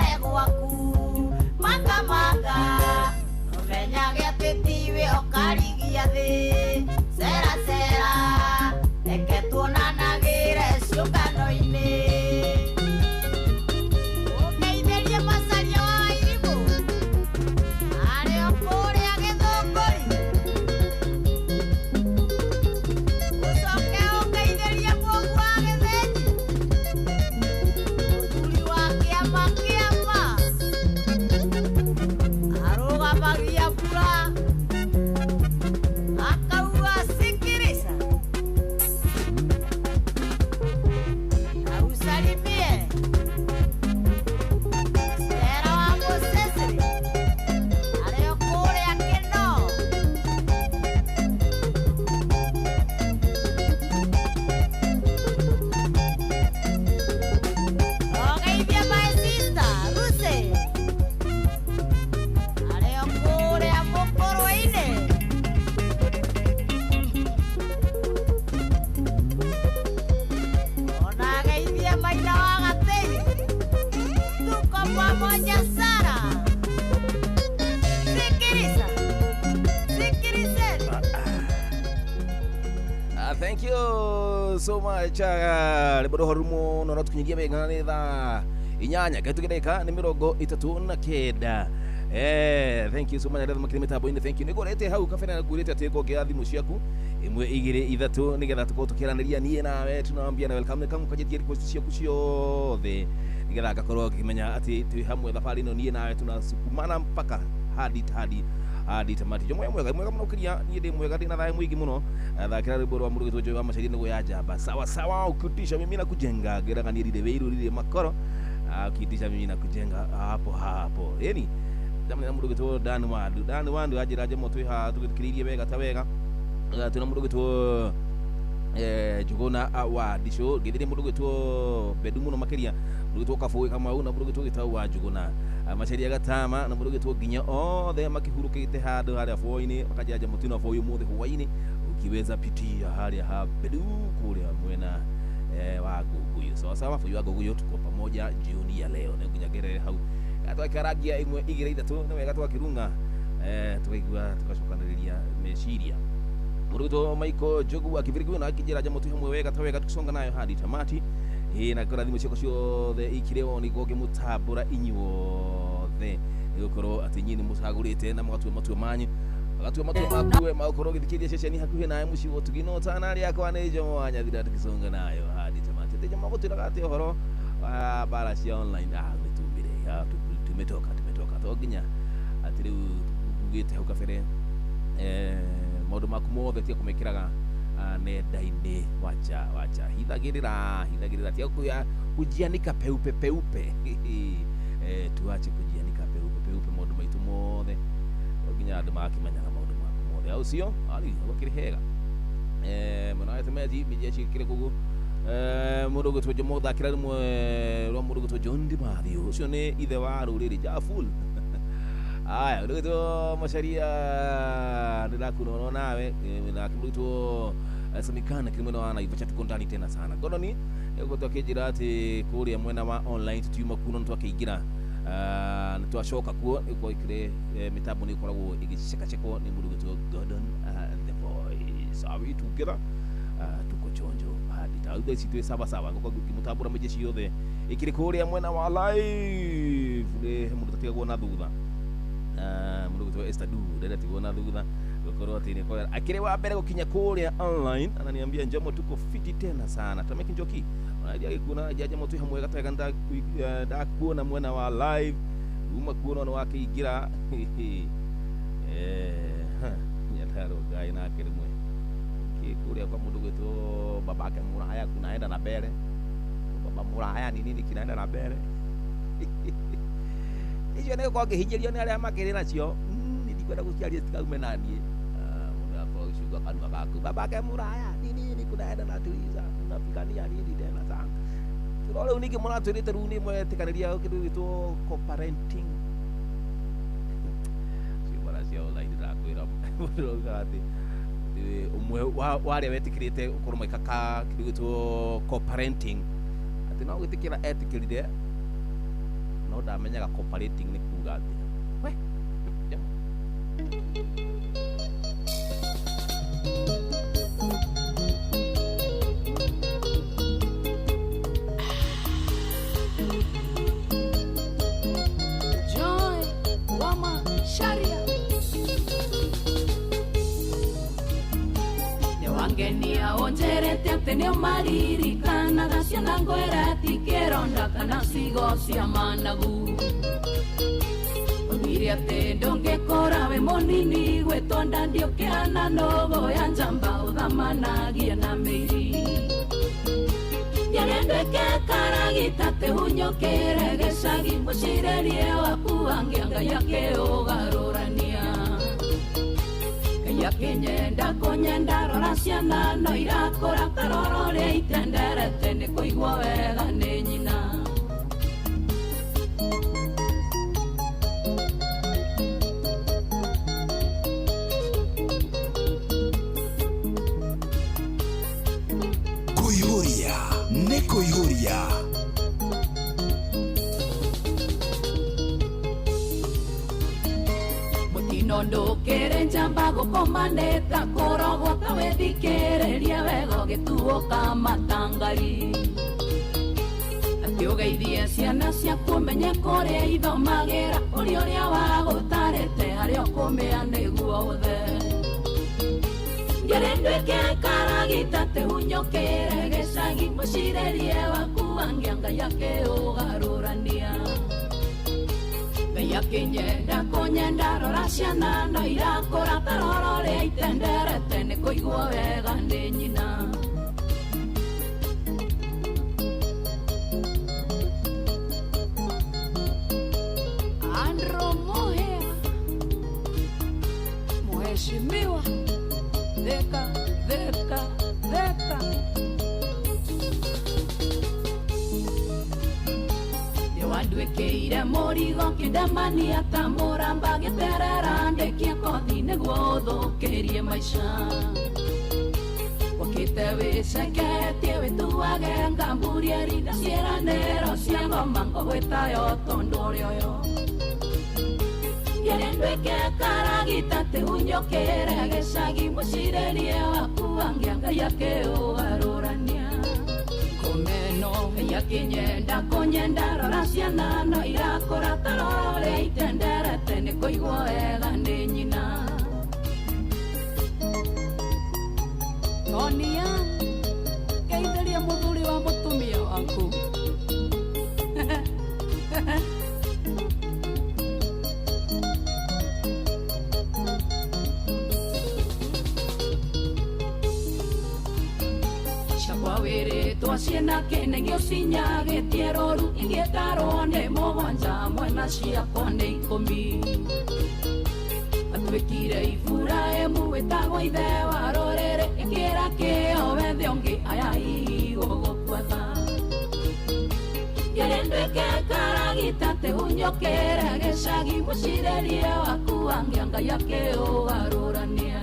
Njikare gwaku manga manga ũmenyage atĩ tiwe ũkarigia thĩ cera cera reke tuonanagĩre ciũngano-inĩ ũngeithĩrie macaria wa Wairimũ arĩ o kũrĩa Gĩthũngũri ũcoke ũngeithĩrie Mũũgu wa Gĩthĩnji mũthuri wa kĩama kĩama arũgamagia mbura akauga sikirica na usalimie Stella wa Mũcĩcĩrĩ arĩ o kũrĩa Kĩnoo. Ogeithie my sister Lucy arĩ o kũrĩa Mũkũrwe-inĩ. Ona ageithie Maina wa Gatĩi tuko pamoja sana. Sikiriza, sikirizeni. Thank you so much. Rwĩmbo rũhoru mũno no tũkinyirie wega nĩ thaa 8 gaitũ nĩ 39. Thank you so much arĩa makĩrĩ mĩtambo-inĩ. Thank you. Nĩngũrĩte hau kabere na ngwĩrĩte atĩ ngongera thimũ ciaku 1 2 3 nĩgetha tũkorwo tũkĩaranĩria niĩ nawe tunaambia na welcome nĩ kamũkanjĩtie request ciaku ciothe nĩgetha ngakorwo ngĩmenya atĩ twĩ hamwe thabarĩ ĩno niĩ nawe tunasukumana mpaka hadi hadi hadi tamati. Jomo mwega mwega mũno kiria niĩ ndĩ mwega ndĩ na thayũ mũingĩ mũno. Thakĩra rwĩmbo rwa mũndũ gwĩtwo Joy wa Macharia nĩguo ya njamba sawa sawa ukitisha mimi na kujenga ngĩraga niĩ rire wĩiru rire makoro. Ukitisha mimi na kujenga hapo hapo yani jamani na mũndũ gwĩtwo Dan Wandu. Dan Wandu anjĩra Jomo twĩ haha tũgĩthikĩrĩirie wega ta wega. Twĩna mũndũ gwĩtwo Njuguna wa Ndicũ ngĩthire mũndũ gwĩtwo Bendu mũno makĩria mũndũ gwĩtwo Kabũĩ Kamau na mũndũ gwĩtwo Gĩtau wa Njuguna Macharia Gatama na mũndũ gwĩtwo nginya othe makĩhurũkĩte handũ harĩa boi-inĩ makanjĩra Jomo twĩna boi ũmũthĩ hwaĩ-inĩ ukiweza pitia harĩa ha Bendu kũrĩa mwena wa Ngũngũyũ. Sawa sawa boi wa Ngũngũyũ tuko pamoja jioni ya leo na nginya ngerere hau twakĩarangia 1 2 3 nĩ wega twakĩrunga tukaigua tugacokanĩrĩria meciria. Mũndũ Michael Njogu akĩbirigwo na akĩnjĩra Jomo twĩ hamwe wega ta wega tukisonga nayo hadi tamati. Na kora thimũ ciakwa ciothe ikĩrĩ on nĩguo ngĩmũtambũra inyuothe nĩgũkorwo atĩ inyuĩ nĩmũcagũrĩte na mũgatua matua manyu agatua matua maku magũkorwo ũgĩthikĩrĩria ceceni hakuhĩ nawe mũciĩ wa ũtugi no tana rĩakwa nĩ Jomo wa Nyathira tukisonga nayo hadi tamati. Atĩ Jomo gũtwĩraga atĩ ũhoro wa mbara cia online nĩ tumire tumetoka tumetoka to nginya atĩ rĩu tugĩte hau kabere maũndũ maku mothe tiga kũmekĩraga nenda-inĩ wacha wacha hithagĩrĩra hithagĩrĩra tiga kujianika peupe peupe. Tuache kujianika peupe peupe maũndũ maitũ mothe nginya andũ magakĩmenyaga maũndũ maku mothe au sio ari gũkĩrĩ hega mwena wa Temeti mijeshi kĩrĩ kũguo mũndũ gwĩtwo Jomo thakĩra rĩmwe rwa mũndũ gwĩtwo John Dimathio ũcio nĩ ithe wa rũrĩrĩ Jaful. Aya ũndũ gwĩtwo Macharia ndĩrakuona nawe na mũndũ gwĩtwo Samikana kĩrĩ mwena wa Naivasha tuko ndani tena sana. Godoni nĩguo twakĩnjĩra atĩ kũrĩa mwena wa online tutiuma kuo no twakĩingĩra nĩ twacoka kuo nĩguo ikĩrĩ mĩtambo nĩ ĩkoragwo ĩgĩcekacekwo nĩ mũndũ gwĩtwo Gordon the Voice. Are we together? Tuko chonjo hadi tau thaa ici twĩ sawa sawa ngũkorwo ngĩmũtambũra mĩjeshi yothe ĩkĩrĩ kũrĩa mwena wa live nĩ mũndũ tatigagwo na thutha. Mũndũ gwĩtwo Esther Du ndaratigwo na thutha gũkorwo atĩ nĩ akĩrĩ wa mbere gũkinya kũrĩa online ananiambia Njomo tuko fiti tena sana Tameki Njoki onadia gĩkuona nja Njomo twĩ hamwe gatega ndakuona mwena wa live uma kuona nĩ wakĩingĩra Nyandarua Ngai nake rĩmwe kũrĩa kwa mũndũ gwĩtwo babake Muraya kunaenda na mbere baba Muraya ni nini kinaenda na mbere icio nĩ gũkorwo ngĩhinyĩrio nĩ arĩa makĩrĩ nacio nĩ ndikwenda gũciaria citikaume naniĩ mũndũ akorwo agĩcunga kanua gaku babake Muraya ni nini kunaenda na tuiza tunapigania nini tena sana no rĩu ningĩ mũratwĩrĩte rĩu nĩ mwetĩkanĩria kĩndũ gĩtwo co-parenting ciũmara cia online ndĩrakwĩra mũndũ augaga atĩ ũmwe wa arĩa wetĩkĩrĩte gũkorwo magĩka kĩndũ gĩtwo co-parenting atĩ no gwĩtĩkĩra etĩkĩrire No ndamenyaga cooperating nĩ kuga atĩa. We jamaa. Joy Wama Sharia Nĩwangenia ũnjĩrĩte atĩ nĩũmaririkanaga ciana ngwĩra tikĩronda kana cigo cia managu. Oigire atĩ ndũngĩkũra wĩ mũnini gwĩtwo nda ndiũkĩhana nũgũ ya njamba ũthamanagie na mĩiri. Ndiarendwĩke karagita tĩhunyũkĩre gĩcagi mũcirĩrie waku angĩa Ngai akĩũgarũrania. Ngai akĩnyenda kũnyenda rora ciana no irakũra karoro ũrĩa itenderete nĩ kũigwo wega nĩ nyina. Kũihũria nĩ kũihũria. Mũtino ndũkĩrĩ njamba gũkomanĩta kũrogwo ta wĩthikĩrĩrie wega ũgĩtuũka matangari. Atĩ ũgeithie ciana ciaku ũmenye kũrĩa ithomagĩra ũrĩa ũrĩa wagũtarĩte harĩa ũkũmĩa nĩguo ũthe. Ndiarĩ nduĩke karagita tĩhunyũkĩre gĩcagi mũcirĩrie waku angĩa Ngai akĩũgarũrania. Ngai akĩnyenda kũnyenda rora ciana no irakũra tarora ũrĩa itenderete nĩ kũigwo wega nĩ nyina. Andro Mohea, mheshimiwa Theka, Theka, Theka. Nĩwanduĩkĩire mũrigo kĩndemania ta mũramba gĩterera ndĩkie kothi nĩguo ũthũkĩrie maica. Wakĩte wĩceketie wĩtuage ngamburie rinda ciĩranĩro cia ngoma ngũgwĩtayo tondũ ũrĩ ũyũ. Ndiarĩ nduĩke karagita tĩhunyũkĩre gĩcagi mũcirĩrie waku angĩa Ngai akĩũgarũrania. Ngomeno Ngai akĩnyenda kũnyenda rora ciana no irakũra tarora ũrĩa itenderete nĩ kũigwo wega nĩ nyina. Tonia, geithĩria mũthuri wa mũtumia waku. Ciakwa wĩrĩtwo ciĩna kĩnegio cinyagĩtie rũru ingĩtarwo nĩ mũgwanja mwena ciakwa nĩ ikũmi. Atuĩkire Iburahĩmu wĩtagwo ithe wa rũrĩrĩ ĩkĩra kĩo wethe ũngĩ aya hihi gũgũbuatha. Ndiarĩ nduĩke karagita tĩhunyũkĩre gĩcagi mũcirĩrie waku angĩa Ngai akĩũgarũrania.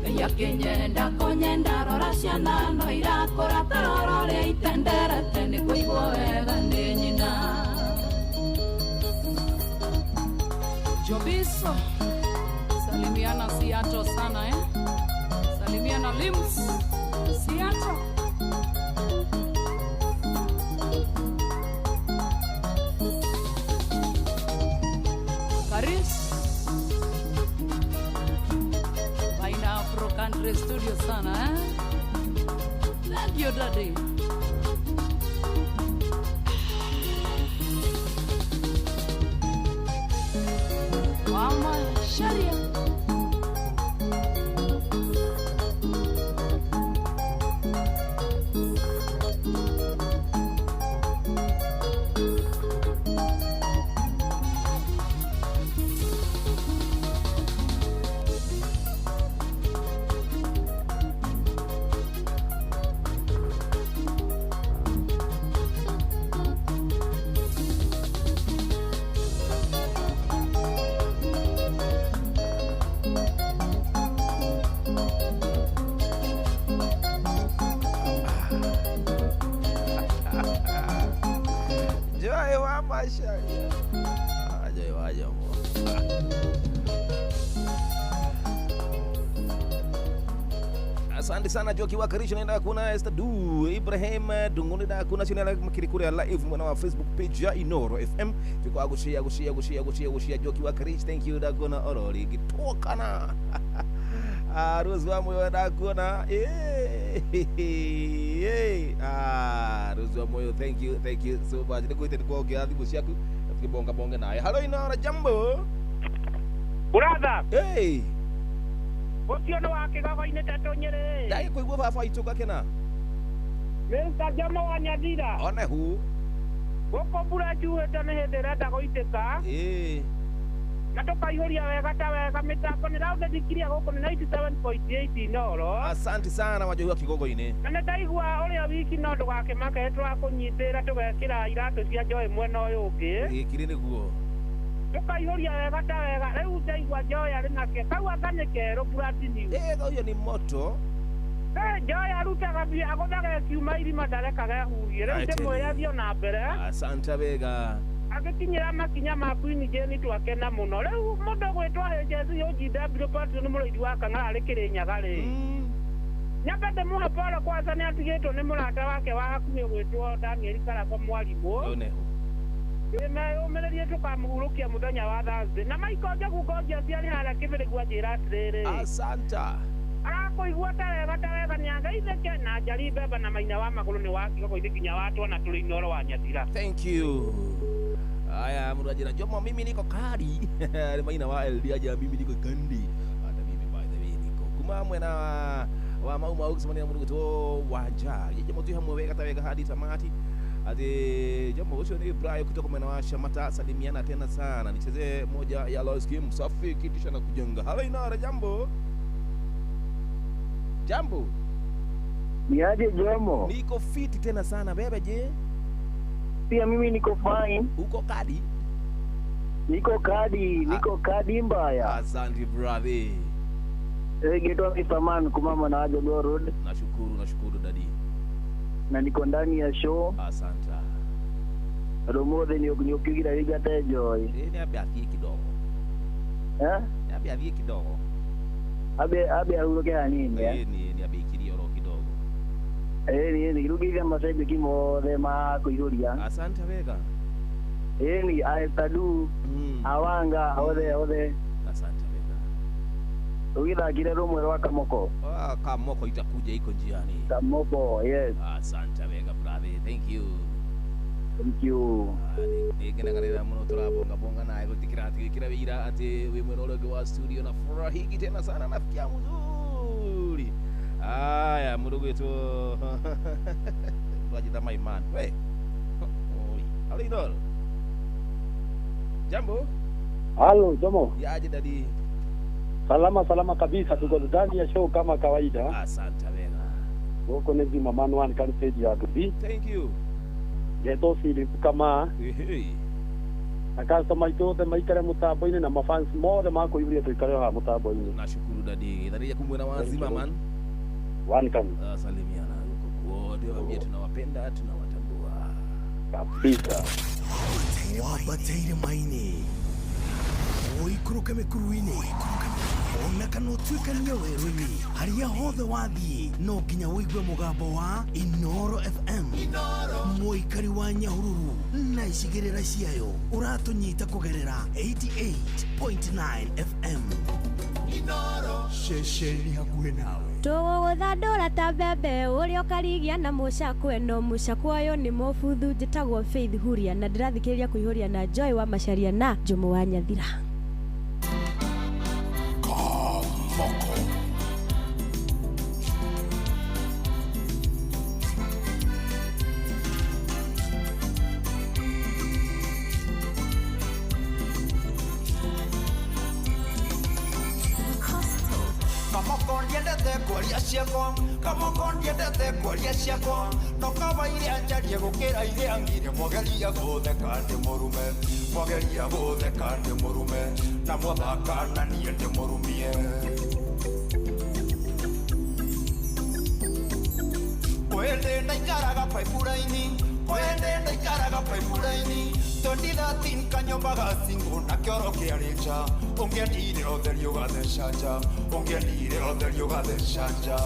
Ngai akĩnyenda kũnyenda rora ciana no irakũra tarora ũrĩa itenderete nĩ kũigwo wega nĩ nyina. Jobiso, salimiana Seattle sana eh? Salimiana Lims, Seattle. Paris, Vaina Afro Country Studio sana eh? Thank you daddy. Mama Sharia. Jomo. Asante sana Joki wa Karisha, naenda kuna Esther Du Ibrahim Dunguni da kuna chini makirikuria live mwana wa Facebook page ya Inoro FM tuko agushia gushia gushia gushia gushia Joki wa Karisha, thank you da kuna orori gitokana Rose wa moyo da kuna Rose wa moyo, thank you so much. Nikuite nikuongea thimu ciaku tukibonga bonga naye. Hello Inoro, jambo brother. Hey, ucio nĩ wa kĩgogo-inĩ Tetũ Nyĩrĩ. Ndagĩkũigua baba itũ gakena. Mr. Jomo wa Nyathira. One hu. Gũkũ mbura yurĩte nĩ hĩndĩ ĩrenda gũitĩka. Ĩĩ. Na tũkaihũria wega ta wega mĩtambo nĩ raũthĩthikirie gũkũ nĩ 97.8 Inoro. Asante sana Wanjohi wa kĩgogo-inĩ. Na nĩ ndaigua ũrĩa wiki no ndũgakĩmake tũrakũnyitĩra tũgekĩra iratũ cia Joy mwena ũyũ ũngĩ. Ĩĩ kĩrĩ nĩguo. Tukaihũria wega ta wega rĩu ndaigua Joy arĩ nake kau anga nĩ kerũ Platinum. Ũyũ nĩ moto. Joy arutaga mbia agũthaga kiuma irima ndarekaga ehurie rĩu ndĩmwĩre athiĩ na mbere. Asante wega. Agĩkinyĩra makinya ma Queen Jane twakena mũno. Rĩu mũndũ gwĩtwo HSC OGW Patrick nĩ mũrĩithi wa Kang'ara arĩ Kĩrĩnyaga rĩ. Nyambe ndĩmũhe pole kwanza nĩ atigĩtwo nĩ mũrata wake wa hakuhĩ gwĩtwo Daniel Karako mwarimũ. Ũmĩrĩrie tũkamũhurũkia mũthenya wa Thursday. Na Michael Njogu Ngonjia ciarĩ harĩa Kĩbĩrĩgu anjĩra atĩrĩrĩ. Asanta. Arakũigua ta wega ta wega nĩangeithĩke na Njari Mbemba na Maina wa Magũrũ nĩ wa Kĩgogo-inĩ nginya wa Twana tũrĩ Inoro wa Nyathira. Thank you. Aya mũndũ anjĩra Jomo mimi niko kari. Nĩ Maina wa LD aja mimi niko kandi. Hata mimi by the way niko. Kuma mwena wa Mau Mau gũcemania na mũndũ gwĩtwo Wanja. Jomo twĩ hamwe wega ta wega hadi tamati. Ati Jomo ucio ni Brian kutoka mwena wa Shamata, salimiana tena sana. Nichezee moja ya Lois Kim safi kitisha na kujenga. Halo Inoro, jambo. Jambo. Niaje Jomo? Niko fiti tena sana bebe je? Pia mimi niko fine. Uko kadi? Niko kadi, niko kadi mbaya. Asante brother. Getwa Mr. Man kumama na Ajo Road. Nashukuru daddy. Na niko ndani ya show. Asante. Romothe ni ukigira rigate Joy. Ni abe athie kidogo. Eh? Ni abe athie kidogo. Abe ahuruke hanini eh? Ni abe ikirie oro kidogo. Ni rugithia macambĩki mothe ma kũihũria. Asante wega. Ni Aestadu, Awanga othe. Asante wega. Ugithakire rumwe rwa Kamoko. Kamoko itakuja iko njiani. Kamoko, yes. Asante wega brother. Thank you. Thank you. Nĩngenagĩrĩra mũno tũrabonga bonga naye gũtikĩratigĩkĩra wĩira atĩ wĩ mwena ũrĩa ũngĩ wa studio na furahigi tena sana nafikia mzuri. Aya mũndũ gwĩtwo Rajita my man. We. Oi. Halo Inoro. Jambo. Halo Jomo. Yaje daddy. Salama salama kabisa, tuko ndani ya show kama kawaida. Asante wega. Huko ni Zima Man One kan stage ya Dubi. Thank you. Geto Philip kama. Ehe. Na customer itũ othe maikare mũtambo-inĩ na mafans mothe makũihũria tũikare haha mũtambo-inĩ. Nashukuru daddy. Dharija kumwena wa Zima Man. One kan. Salimiana huko wote waambie tunawapenda, tunawatambua. Kabisa. Wabataire maini. Ũikũrũke mĩkuru-inĩ. Ona kana ũtuĩkanie werũ-inĩ harĩa hothe wathiĩ no nginya ũigue mũgambo wa Inoro FM. Mũikari wa Nyahururu na icigĩrĩra ciayo ũratũnyita kũgerera 88.9 FM. Inoro ceceni hakuhĩ nawe. Tũgũgũthandũra ta mbembe ũrĩa ũkarigia na mũcakwe no mũcakwe ũyũ nĩ mũbuthu. Njĩtagwo Faith Huria na ndĩrathikĩrĩria kũihũria na Joy wa Macharia na Jomo wa Nyathira. Kwaria ciakwa no kawaire anjarie gukira ire angire mwageria gutheka ndi murume mwageria gutheka ndi murume na mwathaka na niĩ ndi murumie kwende ndaikaraga paipuraini Kwende ndaikaraga pipeline 2013 kanyomba gacingo na kĩoro kĩarĩ nja ũngĩendire ũtheri ũgatheca nja ũngĩendire ũtheri ũgatheca nja.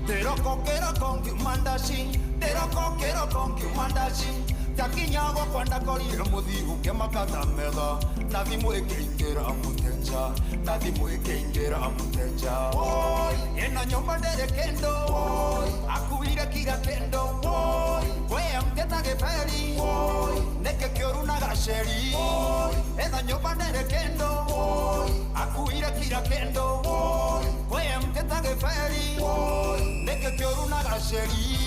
Ndiroko kĩroko ngiuma ndaci ndiroko kĩroko ngiuma ndaci ndakinya gwakwa ndakorire mũthiru ngĩmaka ta metha na thimũ ĩkĩingĩra mũtenja na thimũ ĩkĩingĩra mũtenja. Woi ĩno nyũmba ndĩrĩ kĩndũ woi akuire kira kĩndũ woi we mteta gĩberi woi nĩkĩ kĩũru na gaceri woi ĩno nyũmba ndĩrĩ kĩndũ woi akuire kira kĩndũ woi we mteta gĩberi woi nĩkĩ kĩũru na gaceri.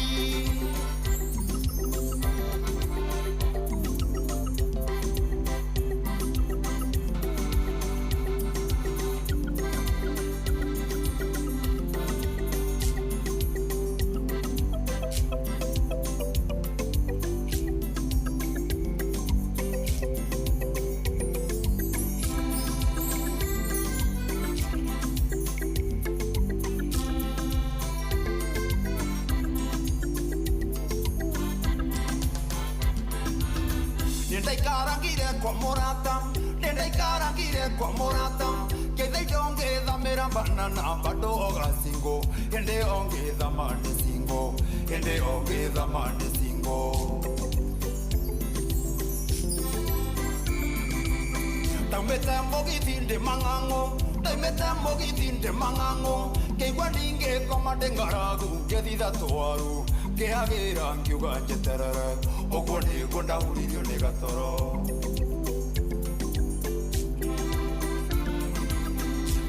Nĩndaikarangire kwa mũrata nĩndaikarangire kwa mũrata ngĩthaitho ngĩthamĩra banana bado ogacingo hĩndĩ ĩyo ngĩthama nĩ cingo hĩndĩ ĩyo ngĩthama nĩ cingo. Ndaumĩte mũgithi ndĩ mang'ang'ũ ndaumĩte mũgithi ndĩ mang'ang'ũ ngĩigua ningĩkoma ndĩ ng'aragu ngĩthitha twaru ngĩhagĩra ngiuga njeterere ũguo nĩguo ndahuririo nĩ gatoro.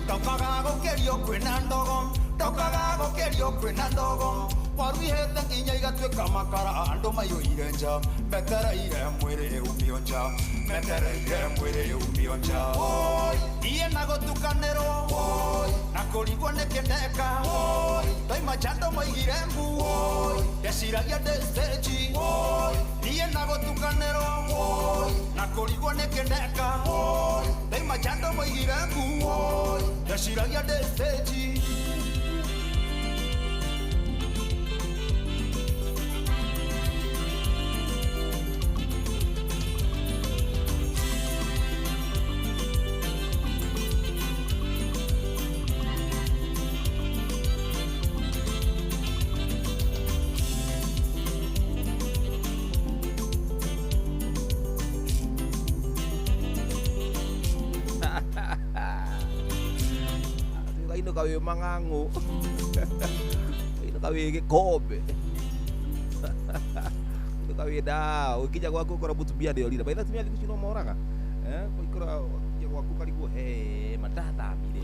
Ndokaga gũkĩrio kwĩna ndogo ndokaga gũkĩrio kwĩna ndogo waru ihĩte nginya igatuĩka makara andũ maiyũire nja metereire mwĩrĩ umio nja metereire mwĩrĩ umio nja. Woi niĩ na gũtukanĩrwo woi na kũrigwo nĩkĩ ndeka woi ndoima nja andũ maigire mbu woi ndeciragia ndĩ stage woi niĩ na gũtukanĩrwo woi na kũrigwo nĩkĩ ndeka woi ndoima nja andũ maigire mbu woi ndeciragia ndĩ stage. Kawe mang'ang'u ino kawe gĩkombe ino kawe da ũkinya gwaku ũkora mũtumia nĩorire baitha atumia thikũ ici no moraga ũikora ũkinya gwaku ũkarigwo he mandathamire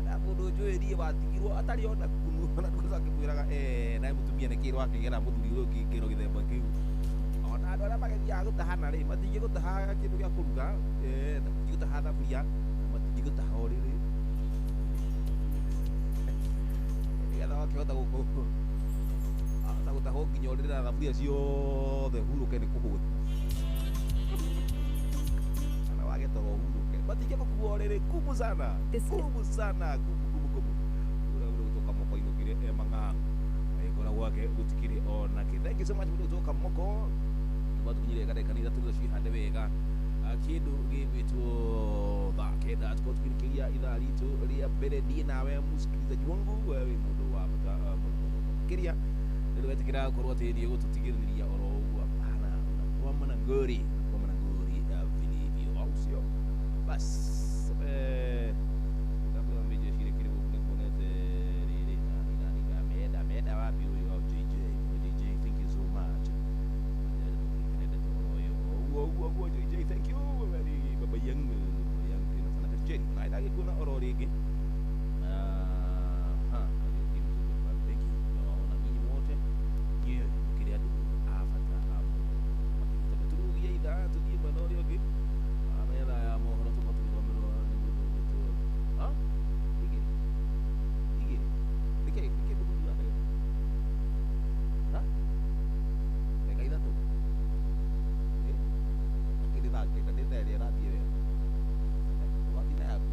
na mũndũ njũĩ niĩ watigirwo atarĩ ona kunu ona ndũcoka akĩkwĩraga nawe mũtumia nĩkĩrwo akĩgera mũthuri ũyũ ũngĩ kĩro gĩthemba kĩu. Ona andũ arĩa magĩthiaga gũtahana rĩ matingĩgũtaha kĩndũ gĩa kũruga matingĩgũtaha thaburia matingĩgũtaha ũrĩrĩ nĩgetha wakĩhota gũtahwo nginya ũrĩrĩ na thaburia ciothe hurũke nĩ kũhũta kana wage toro hurũke matingĩgũkua ũrĩrĩ kumu sana kumu sana kumu kumu kumu ũrĩa ũrĩ gũtoka moko ainũkire e mang'ang'u agĩkora gwake gũtikĩrĩ onakĩ. Thank you so much mũndũ gũtoka moko nĩmatũkinyire kadagĩka nĩ ithatũ ciĩhande wega kĩndũ gĩgwĩtwo thaa kenda tukorwo tukĩrĩkĩria ithaa ritũ rĩa mbere niĩ nawe mũsikilizaji wangu wewe wĩ mũndũ wa bata mũno mũno makĩria rĩrĩa wetĩkĩra gũkorwo atĩ nĩ ũgũtũtigĩrĩria oro ũguo hapana unakwama na ngori unakwama na ngori vilivyo au sio? Bas kabla mejeshire kile gũkũ nĩkuonete rĩrĩ nani nani ameenda ameenda wapi huyu au JJ JJ thank you so much. Uguo JJ thank you very baba yangu tena sana kacheni na itaki kuona oro rĩngĩ. Aha thank you naona nyinyi wote nyie mkĩrĩ andũ a bata mũno makĩria tũrugie ithaa tũthiĩ mwena ũrĩa ũngĩ metha ya mohoro tũkorwo tũgĩthomerwo nĩ mũndũ ũgwĩtwo igĩrĩ igĩrĩ nĩkĩ nĩkĩ mũthuri wa ndege ndagĩka ithatũ kĩrĩ thaa kenda nĩ thaa ĩrĩa ĩrathiĩ wega watina yaku.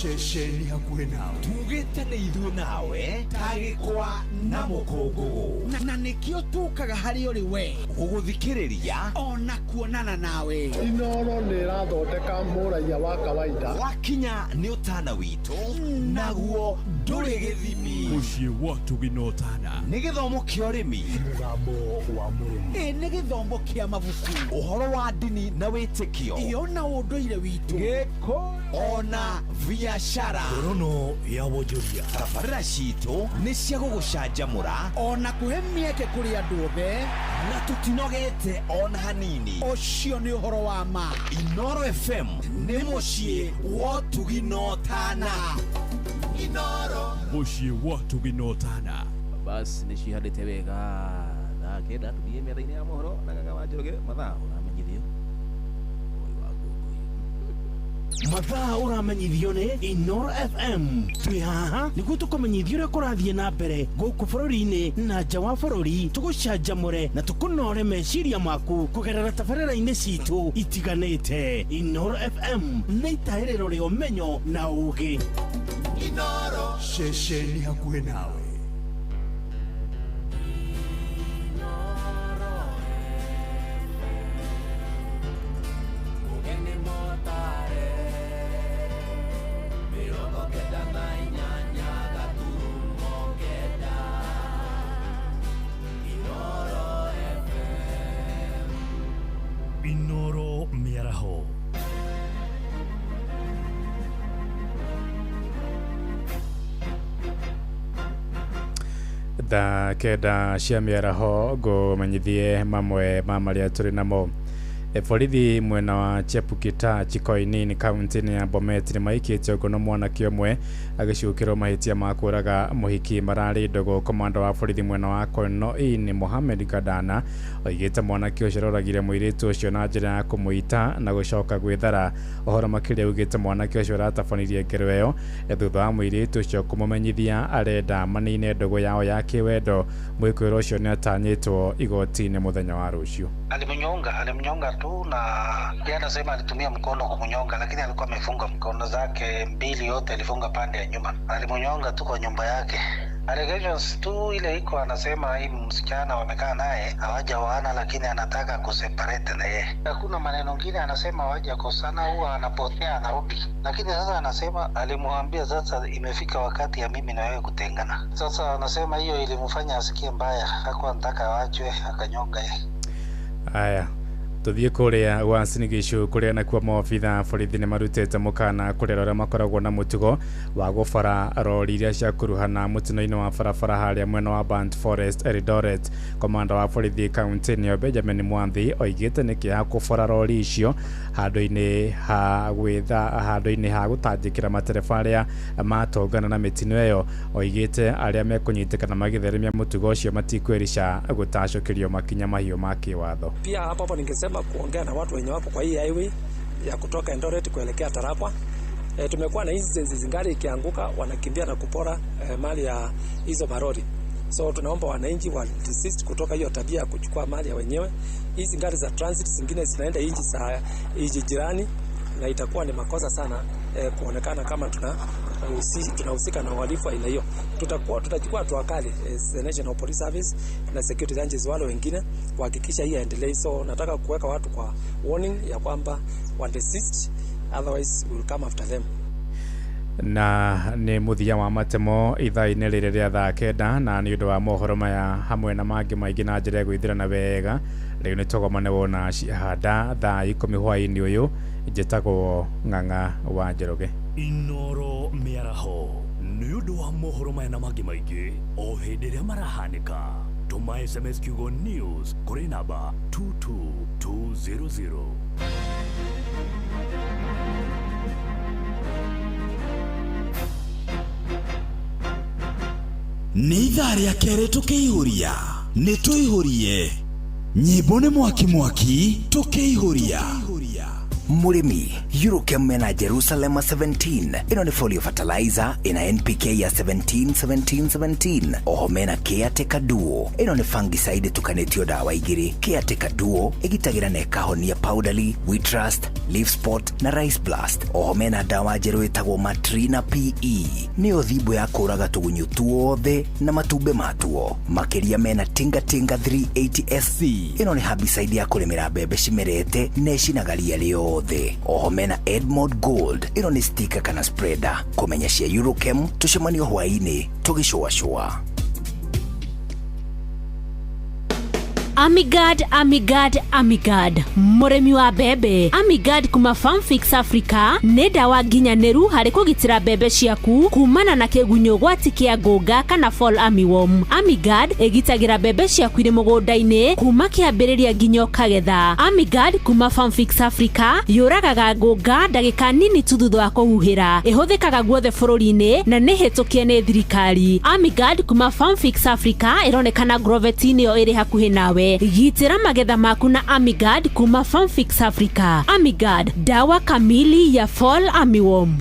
Ceceni hakuhĩ nawe. Tugĩte nĩ ithuĩ nawe ta gĩkwa na mũkũngũgũ, na nĩkĩo tũkaga harĩ ũrĩ we gũgũthikĩrĩria ona kuonana nawe. Inoro nĩ ĩrathondeka mũraiya wa kawaida. Wakinya nĩ ũtana witũ, naguo ndũrĩ gĩthimi. Mũciĩ wa ũtugi na ũtana. Nĩ gĩthomo kĩa ũrĩmi, Mũgambo wa mũrĩmi. Ĩ nĩ gĩthomo kĩa mabuku, ũhoro wa ndini na wĩtĩkio, iyo na ũndũire witũ, gĩkũyũ ona biacara. Ngorono ya wonjoria. Tabarĩra citũ nĩ cia gũgũcanjamũra ona kũhe mĩeke kũrĩ andũ othe, na tũtinogete ona hanini. Ũcio nĩ ũhoro wa ma. Inoro FM nĩ mũciĩ wa ũtugi na ũtana. Inoro. Mũciĩ wa ũtugi na ũtana. Bas nĩ cihandĩte wega. Thaa 9 tũthiĩ metha-inĩ ya mohoro na Gaga wa Njoroge. Mathaa ũramenyithio. Mathaa ũramenyithio nĩ Inoro FM. Twĩ haha nĩguo tũkũmenyithia ũrĩa kũrathiĩ na mbere gũkũ bũrũri-inĩ na nja wa bũrũri, tũgũcanjamũre na tũkũnore meciria maku kũgerera tabarĩra-inĩ citũ itiganĩte. Inoro FM nĩ itahĩrĩro rĩa ũmenyo na ũgĩ. Inoro. Ceceni hakuhĩ nawe. Inoro mĩaraho. Thaa 9 cia mĩaraho ngũmenyithie mamwe ma marĩa tũrĩ namo. Borithi mwena wa Chepukita Chikoinini kaunti-inĩ ya Bomet nĩ maikĩtie ngono mwanake ũmwe agĩcukĩrwo mahĩtia ma kũraga mũhiki mararĩ ndũgũ. Komanda wa borithi mwena wa Konoin Mohamed Gadana oigĩte mwanake ũcio aroragire mũirĩtu ũcio na njĩra ya kũmũita na gũcoka gwĩthara. Ũhoro makĩria augĩte mwanake ũcio aratabanirie ngero ĩyo thutha wa mũirĩtu ũcio kũmũmenyithia arenda manine ndũgũ yao ya kĩwendo. Mwĩkũĩrwo ũcio nĩ atanyĩtwo igoti-inĩ mũthenya wa rũciũ. Alimnyonga tu, na yeye anasema alitumia mkono kumnyonga, lakini alikuwa amefunga mkono zake mbili, yote alifunga pande ya nyuma. Alimnyonga tu kwa nyumba yake. Allegations tu ile iko, anasema hii msichana wamekaa naye hawajaoana, lakini anataka kuseparate na yeye. Hakuna maneno mengine, anasema hawajakosana, huwa anapotea anarudi. Lakini sasa anasema alimwambia sasa imefika wakati ya mimi na wewe kutengana. Sasa anasema hiyo ilimfanya asikie mbaya, hakuwa anataka awachwe, akanyonga yeye. Aya, tuthiĩ kũrĩa Uasin Gishu kũrĩa nakuo maobitha borithi nĩ marutĩte mũkana kũrĩ arĩa makoragwo na mũtugo wa gũbara rori iria cia kũruhana mũtino-inĩ wa barabara harĩa mwena wa Burnt Forest Eldoret. Komanda wa borithi kaunti-inĩ ĩyo Benjamin Mwanthi oigĩte nĩ kĩeha kũbora rori icio handũ-inĩ ha gwĩtha handũ-inĩ ha gũtangĩkĩra matereba arĩa matongana na mĩtino ĩyo. Oigĩte arĩa mekũnyitĩkana magĩtheremia mũtugo ũcio matikwĩrica gũtacũkĩrio makinya mahiũ ma kĩwatho. Pia hapo hapo ningesema kuongea na watu wenye wako kwa hii highway ya kutoka Eldoret kuelekea Tarakwa. Tumekuwa na incidents gari ikianguka wanakimbia na kupora mali ya hizo marori. So tunaomba wananchi wa desist kutoka hiyo tabia ya kuchukua mali ya wenyewe. Hizi gari za transit zingine zinaenda nchi za nchi jirani, na itakuwa ni makosa sana kuonekana kama tunahusika na uhalifu aina hiyo. Tutachukua hatua kali as the National Police Service na security agencies wale wengine kuhakikisha hii haendelei. So nataka kuweka watu kwa warning ya kwamba wa desist, otherwise we will come after them. Na nĩ mũthia wa matemo ithaa-inĩ rĩrĩ rĩa thaa 9, na nĩ ũndũ wa mohoro maya hamwe na mangĩ maingĩ na njĩra ya gwĩthirana wega, rĩu nĩ tũgomane wona cihanda thaa 10 hwaĩ-inĩ ũyũ. Njĩtagwo Ng'ang'a wa Njoroge. Inoro mĩaraho nĩ ũndũ wa mohoro maya na mangĩ maingĩ o hĩndĩ ĩrĩa marahanĩka. Tũma SMS kiugo news kũrĩ namba 22200. Nĩ ithaa rĩa kerĩ tũkĩihũria, nĩ tũihũrie nyĩmbo nĩ mwaki mwaki tũkĩihũria. Mũrĩmi, Eurochem mena Jerusalem 17. Ĩno nĩ folio fertilizer ĩna NPK ya 17 17 17. Oho mena Caretaker Duo. Ĩno nĩ fungicide ĩtukanĩtio ndawa igĩrĩ. Caretaker Duo ĩgitagĩra na ĩkahonia powdery, wheat rust, leaf spot na rice blast. Oho mena ndawa njerũ ĩtagwo Matrina PE. Nĩyo thimbo ya kũraga tũgunyũ tuothe na matumbĩ matuo. Makĩria mena Tinga Tinga 380 SC. Ĩno nĩ herbicide ya kũrĩmĩra mbembe cimerete na ĩcinaga ria rĩothe. Oho mena Edmond Gold. Ĩno nĩ sticker kana spreader. Kũmenya cia Eurochem tũcemanio hwaĩ-inĩ tũgĩcũacũa. Amigard, Amigard, Amigard, mũrĩmi wa mbembe. Amigard kuma Farmfix Africa nĩ ndawa nginyanĩru harĩ kũgitĩra mbembe ciaku kumana na kĩgunyũ gwati kĩa ngũnga kana fall armyworm. Amigard ĩgitagĩra mbembe ciaku irĩ mũgũnda-inĩ kuma kĩambĩrĩria nginya ũkagetha. Amigard kuma Farmfix Africa yũragaga ngũnga ndagĩka nini tu thutha wa kũhuhĩra. Ĩhũthĩkaga guothe bũrũri-inĩ na nĩ hĩtũkie nĩ thirikari. Amigard kuma Farmfix Africa ĩronekana Grovet-inĩ ĩyo ĩrĩ hakuhĩ nawe. Gitĩra magetha maku na Amigard kuma Farmfix Africa. Amigard, dawa kamili ya fall armyworm.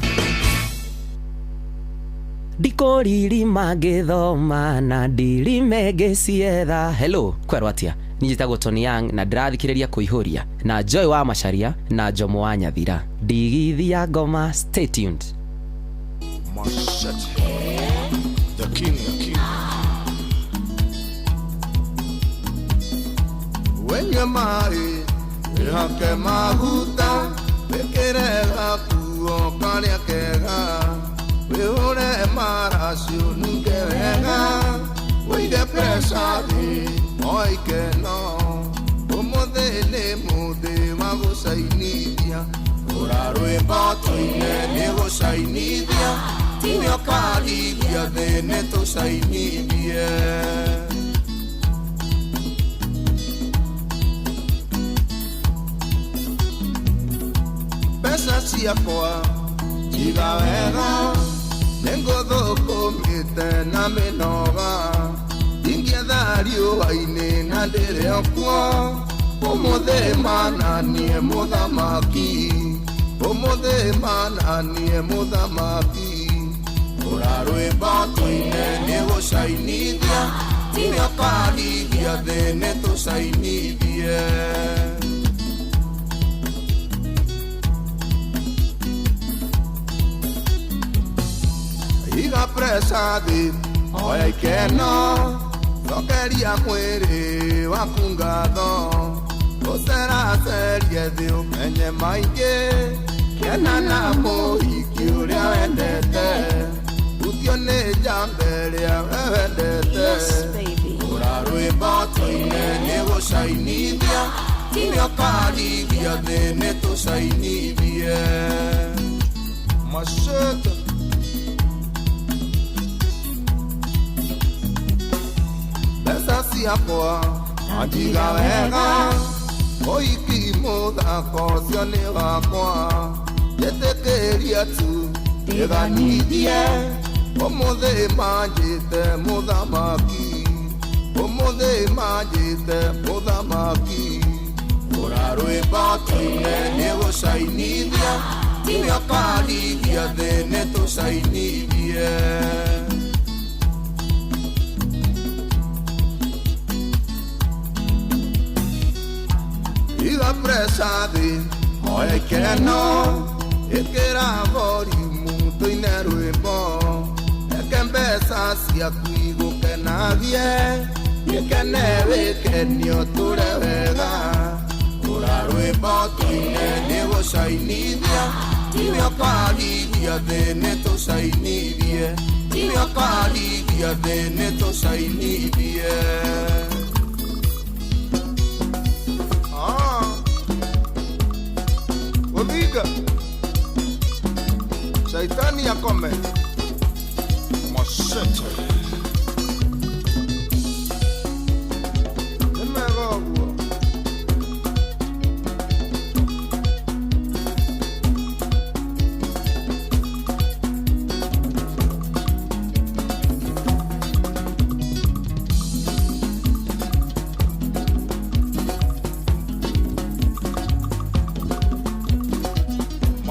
Ndikũririma ngĩthoma na ndirime ngĩcietha. Hello, kwerwo atĩa? Niĩ njĩtagwo Tony Young na ndĩrathikĩrĩria Kũihũria na Joy wa Macharia na Jomo wa Nyathira. Ndigithia ngoma, stay tuned. Machete. The king, the king. Wenyue maĩ wĩhake maguta wĩkĩre gakuo karĩa kega wĩhũre maraci ũnunge wega wĩige pressure thĩ o ikeno ũmũthĩ nĩ mũthĩ wa gũcainithia hũra rwĩmbo tũine nĩ gũcainithia tiwe ũkarigia thĩ nĩ tũcainithie. Mbeca ciakwa njiga wega nĩngũthũkũmĩte na mĩnoga ingĩetha riũa-inĩ na ndĩrĩ o kuo ũmũthĩ mananie mũthamaki ũmũthĩ mananie mũthamaki hũra rwĩmbo tũine nĩ gũcainithia tiwe ũkarigia thĩ nĩ tũcainithie. Iga pressure thĩ oya ikeno cokeria mwĩrĩ waku ngatho ũceracerie thĩ ũmenye maingĩ kena na mũhiki ũrĩa wendete utio nĩ njamba ĩrĩa we wendete hũra rwĩmbo tũine nĩ gũcainithia tiwe ũkarigia thĩ nĩ tũcainithie. Machete. Mbeca ciakwa njiga wega ũhiki mũthako ũcio nĩ wakwa njĩtĩkĩria tu ndĩganithie ũmũthĩ manjĩte mũthamaki ũmũthĩ manjĩte mũthamaki hũra rwĩmbo tũine nĩ gũcainithia tiwe ũkarigia thĩ nĩ tũcainithie. Iga pressure thĩ oya ikeno ĩkĩra volume tũine rwĩmbo reke mbeca ciaku igũkenagie gĩkene wĩkenio tũre wega hũra rwĩmbo tũine nĩ gũcainithia tiwe ũkarigia thĩ nĩ tũcainithie tiwe ũkarigia thĩ nĩ tũcainithie. Odhiga Shaitani akome Machete. Nĩ mega ũguo.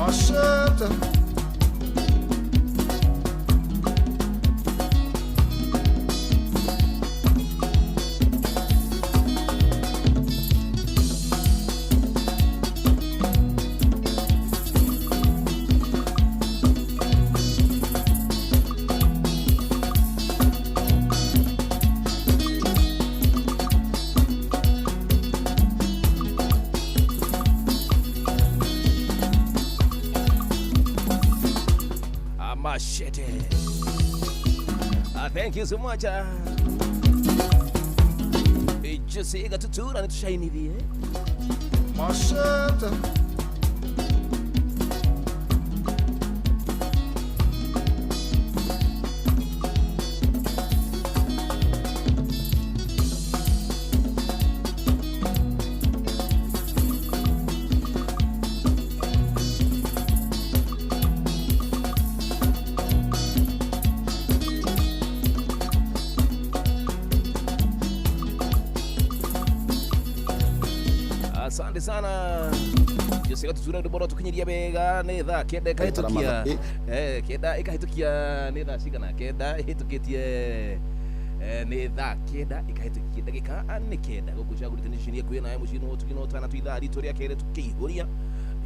Machete. Machete. Thank you so much. Jose gatutura nitushainithie. Machete. Asante sana. Jose gatutura ndå tukinyiria wega nä thaa kenda ĩkahĩtũkia kenda ĩkahĩtũkia nĩ thaa cigana kenda ĩhĩtũkĩtie nĩ thaa kenda ĩkahĩtũkia ndagĩka nĩ kenda gũkũ cagũrĩte nĩ cini ekuĩ nawe mũciĩ no tũgĩ no tana tu ithaa ritũ rĩa kerĩ tũkĩihũria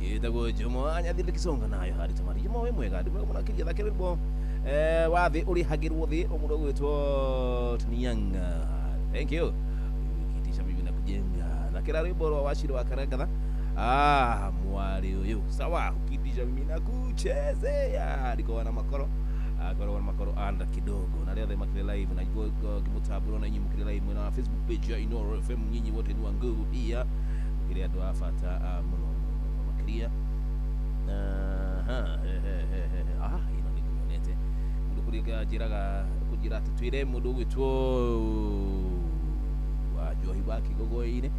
ĩtagwo Jomo Anyathire Kĩsonga nayo harĩ tamari Jomo wĩ mwega ndĩ mwega mũno akĩria thake rwĩmbo wa thĩ ũrĩhagĩrwo thĩ ũmũndũ ũgwĩtwo Tunianga. Thank you. Ukitisha mimi na kujenga na kila rwĩmbo rwa Wachira wa Karangatha. Mwari uyu sawa, ukitisha mimi na kuchezea ndiko na makoro akorwo na makoro anda kidogo na rĩothe makĩrĩ live na ngĩmũtambũra na inyuĩ mũkĩrĩ live na Facebook page ya Inooro FM, nyinyi wote ni wa nguvu pia mũkĩrĩ andũ a bata mũno mũno makĩria. Ĩno nĩ nguonete mũndũ kũrĩa njĩraga kũnjĩra atĩ twĩre mũndũ ũgwĩtwo wa Njohi wa Kĩgogoĩ-inĩ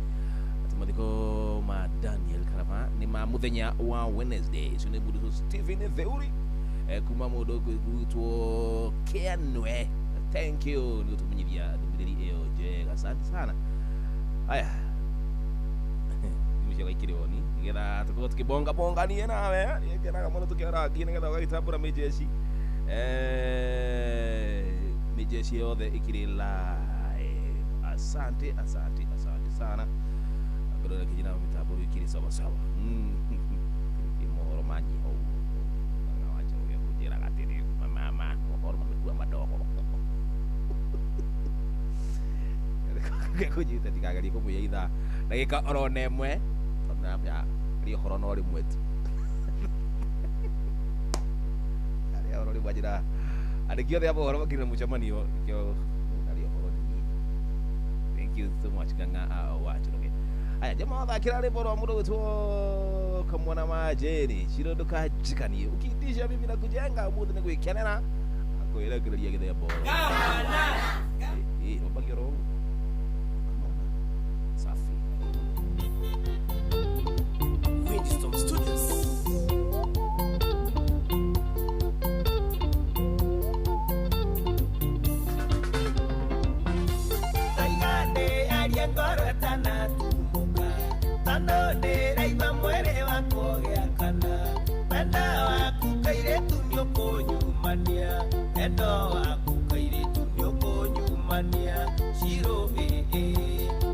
atĩ mathiko ma Daniel Karaba nĩ ma mũthenya wa Wednesday. Ũcio nĩ mũndũ Stephen Theuri kuma mũndũ ũgwĩtwo Kenwe. Thank you nĩ gũtũmenyithia ndũmĩrĩri ĩyo njega, asante sana. Aya thimũ ciakwa ikĩrĩ oni nĩgetha tũkorwo tũkĩbonga bonganie nawe, nĩngenaga mũno tũkĩarangia nĩgetha ũgagĩtambũra mĩjeshi mĩjeshi yothe ĩkĩrĩ live. Asante asante asante sana ngorora kijina mitambo ikiri sawa sawa. Mohoro manyiha ũguo wacha ũrĩa kũnjĩraga atĩrĩ mama mohoro mamekuwa madogo kũnyita ndikagerie kũmũiya ithaa ndagĩka oro na ĩmwe tondũ nĩramenya arĩa ũhoro no rĩmwe tu arĩa ũhoro rĩmwe anjĩra andĩki othe a mohoro makĩrĩ na mũcemanio nĩkĩo arĩa ũhoro ni niĩ. Thank you so much Ng'ang'a wa Njoroge. Aya jamaa thakĩra rwĩmbo rwa mũndũ gwĩtwo Kamwana Majeni Shiro ndũkanjikanie ukiitisha mimi na kujenga ũmũthĩ nĩ gwĩkenera akwĩrekereria gĩthemba oro rũmbagia oro ũguo. Safi. Windstorm Studios. Taigane aria ngoro ĩtanatumũka tondũ ndĩraigua mwĩrĩ wakwa ũgĩakana wendo waku kairĩtu nĩũkũnyumania wendo waku kairĩtu nĩũkũnyumania Shiro ĩĩ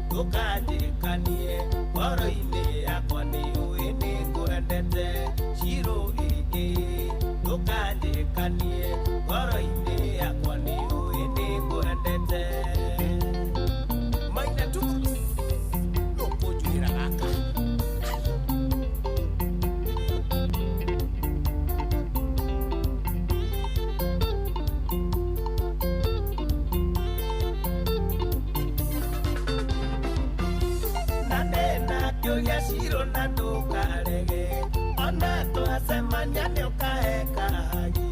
ndũkanjĩkanie ngoro-inĩ yakwa nĩũĩ nĩngwendete Shiro ĩĩ ndũkanjĩkanie ngoro-inĩ yakwa nĩũĩ nĩngwendete Maina tu nũkũnjũhĩra gaka na ndĩna kĩũria Shiro na ndũkarege ona twacemania nĩũkahe kahagi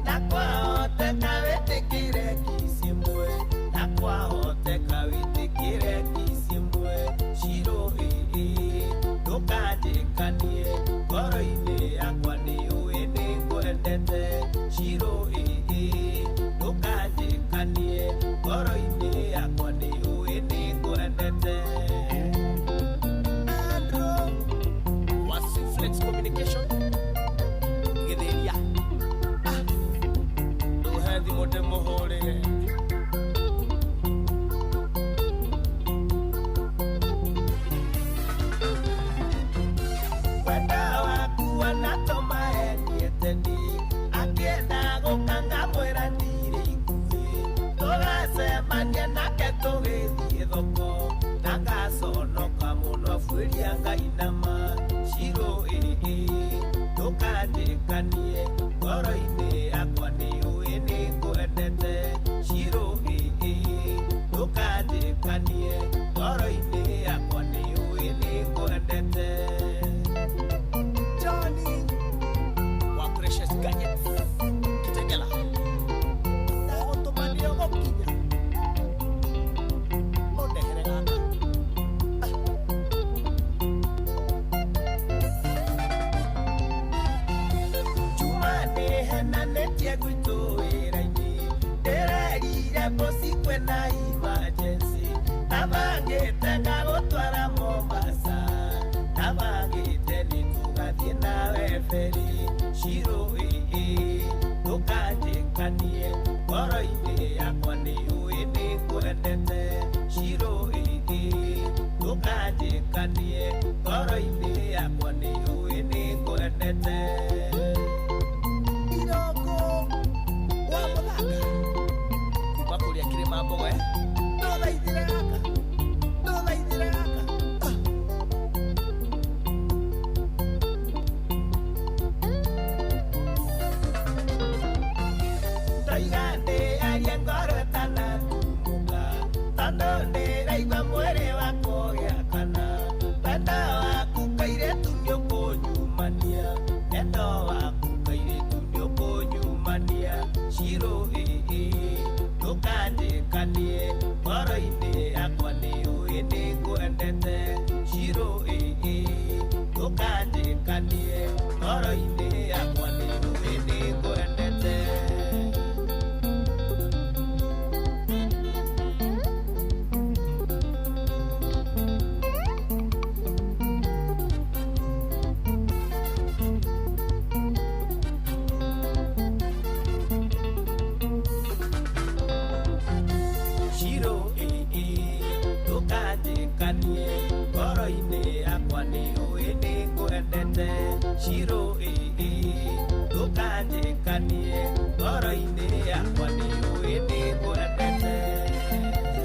na kwahoteka wĩtĩkĩre kiss ĩmwe na kwahoteka wĩtĩkĩre kiss ĩmwe Shiro ĩĩ ndũkanjĩkanie ngoro-inĩ yakwa nĩũĩ nĩngwendete Shiro ĩĩ ndũkanjĩkanie ngoro-inĩ yakwa nĩũĩ nĩngwendete. Andrew wa Flex Communication. Ndũkanjĩkanie ngoro-inĩ yakwa nĩũĩ nĩngwendete Shiro ĩĩ ndũkanjĩkanie ngoro-inĩ yakwa nĩũĩ nĩngwendete Johnny wa Precious Gadgets Kitegela ndagũtũma nĩũgũkinya ũndehere gaka. Juma nĩhenanĩtie gwitũ wĩra-inĩ ndĩrerire bosi kwĩna emergency ndabangĩte ngagũtwara Mombasa ndabangĩte nĩtũgathiĩ nawe feri Shiro ĩĩ ndũkanjĩkanie ngoro-inĩ yakwa nĩũĩ nĩngwendete Shiro ĩĩ ndũkanjĩkanie ngoro-inĩ yakwa nĩũĩ nĩngwendete Iroko wa mũthaka kuma kũrĩa kĩrĩma mbogo ndũthaithĩre gaka ndũthaithĩre gaka. Ndoiga ndĩarie ngoro ĩtanatumũka tondũ ndĩraigua mwĩrĩ wakwa ũgĩakana wendo waku kairĩtu nĩũkũnyumania wendo waku kairĩtu nĩũkũnyumania Shiro ĩĩ ndũkanjĩkanie ngoro-inĩ yakwa nĩũĩ nĩngwendete Shiro ĩĩ ndũkanjĩkanie ngoro-inĩ yakwa nĩũĩ nĩngwendete. Shiro ĩĩ ndũkanjĩkanie ngoro-inĩ yakwa nĩũĩ nĩngwendete Shiro ĩĩ ndũkanjĩkanie ngoro-inĩ yakwa nĩũĩ nĩngwendete.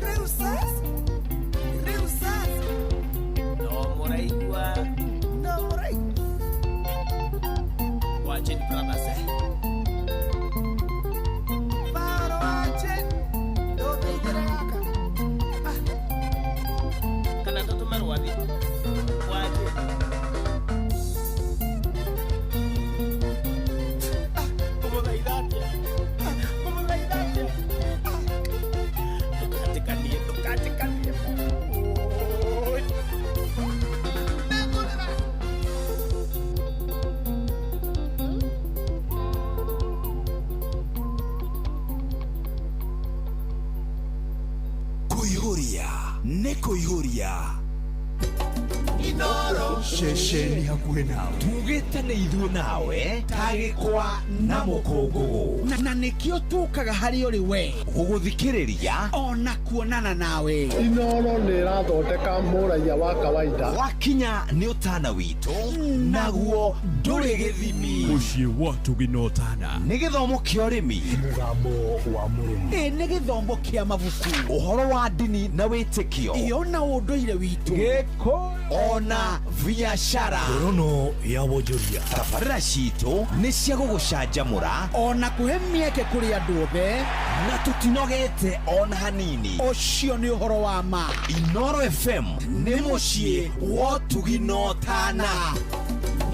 Rĩu sasa, rĩu sasa no mũraigua no mũraigua Wajin Brothers Faro Wajin ndũthaithĩre gaka kana tũtũme rwathi Wajin kũmũthaitha atĩa kũmũthaitha atĩa ndũkanjĩkanie ndũkanjĩkanie. Kũihũria nĩ kũihũria Inoro ceceni hakuhĩ nawe tugĩte nĩ ithuĩ nawe ta gĩkwa na mũkũngũgũ na nĩkĩo tũkaga harĩ ũrĩ we gũgũthikĩrĩria ona kuonana nawe. Inoro nĩ ĩrathondeka mũraiya wa kawaida. Wakinya nĩ ũtana witũ naguo ndũrĩ gĩthimi. Mũciĩ wa Ũtugi na Ũtana nĩ gĩthomo kĩa ũrĩmi mũgambo wa mũrĩmi ĩ nĩ gĩthomo kĩa mabuku ũhoro wa ndini na wĩtĩkio ĩyo na ũndũire witũ gĩkũyũ ona biacara ngorono ya wonjoria tabarĩra citũ nĩ cia gũgũcanjamũra ona kũhe mĩeke kũrĩ andũ othe na tũtinogete ona hanini. Ũcio nĩ ũhoro wa ma. Inoro FM nĩ mũciĩ wa ũtugi na ũtana.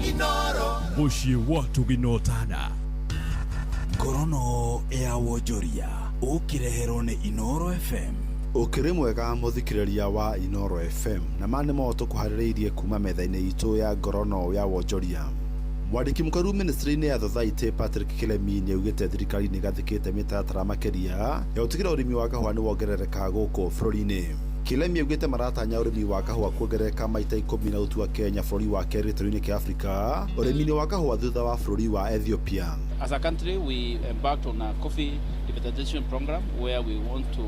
Inoro mũciĩ wa Ũtugi na Ũtana. Ngorono ya wonjoria ũkĩreherwo nĩ Inoro FM. Ũkĩrĩ mwega mũthikĩrĩria wa Inoro FM na ma nĩmo tũkũharĩrĩirie kuma metha-inĩ itũ ya ngorono ya wonjoria. Mwandĩki mũkaru ministry-inĩ ya Thothaitĩ Patrick Kilemi nĩaugĩte thirikari nĩĩgathĩkĩte mĩtaratara makĩria ya gũtigĩrĩra ũrĩmi wa kahũa nĩwongerereka gũkũ bũrũri-inĩ. Kilemi augĩte maratanya ũrĩmi wa kahũa kuongerereka maita 10 na gũtua Kenya bũrũri wa kerĩ gĩtarũ-inĩ kĩa Afrika ũrĩmi-inĩ wa kahũa thutha wa bũrũri wa Ethiopia. As a country, we embarked on a coffee revitalization program where we want to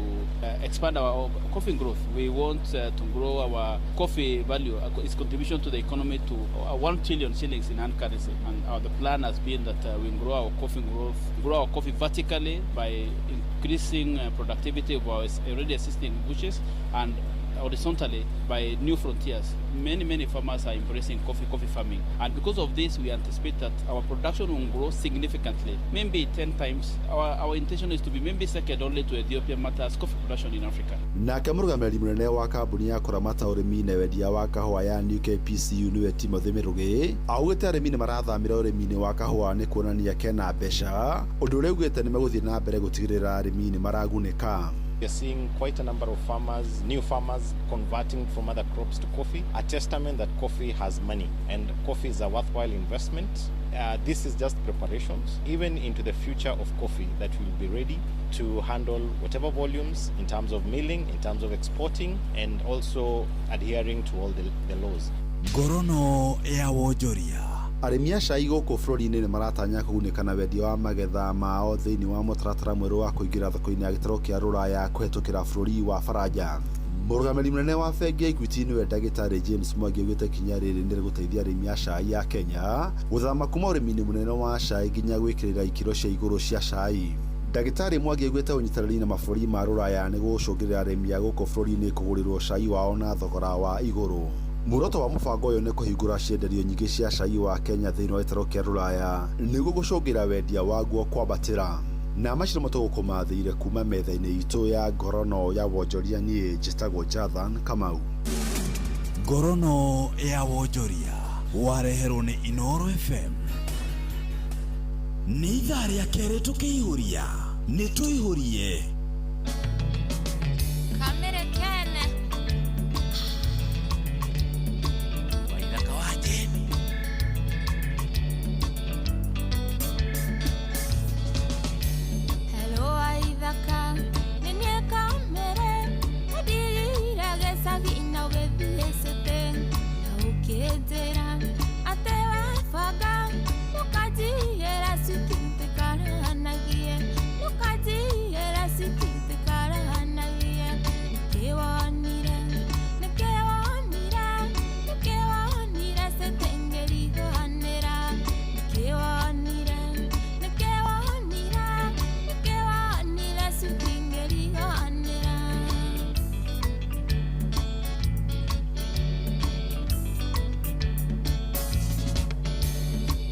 expand our coffee growth. We want to grow our coffee value, its contribution to the economy to 1 trillion shillings in hard currency. And the plan has been that we grow our coffee growth, grow our coffee vertically by increasing productivity of our already existing bushes and horizontally by new frontiers. Many, many farmers are embracing coffee farming. And because of this, we anticipate that our production will grow significantly, maybe 10 times. Our intention is to be maybe second only to Ethiopia matters coffee production in Africa. Nake mũrũgamĩrĩri mũnene wa kambuni ya kũramata ũrĩmi na wendia wa kahũa ya New KPCU nĩwe Timothy Mĩrũgĩ augĩte arĩmi nĩ marathamĩra ũrĩmi-inĩ wa kahũa nĩ kuonania kena mbeca, ũndũ ũrĩa augĩte nĩ megũthiĩ na mbere gũtigĩrĩra arĩmi nĩ maragunĩka. We are seeing quite a number of farmers, new farmers, converting from other crops to coffee, a testament that coffee has money and coffee is a worthwhile investment. This is just preparations, even into the future of coffee, that will be ready to handle whatever volumes in terms of milling, in terms of exporting, and also adhering to all the laws. Ngorono ya wonjoria. Arĩmi a cai gũkũ bũrũri-inĩ nĩ maratanya kũgunĩka na wendia wa magetha mao thĩinĩ wa mũtaratara mwerũ wa kũingĩra thoko-inĩ ya gĩtarũ kĩa rũraya kũhetũkĩra bũrũri wa Faranja. Mũrũgamĩrĩri mũnene wa bengi ya Equity nĩwe ndagĩtarĩ James Mwangi augĩte ikinya rĩrĩ nĩ rĩgũteithia arĩmi a cai a Kenya gũthama kuma ũrĩmi-inĩ mũnene wa cai nginya gwĩkĩrĩra ikĩro cia igũrũ cia cai. Ndagĩtarĩ Mwangi augĩte ũnyitanĩri na mabũrũri ma rũraya nĩ gũgũcũngĩrĩria arĩmi a gũkũ bũrũri-inĩ kũgũrĩrwo cai wao na thogora wa igũrũ. Muoroto wa mũbango ũyũ nĩ kũhingũra cienderio nyingĩ cia cai wa Kenya thĩinĩ wa gĩtarũ kĩa rũraya nĩguo gũcũngĩra wendia waguo kwambatĩra. Na macio nĩmo tũgũkũmathĩire kuma metha-inĩ itũ ya ngorono ya wonjoria. Niĩ njĩtagwo Jathan Kamau. Ngorono ya wonjoria wareherwo nĩ Inoro FM. Nĩ ithaa rĩa kerĩ tũkĩihũria, nĩ tũihũrie. Kamere kene. Waithaka wa Jeni. Hello Waithaka, nĩ niĩ Kamere, ndigire gĩcagi na ũgĩthiĩ city, na ũkĩnjĩra atĩ webanga ndũkanjiyĩra switi tũkarahanagie, ndũkanjiyĩra switi tũkarahanagie. Nĩkĩ wonire, nĩkĩ wonire, nĩkĩ wonire city ngĩriganĩra, nĩkĩ wonire, nĩkĩ wonire, nĩkĩ wonire switi ngĩriganĩra.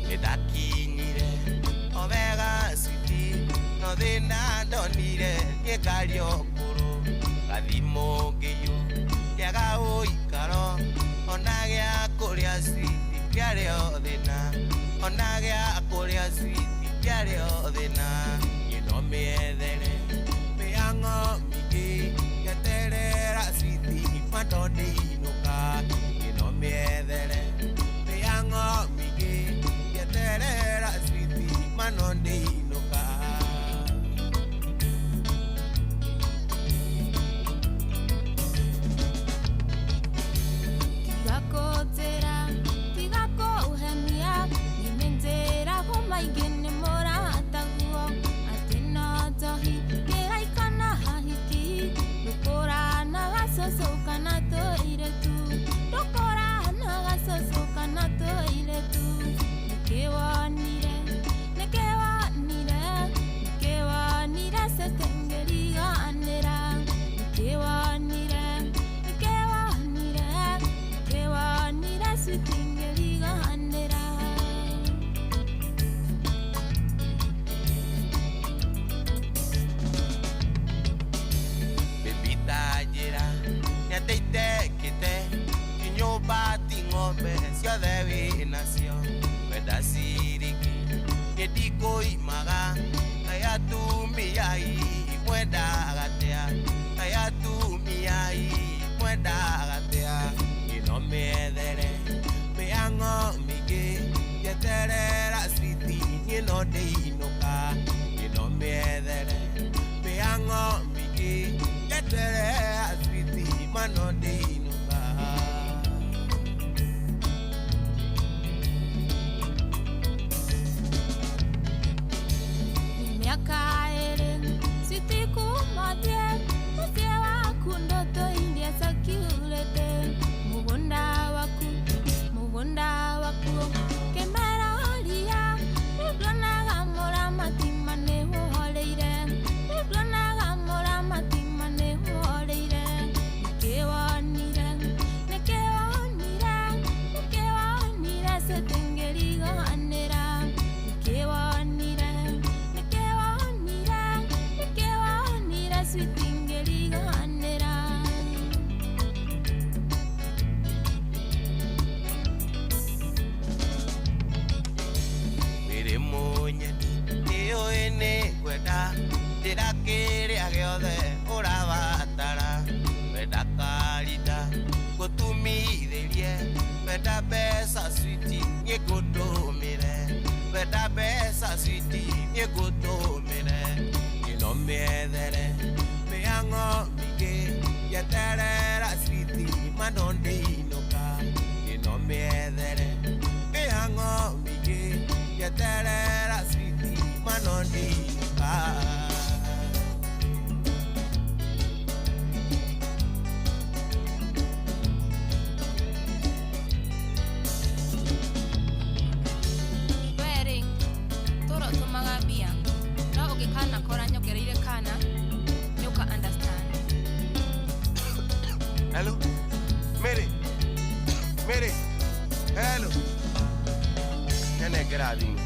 Nĩndakinyire o wega switi, no thĩna ndonire ngĩkaria ũkũrũ, gathimũ ngĩiywo kĩaga ũikaro, ona gĩa kũrĩa switi kĩarĩ o thĩna, ona gĩa kũrĩa switi kĩarĩ o thĩna. Niĩ no mĩethere mĩhang'o mĩingĩ ngeterera switi bado ndĩinũka, niĩ no mĩethere mĩhang'o mĩingĩ ngeterera switi mano ndĩinũka. Tiga kũnjĩra, tiga kũhenia, niĩ nĩnjĩragwo maingĩ nĩ mũrataguo, atĩ no njohi kĩraika na hahiki, ndũkũranaga cũcũ kana tũirĩtu, ndũkũranaga cũcũ kana tũirĩtu. Nĩkĩ wonire, nĩkĩ wonire, nĩkĩ wonire city ngĩriganĩra, nĩkĩ wonire, nĩkĩ wonire, nĩkĩ wonire switi ngĩriganĩra. Baby ta njĩra nĩ atĩ itekĩte ti nyũmba ti ng'ombe ciothe wĩnacio, wenda ciringi niĩ ndikũimaga, kaĩ atumia ii mwendaga atĩa, kaĩ atumia ii mwendaga atĩa. Niĩ no mĩethere mĩhang'o mĩingĩ njeterera switi niĩ no ndĩinũka, niĩ no mĩethere mĩhang'o mĩingĩ njeterera switi mano ndĩinũka. Nĩ mĩaka ĩrĩ switi kuma thiĩ, mũciĩ waku ndũtũirie security, mũgũnda waku, mũgũnda waku kĩmera ria, rĩu nduonaga mũramati ma nĩũhoreire, rĩu nduonaga mũramati ma nĩũhoreire. Nĩkĩ wonire Wenda ndĩra kĩrĩa gĩothe ũrabatara. Wenda karita ngũtumithĩrie. Wenda mbeca switi niĩ ngũtũmĩre. Wenda mbeca switi niĩ ngũtũmĩre. Ĩno mĩethere mĩhang'o mĩingĩ yeterera switi mano ndĩinũka. Ĩno mĩethere mĩhang'o mĩingĩ yeterera switi mano ndĩinũka. Werĩ tũra ũtũmaga mbia no ũngĩkanakora nyongereire kana nĩũka understand. Hello? Mary? Mary? Hello? Nyanengera thimũ.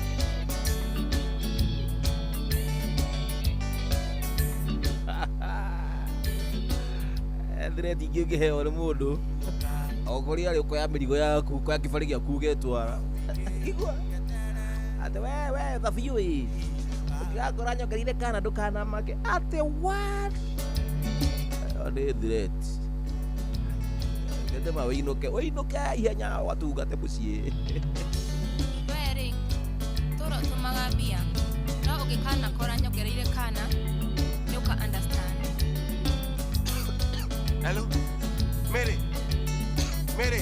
Threat ingĩ ũngĩheo nĩ mũndũ okorĩa arĩ ũkoya mĩrigo yaku ũkoya kĩbarĩ gĩaku ũgetwara igua atĩ we thabiũ ĩ ũngĩgakora nyongereire kana ndũkanamake atĩ what. Ĩyo nĩ threat. Ndema wĩinũke wĩinũke ihenya watungate mũciĩ. Werĩ tũra ũtũmaga mbia no ũngĩkanakora nyongereire kana nĩũka understand. Hello? Mary? Mary?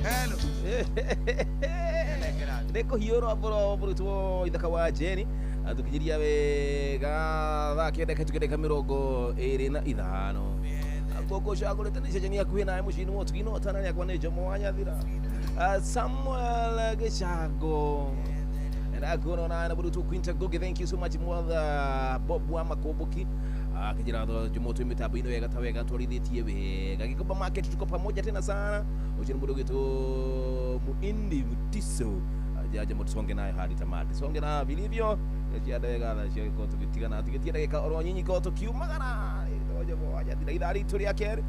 Hello? Nĩ kũhiũrwo mũno mũrutwo ithaka wa Jeni atũkinyĩria wega thaa kenda kahĩtũke ndagĩka 25. Gũkũ cagũrĩte nĩ ceceni hakuhĩ nawe mũciĩ-inĩ wa ũtugi no tana rĩakwa nĩ Jomo wa Nyathira. Samuel Gĩcango ndakuona nawe na mũrutwo Quinta Ngugi, thank you so much mwatha Bob wa Makomboki akijira Jomo twĩ mĩtambo-inĩ wega ta wega twarithĩtie wega Gĩkomba market tuko pamoja tena sana. Ũcio nĩ mũndũ ũgwĩtwo Muindi Mutiso jaja mũtusonge nayo hadi tamati songe nayo vilivyo cianda wega thaa cio gĩkorwo tũgĩtigana tũgĩtia ndagĩka oro nyinyi korwo tũkiumagara Jomo wa Nyathira ithaa ritũ rĩa kerĩ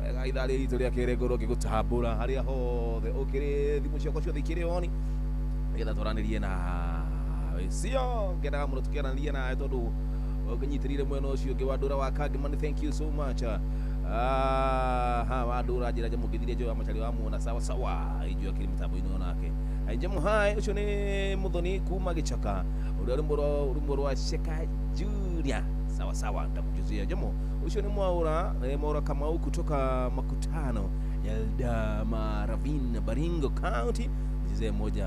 wega ithaa rĩrĩ ritũ rĩa kerĩ ngorwo ngĩgũtambũra harĩa hothe ũkĩrĩ thimũ ciakwa ciothe ikĩrĩ oni nĩgetha twaranĩrie nawe cio ngendaga mũno tũkĩaranĩria nawe tondũ ũkĩnyitĩrĩire mwena ũcio ũngĩ wa Ndũra wa Kangĩmani, thank you so much. Ha wa Ndũra njĩra njamũ ngĩthirie Joe wa Machari wa muona sawa sawa ijua akĩrĩ mĩtambo-inĩ onake Njamũ hai ũcio nĩ Mũthoni kuma Gĩchaka ũrĩa ũrĩ rwa Sheka Junior sawa sawa nitakuchezea Njamũ ũcio nĩ Mwaura Mwaura Kamau kutoka Makutano Eldama Ravine Baringo County mchezee moja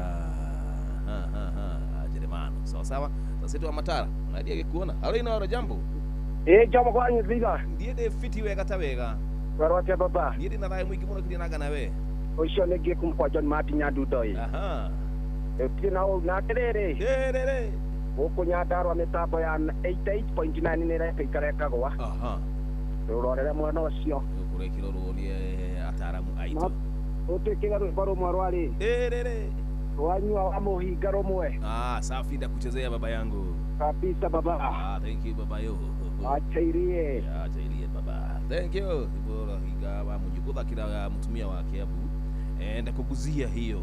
Jeremano sawa sawa. Sasa tu Matara unadia gikuona halo ina jambo. Jomo kwa Nyathira ndiĩ ndĩ fiti wega ta wega warwatia baba niĩ ndĩ na thayũ mũingĩ mũno kĩrĩa nanga nawe ũcio nĩ ngĩ kuma kwa John Martin Nyandundo ĩ. Aha. Ũtirĩ na ũũ na atĩrĩrĩ rĩrĩ gũkũ Nyandarua mĩtambo ya 88.9 nĩ ĩreka ikarekagwa. Aha. Rũrorere mwena ũcio ũkũrekĩrwo nĩ ataramu aitũ ũtwĩkĩre rwĩmbo rũmwe rwarĩ rĩrĩ wanyua wa mũhinga rũmwe. Safi ndakuchezea baba yangu kabisa baba. Thank you baba yo. Acha irie. Acha irie baba. Thank you. Bora higa wa mjukuu kila mtumia wa Kiabu. Ndakuguzia hiyo.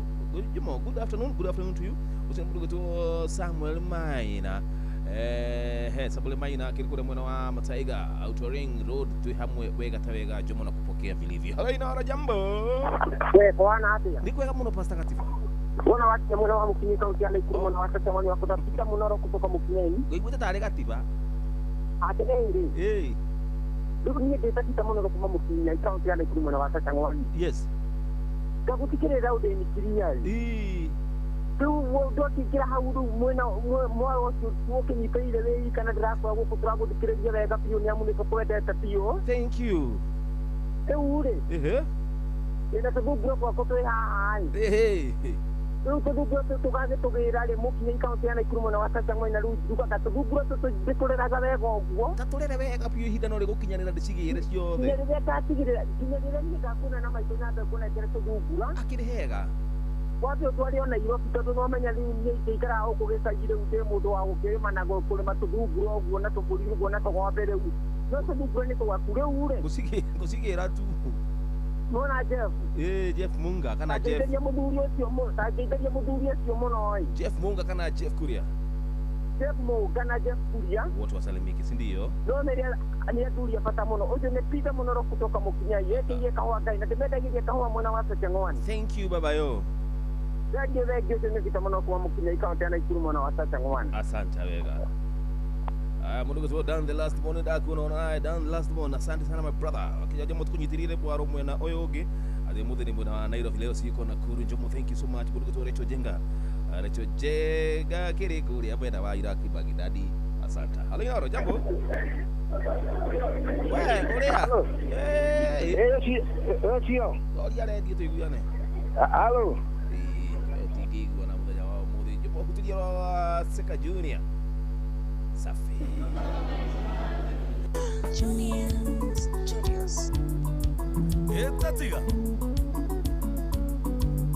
Jumo, good afternoon to you. Usimbudu tu Samuel Maina. Samuel Maina kilikuwa mwana wa Mataiga Outer Ring Road tu hamwe wega tawega Jomo na kupokea vilivyo. Hello ina jambo. We bwana atia. Ni kwega muno Pastor Katifa. Bwana wake mwana wa Mukinyi kaunti ya Nakuru mwana wa sasa mwana wa kutapita munoro kutoka Mukinyeni. Ngũiguĩte tarĩ Gatiba. Atĩrĩrĩ. Rĩu niĩ ndĩtatita mũno kuma Mukinyi kaunti ya Nakuru mwena wa Sachang'wani. Yes. Ngagũtigĩrĩra ũndĩnikiria ĩ. Rĩu ndwakĩingĩra hau rĩu mwena mwaro ũcio ũkĩnyitĩrĩire wĩ kana ndĩrakora gũkũ tũragũthikĩrĩria wega biũ nĩ amu nĩtũkwendete biũ. Thank you. Rĩu rĩ. Ndĩna tũthungura twakwa twĩ haha ĩ. Rĩu tũthungura tũtũ tũgagĩtũgĩra rĩ Mũkinyĩ kaunti ya Nakuru mwena wa Sachang'wani na rĩu njugaga tũthungura tũtũ ndĩtũreraga wega ũguo. Ta tũrere wega biũ ihinda no rĩgũkinyanĩra ndĩcigĩre ciothe. Nginya rĩrĩa ngatigĩrĩra nginya rĩrĩa niĩ ngakuona na maitũ nyambe ngũnengere tũthungura. Akĩrĩ hega. Wambe ũtware o Nairobi tondũ nĩwamenya rĩu niĩ ingĩikara gũkũ gĩcagi rĩu ndĩ mũndũ wa gũkĩrĩma na kũrĩma tũthungura ũguo na tũmbũri ũguo na tũgombe rĩu. No tũthungura nĩ twaku rĩu rĩ. Ngũcigĩra tu. Nona Jeff. Jeff Munga kana Jeff. Angĩteithia mũthuri ũcio mũno ĩ. Jeff Munga kana Jeff Kuria. Jeff Muga na Jeff Kuria. Wote wasalimike, si ndio? No nĩ athuri a bata mũno. Ũcio nĩ Peter Mũnoro kutoka Mũkinyai. Yekĩirie kahũa Ngai na ndĩmendagĩrie kahũa mwena wa Sachang'wani. Thank you baba yo. Thengiũ thengiũ, ũcio nĩ Peter Mũnoro kuma Mũkinyai, kaunti ya Naikuru, mwena wa Sachang'wani. Asante wega. Mundu gwitwo Dan the last born, ndakuona naye Dan the last born, asante sana my brother. Akija jomo tukunyitirire bwaro mwena uyu ungi athi muthini mwena wa Nairobi leo siko Nakuru. Njomo, thank you so much. Mundu gwitwo Rachel Jenga, Rachel Jenga kiri kuria mwena wa Iraq Baghdadi, asante. Halo Inoro, jambo. We uria? Eh, cio. Oria redio tuiguane. Halo. Tingĩiguana mũthenya wa ũmũthĩ. Njomo hutiria wa Seka Junior. Safi. Junior Studios. Tatiga.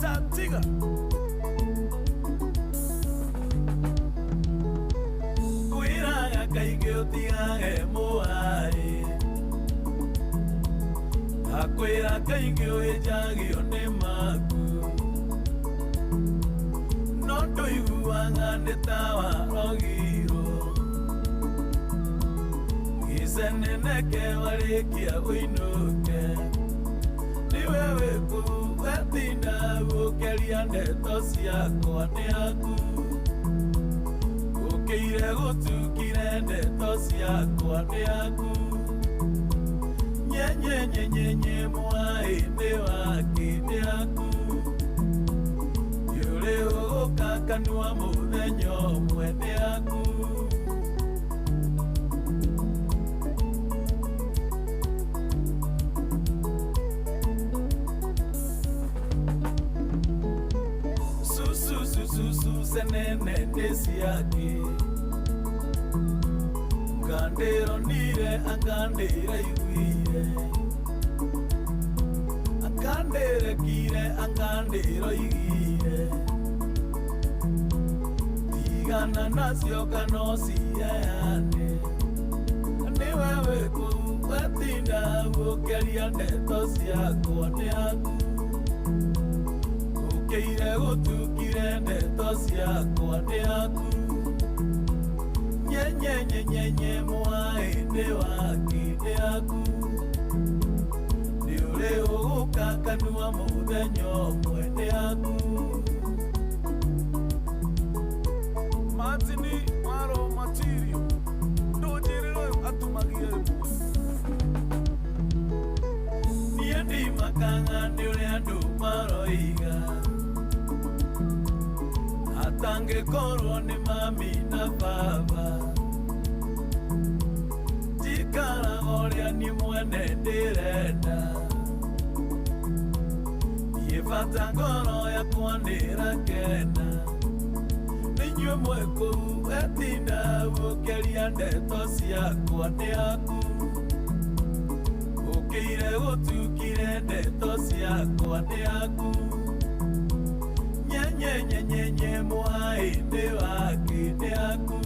Tatiga. Kwĩraga kaingĩ ũtigage mũhaĩ. Akwĩra kaingĩ ũhĩnjagio nĩ maku. No ndũiguaga nĩ ta warogirwo. Giceneneke warĩkia ũinũke. Nĩwe wĩkũ wetinda gũkĩria ndeto ciakwa nĩ aku. Ũkĩire gũtukire ndeto ciakwa nĩ aku. Nyenyenyenyenye mwaĩ nĩ waki nĩ aku. Yũrĩ ũgũkakanua mũthenya ũmwe nĩ aku. Susu senene ndesiake. Ngandero nire angandera iguire. Angandere kire angandero igire. Tigana nacio kano ciane. Niwe wĩkũ wetinda gũkĩria ndeto ciakwa nĩ aku. Ũkĩire gũtukire ndeto ciakwa nĩ aku. Nyenyenyenyenye mwaĩ nĩ waki nĩ aku. Nĩ ũrĩ ũgũkakanua mũthenya ũmwe nĩ aku. Martini waro matirio. Ndũnjĩrĩre ũyũ atumagia ĩmwe. Niĩ ndimakaga nĩ ũrĩa andũ maroiga. Atangĩkorwo nĩ mami na baba. Njikaraga ũrĩa niĩ mwene ndĩrenda. Niĩ bata ngoro yakwa nĩĩrakena. Nĩinyuĩ mwĩ kũu wetinda gũkĩria ndeto ciakwa nĩ aku. Ũkĩire gũtukire ndeto ciakwa nĩ aku. Nyenyenyenyenye mwaĩ nĩ waki nĩ aku.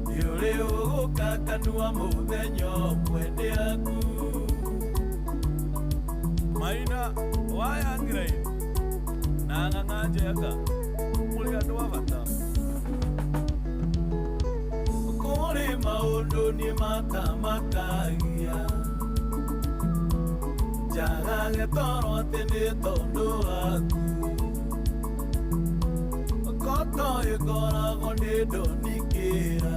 Nĩũrĩ ũgũkakanua mũthenya ũmwe nĩ aku. Maina wayangĩra na ng'ang'a njega mũrĩ andũ a bata. Kũrĩ maũndũ niĩ matamakagia. Njagage toro atĩ nĩ tondũ waku. Koto ĩkoragwo nĩ ndũnikĩra.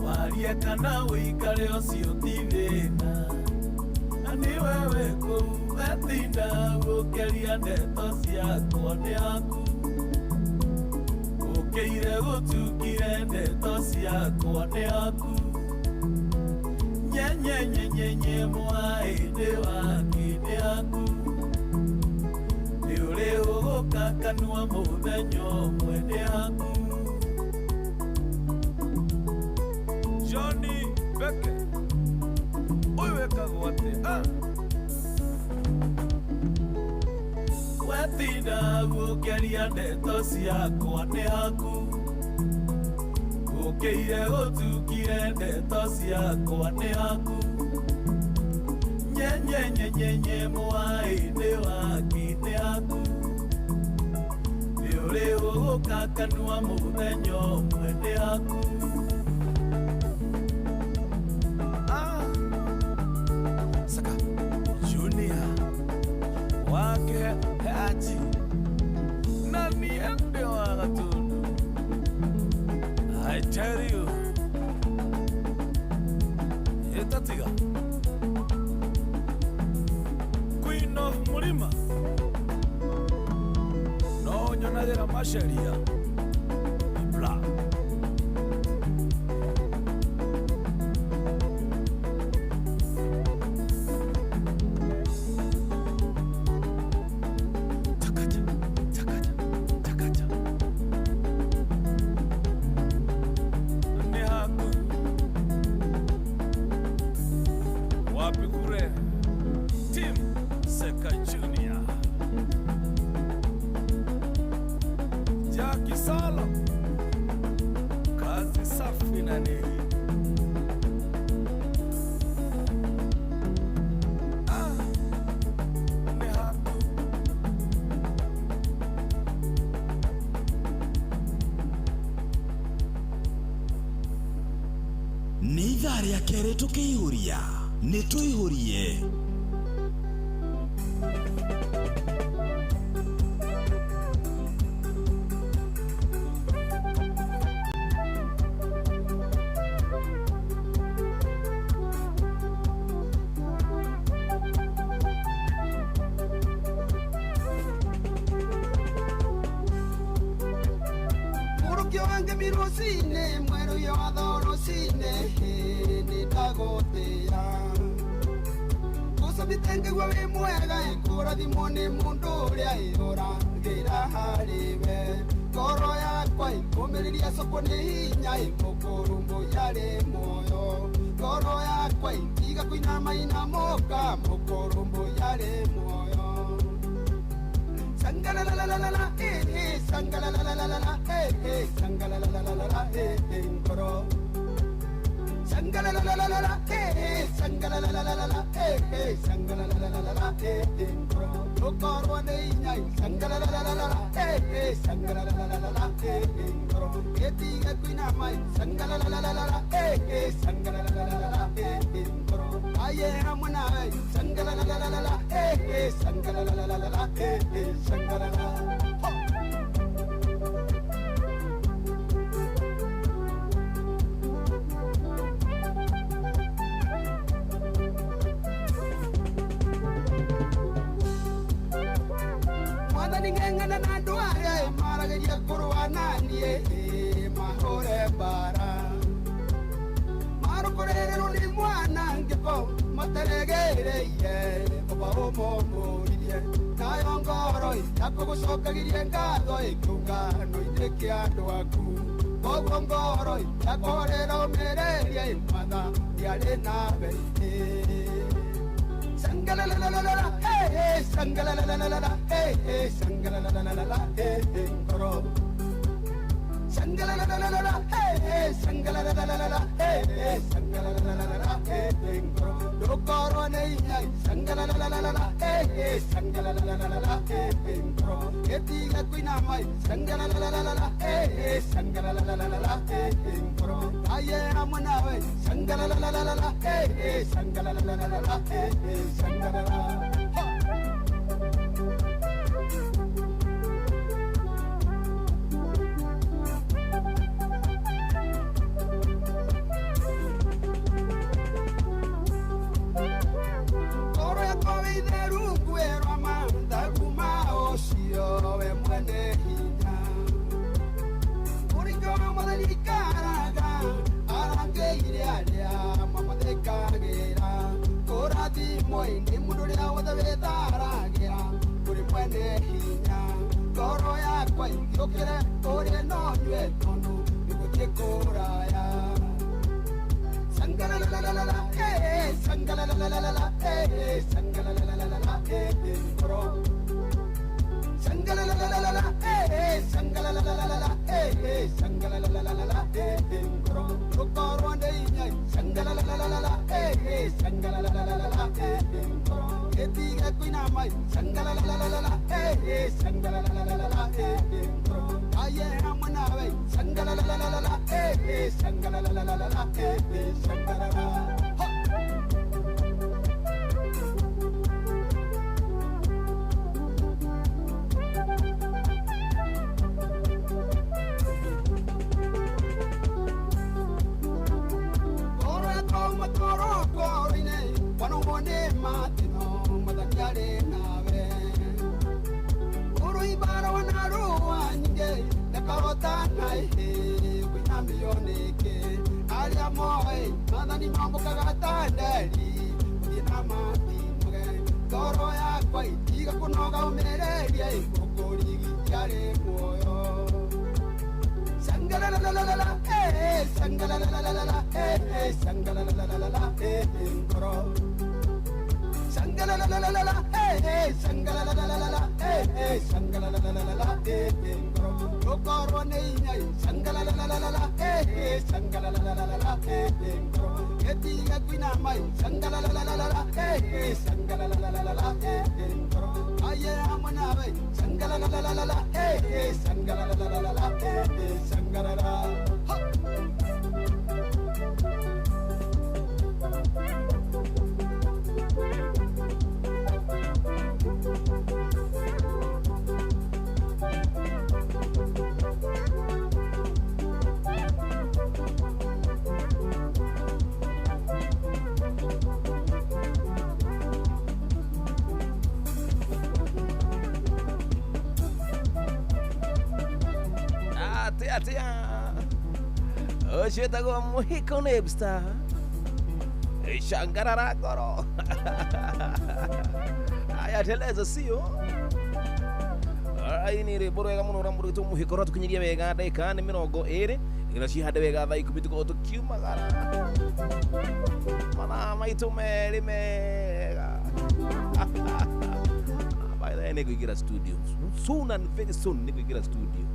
Warie kana ũikare ũcio ti thĩna. Na nĩwe wĩ kũu wetinda gũkĩria ndeto ciakwa nĩ aku. Ũkĩire gũtukire ndeto ciakwa nĩ aku. Nyenyenyenyenye mwaĩ nĩ waki nĩ aku. Nĩ ũrĩ ũgũkakanua mũthenya ũmwe nĩ aku. Johnny Beke ũyũ wĩkagwo atĩa? Wetinda gũkĩria ndeto ciakwa nĩ aku. Ũkĩire gũtukire ndeto ciakwa nĩ aku. Nyenyenyenyenye mwaĩ nĩ waki nĩ aku. Nĩ Ndũrĩhũgũka kanua mũthenya ũmwe nĩ haku. Saka Junior wake Haji na niende wa Gatundu. I tell you, Etatiga Queen of Murima no nyonagĩra maceria Ibla. Nĩ haku wapi kure Tim Seka Junior Jackie Salo kazi safi na nini. Nĩ haku. Nĩ ithaa rĩa kerĩ tũkĩihũria nĩ tũihũrie. Mũrukĩ wange rũcinĩ mwerũ yo watho rũcinĩ nĩndagũtĩĩa gũcabite ngĩgua wĩ mwega ĩkũrathimwo nĩ mũndũ ũrĩa ĩũragĩra harĩ we ngoro yakwa ĩkũmĩrĩria coko nĩ hinya ĩmũkũrũmbũ yarĩ muoyo ngoro yakwa ĩtiga kũinamainamũka mũkũrũmbũ yarĩ muoyo. Sangalalalalala, eh, eh, sangalalalalala, eh, eh, sangalalalalala, eh, eh, ngoro. Sangalalalalala, eh, eh, sangalalalalala, eh, eh, sangalalalalala, eh, eh, ngoro. Okorwo nĩ inya, sangalalalalala, eh, eh, sangalalalalala, eh, eh, ngoro. Ĩtige kũinama, sangalalalalala, eh, eh, sangalalalalala, eh, eh, ngoro. Aye hamwe nawe, sangalalalalala, eh, eh, sangalalalalala, eh, eh, sangalala. Mwathani ng'eng'ana na andũ arĩa marageria kũrũa na niĩ mahũre mbara marũkũrĩrĩrwo nĩ mwanangĩko materegereirie baba ũmũmũririe nayo ngoro yakũgũcokagĩrie ngatho ĩkĩũngano-inĩ kĩa andũ aku koguo ngoro yakũhorera ũmĩrĩrie mwathani arĩ nawe. Sangalalalalala, eh, eh, sangalalalalala, eh, eh, sangalalalalala, eh, eh, ngoro. Sangalalalalala, eh, eh, sangalalalalala, eh, eh, sangalalalalala, eh, eh, ngoro. Ndũkorwo nĩ hinya, sangalalalalala, eh, eh, sangalalalalala, eh, eh, ngoro. Ĩtige kũinama, sangalalalalala, eh, eh, sangalalalalala, eh, eh, ngoro. Aye hamwe nawe, sangalalalalala, eh, eh, sangalalalalala, eh, eh, sangalala. Ngoro yakwa wĩ itheru ngwĩrwo mathagu ma ũcio we mwene hinya mũringo wa mwathani ikaraga arangĩire arĩa mamathĩkagĩra kũrathimwo nĩ mũndũ ũrĩa wothe wĩtharagĩra kũrĩ mwene hinya ngoro yakwa ĩngĩũkĩre ũrĩe no nyue tondũ nĩgũthiĩ kũraya. Sangalalalalala, eh, eh, sangalalalalala, eh, eh, sangalalalalala, eh, eh, ngoro. Sangalalalalala, eh, eh, sangalalalalala, eh, eh, sangalalalalala, eh, eh, ngoro. Ndũkorwo nĩ hinya, sangalalalalala, eh, eh, sangalalalalala, eh, eh, ngoro. Ĩtige kũinama, sangalalalalala, eh, eh, sangalalalalala, eh, eh, ngoro. Shangalalalalala, eh, eh, shangalalalalala, eh, eh, shangalala. Ha! Shangalalalalala, eh, shangalalalalala, eh, eh, shangalalalalala, eh, ngoro. Shangalalalalala, eh, eh, shangalalalalala, eh, eh, shangalalalalala, eh, ngoro. Lokoro nei, shangalalalalala, eh, eh, shangalalalalala, eh, ngoro. Etiga kuina mai, shangalalalalala, eh, eh, shangalalalalala, eh, ngoro. Aye amana bai, shangalalalalala, eh, eh, shangalalalalala, eh, eh, shangalala. Ha! Atia Oshetago muhiko nebsta Shangarara goro. Aya teleza sio. Ai ni riboro wega muno ura murutu muhiko ro tukinyiria wega ndagika ni 20 ira cihande wega thaa 10 tukorwo tukiumagara mathaa maitu meri mega. By the way, nikuingira studio soon and very soon, nikuingira studio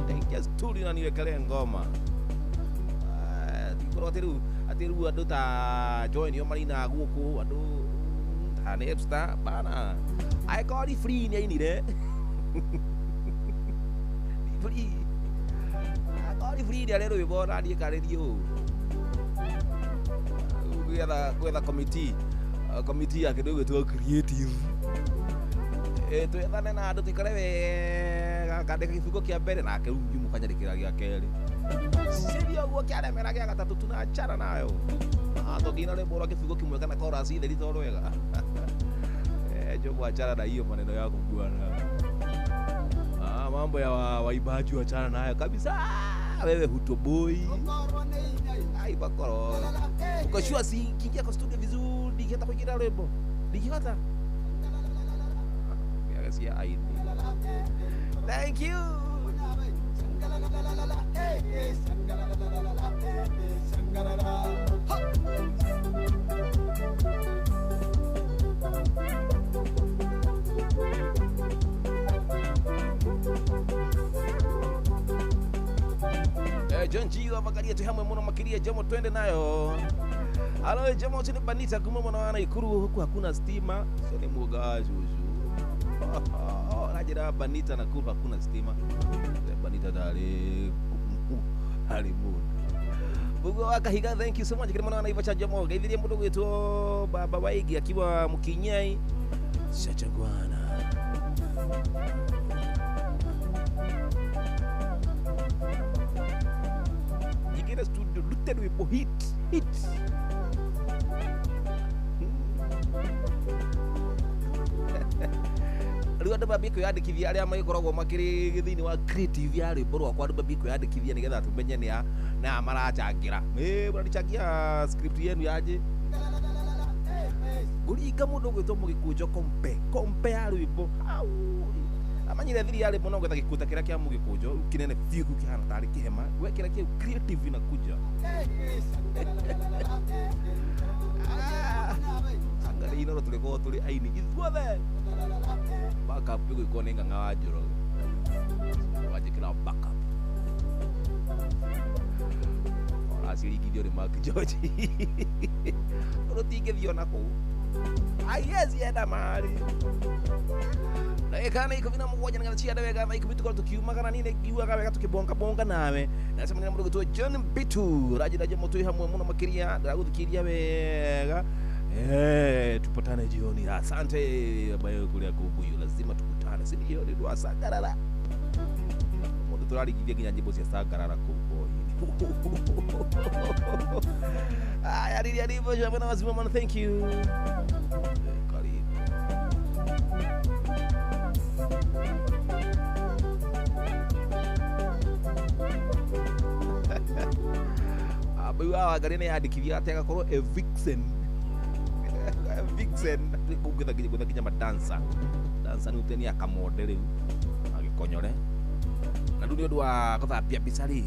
ndaingia studio na niwekele ngoma tikorwo ati riu andu ta Joy nio marina guku andu ta Nepstar bana I got it free ni ainire free I got it free ni arero rwimbo na niĩ karĩrio gwetha committee ya kĩndũ gĩgwĩtwo creative twethane na andũ tuikare wega kandĩka gĩbungo kĩa mbere nake rĩu ngiumu kanyandĩkĩra gĩa kerĩ ciria ũguo kĩaremera gĩa gatatũ tunachana nayo tũngĩina rwĩmbo rwa kĩbungo kĩmwe kana chorus itheri to rwega Jomo achana na hiyo maneno yako bwana. Mambo ya waimbaji achana nayo kabisa. Wewe hutoboi. Ai bakoro. Uko sure si kiingia kwa studio vizuri ndingihota kuingira rwimbo. Ndingihota. Sia aini. Thank you. John G wa Makaria tu hamwe muno makiria Jomo twende nayo. Alo Jomo chini banita kuma mwana wana Ikuru huku hakuna stima. Sio ni muoga juju. Najira banita na kuba hakuna stima. Banita dale halimu. Bugo wakahiga thank you so much kile mwana wana cha Jomo. Gaithirie mundu gwitwo Baba Waigi akiwa Mukinyai. Shachagwana. Nyingine studio lute rwimbo hit hit. Riu andu mambie kwiyandikithia aria magikoragwo makiri thiini wa creative ya rwimbo rwakwa andu mambie kwiyandikithia nigetha tumenye ni a na marachangira murachangia script yenu yaje nguringa mundu ugwitwo Mugikunjo kompe ya rwimbo au amanyire thiri ya rwimbo no gwetha gikuta kiria kia Mugikunjo kinene biu kihana tari kihema wekira kiu creative inakuja. Anga ino tulikorwo turi aini ithuothe backup ĩgwĩkwo nĩ Ng'ang'a wa Njoroge wanjĩkĩra backup ũraciringithio nĩ Mark George ũrũtingĩthiĩ ona kũu. Haiwezi enda mahali. Ndagĩka nĩ 17 nĩgetha ciande wega thaa 10 tũkorwo tũkiumagara niĩ ngiugaga wega tũkĩbonga bonga nawe. Nacemania na mũndũ ũgwĩtwo John Bitu ranjĩra Jomo twĩ hamwe mũno makĩria, ndĩragũthikĩria wega. Tupatane jioni. Asante bayo kulia kubuyu, lazima tukutane, si ndio? Ndio wa Sagarara. Mũndũ tũrarigithia nginya nyĩmbo cia Sagarara kũu boy. Aya, rĩrĩa ndivyo bwana wazima, thank you. Karibu. Abu wa gari nĩ yandĩkithia atĩ agakorwo a vixen. Vixen gũtha nginya madansa dansa nĩ uteni akamode rĩu agĩkonyore na rĩu nĩ ũndũ wa gũthambia mbica rĩ,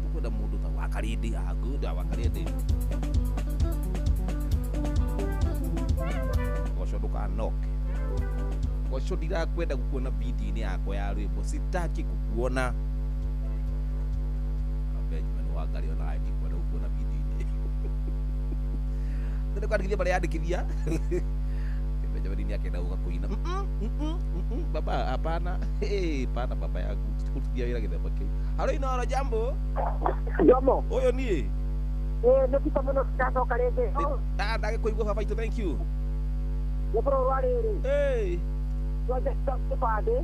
tũkwenda mũndũ ta wa Karindi. Good, wa Karindi goco ndũkanoke goco, ndirakwenda gũkuona video-inĩ yakwa ya rwĩmbo, sitaki kukuona. Benjamin Wangari ona ndikwenda gũkuona video-inĩ. Nĩ kwandĩkithia barĩa yandĩkithia Benjamin nĩ akenda gũka kũina. Baba hapana. Hey, hapana baba yangu, tukurutithia wĩra gĩthemba kĩu. Haro Inooro, jambo. Jomo. Ũyũ niĩ. Nĩ kita mũno ndacoka rĩngĩ. Ndagĩkũigua baba itũ, thank you. Nĩ bũrũri wa rĩrĩ. Twanja kĩbandĩ.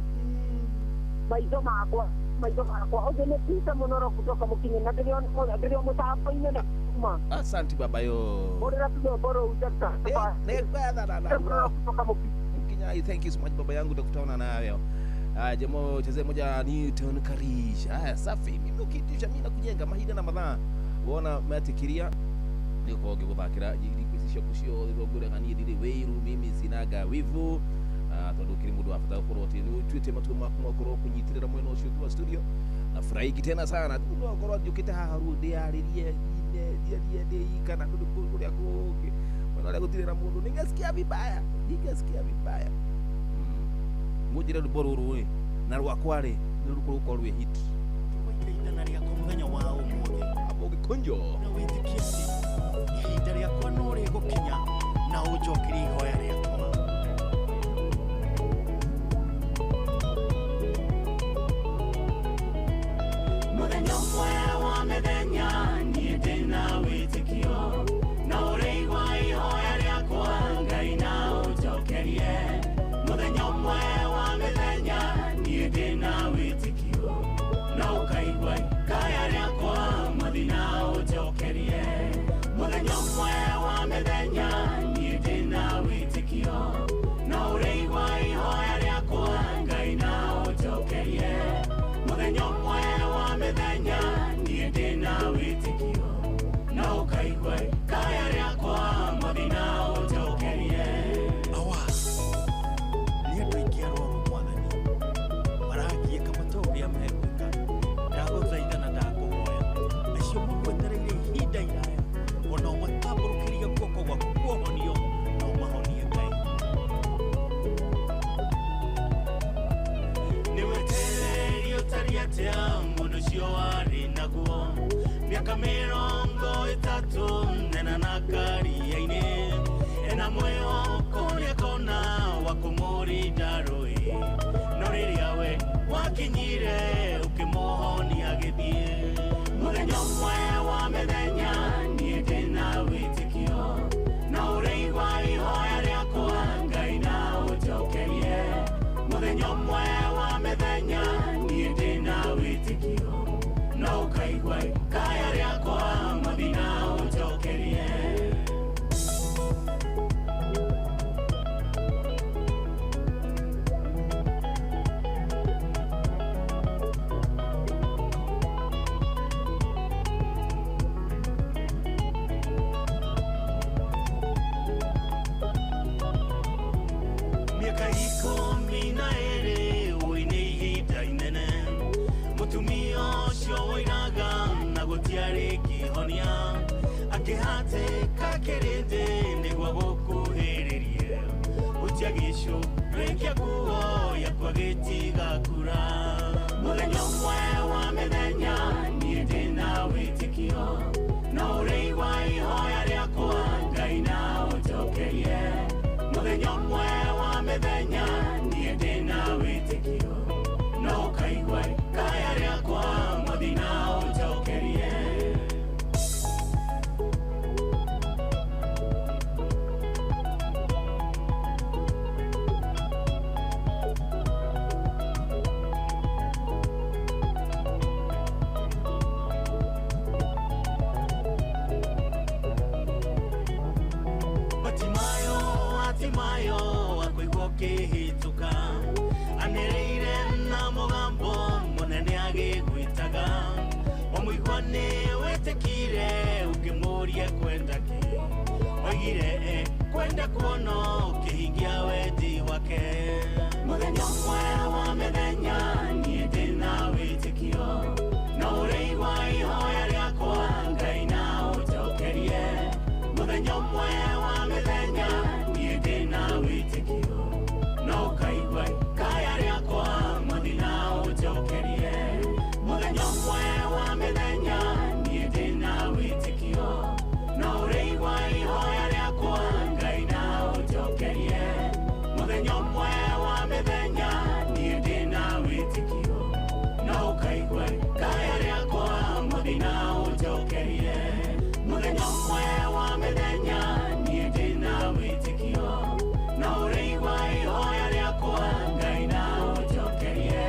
Maitho makwa, maitho makwa. Ũngĩ nĩ Peter Mũnoro kutoka Mũkinyĩ na ndĩrĩ o mũtambo-inĩ na kuma. Asante baba yo. Ũrĩra tũrwĩmbo rũu Dr. Nĩ ngwethana na kutoka Mũkinyĩ. Mũkinyai, thank you so much baba yangu, tutakutana nawe. Jemo cheze moja Newton Karisha. Haya safi. Mimi ukiitisha mimi nakujenga mahinda na mathaa. Wona matikiria nĩgũkorwo ngĩgũthakĩra request ciaku ciothe ngũrega niĩ ndirĩ wĩiru, mimi sinaga wivu. Tondũ ũkĩrĩ mũndũ wa bata gũkorwo atĩ nĩ ũtuĩte matua maku ma gũkorwo kũnyitĩrĩra mwena ũcio tu wa studio. Nafurahiki tena sana. No ngorwo njũkĩte haha rĩu ndĩarĩrie ine ndiarie ndĩ kana ndũ kũrĩa kũngĩ mwena ũrĩa gũtirĩ na mũndũ, ningesikia vibaya, ningesikia vibaya. Mũnjĩre rwĩmbo rũrũ rĩ na rwakwa rĩ nĩ rũkũrũkorwo rwĩ hit. Itana rĩakwa mũthenya wa ũmũthĩ abo gĩkũnjo na wĩtĩkie atĩ ihinda rĩakwa no rĩgũkinya na ũnjokerie ihoya rĩakwa. Mũthenya ũmwe wa mĩthenya niĩ ndĩna wĩtĩkio na ũrĩigua ihoya rĩakwa Ngai na ũnjokerie. Mũthenya ũmwe wa mĩthenya niĩ ndĩna wĩtĩkio na ũkaigua kaya rĩakwa mwathi na ũnjokerie. Mũthenya ũmwe wa mĩthenya niĩ ndĩna wĩtĩkio na ũrĩigua ihoya rĩakwa Ngai na ũnjokerie. Mũthenya ũmwe wa mĩthenya niĩ ndĩna wĩtĩkio na ũkaigua kaya rĩakwa mwathi na ũnjokerie. Awa nĩ andũ aingĩ arwaru mwathani maragiĩka matoĩ ũrĩa megwĩka. Ndagũthaitha na ndakũhoya acio magwetereire ihinda iraya ona ũmatambũrũkĩrie guoko gwaku kuohonio na ũmahonie Ngai. Nĩ wetereire ũtariĩ atĩa mũndũ ũcio warĩ naguo mĩaka 30 nena na karia-inĩ ena mwĩhoko nĩakona wa kũmũrinda rũĩ no rĩrĩa we wakinyire ũkĩmũhonia agĩthiĩ. Mũthenya ũmwe wa mĩthenya niĩ ndĩna wĩtĩkio na ũrĩigua ihoya rĩakwa Ngai na ũnjokerie. Mũthenya ũmwe wa mĩthenya niĩ ndĩna wĩtĩkio na ũkaigua kaya rĩakwa mwathi na ũnjokerie. Mĩaka 12 ũĩ nĩ ihinda inene mũtumia ũcio woiraga na gũtiarĩ kĩhonia akĩhatĩka kĩrĩndĩ nĩguo gũkuhĩrĩrie ũtia gĩcũrĩ kĩa nguo yakwa gĩtiga kura. Mũthenya ũmwe wa mĩthenya niĩ ndĩna wĩtĩkio na ũrĩigua ihoya rĩakwa Ngai na ũnjokerie. wetaga Omũigua nĩ wetĩkire ũkĩmũria kwenda kĩ Oigire kwenda kuona ũkĩhingia wendi wake Mũthenya ũmwe wa mĩthenya niĩ ndĩna wĩtĩkio No ũrĩigua ihoya rĩakwa Ngai na ũnjokerie Mũthenya ũmwe wa mĩthenya niĩ ndĩna wĩtĩkio No ũkaigua kaya rĩakwa Mwathi na ũnjokerie Mũthenya ũmwe wa mĩthenya niĩ ndĩna wĩtĩkio No ũrĩigua ihoya rĩakwa Ngai na ũnjokerie Mũthenya ũmwe wa mĩthenya niĩ ndĩna wĩtĩkio No ũkaigua kaya rĩakwa Mwathi na ũnjokerie Mũthenya ũmwe wa mĩthenya niĩ ndĩna wĩtĩkio No ũrĩigua ihoya rĩakwa Ngai na ũnjokerie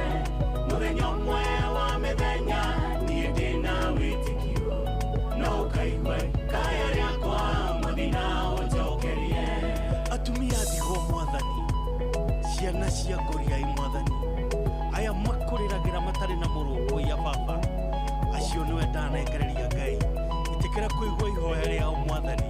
Mũthenya ũmwe wa mĩthenya niĩ ndĩna wĩtĩkio No ũkaigua kaya rĩakwa Mwathi na ũnjokerie Atumia ndigwa mwathani ciana cia ngũriai mwathani aya makũrĩragĩra matarĩ na mũrũmbũiya baba acio nĩwe ndanengereria Ngai ĩtĩkĩra kũigua ihoya rĩao mwathani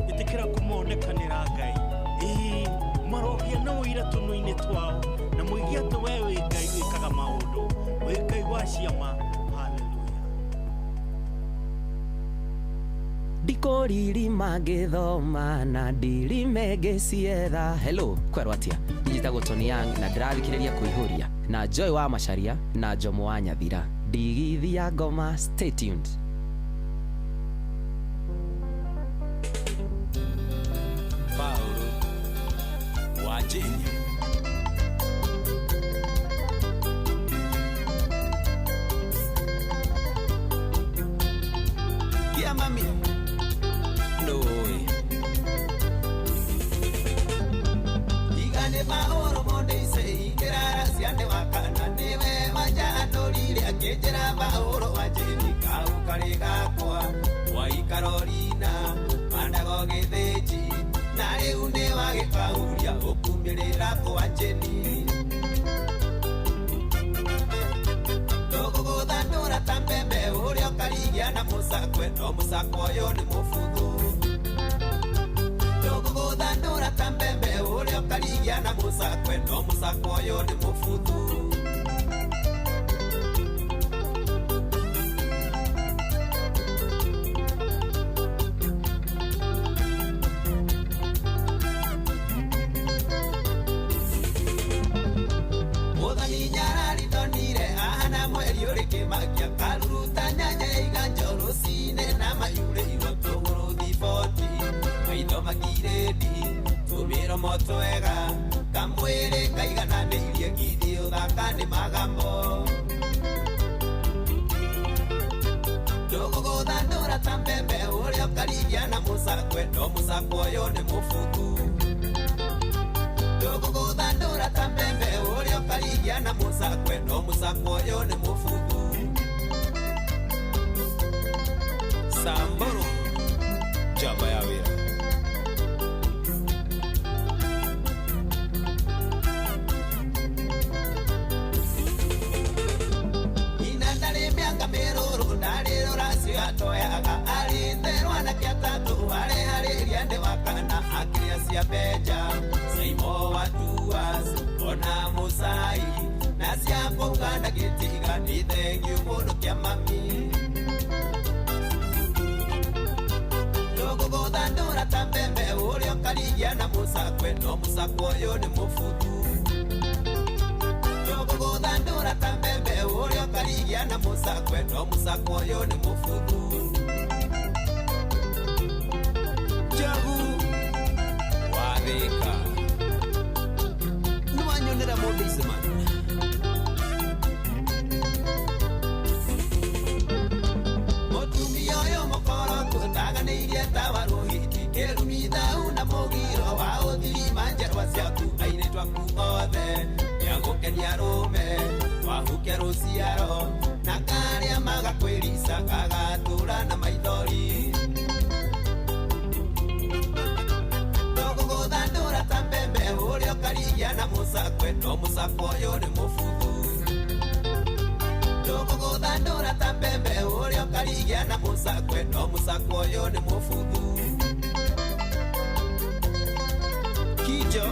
ĩtĩkĩra kũmonekanĩra Ngai ĩĩ marogĩa na ũira tũnua-inĩ twao na moige atĩ we wĩ Ngai wĩkaga maũndũ wĩ Ngai wa ciama. Ndikũririma ngĩthoma na ndirime ngĩcietha. Hello, kwerwo atĩa? Njĩtagwo Tony Young na ndĩrathikĩrĩria kũihũria na Joy wa Macharia na Jomo wa Nyathira. Ndigithi ya ngoma, stay tuned. Paulo wa Jeni Yeah, mami. Ndũĩ Igane maoro monde ise ikirara ciane wakana niwe wajanũrire akĩnjĩra Paũlo wa Jeni kau karĩ gakwa waikarorina mandago gĩthĩnji na rĩu nĩ wagĩkauria ũkumĩrĩra kwa Jeni Ndũgũgũthandũra ta mbembe ũrĩa ũkarigia na mũcakwe no mũcakwe ũyũ nĩ mũbuthu Ndũgũgũthandũra ta mbembe ũrĩa ũkarigia na mũcakwe no mũcakwe ũyũ nĩ mũbuthu Mũthoni nyararitonire ahana mweri ũrĩ kĩmakia karuruta nyanya iganjo rũcinĩ na mayurĩirwo tũgũrũ thiboti maitho makirĩndi tũmĩromo twega kamwĩrĩ kaigananĩirie githĩ ũthaka nĩ magambo Ndũgũgũthandũra ta mbembe ũrĩa ũkarigia na mũcakwe no mũcakwe ũyũ nĩ mũbuthu Ndũgũgũthandũra ta mbembe ũrĩa ũkarigia na mũcakwe no mũcakwe ũyũ nĩ mũbuthu Samboro njamba ya wĩra Nyina ndarĩ mĩaka mĩrũrũ ndarĩ rũracio atoyaga arĩte rwanake atatũ areharĩria ndĩ wa kana akĩrĩa cia benja Saimo wa Duas ona Mũcai na cia kũganda gĩtiga nĩ thengiũ mũno kĩa mami Ndũgũgũthandũra ta mbembe ũrĩa ũkarigia na mũcakwe no mũcakwe ũyũ nĩ mũbuthu Ndũgũgũthandũra ta mbembe ũrĩa ũkarigia na mũcakwe no mũcakwe ũyũ nĩ mũbuthu Njagu wathĩka nĩwanyonera mũndũ icemania Mũtumia ũyũ mũkoroku ndaganĩirie ta warũhiti kĩrumi thau na mũgiro wa ũthirima njerwa ciaku airĩtu aku othe nĩagũkenia rũme wahuke rũciaro na karĩa magakwĩrica gagatũra na maithori Ndũgũgũthandũra ta mbembe ũrĩa ũkarigia na mũcakwe no mũcakwe ũyũ nĩ mũbuthu Ndũgũgũthandũra Ngũmũthandũra ta mbembe ũrĩa ũkarigia na mũcakwe no mũcakwe ũyũ nĩ mũbuthu. Kijo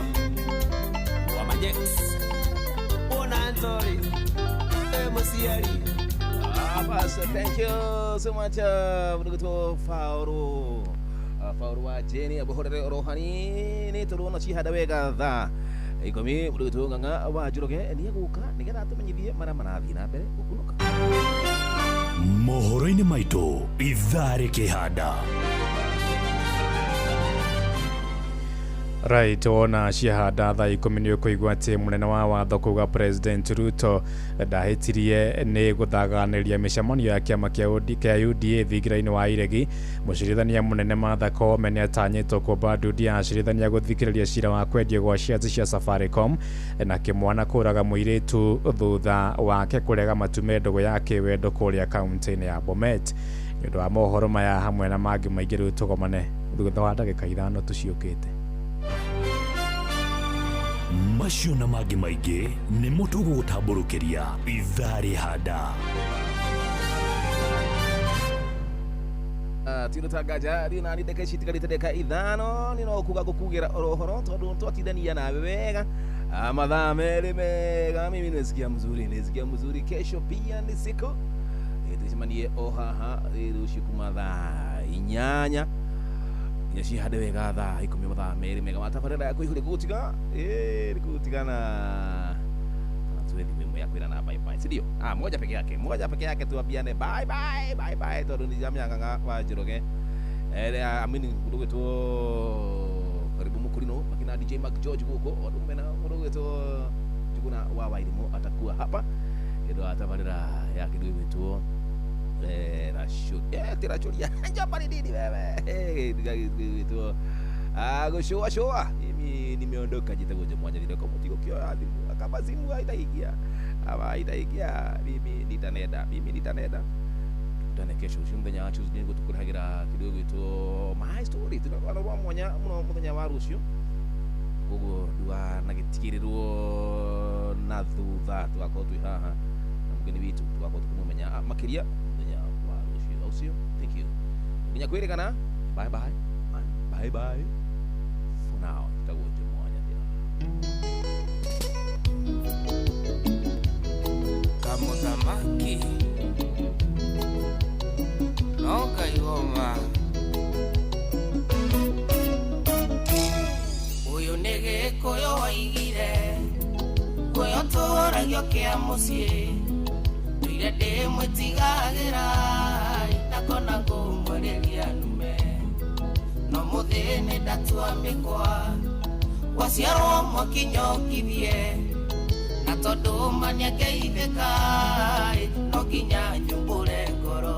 wa Majex ona Ntori mũciari. Pastor, thank you so much. Mũndũ Fauro Fauro wa Jeni abuhorere oro hanini tũrona cihanda wega thaa 10 mũndũ Ng'ang'a wa Njoroge nĩegũka nĩgetha atũmenyithie marĩa marathiĩ na mbere gũkunũka. Mohoro-inĩ maitũ ithaa rĩkĩhanda. Right, wona ciahanda thaa 10 nĩ ũkũigua atĩ mũnene wa watho kuga President Ruto ndahĩtirie nĩ gũthaganĩria mĩcemanio ya kĩama kĩa UDA thingira-inĩ wa Iregi. Mũcirithania mũnene Martha Koome nĩ atanyĩtwo kũmba ndundu ya acirithania gũthikĩrĩria cira wa kwendio gwa shares cia Safaricom na kĩmwana kũraga mũirĩtu thutha wake kũrega matume ndũgũ ya kĩwendo kũrĩa kaunti-inĩ ya Bomet. Nĩ ũndũ wa mohoro maya hamwe na mangĩ maingĩ rĩu tũgomane thutha wa ndagĩka 5 tũciũkĩte. Macio na mangĩ maingĩ nĩmo tũgũgũtambũrũkĩria ithaa rĩhanda. Tiro tangaja ri nani ndeka ici itigarĩte ndeka 5 ni no kuga gũkugĩra oro ũhoro tondũ twatindania nawe wega mathaa merĩ mega. Mimi nisikia mzuri, nisikia mzuri. Kesho pia ni siku tucemanie o haha rũciũ kuma thaa 8 nginya cihande wega thaa 10 mathaa merĩ mega matabarĩra ya kũihũria gũgũtiga gũgũtigana kana tuwe thimũ ĩmwe ya kwĩrana bye bye, si ndio? Moja peke yake, moja peke yake tuambiane bye bye bye bye tondũ ni jamia Ng'ang'a wa Njoroge amini mũndũ gwĩtwo karibu Mukurino makina DJ Mark George gũkũ o mena mũndũ gwĩtwo Njuguna wa Wairimu atakuwa hapa ĩndo atabarĩra ya kĩndũ gĩgwĩtwo tirachuria njamba nini wewe gĩgwĩtwo gũcũa cũa. Mimi nimeondoka jitagwo Jomwanya thire kwa mutigo kioya thimu akaba simu haitaingia ama haitaingia. Mimi nitanenda, mimi nitanenda. Tukutane kesho ucio muthenya wa Tuesday niguo tukurahagira kindu gĩgwĩtwo my story tunarwa rwa mwanya muno muthenya wa rucio koguo ndukanagĩtigĩrĩrwo na thutha tugakorwo twĩ haha na mũgeni witũ tugakorwo tũkĩmũmenya makĩria muthenya wa rucio ucio. Thank you nginya kwĩrĩgana. Bye bye and bye bye for now. Njĩtagwo Jomwanya Thira. Kamuthamaki no Ngai ũyũ nĩ Gĩkũyũ waigire kũyũ tũragio kĩa mũciĩ ndũire ndĩmwĩtigagĩra ndakona ngũmwarĩria ndume no mũthĩ nĩ ndatua mĩkwa waciarwo mwakinyokithie na tondũ maniakeithĩka no nginya nyumbũre ngoro.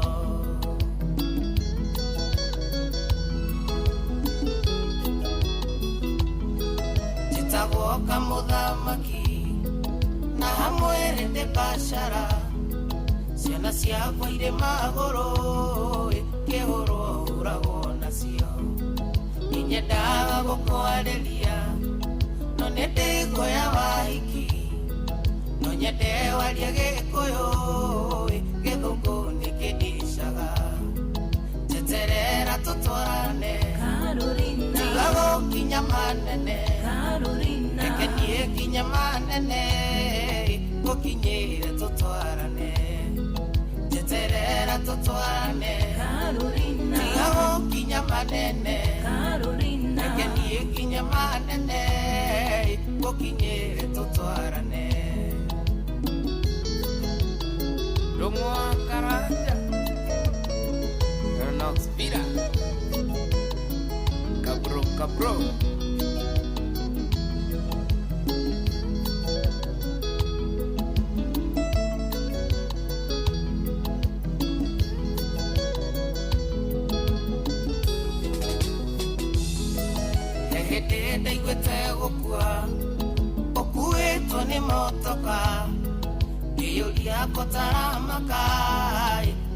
Njĩtagwo kamũthamaki na hamwe ndĩ biacara ciana ciakwa irĩ magũrũ kĩhũrwo hũragwo nacio inyendaga gũkwarĩria no nĩ ndĩngoya wahiki no nyende warie Gĩkũyũ gĩthũngũ nĩ kĩndicaga njeterera tũtwarane tiga gũkinya manene reke niĩ kinya manene gũkinyĩre tũtwarane njeterera tũtwarane tiga gũkinya manene reke niĩ kinya manene gũkinyĩre tũtwarane. Ndũng'wa Karanja Aeronox Vida Kabro Kabro Hĩndĩ ndaiguĩte gũkua ũkuĩtwo nĩ motoka ngĩyũria kotaramaka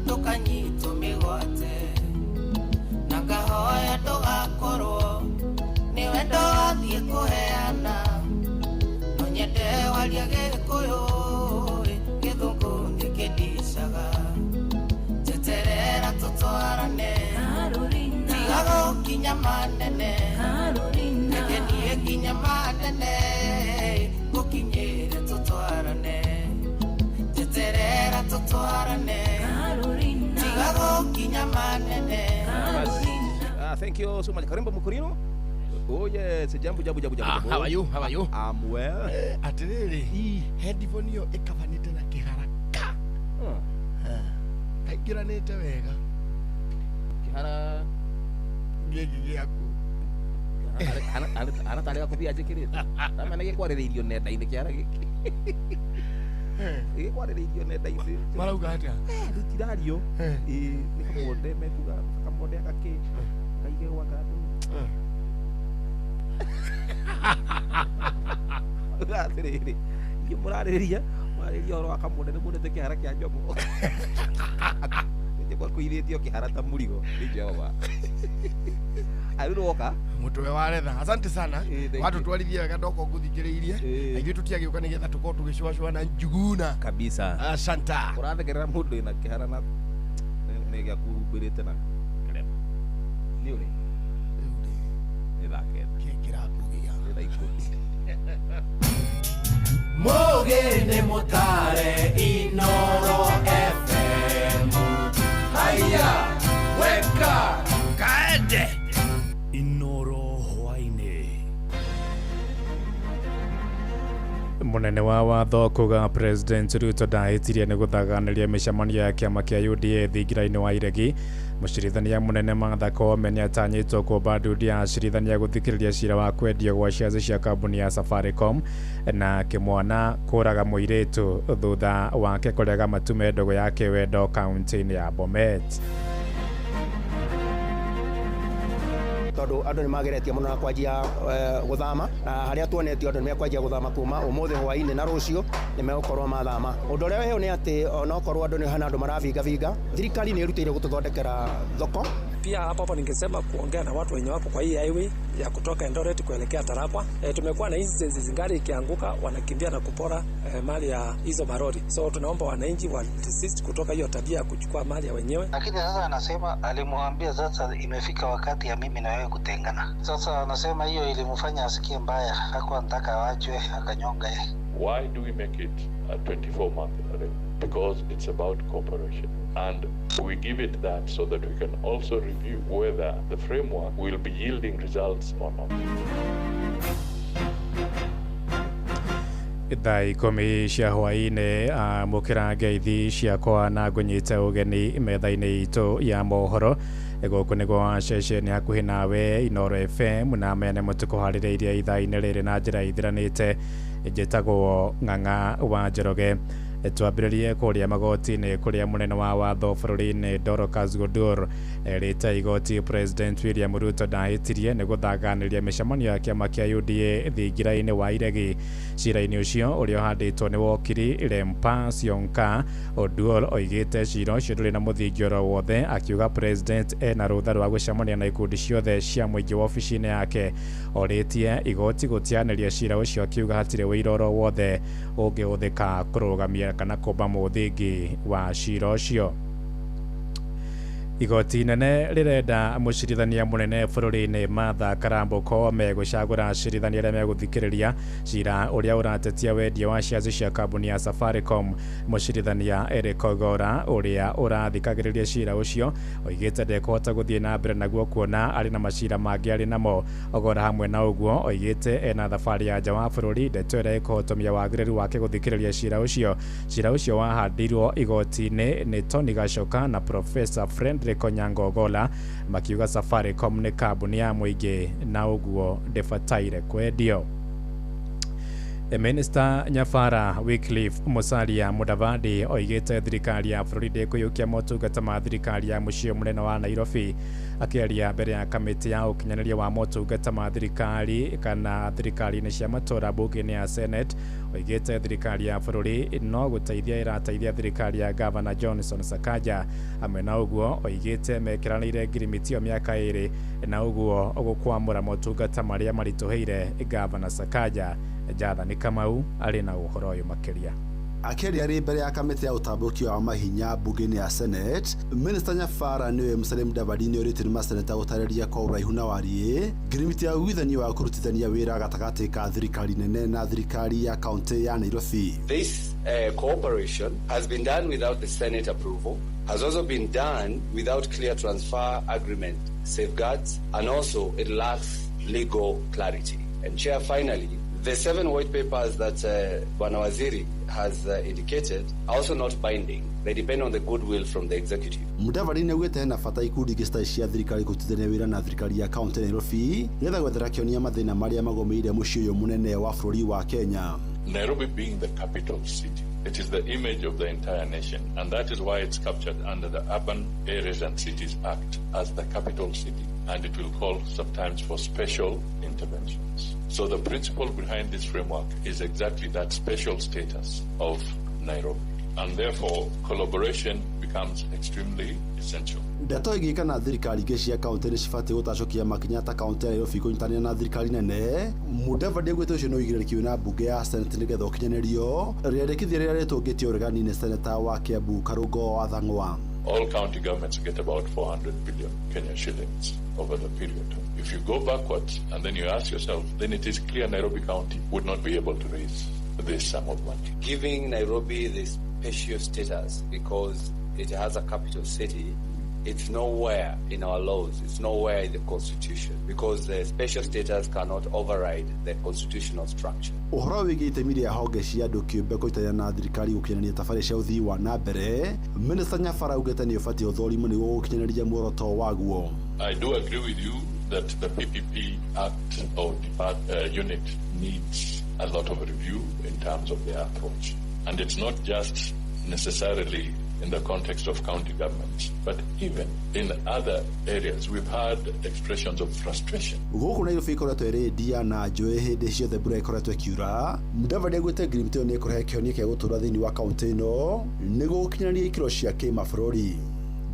ndũkanyitwo mĩgwate na ngahoya ndũgakorwo nĩwe ndwathiĩ kũheana no nyende warie Gĩkũyũ gĩthũngũ nĩ kĩndicaga. nginya manene Reke nginya manene Gukinyire tutwarane Teterera tutwarane Tiga gukinya manene. Thank you so much. Karimbo Mukurino. Oh yes, jambo jambo jambo jambo. How are you? How are you? I'm well. Atiriri, headphone iyo ikabanite na kihara ka. Kaingiranite wega. Kihara giki giaku. Ana tarega kobia njikirite. Namena gikwarĩrĩirio nenda-inĩ kĩhara gĩkĩ. Gĩkwarĩrĩirio nenda-inĩ. Marauga atia? Rĩu tirario. Ĩĩ nĩ kamonde mekuga kamonde gakĩ. Kaige gwa kandũ. Atĩrĩrĩ, inyuĩ mũrarĩrĩria ũhoro wa kamonde nĩ muonete kĩhara kĩa Njomo. Njomo akuithĩtio kĩhara ta mũrigo nĩ Jehova. Arĩrĩ woka Mutwe wa retha. Asante sana. Watu twarithia wega ndoka nguthikiriirie. Ithuĩ tũtiagĩũka nĩgetha tũkorwo tũgĩcũacũa na njuguna kabisa. Asanta. Ũrathekerera mũndũ wĩna kĩhara na nĩ gĩakuhumbĩrĩte na kĩrema. Nĩ ũrĩ? Nĩ thaa kenda. Kĩ kĩrakũgia? Nĩ thaa 10. Mũgĩ nĩ mũtare Inoro FM. Haya, weka kaende Inoro hwaini. Munene wa watho kuga President Ruto ndahĩtirie nĩ gũthaganĩria mĩcemanio ya kĩama kĩa UDA thingira-inĩ wa Iregi. Mũcirithania mũnene Martha Koome nĩatanyĩtwo kũmba ndundu ya acirithania gũthikĩrĩria cira wa kwendio gwa shares cia kambuni ya Safaricom na kĩmwana kũraga mũirĩtu thutha wake kũrega matume ndũgũ ya kĩwendo kaunti-inĩ ya Bomet. Tondu andu ni mageretie muno na kwanjia guthama na haria tuonetio andu ni mekwanjia guthama kuma umuthi hwaini na rucio ni megukorwo mathama. Undu uria wihau ni ati onokorwo andu ni hana andu maravinga vinga, thirikari ni irutire gututhondekera thoko. Pia hapo hapo ningesema kuongea na watu wenye wako kwa hii highway ya kutoka Eldoret kuelekea Tarapwa. Tumekuwa na incidents gari ikianguka wanakimbia na kupora mali ya hizo marori. So tunaomba wananchi wa desist kutoka hiyo tabia ya kuchukua mali ya wenyewe. Lakini sasa anasema alimwambia sasa imefika wakati ya mimi na wewe kutengana. Sasa anasema hiyo ilimfanya asikie mbaya, hakuwa anataka aachwe akanyonga yeye. Why do we make it a 24-month rate? Because it's about cooperation. And we give it that so that we can also review whether the framework will be yielding results or not. Thaa 10 cia hwaĩ-inĩ amũkĩra ngeithi ciakwa na ngũnyite ũgeni metha-inĩ itũ ya mohoro. Gũkũ nĩguo wa ceceni hakuhĩ nawe Inoro FM na mene mũtũkũharĩrĩirie ithaa-inĩ rĩrĩ na njĩra ithiranĩte. Njĩtagwo Ng'ang'a wa Njoroge. Twambĩrĩrie kũrĩa magoti-inĩ kũrĩa mũnene wa watho bũrũri-inĩ Dorcas Oduor erĩte igoti President William Ruto ndahĩtirie nĩ gũthaganĩria mĩcemanio ya kĩama kĩa UDA thingira-inĩ wa Iregi. Cira-inĩ ũcio ũrĩa ũhandĩtwo nĩ wokiri Lempa Sionka, Oduor oigĩte cira ũcio ndũrĩ na mũthingi oro wothe, akiuga President ena rũtha rwa gũcemania na ikundi ciothe cia mũingĩ wabici-inĩ yake. Orĩtie igoti gũtianĩria cira ũcio akiuga hatirĩ ũira oro wothe ũngĩhũthĩka kũrũgamia kana kũmba mũthingi wa cira ũcio. Igoti inene rĩrenda mũcirithania mũnene bũrũri-inĩ Martha Karambo Koome gũcagũra acirithania arĩa megũthikĩrĩria cira ũrĩa ũratetia wendia wa shares cia kambuni ya Safaricom. Mũcirithania Eric Ogora ũrĩa ũrathikagĩrĩria cira ũcio oigĩte ndekũhota gũthiĩ na mbere naguo kuona arĩ na macira mangĩ arĩ namo. Ogora hamwe na ũguo oigĩte ena thabarĩ ya nja wa bũrũri, ndeto ĩrĩa ĩkũhotomia wagĩrĩru wake gũthikĩrĩria cira ũcio. Cira ũcio wahandirwo igoti-inĩ nĩ Tony Gachoka na Professor Frederick Onyango Ogola makiuga Safaricom nĩ kambuni ya mũingĩ na ũguo ndĩbataire kwendio. Minister Nyafara Wycliffe Musalia Mudavadi oigĩte thirikari ya bũrũri ndĩkũiyũkia motungata ma thirikari ya mũciĩ mũnene wa Nairobi. Akĩaria mbere ya kamĩtĩ ya ũkinyanĩria wa motungata ma thirikari kana thirikari-inĩ cia matũũra mbunge-inĩ ya Senate, oigĩte thirikari ya bũrũri no gũteithia ĩrateithia thirikari ya Governor Johnson Sakaja. Hamwe na ũguo oigĩte mekĩranĩire ngirimiti mĩaka 2 na ũguo gũkwamũra motungata marĩa maritũhĩire Governor Sakaja. Jathani Kamau arĩ na ũhoro ũyũ makĩria. Akĩaria arĩ mbere ya kamĩtĩ ya ũtambũrũkia wa mahinya mbunge-inĩ ya Senate, Minister Nyabara nĩwe Musalia Mudavadi nĩorĩtie nĩ maseneta gũtarĩria kwa ũraihu na wariĩ ngirimiti ya ũiguithanio wa kũrutithania wĩra gatagatĩ ka thirikari nene na thirikari ya kaunti ya Nairobi. This cooperation has been done without the Senate approval, has also been done without clear transfer agreement safeguards, and also it lacks legal clarity. And Chair, finally, the 7 white papers that Bwana Waziri has indicated are also not binding. They depend on the goodwill from the executive. Mudavadi nĩaugĩte hena bata ikundi ingĩ citarĩ cia thirikari kũrutithania wĩra na thirikari ya kaunti ya Nairobi nĩgetha gwethera kĩhonia mathĩna marĩa magũmĩire mũciĩ ũyũ mũnene wa bũrũri wa Kenya. Nairobi being the capital city, it is the image of the entire nation, and that is why it's captured under the Urban Areas and Cities Act as the capital city, and it will call sometimes for special interventions. So the principle behind this framework is exactly that special status of Nairobi, and therefore collaboration becomes extremely essential. Ndeto ĩgiĩ kana thirikari ingĩ cia kaunti nĩ cibatiĩ gũtacũkia makinya ta kaunti ya Nairobi kũnyitanĩra na thirikari nene. Mudavadi augĩte ũcio nĩ ũigĩrĩrĩki wĩna mbunge ya Senate nĩgetha ũkinyanĩrio. Rĩendekithia rĩrĩa rĩtũngĩtio ũregani nĩ seneta wa Kiambu Karũngo wa Thang'wa. All county governments get about 400 billion Kenya shillings over the period. If you go backwards and then you ask yourself, then it is clear Nairobi County would not be able to raise this sum of money. Giving Nairobi this special status because it has a capital city, it's nowhere in our laws, it's nowhere in the constitution, because the special status cannot override the constitutional structure. Ũhoro wĩgiĩ itemi rĩa honge cia andũ kĩũmbe kũnyitanĩra na thirikari gũkinyanĩria tabarĩra cia ũthii wa na mbere, Minister Nyabara augĩte nĩ ũbatiĩ ũthũrimwo nĩguo gũkinyanĩria muoroto waguo. I do agree with you that the PPP Act or unit needs a lot of review in terms of their approach. And it's not just necessarily in the context of county governments, but even in other areas, we've had expressions of frustration. Gũkũ Nairobi ĩkoretwo ĩrĩ ndia na njũĩ hĩndĩ ciothe mbura ĩkoretwo ĩkiura. Mudavadi augĩte ngirimiti ĩyo nĩ ĩkũrehe kĩhonia kĩa gũtũũra thĩinĩ wa kaunti ĩno nĩguo gũkinyanĩria ikĩro cia kĩmabũrũri.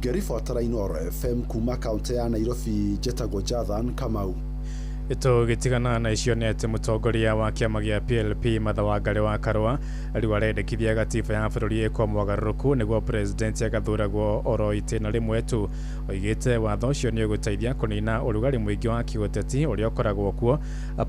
Ngĩribotera Inooro FM kuma kaunti ya Nairobi, njĩtagwo Jathan Kamau. Tũgĩtigana na icio nĩ atĩ mũtongoria wa kĩama gĩa PLP Martha Wangari wa Karua rĩu arendekithia gatiba ya bũrũri ĩkwo mogarũrũku nĩguo president agathuragwo oro itĩna rĩmwe tu. Oigĩte watho ũcio nĩ ũgũteithia kũnina ũrugarĩ mũingĩ wa kĩũteti ũrĩa ũkoragwo kuo.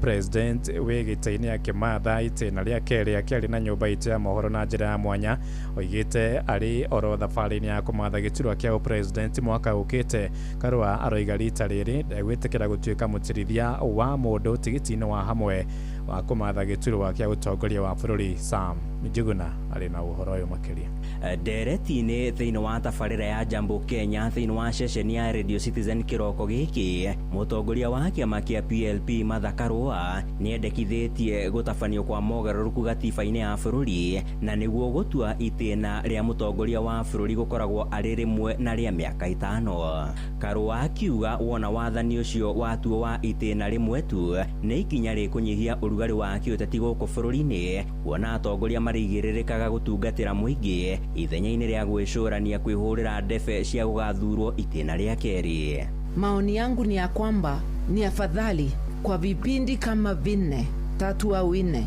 President wĩ gĩtĩ-inĩ akĩmatha itĩna rĩa kerĩ akĩaria na nyũmba itũ ya mohoro na njĩra ya mwanya. Oigĩte arĩ oro thabarĩ-inĩ ya kũmatha gĩturwa kĩa ũpresident mwaka ũkĩte. Karua aroiga rita rĩrĩ ndegwĩtĩkĩra gũtuĩka mũtirithia wa mũndũ tigiti-inĩ wa hamwe wa kũmatha gĩturwa kĩa ũtongoria wa bũrũri. Sam Njuguna arĩ na ũhoro ũyũ makĩria. Ndereti-inĩ thĩinĩ wa tabarĩra ya Jambo Kenya thĩinĩ wa ceceni ya Radio Citizen kĩroko gĩkĩ, mũtongoria wa kĩama kĩa PLP Martha Karua nĩendekithĩtie gũtabanio kwa mogarũrũku gatiba-inĩ ya bũrũri na nĩguo gũtua itĩna rĩa mũtongoria wa bũrũri gũkoragwo arĩ rĩmwe na rĩa mĩaka 5. Karua akiuga wona wathani ũcio watuo wa itĩna rĩmwe tu nĩ ikinya rĩkũnyihia ũrugarĩ wa kĩũteti gũkũ bũrũri-inĩ, kuona atongoria marĩigĩrĩrĩkaga gũtungatĩra mũingĩ ithenya-inĩ rĩa gwĩcũrania kwĩhũrĩra ndebe cia gũgathurwo itĩna rĩa kerĩ. Maoni yangu ni ya kwamba ni afadhali kwa vipindi kama 4, 3 au 4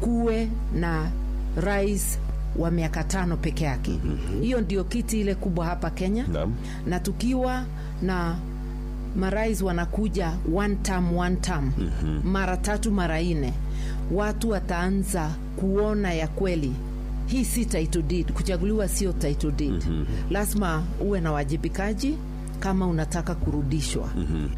kuwe na rais wa miaka 5 peke yake. Hiyo ndio kiti ile kubwa hapa Kenya. Na tukiwa na marais wanakuja one term, mara 3 mara 4, watu wataanza kuona ya kweli hii si title deed. Kuchaguliwa sio title deed. Lazima uwe na wajibikaji kama unataka kurudishwa.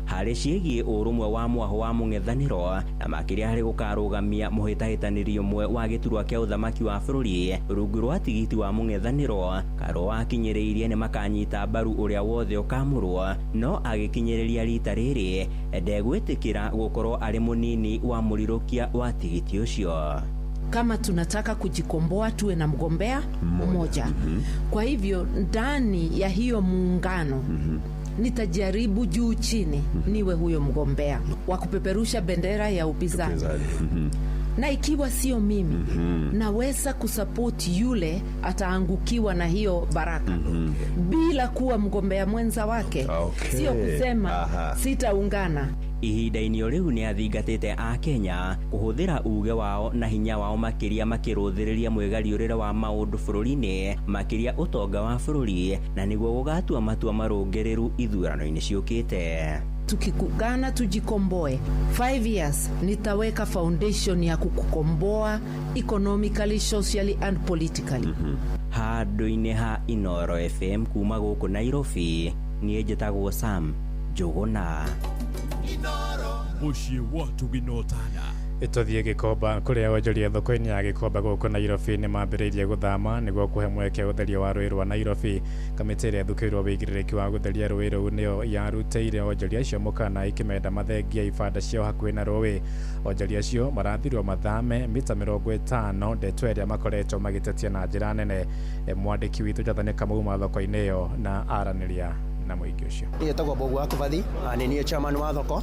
Harĩ ciĩgiĩ ũrũmwe wa mwaho wa mũng'ethanĩro na makĩria harĩ gũkarũgamia mũhĩtahĩtanĩri ũmwe wa gĩturwa kĩa ũthamaki wa bũrũri rungu rwa tigiti wa mũng'ethanĩro, Karua akinyĩrĩirie nĩ makanyita mbaru ũrĩa wothe ũkamũrwo, no agĩkinyĩrĩria rita rĩrĩ ndegwĩtĩkĩra gũkorwo arĩ mũnini wa mũrirũkia wa tigiti ũcio. Kama tunataka kujikomboa tuwe na mgombea mmoja. Kwa hivyo ndani ya hiyo muungano nitajaribu juu chini niwe huyo mgombea wa kupeperusha bendera ya upinzani. Na ikiwa sio mimi, naweza kusupport yule ataangukiwa na hiyo baraka bila kuwa mgombea mwenza wake. Sio kusema sitaungana. Ihinda-inĩ o rĩu nĩ athingatĩte a Kenya kũhũthĩra uge wao na hinya wao makĩria makĩrũthĩrĩria mwĩgariũrĩre wa maũndũ bũrũri-inĩ, makĩria ũtonga wa bũrũri, na nĩguo gũgatua matua marũngĩrĩru ithurano-inĩ ciũkĩte. Tukikugana tujikomboe 5 years nitaweka foundation ya kukukomboa economically, socially and politically. Handũ-inĩ ha Inoro FM kuma gũkũ Nairobi, niĩ njĩtagwo Sam Njũgũna. Mũciĩ wa Tũginotana. Tũthiĩ Gĩkomba kũrĩa onjoria thoko-inĩ ya Gĩkomba gũkũ Nairobi nĩ mambĩrĩirie gũthama nĩguo kũhe mweke ũtheria wa rũĩ rwa Nairobi. Kamĩtĩ ĩrĩa ĩthukĩirwo wĩigĩrĩrĩki wa gũtheria rũĩ rũu nĩyo yarutĩire onjoria acio mũkana ĩkĩmenda mathengie ibanda ciao hakuhĩ na rũĩ. Onjoria acio marathirwo mathame mita 50, ndeto ĩrĩa makoretwo magĩtetia na njĩra nene. Mwandĩki witũ Jathani Kamau thoko-inĩ ĩyo na aranĩria na mũingĩ ũcio. Niĩ Mbogu wa Kĩbathi, nĩ niĩ chairman wa thoko.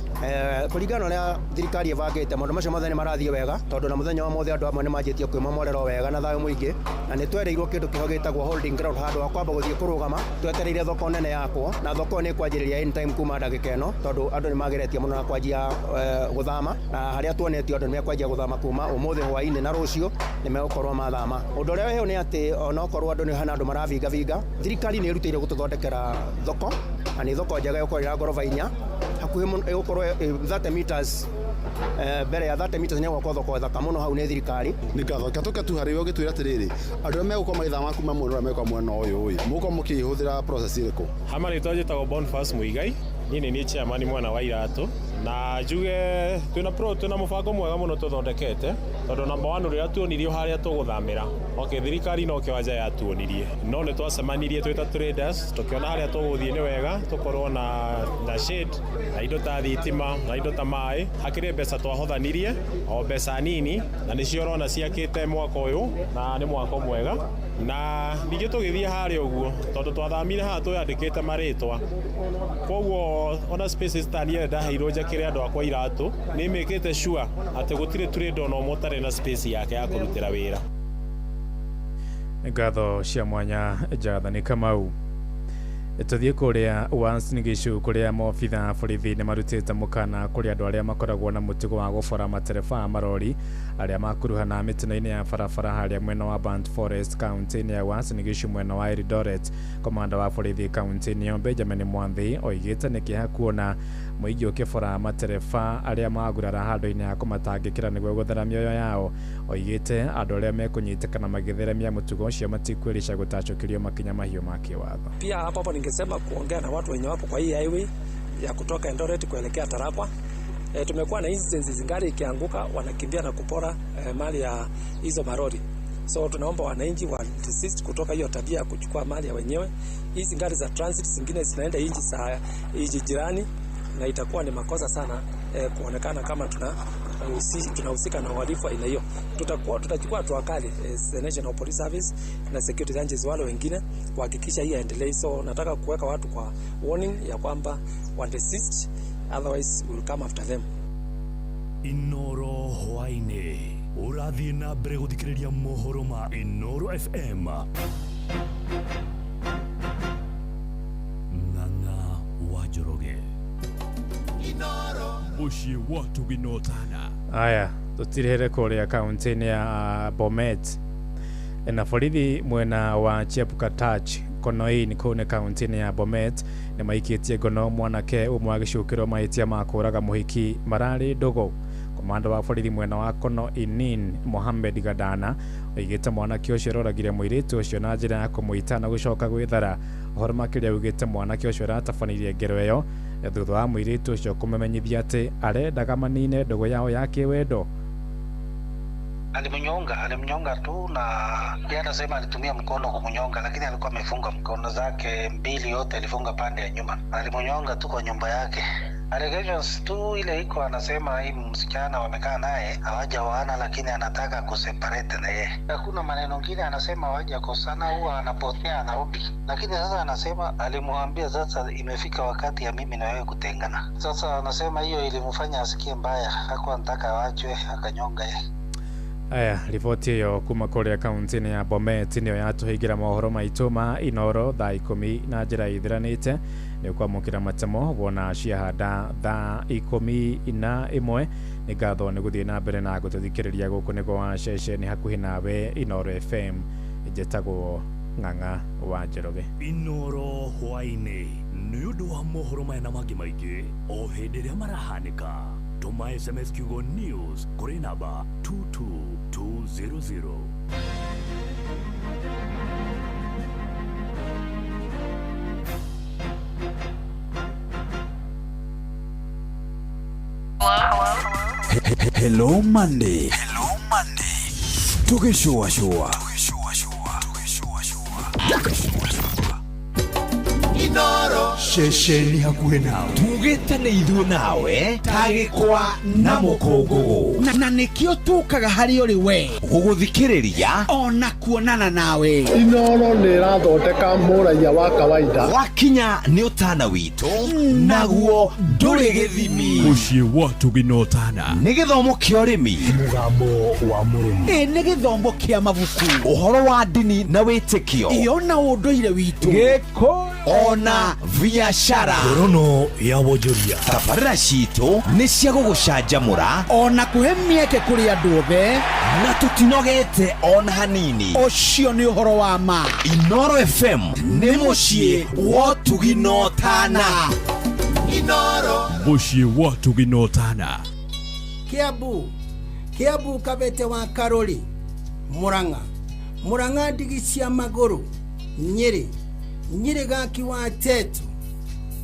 Kũringana na ũrĩa thirikari ĩbangĩte, maũndũ macio mothe nĩ marathiĩ wega, tondũ na mũthenya wa mothe andũ amwe nĩ manjĩtie kwĩmomorera wega na thayũ mũingĩ, na nĩ twereirwo kĩndũ kĩho gĩtagwo holding ground, handũ ha kwamba gũthiĩ kũrũgama twetereire thoko nene yakwo, na thoko ĩyo nĩ ĩkwanjĩrĩria anytime kuma ndagĩka ĩno, tondũ andũ nĩ mageretie mũno na kwanjia gũthama, na harĩa tuonetio andũ nĩ mekwanjia gũthama kuma ũmũthĩ hwaĩ-inĩ na rũciũ nĩ megũkorwo mathama. Ũndũ ũrĩa wĩho nĩ atĩ onokorwo andũ nĩ hana andũ maravingavinga, thirikari nĩ ĩrutĩire gũtũthondekera thoko, na nĩ thoko njega ĩgũkorwo ĩra ngoroba 4, hakuhĩ ĩgũkorwo 30 meters, mbere ya 30 meters nĩ gũkorwo thoko thaka mũno hau nĩ thirikari. Nĩ ngatho gatuke tu harĩ we ũgĩtwĩra atĩrĩrĩ, andũ arĩa megũkorwo magĩthama kuma mwena ũrĩa megũkorwo mwena ũyũ ĩ, mũgũkorwo mũkĩhũthĩra process ĩrĩkũ? Ha marĩtwa njĩtagwo Boniface Muigai, niĩ nĩ niĩ chairman mwena wa Iratũ, na njuge twĩna mũbango mwega mũno tũthondekete, tondũ number 1 ũrĩa tuonirio harĩa tũgũthamĩra, okay, thirikari no kĩwanja yatuonirie, no nĩ twacemanirie twĩ ta traders tũkĩona harĩa tũgũthiĩ nĩ wega, tũkorwo na shade na indo ta thitima na indo ta maĩ. Hakĩrĩ mbeca twahothanirie o mbeca nini, na nĩcio ũrona ciakĩte mwaka ũyũ, na nĩ mwako mwega. Na ningĩ tũgĩthiĩ harĩa ũguo, tondũ twathamire haha twĩyandĩkĩte marĩtwa, koguo ona spaces ta niĩ ndaheirwo njakĩre andũ akwa Iratũ, nĩ mĩkĩte sure atĩ gũtirĩ trader ona ũmwe ũtarĩ na space yake ya kũrutĩra wĩra. Ngatho cia mwanya Jathani Kamau. Tũthiĩ kũrĩa Uasin Gishu kũrĩa maobitha borithi nĩ marutĩte mũkana kũrĩ andũ arĩa makoragwo na mũtugo wa gũbora matereba a marori arĩa makuruhana mĩtino-inĩ ya barabara harĩa mwena wa Burnt Forest kaunti-inĩ ya Uasin Gishu mwena wa Eldoret. Komanda wa borithi kaunti-inĩ ĩyo Benjamin Mwanthi oigĩte nĩ kĩeha kuona mũingĩ ũkĩbora matereba arĩa magurara handũ-inĩ ha kũmatangĩkĩra nĩguo gũthara mĩoyo yao. Oigĩte andũ arĩa mekũnyitĩkana magĩtheremia mũtugo ũcio matikwĩrica gũtacũkĩrio makinya mahiũ ma kĩwatho. Pia hapo hapo ningesema kuongea na watu wenye wapo kwa hii highway ya kutoka Eldoret kuelekea Tarapwa. Tumekuwa na incidents gari ikianguka wanakimbia na kupora mali ya hizo marori. So tunaomba wananchi wa desist kutoka hiyo tabia ya kuchukua mali ya wenyewe. Hizi gari za transit zingine zinaenda nchi za nchi jirani, na itakuwa ni makosa sana kuonekana kama tunahusika na uhalifu aina hiyo. Tutachukua hatua kali the National Police Service na security agencies wale wengine kuhakikisha hii haendelei. So nataka kuweka watu kwa warning ya kwamba wa desist, otherwise we will come after them. Inoro hwaĩ-inĩ ũrathiĩ na mbere gũthikĩrĩria mohoro ma Inoro FM. Ng'ang'a wa Njoroge. Mũciĩ wa Tũginotana. Aya, tũtirĩhere kũrĩa kaunti-inĩ ya Bomet na borithi mwena wa Chepkatach Konoin kũu nĩ kaunti-inĩ ya Bomet nĩ maikĩtie ngono mwanake ũmwe agĩcukĩrwo mahĩtia ma kũũraga mũhiki mararĩ ndũgũ. Komanda wa borithi mwena wa Konoinin Mohamed Gadana oigĩte mwanake ũcio aroragire mũirĩtu ũcio na njĩra ya kũmũita na gũcoka gwĩthara. Ũhoro makĩria augĩte mwanake ũcio aratabanirie ngero ĩyo thutha wa mũirĩtu ũcio kũmũmenyithia atĩ arendaga manine ndũgũ yao ya kĩwendo. Alimnyonga tu, na yeye anasema alitumia mkono kumnyonga, lakini alikuwa amefunga mkono zake mbili, yote alifunga pande ya nyuma. Alimnyonga tu kwa nyumba yake. Allegations tu ile iko, anasema hii msichana wamekaa naye hawajaoana, lakini anataka kuseparate na yeye. Hakuna maneno mengine, anasema hawajakosana, huwa anapotea anarudi. Lakini sasa anasema alimwambia sasa imefika wakati ya mimi na wewe kutengana. Sasa anasema hiyo ilimfanya asikie mbaya, hakuwa anataka aachwe, akanyonga yeye. Aya, riboti ĩyo kuma kũrĩa kaunti-inĩ ya Bomet nĩyo yatũhingĩra mohoro maitũ ma Inoro thaa 10 na njĩra ithiranĩte. Nĩ ũkwamũkĩra matemo wona ciahanda thaa 11. Nĩ ngatho nĩ gũthiĩ na mbere na gũtũthikĩrĩria. Gũkũ nĩguo wa ceceni hakuhĩ nawe Inoro FM. Njĩtagwo Ng'ang'a wa Njoroge. Inoro hwaĩ-inĩ nĩ ũndũ wa mohoro maya na mangĩ maingĩ o hĩndĩ ĩrĩa marahanĩka. Tũma SMS kiugo news kũrĩ namba 22200. Hello Monday. Hello Monday. Tugĩcũacũa. Inoro Ceceni hakuhĩ nawe. Tugĩte nĩ ithuĩ nawe ta gĩkwa na mũkũngũgũ, na nĩkĩo tũkaga harĩ ũrĩ we gũgũthikĩrĩria ona kuonana nawe. Inoro nĩ ĩrathondeka mũraiya wa kawaida. Wakinya nĩ ũtana witũ, naguo ndũrĩ gĩthimi. Mũciĩ wa tũginotana. Nĩ gĩthomo kĩa ũrĩmi, mũgambo wa mũrĩmi, ĩ nĩ gĩthomo kĩa mabuku, ũhoro wa ndini na wĩtĩkio, ĩyo na ũndũire witũ, gĩkũyũ ona biacara. Ngorono ya wonjoria. Tabarĩra citũ nĩ cia gũgũcanjamũra ona kũhe mĩeke kũrĩ andũ othe, na tũtinogete ona hanini. Ũcio nĩ ũhoro wa ma. Inoro FM nĩ mũciĩ wa ũtugi na ũtana. Inoro Mũciĩ wa ũtugi na ũtana. Kiambu, Kiambu Kabete wa Karori, Murang'a, Murang'a ndigi cia magũrũ, Nyĩrĩ, Nyĩrĩ gaki wa Tetu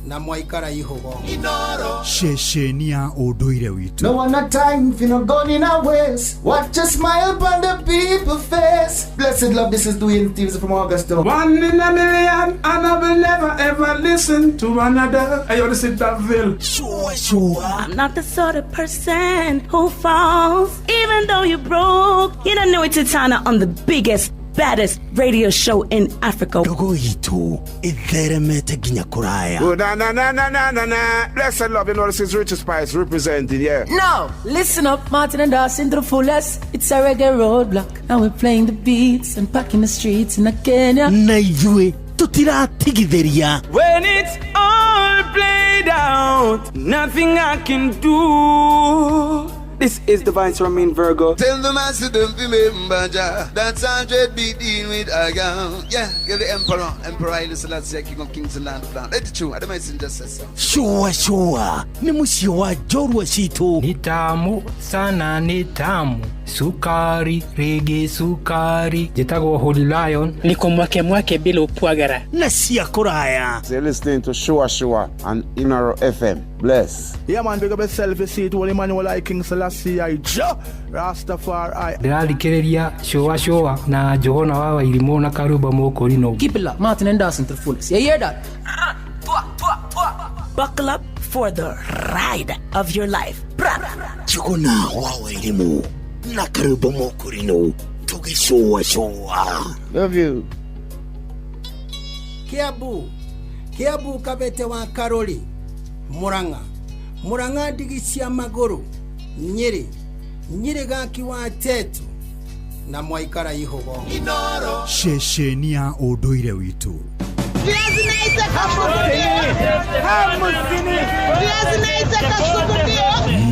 na mwaikara ihugo. Inoro Ceceni ya ũndũire witũ. No one a time for no gun in our ways. Watch a smile upon the people face. Blessed love, this is Dwayne Stevens from Augusta. One in a million, and I will never ever listen to another. I ought to sit that ville. Sure, sure. I'm not the sort of person who falls, even though you're broke. You don't know it's Titana on the biggest, baddest radio show in Africa. Ndogo itu itheremete nginya kuraya. Oh, na na na na na na na. Blessed love, you know this is Richard Spice representing, yeah. Now, listen up, Martin and Dawson to the fullest. It's a reggae roadblock, and we're playing the beats and packing the streets in Kenya. Na ithuĩ tũtiratigithĩria. When it's all played out, nothing I can do. This is Divine Romain Virgo. Tell the master don't remember Jah. That's 100 be dealing with a gun. Yeah, give the emperor, Emperor Haile Selassie, King of Kings and Land of Land. Let it true. I don't mind just say so. Shua shua ni mũciĩ wa njorua citũ. Ni tamu sana, ni tamu sukari rigi sukari. Njĩtagwo Holy Lion. Niko mwake mwake bila upwagara na cia kũraya. You're listening to Shua Shua on Inoro FM. Bless. Yeah man, big up yourself, you see it, Holy Emmanuel I King Selassie I Jah Rastafari. Ndĩrathikĩrĩria Shua Shua na Njũgũna wa Wairimũ na Karumba Mũkũrinũ. Keep it locked, Martin and Dawson to the fullest. You hear that? Buckle up for the ride of your life. Njũgũna wa Wairimũ na Karumba Mũkũrinũ tũgĩcũa cũa. Love you. Kiambu, Kiambu Kabete wa Karori, Murang'a, Murang'a ndigi cia magũrũ, Nyĩrĩ, Nyĩrĩ gaki wa Tetu na mwaikara ihugo. Inoro Ceceni ya ũndũire witũ.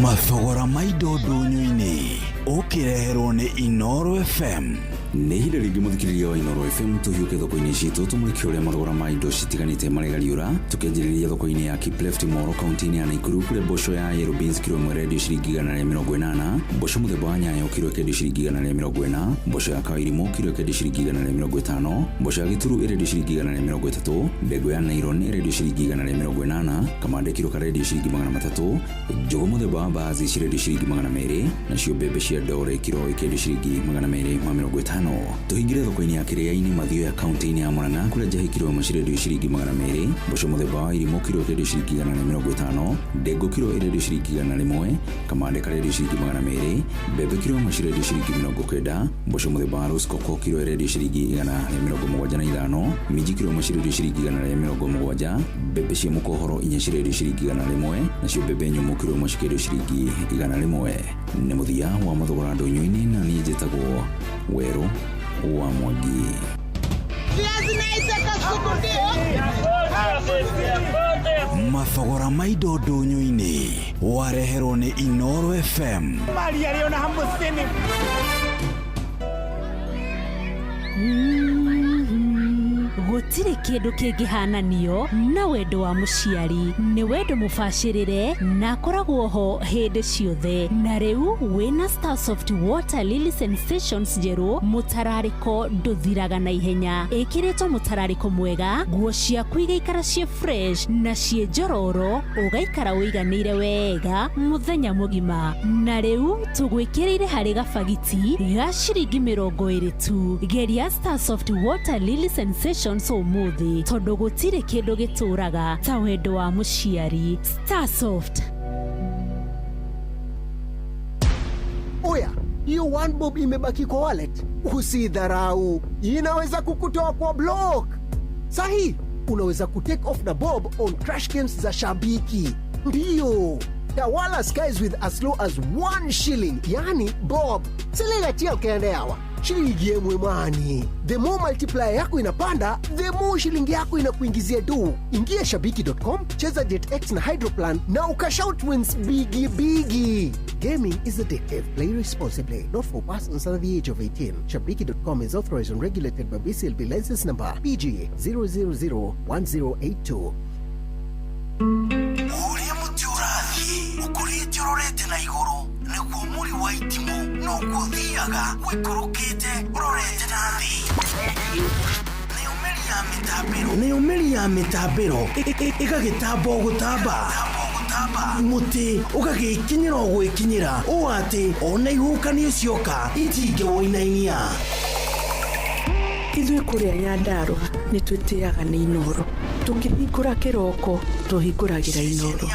Mathogora ma indo ndũnyũ-inĩ ũkĩreherwo nĩ Inoro FM. Nĩ ihinda rĩngĩ mũthikĩrĩria wa Inoro FM tũhiũke thoko-inĩ citũ tũmũrĩke ũrĩa mathogora ma indo citiganĩte maregariũra, tũkĩanjĩrĩria thoko-inĩ ya Kipleft Moro kaunti-inĩ ya Nakuru kũrĩa mboco ya yellow beans kiro ĩmwe ĩrendio ciringi 180, mboco mũthemba wa nyayo kiro ĩkendio ciringi 140, mboco ya kawairimũ kiro ĩkendio ciringi 150, mboco ya gĩturu ĩrendio ciringi 130, ndengũ ya nylon ĩrendio ciringi 180, kamande kiro karendio ciringi 300, njũgũ mũthemba wa mbaazi cirendio ciringi 200, nacio mbembe cia ndore kiro ĩkendio ciringi 250. ithano. Tũhingĩre thoko-inĩ ya Kĩrĩa-inĩ Mathioya kaunti-inĩ ya Murang'a kũrĩa njahĩ kiro ĩmwe cirendio ciringi 200, mboco mũthemba wa irimũ kiro ĩkendio ciringi 150, ndengũ kiro ĩrendio ciringi 100, kamande karendio ciringi 200, mbembe kiro ĩmwe cirendio ciringi 90, mboco mũthemba wa rosecoco kiro ĩrendio ciringi 175, minji kiro ĩmwe cirendio ciringi 170, mbembe cia mũkohoro inya cirendio ciringi 100, nacio mbembe nyũmũ kiro ĩmwe cikendio ciringi 100. Nĩ mũthia wa mathogora ndũnyũ-inĩ na niĩ njĩtagwo Werũ wa Mwangi. Mathogora ma indo ndũnyũ-inĩ wareherwo nĩ Inoro FM. Mali aliona 50. Gũtirĩ kĩndũ kĩngĩhananio na wendo wa mũciari. Nĩ wendo mũbacĩrĩre na akoragwo ho hĩndĩ ciothe. Na rĩu wĩna Starsoft Water Lily Sensations njerũ, mũtararĩko ndũthiraga na ihenya. Ĩkĩrĩtwo mũtararĩko mwega, nguo ciaku igaikara ciĩ fresh na ciĩ njororo, ũgaikara ũiganĩire wega mũthenya mũgima. Na rĩu tũgwĩkĩrĩire harĩ gabagiti ga ciringi 20 tu. Geria Starsoft Water Lily Sensations ũmũthĩ, tondũ gũtirĩ kĩndũ gĩtũraga ta wendo wa mũciari. Starsoft. Oya, hiyo one bob imebaki kwa wallet, usidharau, inaweza kukutoa kwa block. Sahi, unaweza kutake off na bob on crash games za Shabiki. Ndiyo, tawala skies with as low as 1 shilling, yani bob. Selela tia ukaende hawa shilingi yemwe mwani. The more multiplier yako inapanda, the more shilingi yako inakuingizia do. Ingia shabiki.com, cheza JetX na Hydroplan na ukashout wins bigi bigi. Gaming is addictive. Play responsibly. Not for persons under the age of 18. Shabiki.com is authorized and regulated by BCLB license number PG 0001082. Ũrĩa mũtĩ ũrathiĩ ũkũrĩte ũrorete na igũrũ nĩguo mũri wa itimũ noguo ũthiaga ũikũrũkĩte ũrorete na thĩ. Nayo mĩri ya mĩtambĩro ĩgagĩtamba o gũtamba, mũtĩ ũgagĩkinyĩra o gwĩkinyĩra ũũ atĩ ona ihuhũkanio cioka itingĩwũinainia. Ithuĩ kũrĩa Nyandarũa nĩ twĩtĩaga nĩ Inoro. Tũkĩhingũra kĩroko tũhingũragĩra Inoro.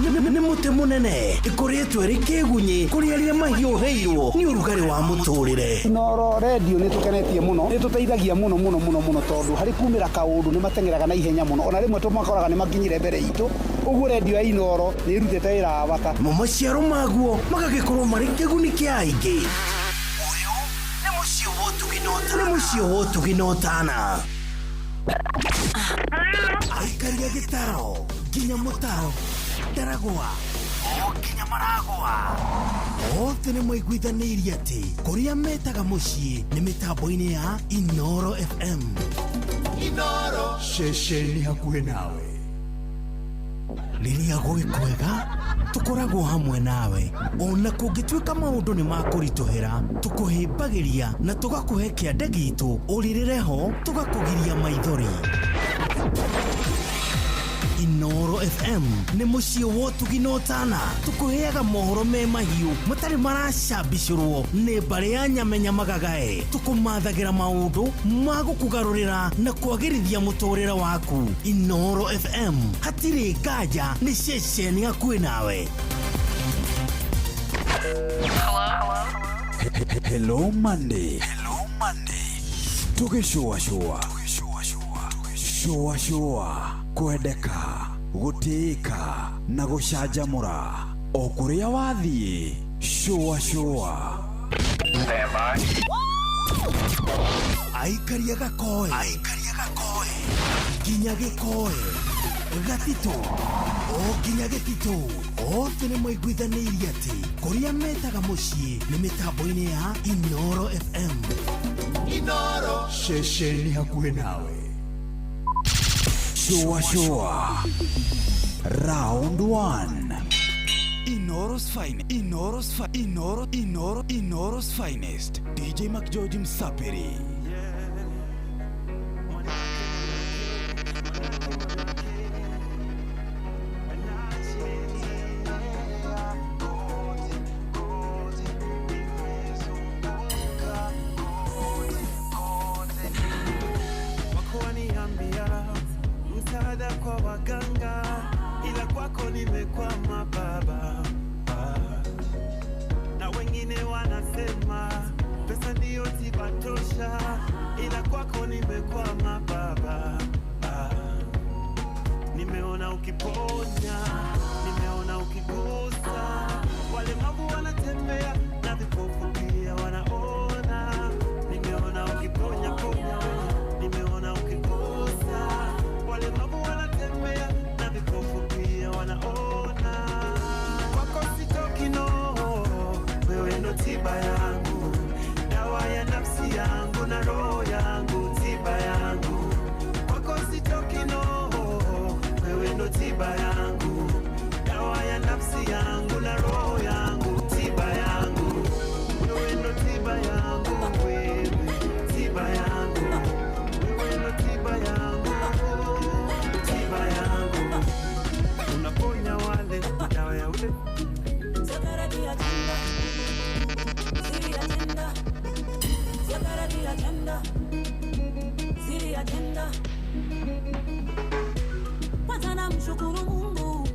Nĩ mũtĩ mũnene ĩkũrĩtwo ĩrĩ kĩgunyĩ kũrĩ arĩa mahiũhĩirwo nĩ ũrugarĩ wa mũtũrĩre. Inoro redio nĩ tũkenetie mũno, nĩ tũteithagia mũno mũno mũno mũno, tondũ harĩ kumĩra kaũndũ nĩ mateng'eraga na ihenya mũno, ona rĩmwe tũmakoraga nĩ makinyire mbere itũ. Ũguo redio ya Inoro nĩ ĩrutĩte wĩra wa bata. Mo maciaro maguo magagĩkorwo marĩ kĩguni kĩa aingĩ. Ũyũ nĩ mũciĩ wa ũtugi na ũtana. Aikaria gĩtaro nginya mũtaro ndaragwa o nginya maragwa othe nĩ maiguithanĩirie atĩ kũrĩa metaga mũciĩ nĩ mĩtambo-inĩ ya Inoro FM. Inoro ceceni hakuhĩ nawe. Rĩrĩa gwĩ kwega tũkoragwo hamwe nawe, ona kũngĩtuĩka maũndũ nĩ makũritũhĩra, tũkũhĩmbagĩria na tũgakũhe kĩande gitũ ũrĩrĩre ho tũgakũgiria maithori. Inoro FM nĩ mũciĩ wa ũtugi na ũtana, tũkũheaga mohoro me mahiũ matarĩ maracambicũrwo nĩ mbarĩ ya nyamenya magagae, tũkũmathagĩra maũndũ ma gũkũgarũrĩra na kwagĩrithia mũtũrĩre waku. Inoro FM hatirĩ nganja, nĩ ceceni hakuhĩ nawe. Hello Monday. Hello Monday. Tũgĩcũacũa. Shũacũa. Kwendeka, gũtĩĩka na gũcanjamũra o kũrĩa wathiĩ. Shũacũa. Aikaria gakoe nginya gĩkoe gatitũ o nginya gĩtitũ othe nĩ maiguithanĩirie atĩ kũrĩa metaga mũciĩ nĩ mĩtambo-inĩ ya Inoro FM. Inoro ceceni hakuhĩ nawe. Shua Shua Round 1. Inoro's fine, Inoro's Inoro, Inoro, Inoro's finest. DJ McGeorge Msapiri. Kwako nimekwama Baba. Na wengine wanasema pesa ndiyo tiba tosha, ila kwako nimekwama Baba. Nimeona ukiponya, nimeona ukigusa, walemavu wanatembea na vipofu pia wanaona. Nimeona ukiponya ponya, nimeona ukigusa, walemavu wanatembea na vipofu pia wanaona. Kwako sitoki no, wewe ndo tiba yangu, dawa ya nafsi yangu na roho yangu, tiba yangu. Kwako sitoki no, wewe ndo tiba yangu, dawa ya nafsi yangu na roho yangu, tiba yangu. Wewe ndo tiba yangu, wewe tiba yangu, wewe ndo tiba yangu, tiba yangu. Unaponya wale, dawa ya ule. Kwanza namshukuru Mungu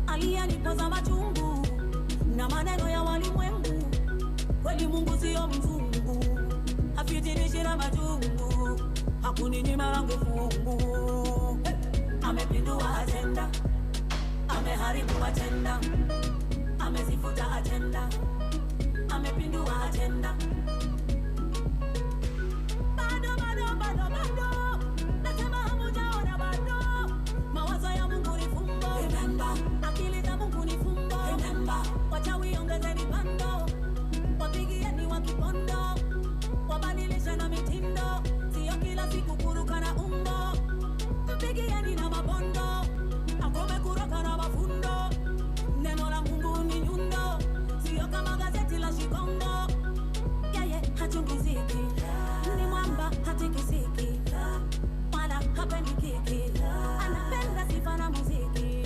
aliyenipoza machungu na maneno ya walimwengu. Kweli Mungu sio mzungu, hafitinishi na majungu, hakuninyima langu fungu. Hey! Amepindua agenda, ameharibu agenda, amezifuta agenda, amepindua agenda. Bado, bado, bado, bado, nasema hamujaona bado. Mawazo ya Mungu ni fumbo, remember. Akili za Mungu ni fumbo, remember. Wachawi ongezeni bando, wapigieni wa kipondo, wabadilishe na mitindo, sio kila siku kuruka na umbo. Mpigieni na mabondo, akome kuruka na mafundo. Neno la Mungu ni nyundo, sio kama gazeti la Shikongo. Yeye hachungiziki, ni mwamba hatikisiki, wala hapendi kiki, anapenda sifa na muziki.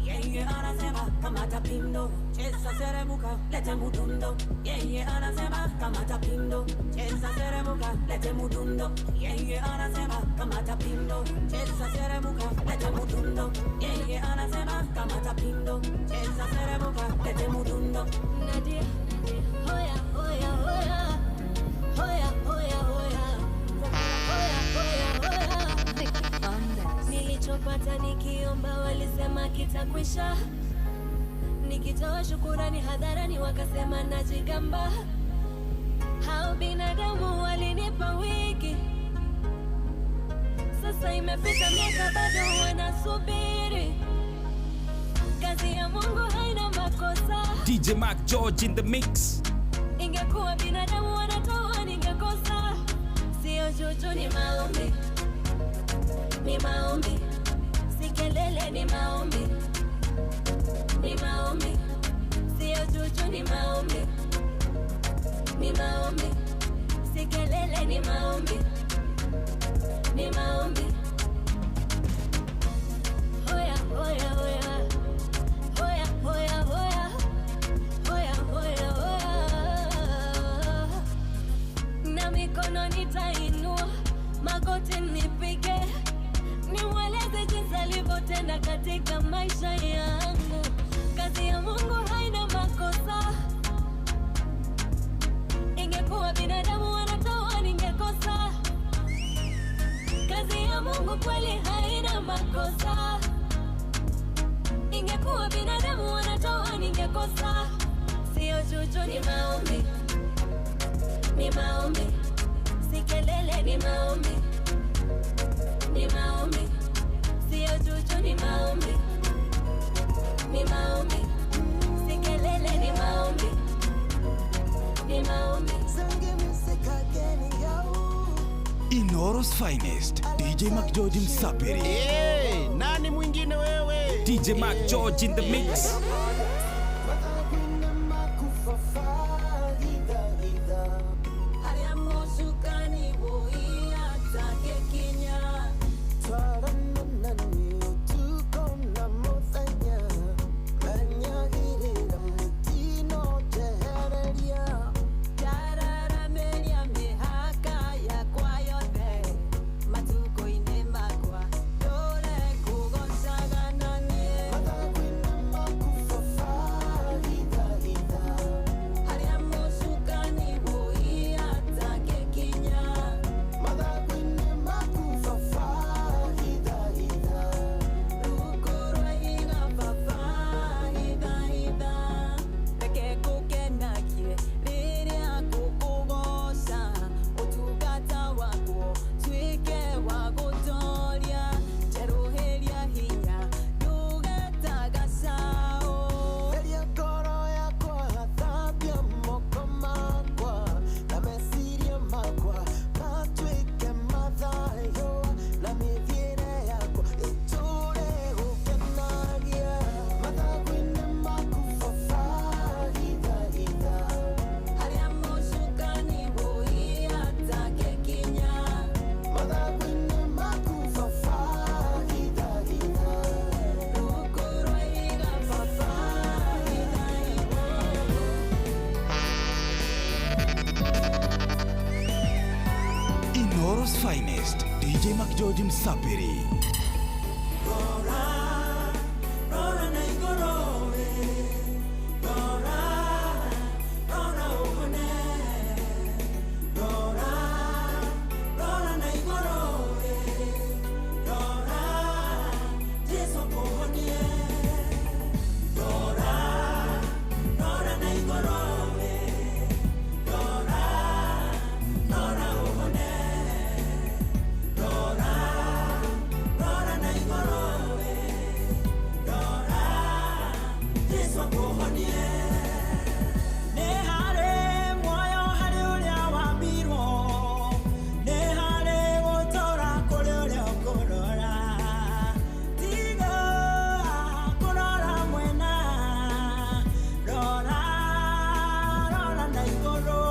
Yeye anasema kamata pindo, cheza seremuka, lete mudundo. Yeye anasema kamata pindo, cheza seremuka, lete mudundo. Yeye anasema kamata pindo, cheza seremuka, lete mudundo. Yeye anasema kamata pindo, cheza seremuka, lete mudundo. Nadia, hoya, hoya, hoya. Hoya, hoya, hoya. Hoya, hoya, hoya. Nilichopata nikiomba walisema kitakwisha, nikitoa shukurani hadharani wakasema najigamba. Hao binadamu walinipa wiki, sasa imepita miaka bado wanasubiri. Kazi ya Mungu haina makosa. DJ Mark George in the mix. Ingekuwa binadamu wanatoa ningekosa. Sio juju, ni maombi, ni maombi, si kelele, ni maombi, ni maombi. Sio juju, ni maombi, ni maombi, si kelele, ni maombi, ni maombi. Hoya, hoya, hoya. Hoya, hoya, hoya. Hoya, hoya, hoya. Na mikono nitainua, magoti nipige, nimweleze jinsi alivyotenda katika maisha yangu. Kazi ya Mungu haina makosa. Ingekuwa binadamu wanatoa ningekosa. Kazi ya Mungu kweli haina makosa. Ingekuwa binadamu wanatoa ningekosa. Sio juju, ni maombi, ni maombi, si kelele, ni maombi, ni maombi. Sio juju, ni maombi, ni maombi, si kelele, ni maombi, ni maombi. Inoro's finest, DJ Mark George Msapiri. Hey, nani mwingine wewe? DJ Mark George in the mix. Matuko ine makwa, dole kugosaga nanie. MacGeorge Msapiri. Rora na igoro we, rora, rora uhone. Rora, rora na igoro we, rora, Jesu akuhonie. Rora, rora na igoro we, rora, rora uhone. Rora, rora na igoro we, rora, Jesu akuhonie. Nĩ harĩ muoyo harĩ ũrĩa wambirwo, nĩ harĩ gũtũũra kũrĩ ũrĩa ũkũrora. Tiga kũrora mwena, rora, rora na igũrũ.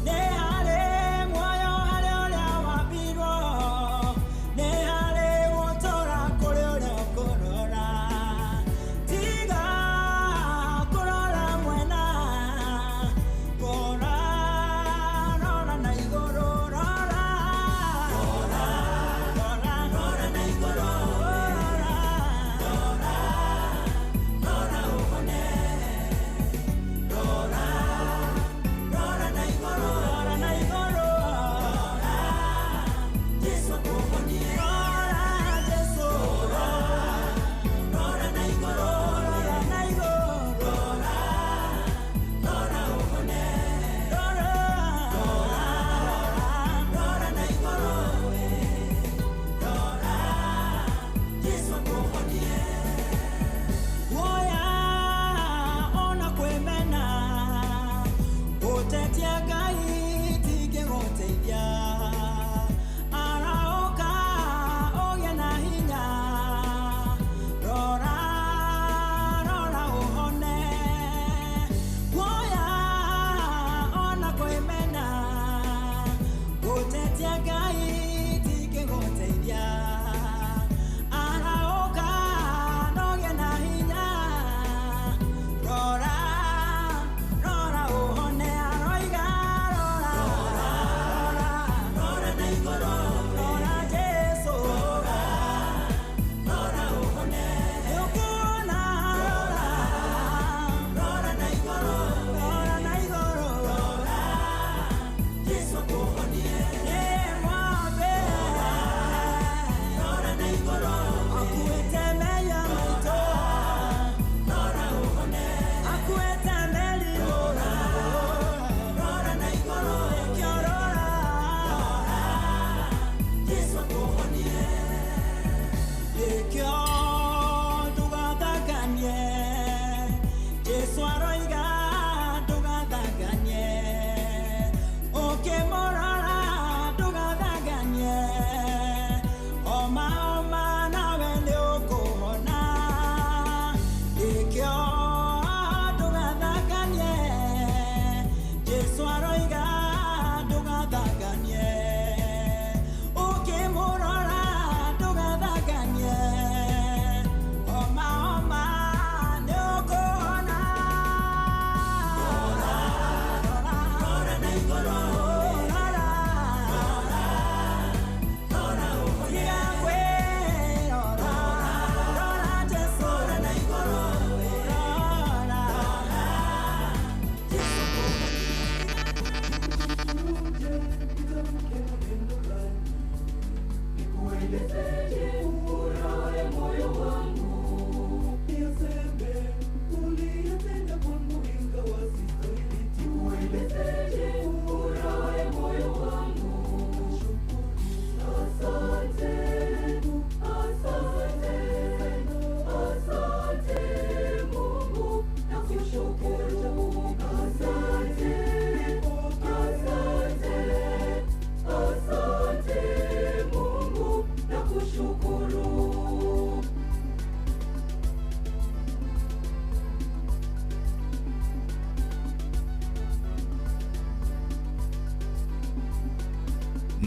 Nĩ harĩ muoyo harĩ ũrĩa wambirwo, nĩ harĩ gũtũũra kũrĩ ũrĩa ũkũrora. Tiga kũrora mwena, rora, rora na igũrũ, rora, rora, rora, rora na igũrũ, rora, rora, rora ũhone. Rora, rora na igũrũ, rora na igũrũ, rora, Jesu akuhonie. Rora, Jesu, rora, rora na igũrũ, rora na igũrũ, rora, rora ũhone. Rora, rora, rora na igũrũ, rora, Jesu akuhonie. Guoya ona kwĩmena, gũtetia Ngai tingĩgũteithia. Arahũka ũgĩe na hinya, rora, rora ũhone. Guoya ona kwĩmena, gũtetia Ngai tingĩgũteithia. Arahũka na ũgĩe na hinya, rora, rora ũhone. Aroiga rora, rora, rora na igũrũ, rora Jesu, rora, rora ũhone. Nĩũkuona rora, rora na igũrũ, rora na igũrũ, rora, Jesu akuhonie. Nĩ mwambe, rora na igũrũ, akuĩte mehia maitũ, rora ũhone. Akuĩte mĩrimũ, rora na igũrũ, nĩkĩo rora, rora, Jesu akuhonie. Nĩkĩo ndũgathanganie, Jesu aroiga ndũgathanganie. Ũkĩmũrora ndũgathanganie, oma oma nawe nĩũkũhona. Nĩkĩo ndũgathanganie, Jesu aroiga ndũgathanganie. Ũkĩmũrora ndũgathanganie, oma oma nĩũkũhona. Rora, rora na igũrũ, rora, rora, rora ũhone. Tiga kwĩrora, rora Jesu, rora na igũrũ, rora, rora, Jesu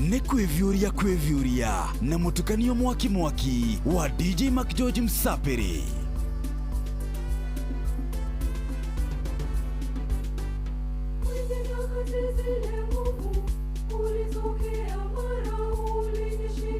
Nĩ kwĩviũria kwĩviũria na mũtukanio mwaki mwaki wa DJ MacGeorge Msapiri. Zile nguvu ulitokea mara ulinishika.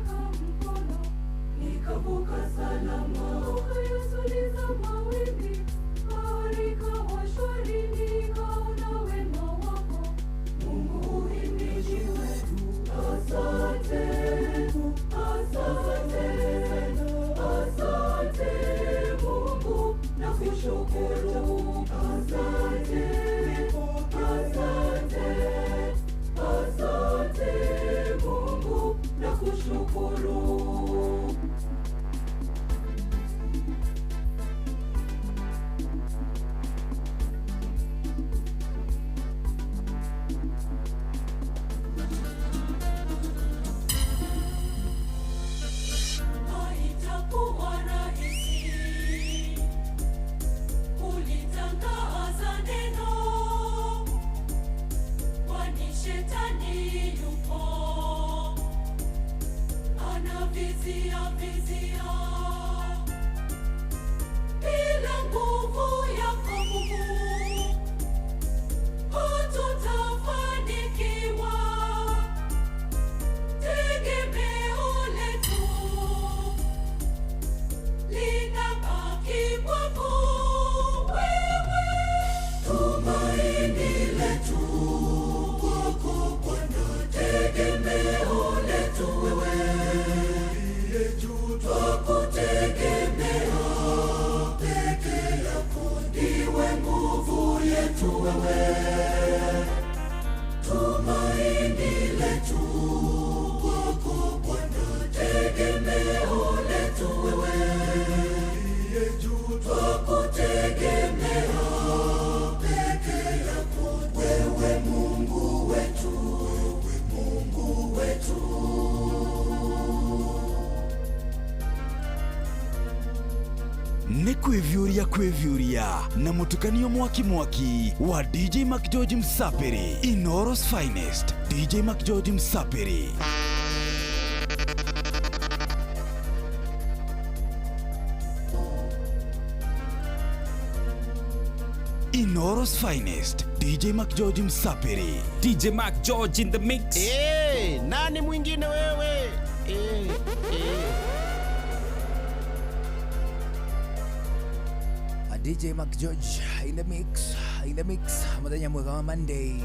Mesia. Bila nguvu yako Mungu hatutafanikiwa. Tegemeo letu linabaki kwako wewe. Tumaini letu kwako Bwana, tegemeo letu wewe. Ndiye juu twakutegemea, peke yako ndiwe nguvu yetu wewe. Tumaini letu kwako Bwana, tegemeo letu wewe. Ndiye juu twakutegemea, peke yako wewe Mungu wetu, Mungu wetu. Nĩ kwĩviũria kwĩviũria na mũtukanio mwaki mwaki wa DJ McGeorge Msapiri, Inooro's finest DJ McGeorge Msapiri. Inooro's finest DJ McGeorge Msapiri. DJ Mac George in the mix. Hey, nani mwingine wewe? Hey, hey. DJ Mac George in the mix, in the mix. Muthenya mwega wa Monday.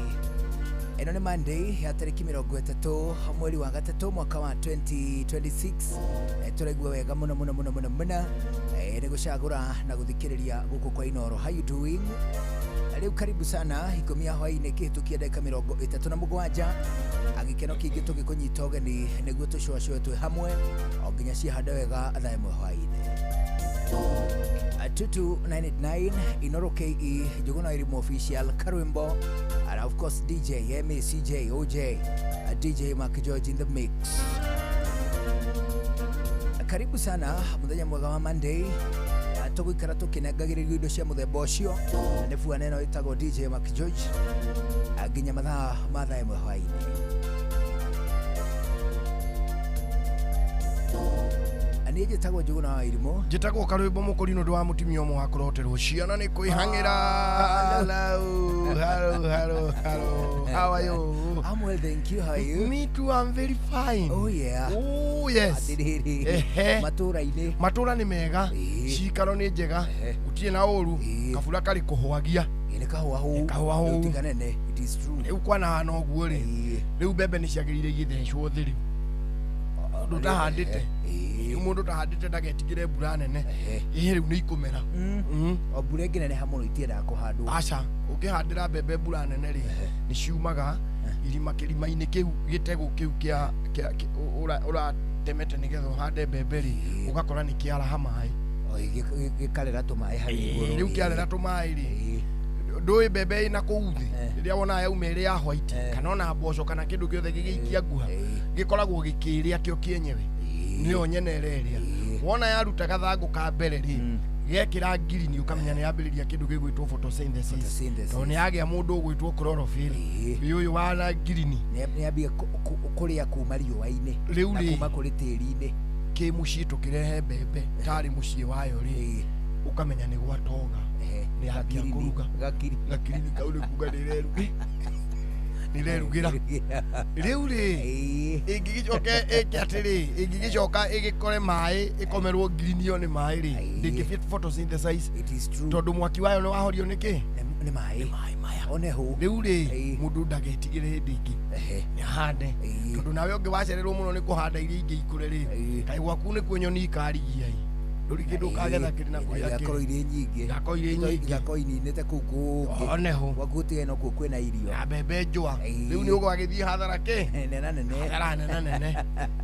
Ĩno nĩ Monday ya tarĩki 30 mweri wa gatatũ mwaka wa 2026. Tũraigua wega mũno mũno mũno mũno mũno nĩ gũcagũra na gũthikĩrĩria gũkũ kwa Inooro. How you doing? Rĩu karibu sana 10 ya hwaĩ-inĩ kĩhĩtũkia ndagĩka 37 agĩkeno kĩingĩ tũgĩkũnyita ũgeni nĩguo tũcũacũe twĩ hamwe o nginya ciahanda wega thaa 1 hwaĩ-inĩ. 22989 Inooro KE Njuguna Irimu official Karwimbo and of course DJ MACJ OJ DJ Mark George in the mix. Karibu sana muthenya mwega wa Monday. Tũgũikara tũkĩnengagĩrĩrio indo cia mũthemba ũcio nĩ bwana ĩno ĩtagwo DJ Mark George nginya mathaa ma thaa 1 hwaĩ-inĩ. Niĩ njĩtagwo Njuguna wa Irimũ. Njĩtagwo Karwĩmbo Mũkũri nĩ ũndũ wa mũtumia ũmwe wa kũroterwo ciana nĩ kwĩhang'ĩra. Hello, hello, hello, hello. How are you? I'm well, thank you. How are you? Me too, I'm very fine. Oh yeah. Oh yes. Atĩrĩrĩ, matũra-inĩ. Matũra nĩ mega, cikaro nĩ njega, gũtirĩ na ũru, kabura karĩ kũhwagia. Nĩ kahũa hũu. Kahũa hũu. Tiga nene, it is true. Rĩu kwanahana ũguo rĩ, rĩu mbembe nĩ ciagĩrĩire igĩthecwo thĩ rĩu. Mũndũ ũtahandĩte, mũndũ ũtahandĩte ndagetigĩre mbura nene. Ĩĩ rĩu nĩ ikũmera. O mbura ĩngĩneneha mũno itiendaga kũhandwo. Aca, ũngĩhandĩra mbembe mbura nene rĩ, nĩ ciumaga irima kĩrima-inĩ kĩu gĩtegũ kĩu kĩa ũratemete nĩgetha ũhande mbembe rĩ, ũgakora nĩ kĩaraha maĩ. Gĩkarera tũmaĩ hau igũrũ. Rĩu kĩarera tũmaĩ rĩ, ndũĩ mbembe ĩna kũu thĩ rĩrĩa wonaga yauma ĩrĩ ya white kana ona mboco kana kĩndũ gĩothe gĩgĩikia nguha gĩkoragwo gĩkĩrĩa kĩo kĩenyewe nĩyo nyene ĩrerĩa. Wona yaruta gathangũ ka mbere rĩ, gekĩra ngirini ũkamenya nĩ yambĩrĩria kĩndũ gĩgwĩtwo photosynthesis tondũ nĩ yagĩa mũndũ ũgwĩtwo chlorophyll ũyũ wa na ngirini nĩ yambia kũrĩa kuma riũa-inĩ rĩu na rĩ kuma kũrĩ tĩri-inĩ. Kĩ mũciĩ tũkĩrehe mbembe tarĩ mũciĩ wayo rĩ, ũkamenya nĩ gwatoga nĩ yambia kũruga gakirini kau nĩ kuga nĩrerugĩra. Rĩu rĩ ĩngĩgĩcoka ĩke atĩrĩ, ĩngĩgĩcoka ĩgĩkore maĩ ĩkomerwo ngirinio nĩ maĩ rĩ, ndĩngĩ photosynthesize tondũ mwaki wayo nĩ wahorio nĩ kĩ? Nĩ maĩ maya. Oneho. Rĩu rĩ mũndũ ndagetigĩre hĩndĩ ĩngĩ nĩ ahande tondũ nawe ũngĩ wacererwo mũno nĩ kũhanda iria ingĩ ikũre rĩ, kaĩ gwaku nĩkuo nyoni ikarigia ĩ. Ndũrĩ kĩndũ ũkagetha kĩrĩ na kũrĩa kĩrĩ. Igakorwo irĩ nyingĩ. Igakorwo irĩ nyingĩ. Igakorwo ininĩte kũu kũngĩ. Oneho. Gwaku gũtige nokuo kwĩna irio. Na mbembe njũa. Rĩu nĩ ũgagĩthiĩ hathara kĩ? Nena nene. Hathara nena nene.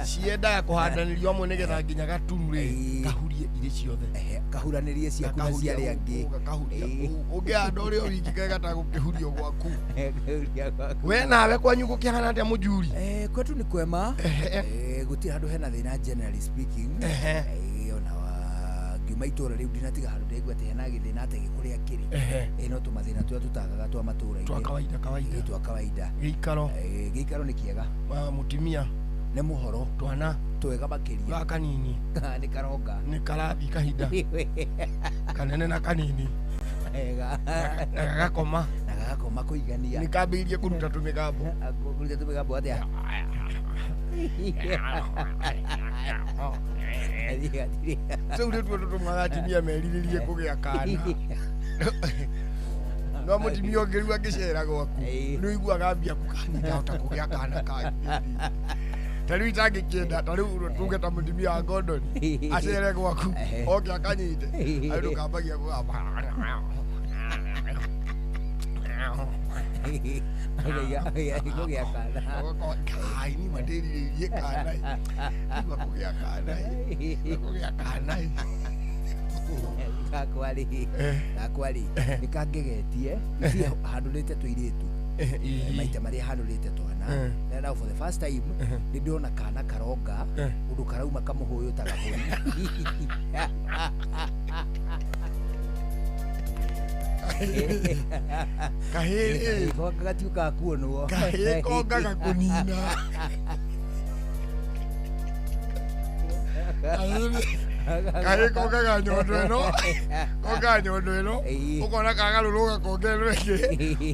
Ciendaga kũhandanĩrio hamwe nĩgetha nginya gaturu rĩ kahurie irĩ ciothe. Kahuranĩrie ciaku na cia arĩa angĩ. Gakahuria. Ũngĩhanda ũrĩ o wiki kegata gũkĩhurio gwaku. We nawe kwanyu gũkĩhana atĩa mũjuri? Kwetu nĩ kwema. Gũtirĩ handũ hena thĩna generally speaking. Ona ngiuma itũra rĩu ndinatiga handũ ndaigua atĩ hena gĩthĩna atĩ gĩkũrĩa kĩrĩ. No tũmathĩna tũrĩa tũtagaga twa matũra-inĩ. Twa kawaida kawaida. Twa kawaida. Gĩikaro. Gĩikaro nĩ kĩega. Mũtumia. Nĩ mũhoro twana twega makĩria ga kanini nĩ karonga nĩ karathi kahinda kanene na kanini wega na gagakoma na gagakoma kũigania nĩ kambĩrĩirie kũruta tũmĩgambo kũruta tũmĩgambo atĩa rĩu nĩtuo tũtũmaga atumia merirĩrie kũgĩa kana no mũtumia ũngĩ rĩu angĩcera gwaku nĩ ũiguaga mbia kukani ndahota kũgĩa kana kangĩ ta rĩu itangĩkĩenda ta rĩu tuge ta mũtumia wa Gordon acere gwaku oke akanyite andũ kambagia kũgamba kũgĩa kana Kai ni mandĩrirĩirie kana igua kũgĩa kana kũgĩa kana gakwa rĩ nĩ kangegetie ithiĩ handũrĩte tũirĩtu maita marĩa handũrĩte twana na now for the first time nĩ ndĩrona kana karonga ũndũ karauma kamũhũyũ ta gabũri kahĩĩ konga gatiũkaga kuonwo kahĩĩ kongaga kũnina kahĩĩ kongaga nyondo ĩno kongaga nyondo ĩno ũkona kagarũrũka konga ĩno ĩngĩ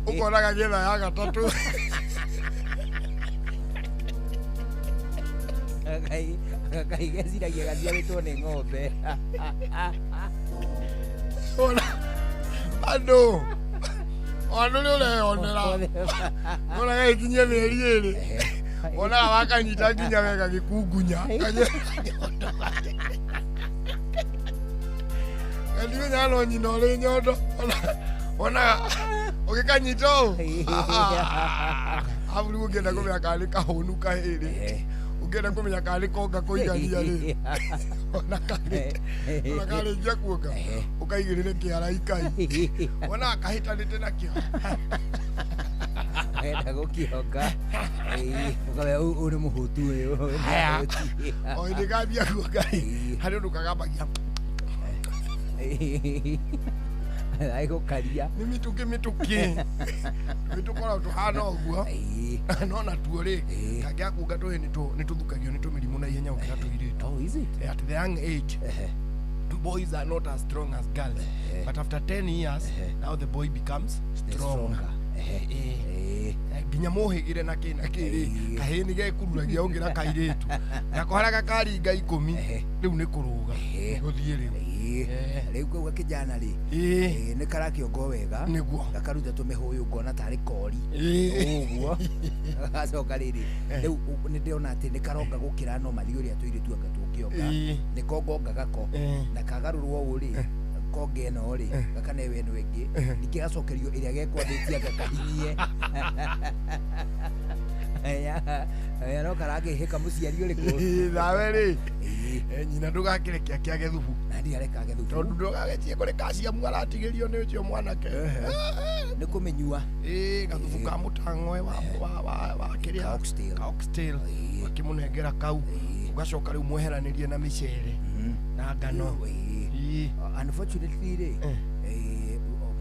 ũkona gagĩetha ya gatatũ Kai geciragia gaciarĩtwo nĩ ng'ombe Ona andũ andũ nĩ ũreyonera ona gagĩkinyia mĩeri ĩrĩ wonaga wakanyita nginya we gagĩkungunya gatimenyaga no nyina ũrĩ nyondo wonaga ũgĩkanyita ũũ arabu rĩu ũngĩenda kũmenya kana nĩ kahũnu kahĩrĩ ũngĩenda kũmenya kana nĩ konga kũigania rĩ ona karĩkia kuonga ũkaigĩrĩre kĩara ikai wonaga kahĩtanĩte nakĩo enda gũkĩonga ũkamenya ũyũ nĩ mũhũtu ũyũ Haya. O hĩndĩ kambia kuonga rĩ harĩ ũndũ kagambagia agũkaria nĩ mĩtũkĩ mĩtũkĩ nĩtũkoragwo tũhana ũguo no natuo rĩ kangĩaga kuonga tũhĩ nĩ tũthukagio nĩ tũmĩrimũ na ihenya gũkĩra tũirĩtu Oh, is it? At the young age boys are not as strong as girls but after 10 years now the boy becomes stronger nginya mũhĩgĩre na kĩ na kĩ rĩ kahĩĩ nĩ gekururagia gũkĩra kairĩtu nako harĩa gakaringa 10 rĩu nĩ kũrũga nĩ gũthiĩ rĩu rĩu kau gakĩjana rĩ nĩ karakĩongo wega nĩguo gakaruta tũmĩhũyũ ngona tarĩ kori ũguo gagacoka rĩrĩ rĩu nĩ ndĩrona atĩ nĩ karonga gũkĩra no mathiĩ ũrĩa tũirĩtu anga tũngĩonga nĩ kongonga gako na kagarũrwo ũũ rĩ konga ĩno rĩ gakanewe ĩno ĩngĩ ningĩ gacokerio ĩrĩa gekwambĩtie anga kahinyie aya no karangĩhĩka mũciari ũrĩkũ nawe rĩ nyina ndũgakĩreke akĩage thubu na ndiareka age thubu tondũ ndũgagetie kũrĩ kaciamu aratigĩrio nĩ ũcio mwanake nĩ kũmĩnyua gathubu ka mũtang'oe wa kĩrĩa ka oxtail ũkĩmũnengera kau ũgacoka rĩu mweheranĩrie na mĩcere na ngano Unfortunately rĩ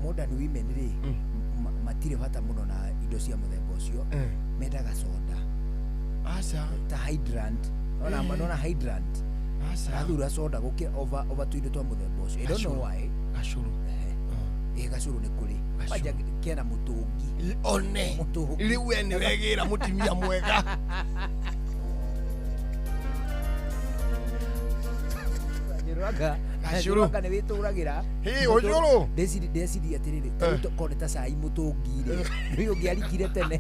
modern women rĩ matirĩ bata mũno na indo cia mũthemba ũcio mendaga soda aca ta hydrant ona nona hydrant aca athura soda gũkĩra over tũindo twa mũthemba ũcio I don't know why gacũrũ gacũrũ nĩ kũrĩ kwanja kena mũtũngi one rĩu we nĩ wegĩra mũtumia mwega Gacũrũ nĩ wĩtũragĩra ũcũrũ ndeciria atĩrĩrĩ tarĩu korwo nĩ ta cai mũtũngi rĩ rĩu ũngĩarikire tene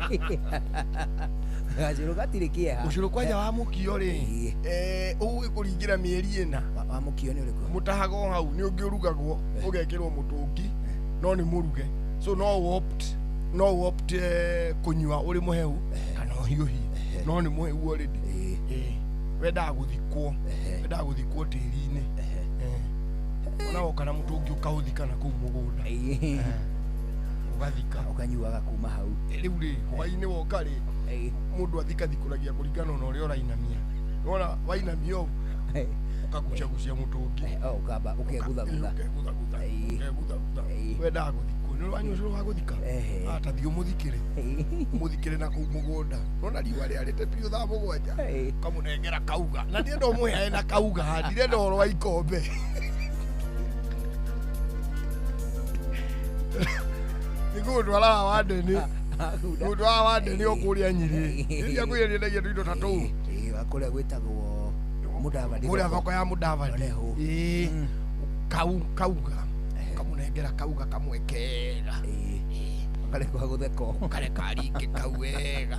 gacũrũ gatirĩ kĩeha ũcũrũ kwanja wa mũkio rĩ ũgũgĩkũringĩra mĩeri ĩna wa mũkio nĩ ũrĩkũ mũtahago hau nĩ ũngĩ ũrugagwo ũgekĩrwo mũtũngi no nĩ mũruge so no opt no opt kũnyua ũrĩ mũhehu kana ũhiũhie no nĩ mũhehu already wendaga gũthikwo wendaga gũthikwo tĩri-inĩ ona woka na mũtũngi ũkaũthika na kũu mũgũnda ũgathika ũkanyuaga kuma hau rĩu rĩ hwaĩ-inĩ woka rĩ mũndũ athikathikũragia kũringana na ũrĩa ũrainamia wona wainamia ũũ ũkagucagucia mũtũngi ũkamba ũkeguthagutha ũkeguthagutha ũkeguthagutha wendaga gũthikwo Nĩ ũranyua ũcũrũ wa gũthika? Ah, ta thiĩ ũmũthikĩre. Ũmũthikĩre na kũu mũgũnda. Nona riũa rĩarĩte biũ thaa 7. Ũkamũnengera kauga. Na ndirenda ũmũheane na kauga, ndirenda ũhoro wa ikombe. Nĩ ngũgũtwara haha Wandeni. Ngũgũtwara haha Wandeni o kũrĩa Nyĩrĩ. Rĩrĩa kwĩrĩa nĩendagia tũindo ta tũu. Kũrĩa gwĩtagwo Mũdavadi. Kũrĩa thoko ya Mũdavadi. Ĩĩ. Kau kauga. Kamũnengera kauga kamwe kega. Kareka gũtheko. Kareka aringe kau wega.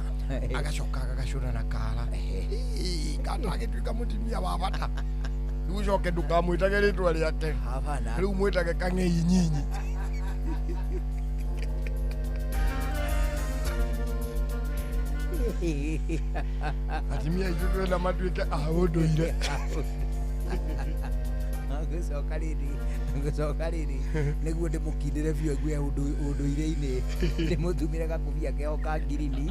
Agacoka agagacũra na kara. Ĩĩ, kana agĩtuĩka mũtumia wa bata. Rĩu ũcoke ndũkamwĩtage rĩtwa rĩake. Hapana. Rĩu mwĩtage kang'ei nyinyi. Atumia aitũ twenda matuĩke a ũndũire. Ngũcoka rĩrĩ, ngũcoka rĩrĩ, nĩguo ndĩmũkindĩre biũ aigue ũndũire-inĩ, ndĩmũtumĩre gakũbia keho ka ngirini.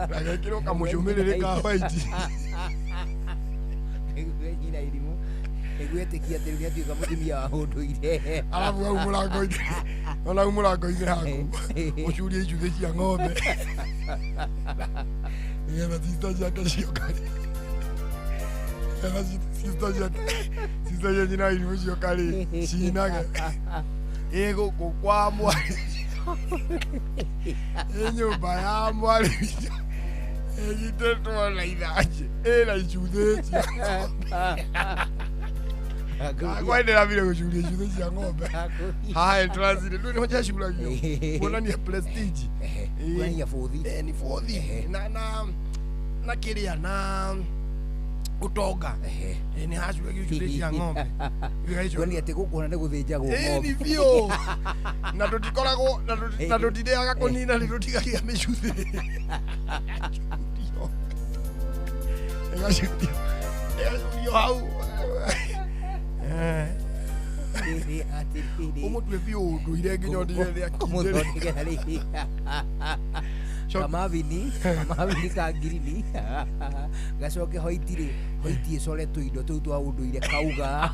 Na gekĩrwo kamũcũmĩrĩrĩ ka white. Nĩguo nyina irimũ, nĩguo etĩkie atĩ rĩu nĩatuĩka mũtumia wa ũndũire. Arabu hau mũrango-inĩ, ona hau mũrango-inĩ haku, ũcurie icuthĩ cia ng'ombe. Nĩgetha sister ciake cioka rĩ. Nĩgetha sister ciake, sister cia nyina wa irimũ cioka rĩ, cinage. Ĩ gũkũ kwa mwarĩ. Ĩ nyũmba ya mwarĩ witũ. Ĩnyitĩtwo na ithanjĩ, ĩna icuthĩ cia ng'ombe. Kwendera vile gũcuria icuthĩ cia ng'ombe. Haha entrance-inĩ, ndũĩ nĩho ciacuragio. Kuonania prestige. Kuonania bũthi. Nĩ bũthi. Na kĩrĩa, na ũtonga. Nĩ hacuragio icuthĩ cia ng'ombe. Kuonania atĩ gũkũ ona nĩ gũthĩnjagwo ng'ombe. Nĩ biũ. Na tũtikoragwo, na tũtirĩaga kũnina, nĩ tũtigagia mĩcuthĩ. Ĩgacurio. Ĩgacurio hau. Ũmũtue biũ ũndũire nginya ũtige rĩa Ũmũthondekera rĩ. Kamavini, kamavini ka ngirini. Gacoke hoiti rĩ, hoiti ĩcore tũindo tũu twa ũndũire kauga.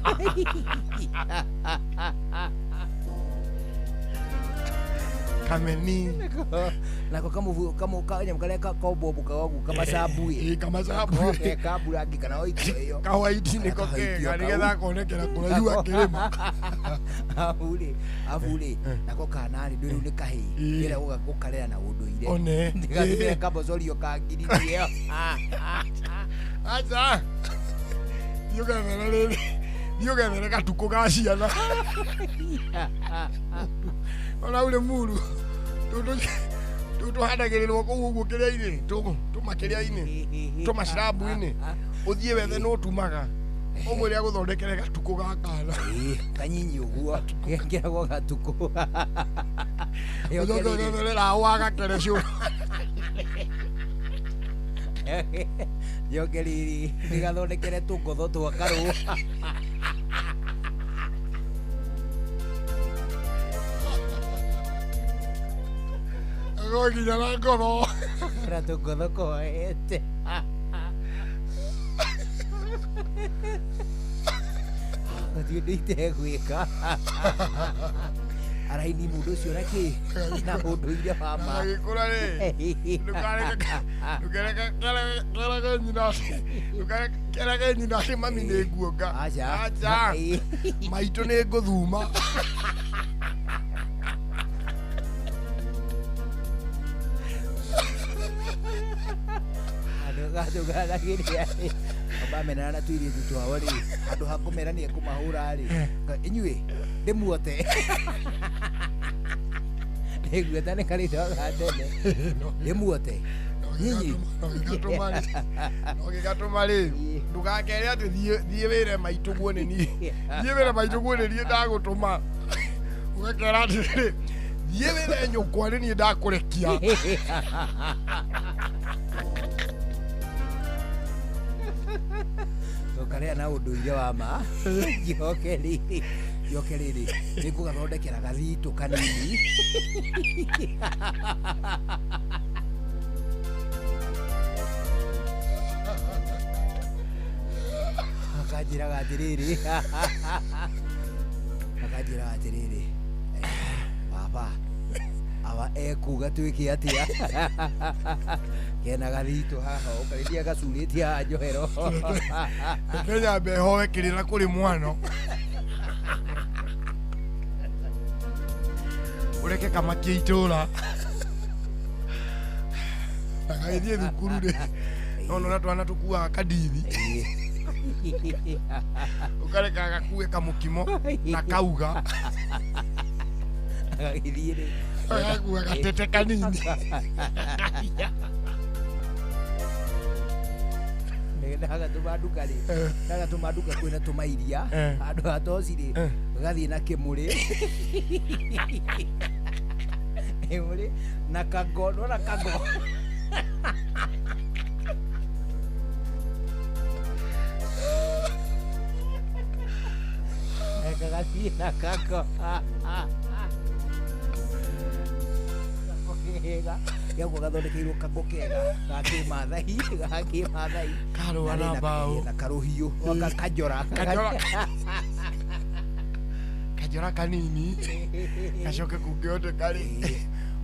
Kameni. Nako kamubu kamu kanyamũ karĩa kombombokaga ũguo kamacabu ĩ. Kamacabu. Ka burangi kana hoiti ĩyo. Kawaiti nĩko kega nĩgetha akonekera kũraihu akĩrĩma. Abu rĩ, abu rĩ, nako kana rĩ, rĩu nĩ kahĩĩ. Ndĩrenda gũkarera na ũndũire. One. Ndigatũmĩre kabocorio ka ngirini ĩyo. Aca. Thiĩ ũgethere rĩrĩ. Thiĩ ũgethere gatukũ ga ciana. Ona ũrĩ muru. Tũtũ tũhandagĩrĩrwo kũu ũguo kĩrĩa-inĩ, tũmakĩrĩa-inĩ, tũmacirabu-inĩ. Ũthiĩ wethe nũ ũtumaga. Ũmwĩre agũthondekere gatukũ ga kana. Kanyinyi ũguo, gekĩragwo gatukũ. Ũcoke ũgethere raũ wa gakere cũrũ. Njoke rĩrĩ, ndĩgathondekere tũngotho twa karũ. Nginya na ngotho. Na tũngotho koete. Gũtirĩ ũndũ itegwĩka. Araini mũndũ ũcio na kĩ? Na ũndũire wa ma. Agĩkũra rĩ, ndũkareke nyina ndũkareke nyina atĩ mami nĩ nguonga. Aca. Aca. Maitũ nĩ ngũthuma. Andũ gatũganagĩria rĩ, bamenana na tũirĩtu twao rĩ, handũ ha kũmera nĩ ekũmahũra rĩ, inyuĩ ndĩmuote. Nĩguota nĩ karĩtwa ga tene. Ndĩmuote. Nyinyi. No gĩgatũma rĩ, ndũgakere atĩ thiĩ wĩre maitũ guo nĩ niĩ. Thiĩ wĩre maitũ guo nĩ niĩ ndagũtũma. Ũgakera atĩrĩrĩ, thiĩ wĩre nyũkwa nĩ niĩ ndakũrekia. Tũkarĩa na ũndũire wa ma. Njoke rĩrĩ, njoke rĩrĩ, nĩngũgathondekera gathitũ kanini. Makanjĩraga atĩrĩrĩ, makanjĩraga atĩrĩrĩ, baba awa ekuga twĩke atĩa? Kena gathitũ haha ũkarĩthia gacurĩtie haha njohero. Kenya mbehoe kĩrĩra kũrĩ mwano ũreke kamakie itũra na gagĩthiĩ thukuru rĩ, no nona twana tũkuaga kandithi, ũkareka gakue kamũkimo na kauga. Gagĩthiĩ rĩ, gagakua gatete kanini. Ndagatũma nduka rĩ, ndagatũma nduka kwĩna tũmairia handũ ha toci rĩ, gathiĩ na kĩmũrĩ kĩmũrĩ na kago, nona kago. Kagathiĩ na kago kega gĩakuo gathondekeirwo kago kega ga kĩmathai, ga kĩmathai. Karũa na mbaũ. Na karũhiũ kanjora. Kanjora kanini gacoke kũngĩhoteka rĩ,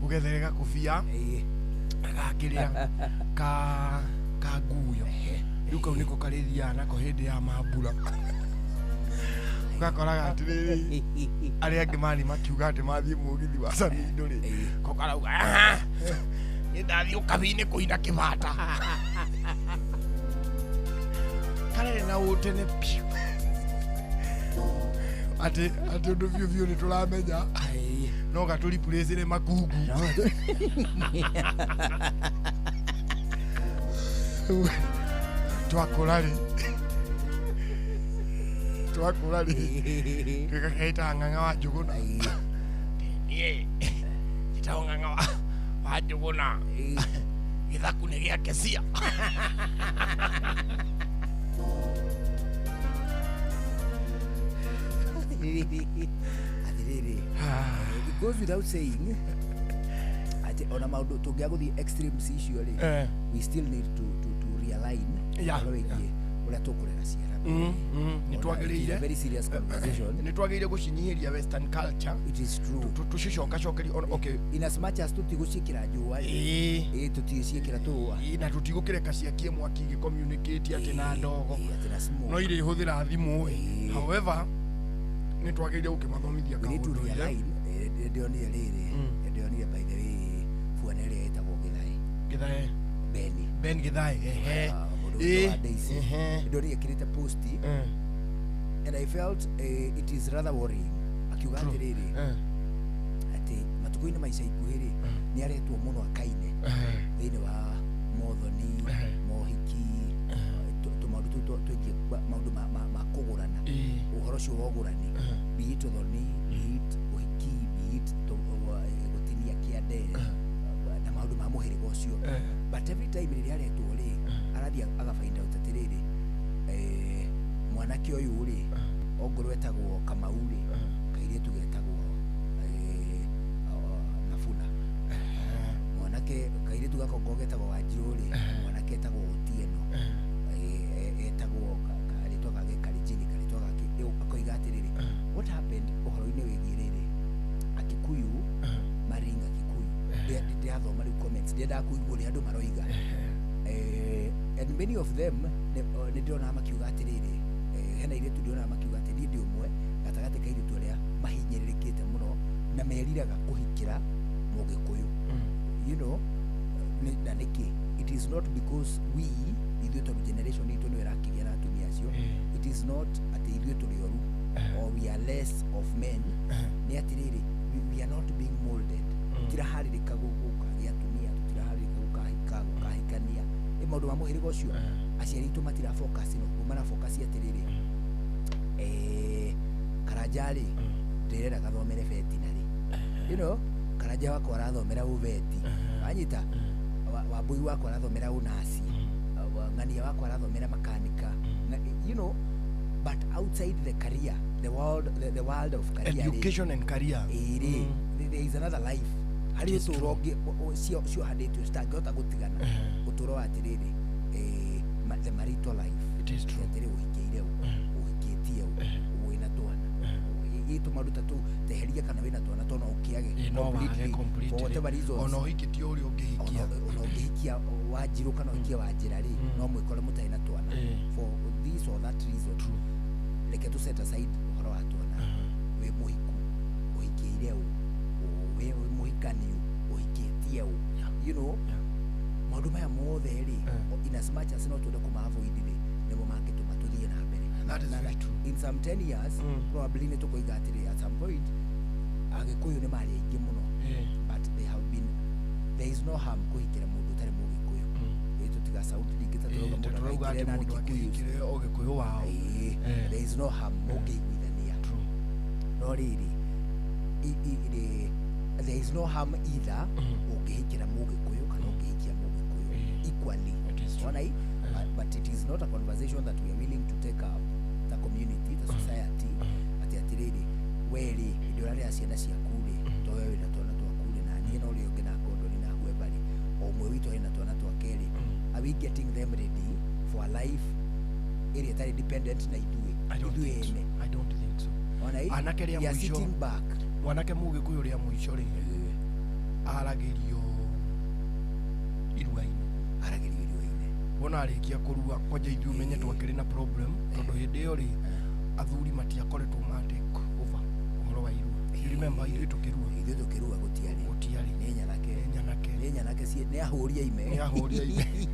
ũgethere gakũbia gakĩrĩa ka nguyo, rĩu kau nĩko karĩthiaga nako hĩndĩ ya mambura. Ũgakoraga atĩrĩrĩ, arĩa angĩ mani makiuga atĩ mathiĩ mũgithi wa Samindo rĩ, ko karauga nĩ ndathiĩ ũkabi-inĩ kũina kĩbata karere na ũtene piũ atĩ ũndũ biũ biũ nĩ tũramenya no gatũripurĩcĩre makungu. Twakũra rĩ, twakũra rĩ, twĩkakaĩtaga ng'ang'a wa Njũgũna. Niĩ njĩtagwo ng'ang'a wa Njũgũna, gĩthaku nĩ gĩa Kesia. Atĩrĩrĩ, it goes without saying atĩ ona maũndũ tũngĩaga gũthiĩ extremes icio rĩ, we still need to realign ũhoro wĩgiĩ ũrĩa tũkũrera ciana. Nĩ twagĩrĩire very serious conversation. Nĩ twagĩrĩire gũcinyihĩria western culture. It is true. Tũcicokacokerie, okay, in as much as tũtigũciĩkĩra njũa rĩ, tũtigũciĩkĩra tũrũa na tũtigũkĩreka ciakie mwaki igĩcommunicate atĩ na ndogo, no irĩhũthĩra thimũ ĩ. However, nĩ twagĩrĩire gũkĩmathomithia kaũndũ. Ndĩronire rĩrĩ, ndĩronire by the way buana ĩrĩa ĩtagwo Gĩthae. Gĩthae Ben Gĩthae, ehe. Ndĩronire ĩkĩrĩte post and I felt it is rather worrying. Akiuga atĩrĩrĩ, atĩ matukũ-inĩ ma ica ikuhĩ rĩ, nĩ aretwo mũno akaine thĩinĩ wa mothoni, mohiki, tũmaũndũ tũu tũingĩ, maũndũ ma kũgũrana, ũhoro ũcio wa ũgũrani, be it ũthoni, be it ũhiki, be it gũtinia kĩande na maũndũ ma mũhĩrĩga ũcio. But every time rĩrĩa aretwo rĩ, arathiĩ agafind out atĩrĩrĩ, mwanake ũyũ rĩ, ongorwo etagwo Kamau rĩ, kairĩtu getagwo Nafuna, mwanake kairĩtu gakongo getagwo Wanjirũ rĩ, mwanake etagwo Otieno, etagwo karĩtwa gake Karijini, karĩtwa gake. Akoiga atĩrĩrĩ, what happened ũhoro-inĩ wĩgiĩ rĩrĩ Akikuyu marrying Akikuyu. Ndĩrathoma rĩu comments, ndiendaga kũigua ũrĩa andũ maroiga, and many of them nĩ ndĩronaga makiuga atĩrĩrĩ, hena airĩtu ndĩronaga makiuga atĩ niĩ ndĩ ũmwe gatagatĩ ka airĩtu arĩa mahinyĩrĩrĩkĩte mũno na meriraga kũhikĩra Mũgĩkũyũ. You know, na nĩkĩ? It is not because we ithuĩ tondũ generation itũ nĩyo ĩrakĩgĩa na atumia acio, it is not atĩ ithuĩ tũrĩ oru or we are less of men, nĩ atĩrĩrĩ, we are not being molded. Tũtiraharĩrĩka gũkagĩa atumia, tũtiraharĩrĩka gũkahika, gũkahikania, ĩ maũndũ ma mũhĩrĩga ũcio aciari aitũ matira focus noguo, marafocus atĩrĩrĩ, Karanja rĩ, ndĩrenda gathomere veterinary, you know, Karanja wakwa arathomera ũveti, wanyita, Wambui wakwa arathomera ũnasi, Ng'ania wakwa arathomera makanika, you know, but outside the career, the world, the world of career, education and career, ĩrĩ, there is another life. Harĩ ũtũũro ũngĩ ciohanĩtio citangĩhota gũtigana, ũtũũro wa atĩrĩrĩ, the marital life. It is true. Atĩrĩ ũhikĩire ũ, Ũhikĩtie ũ, wĩna twana, ĩ tũmaũndũ ta tũu teheria, kana wĩna twana to no ũkĩage No wage completely, for completely. whatever reasons. Ona ũhikĩtie ũrĩa ũngĩhikia. Ona ũngĩhikia Wanjirũ kana ũhikie Wanjĩra rĩ, no mwĩkore mũtarĩ na twana for this or that reason. Reke tũ set aside ũhoro wa twana. Wĩ mũhiku, ũhikĩire ũ, wĩ mũhikaniu, ũhikĩtie ũ, maũndũ maya mothe rĩ, in as much as no twende kũma avoid rĩ, nĩmo mangĩtũma tũthiĩ na mbere. That is very true. In some 10 years probably nĩ tũkoiga atĩrĩ, at some point Agĩkũyũ nĩ marĩ aingĩ mũno, but they have been, there is no harm kũhikĩra mũndũ ũtarĩ Mũgĩkũyũ. Ĩ tũtiga sound rĩngĩ ta tũrauga mũndũ Tũrauga akahikĩre atĩ na mũndũ Kikuyu. akĩhikĩre o Gĩkũyũ wao. Ĩĩ, there is no harm mũngĩiguithania. No rĩrĩ, there is no harm either ũngĩhikĩra Mũgĩkũyũ kana ũngĩhikia Mũgĩkũyũ equally. Ona i but it is not a conversation that we are willing to take up, the community, the society, atĩ atĩrĩrĩ, we rĩ, hĩndĩ ũrarera ciana ciaku rĩ, to we wĩna twana twaku rĩ, na niĩ na ũrĩa ũngĩ na Ngondoni na whoever rĩ, o ũmwe witũ arĩ na twana twake rĩ, are we getting them ready for a life ĩrĩa ĩtarĩ dependent na ithuĩ I don't ithuĩ think so. ene? I don't think so. Ona i Anake rĩa we are mũico, sitting back. Mwanake Mũgĩkũyũ rĩa mũico rĩ, aragĩrio irua-inĩ. Aragĩrio irua-inĩ. Wona arĩkia kũrua, kwanja ithuĩ ũmenye twakĩrĩ na problem, tondũ hĩndĩ ĩyo rĩ, athuri matiakoretwo ma take over ũhoro wa irua. You remember ithuĩ tũkĩrua? Ithuĩ tũkĩrua gũtiarĩ. Gũtiarĩ. Nĩ nyanake. Nĩ nyanake. Nĩ nyanake nĩ ahũri a ime. Nĩ ahũri a ime.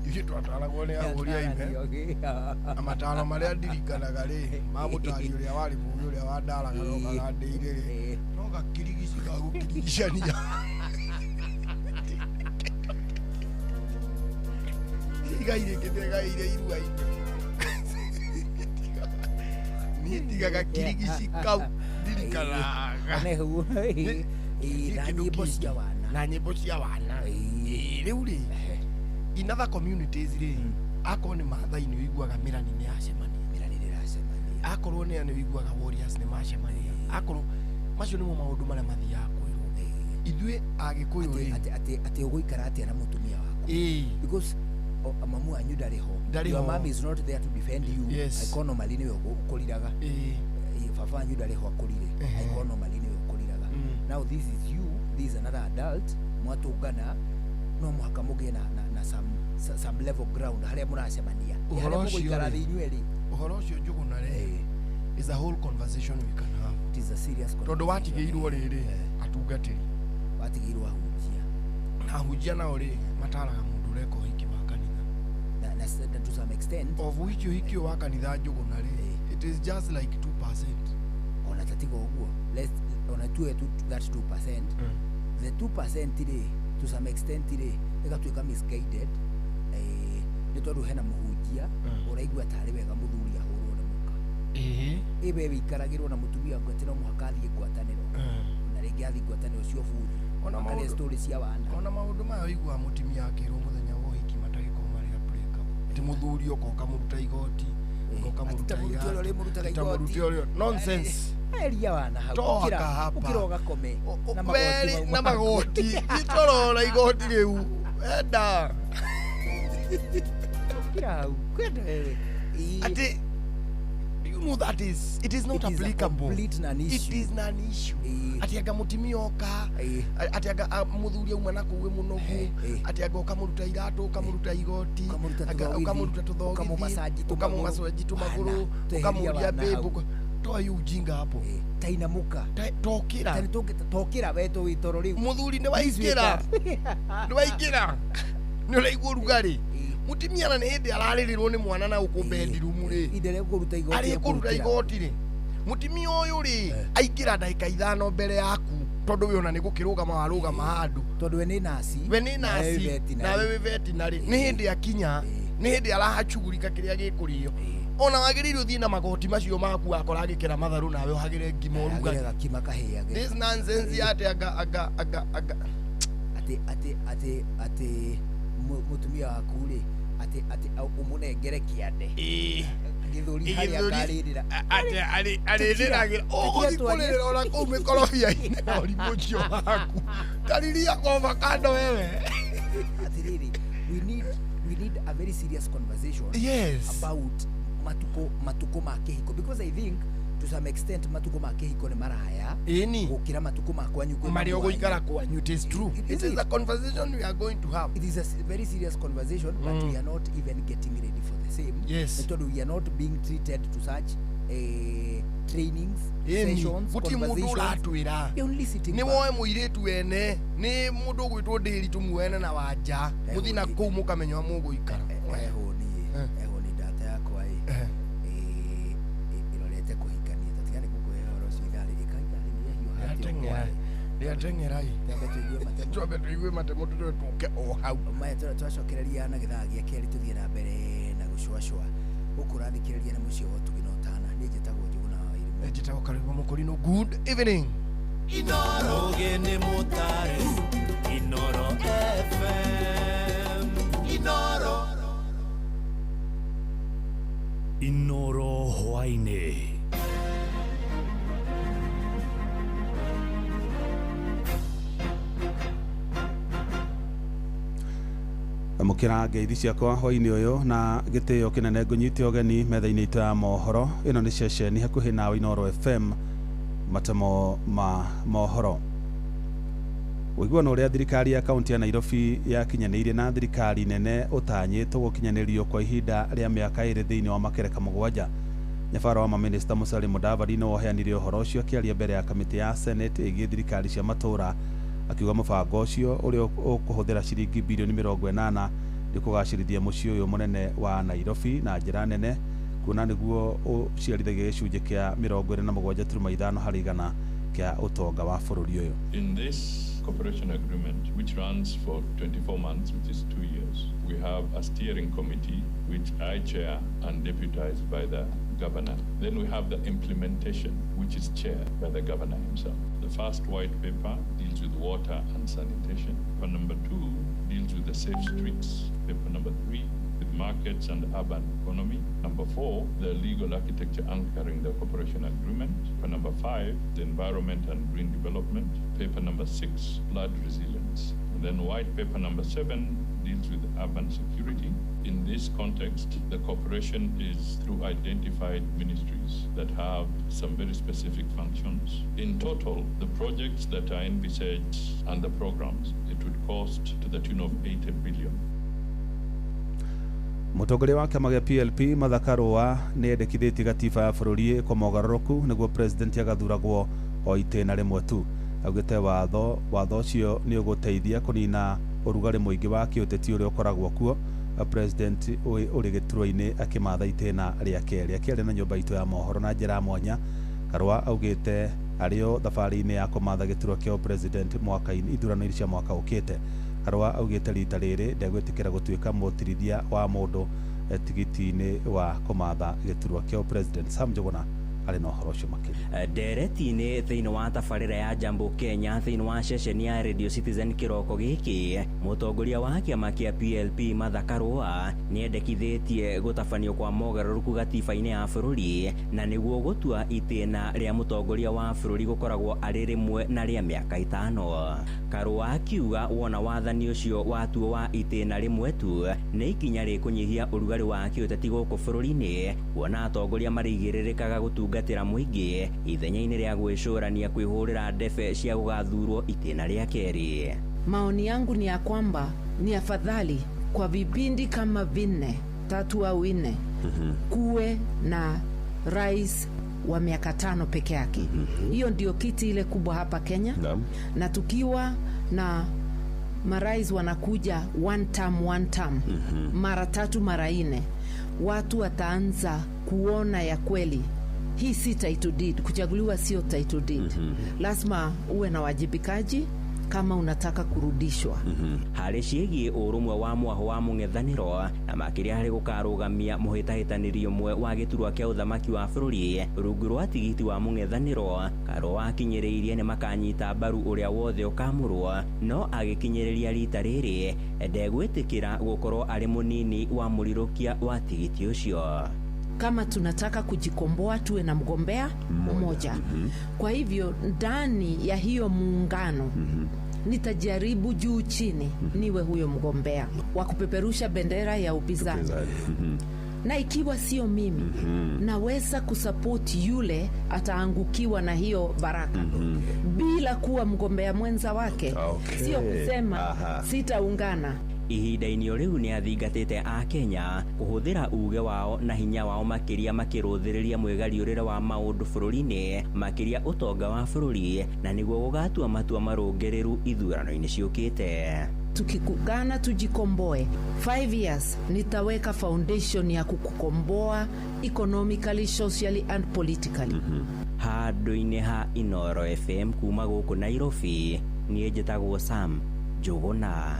Ithuĩ twataragwo nĩ ahũri a ime. Na mataro marĩa ndirikanaga rĩ, ma mũtari ũrĩa warĩ mũgĩ ũrĩa wandaraga no karandĩire rĩ, no gakirigici gagũkirigicania. Igai rĩngĩ ndegaĩire irua-inĩ. Niĩ tigaga kirigici kau ndirikanaga. Na nyĩmbo cia wana. Na nyĩmbo cia wana. Rĩu rĩ, in other communities rĩ, akorwo nĩ Maathai nĩ ũiguaga mĩrani nĩ yacemania. Mĩrani nĩ ĩracemania. Akorwo nĩ nĩ ũiguaga Warriors nĩ macemania. Akorwo macio nĩmo maũndũ marĩa mathiaga kwĩrwo. Ithuĩ Agĩkũyũ rĩ, atĩ ũgũikara atĩa na mũtumia waku? Because mamu wanyu ndarĩ ho. Ndarĩ Your ho. mom is not there to defend you. Yes. Angĩkorwo normally nĩwe ũkũriraga. Baba wanyu ndarĩ ho akũrire. Angĩkorwo normally nĩwe ũkũriraga. Now this is you, this is another adult, mwatũngana no mũhaka mũgĩe na some level ground harĩa mũracemania. Ũhoro Harĩa ũcio mũgũikara rĩ, thĩ inyuĩ erĩ. Ũhoro ũcio Njũgũna rĩ, is a whole conversation we can have. It is a serious Tondũ conversation. watigĩirwo rĩrĩ, atungatĩri. Watigĩirwo ahunjia. Na ahunjia nao rĩ, mataraga mũndũ ũreka ũhiki wa kanitha. Na to some extent. Of which ũhiki ũyũ wa kanitha Njũgũna rĩ, it is just like 2%. Ona tatiga ũguo, let's ona tuwe tu that 2%. The 2% rĩ, to some extent rĩ, ĩgatuĩka misguided, nĩ tondũ hena mũhunjia ũraigua tarĩ wega mũthuri ahũrwo nĩ mũka. Ĩ we wĩikaragĩrwo na mũtumia waku atĩ no mũhaka athiĩ ngwatanĩro. Na rĩngĩ athiĩ ngwatanĩro cia ũbuthi. Ona Makarĩa maũndũ- story cia wana. Ona maũndũ maya ũiguaga mũtumia akĩrwo mũthenya wa ũhiki matagĩkorwo marĩ a break up. Atĩ mũthuri oka ũkamũruta igoti, ũkamũruta Ati ta mũrute ũrĩa ũrĩmũrutaga Ti ta mũrute igoti. ũrĩa- nonsense. Eria wana hau. Toka hapa. Ũkĩra ũgakome na magoti Weri mau na maku. magoti. Itorora igoti rĩu. Enda. Ũkĩra hau. Kwenda wewe. Atĩ you know that is it is not It is a applicable. complete non-issue. It is non-issue. Atĩ anga mũtumia oka, atĩ anga mũthuri auma na kũu wĩ mũnogu, atĩ anga ũkamũruta iratũ, ũkamũruta igoti, tũthogithi, ũkamũruta tũthogithi, ũkamũmasaji tũmagũrũ. ũkamũmasaji tũmagũrũ, Wana, tweheria ũkamũria wana babe, hau. toa hiyo ujinga hapo. Tainamuka. Tokĩra. Tokĩra we tũ wĩ toro rĩu. Mũthuri nĩ waingĩra. Nĩ waingĩra. Nĩ ũraigua ũrugarĩ. Mũtumia na nĩ hĩndĩ ararĩrĩrwo nĩ mwana na gũkũ bedroom rĩ. Inde rĩa kũruta igoti. Arĩ kũruta igoti rĩ. Mũtumia ũyũ rĩ, aingĩra ndagĩka 5 mbere yaku tondũ we ona nĩ gũkĩrũgama warũgama handũ. Tondũ we nĩ nasi. We nĩ Nawe wĩ nasi. veterinary. Nawe wĩ veterinary. Nĩ hĩndĩ akinya, nĩ hĩndĩ arahacugurika kĩrĩa gĩkũrĩo. Ona wagĩrĩirwo ũthiĩ na magoti macio maku wakora agĩkera matharũ nawe ũhagĩre ngima Agĩre ũrugage. gakima kahĩage. This nonsense ya atĩ anga anga anga anga Atĩ atĩ atĩ atĩ mũtumia waku rĩ, atĩ atĩ ũmũnengere kĩande. Gĩthũri harĩa Gĩthũri, akarĩrĩra. atĩ arĩrĩragĩra ũgũthiĩ kũrĩrĩra ona kũu mĩkorobia-inĩ na ũrimũ ũcio waku. Tariria kwa kando wewe. Atĩrĩrĩ, we need a very serious conversation Yes. about Matuko matuko ma kĩhiko, because I think to some extent matuko ma kĩhiko nĩ maraya ĩni gũkĩra matuko ma kwanyu kwĩ marĩa mamu wanyu. ũgũikara kwanyu. It is true. It is a conversation we are going to have. It is a very serious conversation, but we are not even getting ready for the same. Yes. Nĩ tondũ we are not being treated to such trainings, Ĩni, sessions, gũtirĩ mũndũ conversations. ũratwĩra. We are only sitting Nĩ back. woe mũirĩtu wene nĩ mũndũ ũgwĩtwo ndĩri tũmuene na wanja mũthiĩ na kũu mũkamenya ũrĩa mũgũikara. Eho niĩ, eho nĩ data yakwa ĩ ĩrorete kũhikania tatiga nĩ gũkũhe ũhoro ũcio ithaa rĩ ĩka ithaa rĩ nĩyahiũha atĩa Rĩateng'era. Rĩateng'era ĩ. Twambe tũigue matemo. Twambe tũigue matemo tũtwe tũke o hau. Maya twacokereria na gĩthaa gĩa kerĩ tũthiĩ na mbere na gũcũacũa gũkũ ũrathikĩrĩria nĩ mũciĩ wa ũtugi na ũtana. Niĩ njĩtagwo Njũgũna wa Irimũ. Njĩtagwo Karĩgũ Mũkũrinũ. Good evening. Inoro gene mutare Inoro FM Inoro Inoro hwaĩ-inĩ. Amũkĩra ngeithi ciakwa hwaĩ-inĩ ũyũ na gĩtĩo kĩnene ngũnyite ũgeni metha-inĩ itũ ya mohoro. Ĩno nĩ ceceni hakuhĩ nawe Inoro FM, matemo ma mohoro. Ũiguano ũrĩa thirikari ya kaunti ya Nairobi yakinyanĩirie na thirikari nene ũtanyĩtwo gũkinyanĩrio kwa ihinda rĩa mĩaka 2 thĩinĩ wa makereka 7. Nyabara wa mamĩnĩsta Musalia Mudavadi nĩwe ũheanire ũhoro ũcio akĩaria mbere ya kamĩtĩ ya Senate ĩgiĩ thirikari cia matũũra, akiuga mũbango ũcio ũrĩa ũkũhũthĩra ciringi bilioni 80 nĩ kũgacĩrithia mũciĩ ũyũ mũnene wa Nairobi na njĩra nene, kuona nĩguo ũciarithagia gĩcunjĩ kĩa 27.5 harĩ igana kĩa ũtonga wa bũrũri ũyũ. In this cooperation agreement, which runs for 24 months, which is 2 years, we have a steering committee, which I chair and deputized by the governor. Then we have the implementation, which is chaired by the governor himself. The first white paper deals with water and sanitation. Paper number 2 deals with the safe streets. Paper number 3 with markets and urban economy. Number 4, the legal architecture anchoring the cooperation agreement. Paper number 5, the environment and green development. Paper number 6, flood resilience. And then white paper number 7 deals with urban security. In this context, the cooperation is through identified ministries that have some very specific functions. In total, the projects that are envisaged and the programs, it would cost to the tune of 80 billion. Mũtongoria wa kĩama gĩa PLP Martha Karua nĩ endekithĩtie gatiba ya bũrũri ĩkwo mogarũrũku nĩguo president agathuragwo o itĩna rĩmwe tu. Augĩte watho ũcio nĩ ũgũteithia kũnina ũrugarĩ mũingĩ wa kĩũteti ũrĩa ũkoragwo kuo president ũrĩ gĩturwa-inĩ akĩmatha itĩna rĩa kerĩ. Akĩaria na nyũmba itũ ya mohoro na njĩra ya mwanya, Karua augĩte arĩ o thabarĩ-inĩ ya kũmatha gĩturwa kĩa president mwaka-inĩ ithurano-inĩ cia mwaka ũkĩte. Karua augĩte rita rĩrĩ ndegwĩtĩkĩra gũtuĩka mũtirithia wa mũndũ tigiti-inĩ wa kũmatha gĩturwa kĩa president. Sam Njũgũna arĩ na ũhoro ũcio makĩria. Ndereti-inĩ thĩinĩ wa tabarĩra ya Jambo Kenya thĩinĩ wa ceceni ya Radio Citizen kĩroko gĩkĩ, mũtongoria wa kĩama kĩa PLP Martha Karua nĩendekithĩtie gũtabanio kwa mogarũrũku gatiba-inĩ ya bũrũri na nĩguo gũtua itĩna rĩa mũtongoria wa bũrũri gũkoragwo arĩ rĩmwe na rĩa mĩaka 5. Karua akiuga wona wathani ũcio watuo wa itĩna rĩmwe tu nĩ ikinya rĩkũnyihia ũrugarĩ wa kĩũteti gũkũ bũrũri-inĩ, kuona atongoria marĩigĩrĩrĩkaga gũtungatĩra mũingĩ ithenya-inĩ rĩa gwĩcũrania kwĩhũrĩra ndebe cia gũgathurwo itĩna rĩa kerĩ. Maoni yangu ni ya kwamba ni afadhali kwa vipindi kama 4, 3 au 4 kuwe na rais wa miaka 5 peke yake. Hiyo ndio kiti ile kubwa hapa Kenya. Na tukiwa na marais wanakuja one term, mara 3 mara 4, watu wataanza kuona ya kweli hii si title deed. Kuchaguliwa sio title deed. Lazima uwe na wajibikaji kama unataka kurudishwa. Harĩ ciĩgiĩ ũrũmwe wa mwaho wa mũng'ethanĩro na makĩria harĩ gũkarũgamia mũhĩtahĩtanĩri ũmwe wa gĩturwa kĩa ũthamaki wa bũrũri rungu rwa tigiti wa mũng'ethanĩro, Karua akinyĩrĩirie nĩ makanyita mbaru ũrĩa wothe ũkamũrwo, no agĩkinyĩrĩria rita rĩrĩ ndegwĩtĩkĩra gũkorwo arĩ mũnini wa mũrirũkia wa tigiti ũcio. Kama tunataka kujikomboa tuwe na mgombea mmoja. Kwa hivyo ndani ya hiyo muungano nitajaribu juu chini niwe huyo mgombea wa kupeperusha bendera ya upinzani. Na ikiwa sio mimi, naweza kusupport yule ataangukiwa na hiyo baraka bila kuwa mgombea mwenza wake. Sio kusema sitaungana. Ihinda-inĩ o rĩu nĩ athingatĩte akenya kũhũthĩra uge wao na hinya wao makĩria makĩrũthĩrĩria mwĩgariũrĩre wa maũndũ bũrũri-inĩ, makĩria ũtonga wa bũrũri, na nĩguo gũgatua matua marũngĩrĩru ithurano-inĩ ciũkĩte. Tukikugana tujikomboe, 5 years nitaweka foundation ya kukukomboa economically, socially and politically. Handũ-inĩ ha Inoro FM kuma gũkũ Nairobi, niĩ njĩtagwo Sam Njũgũna.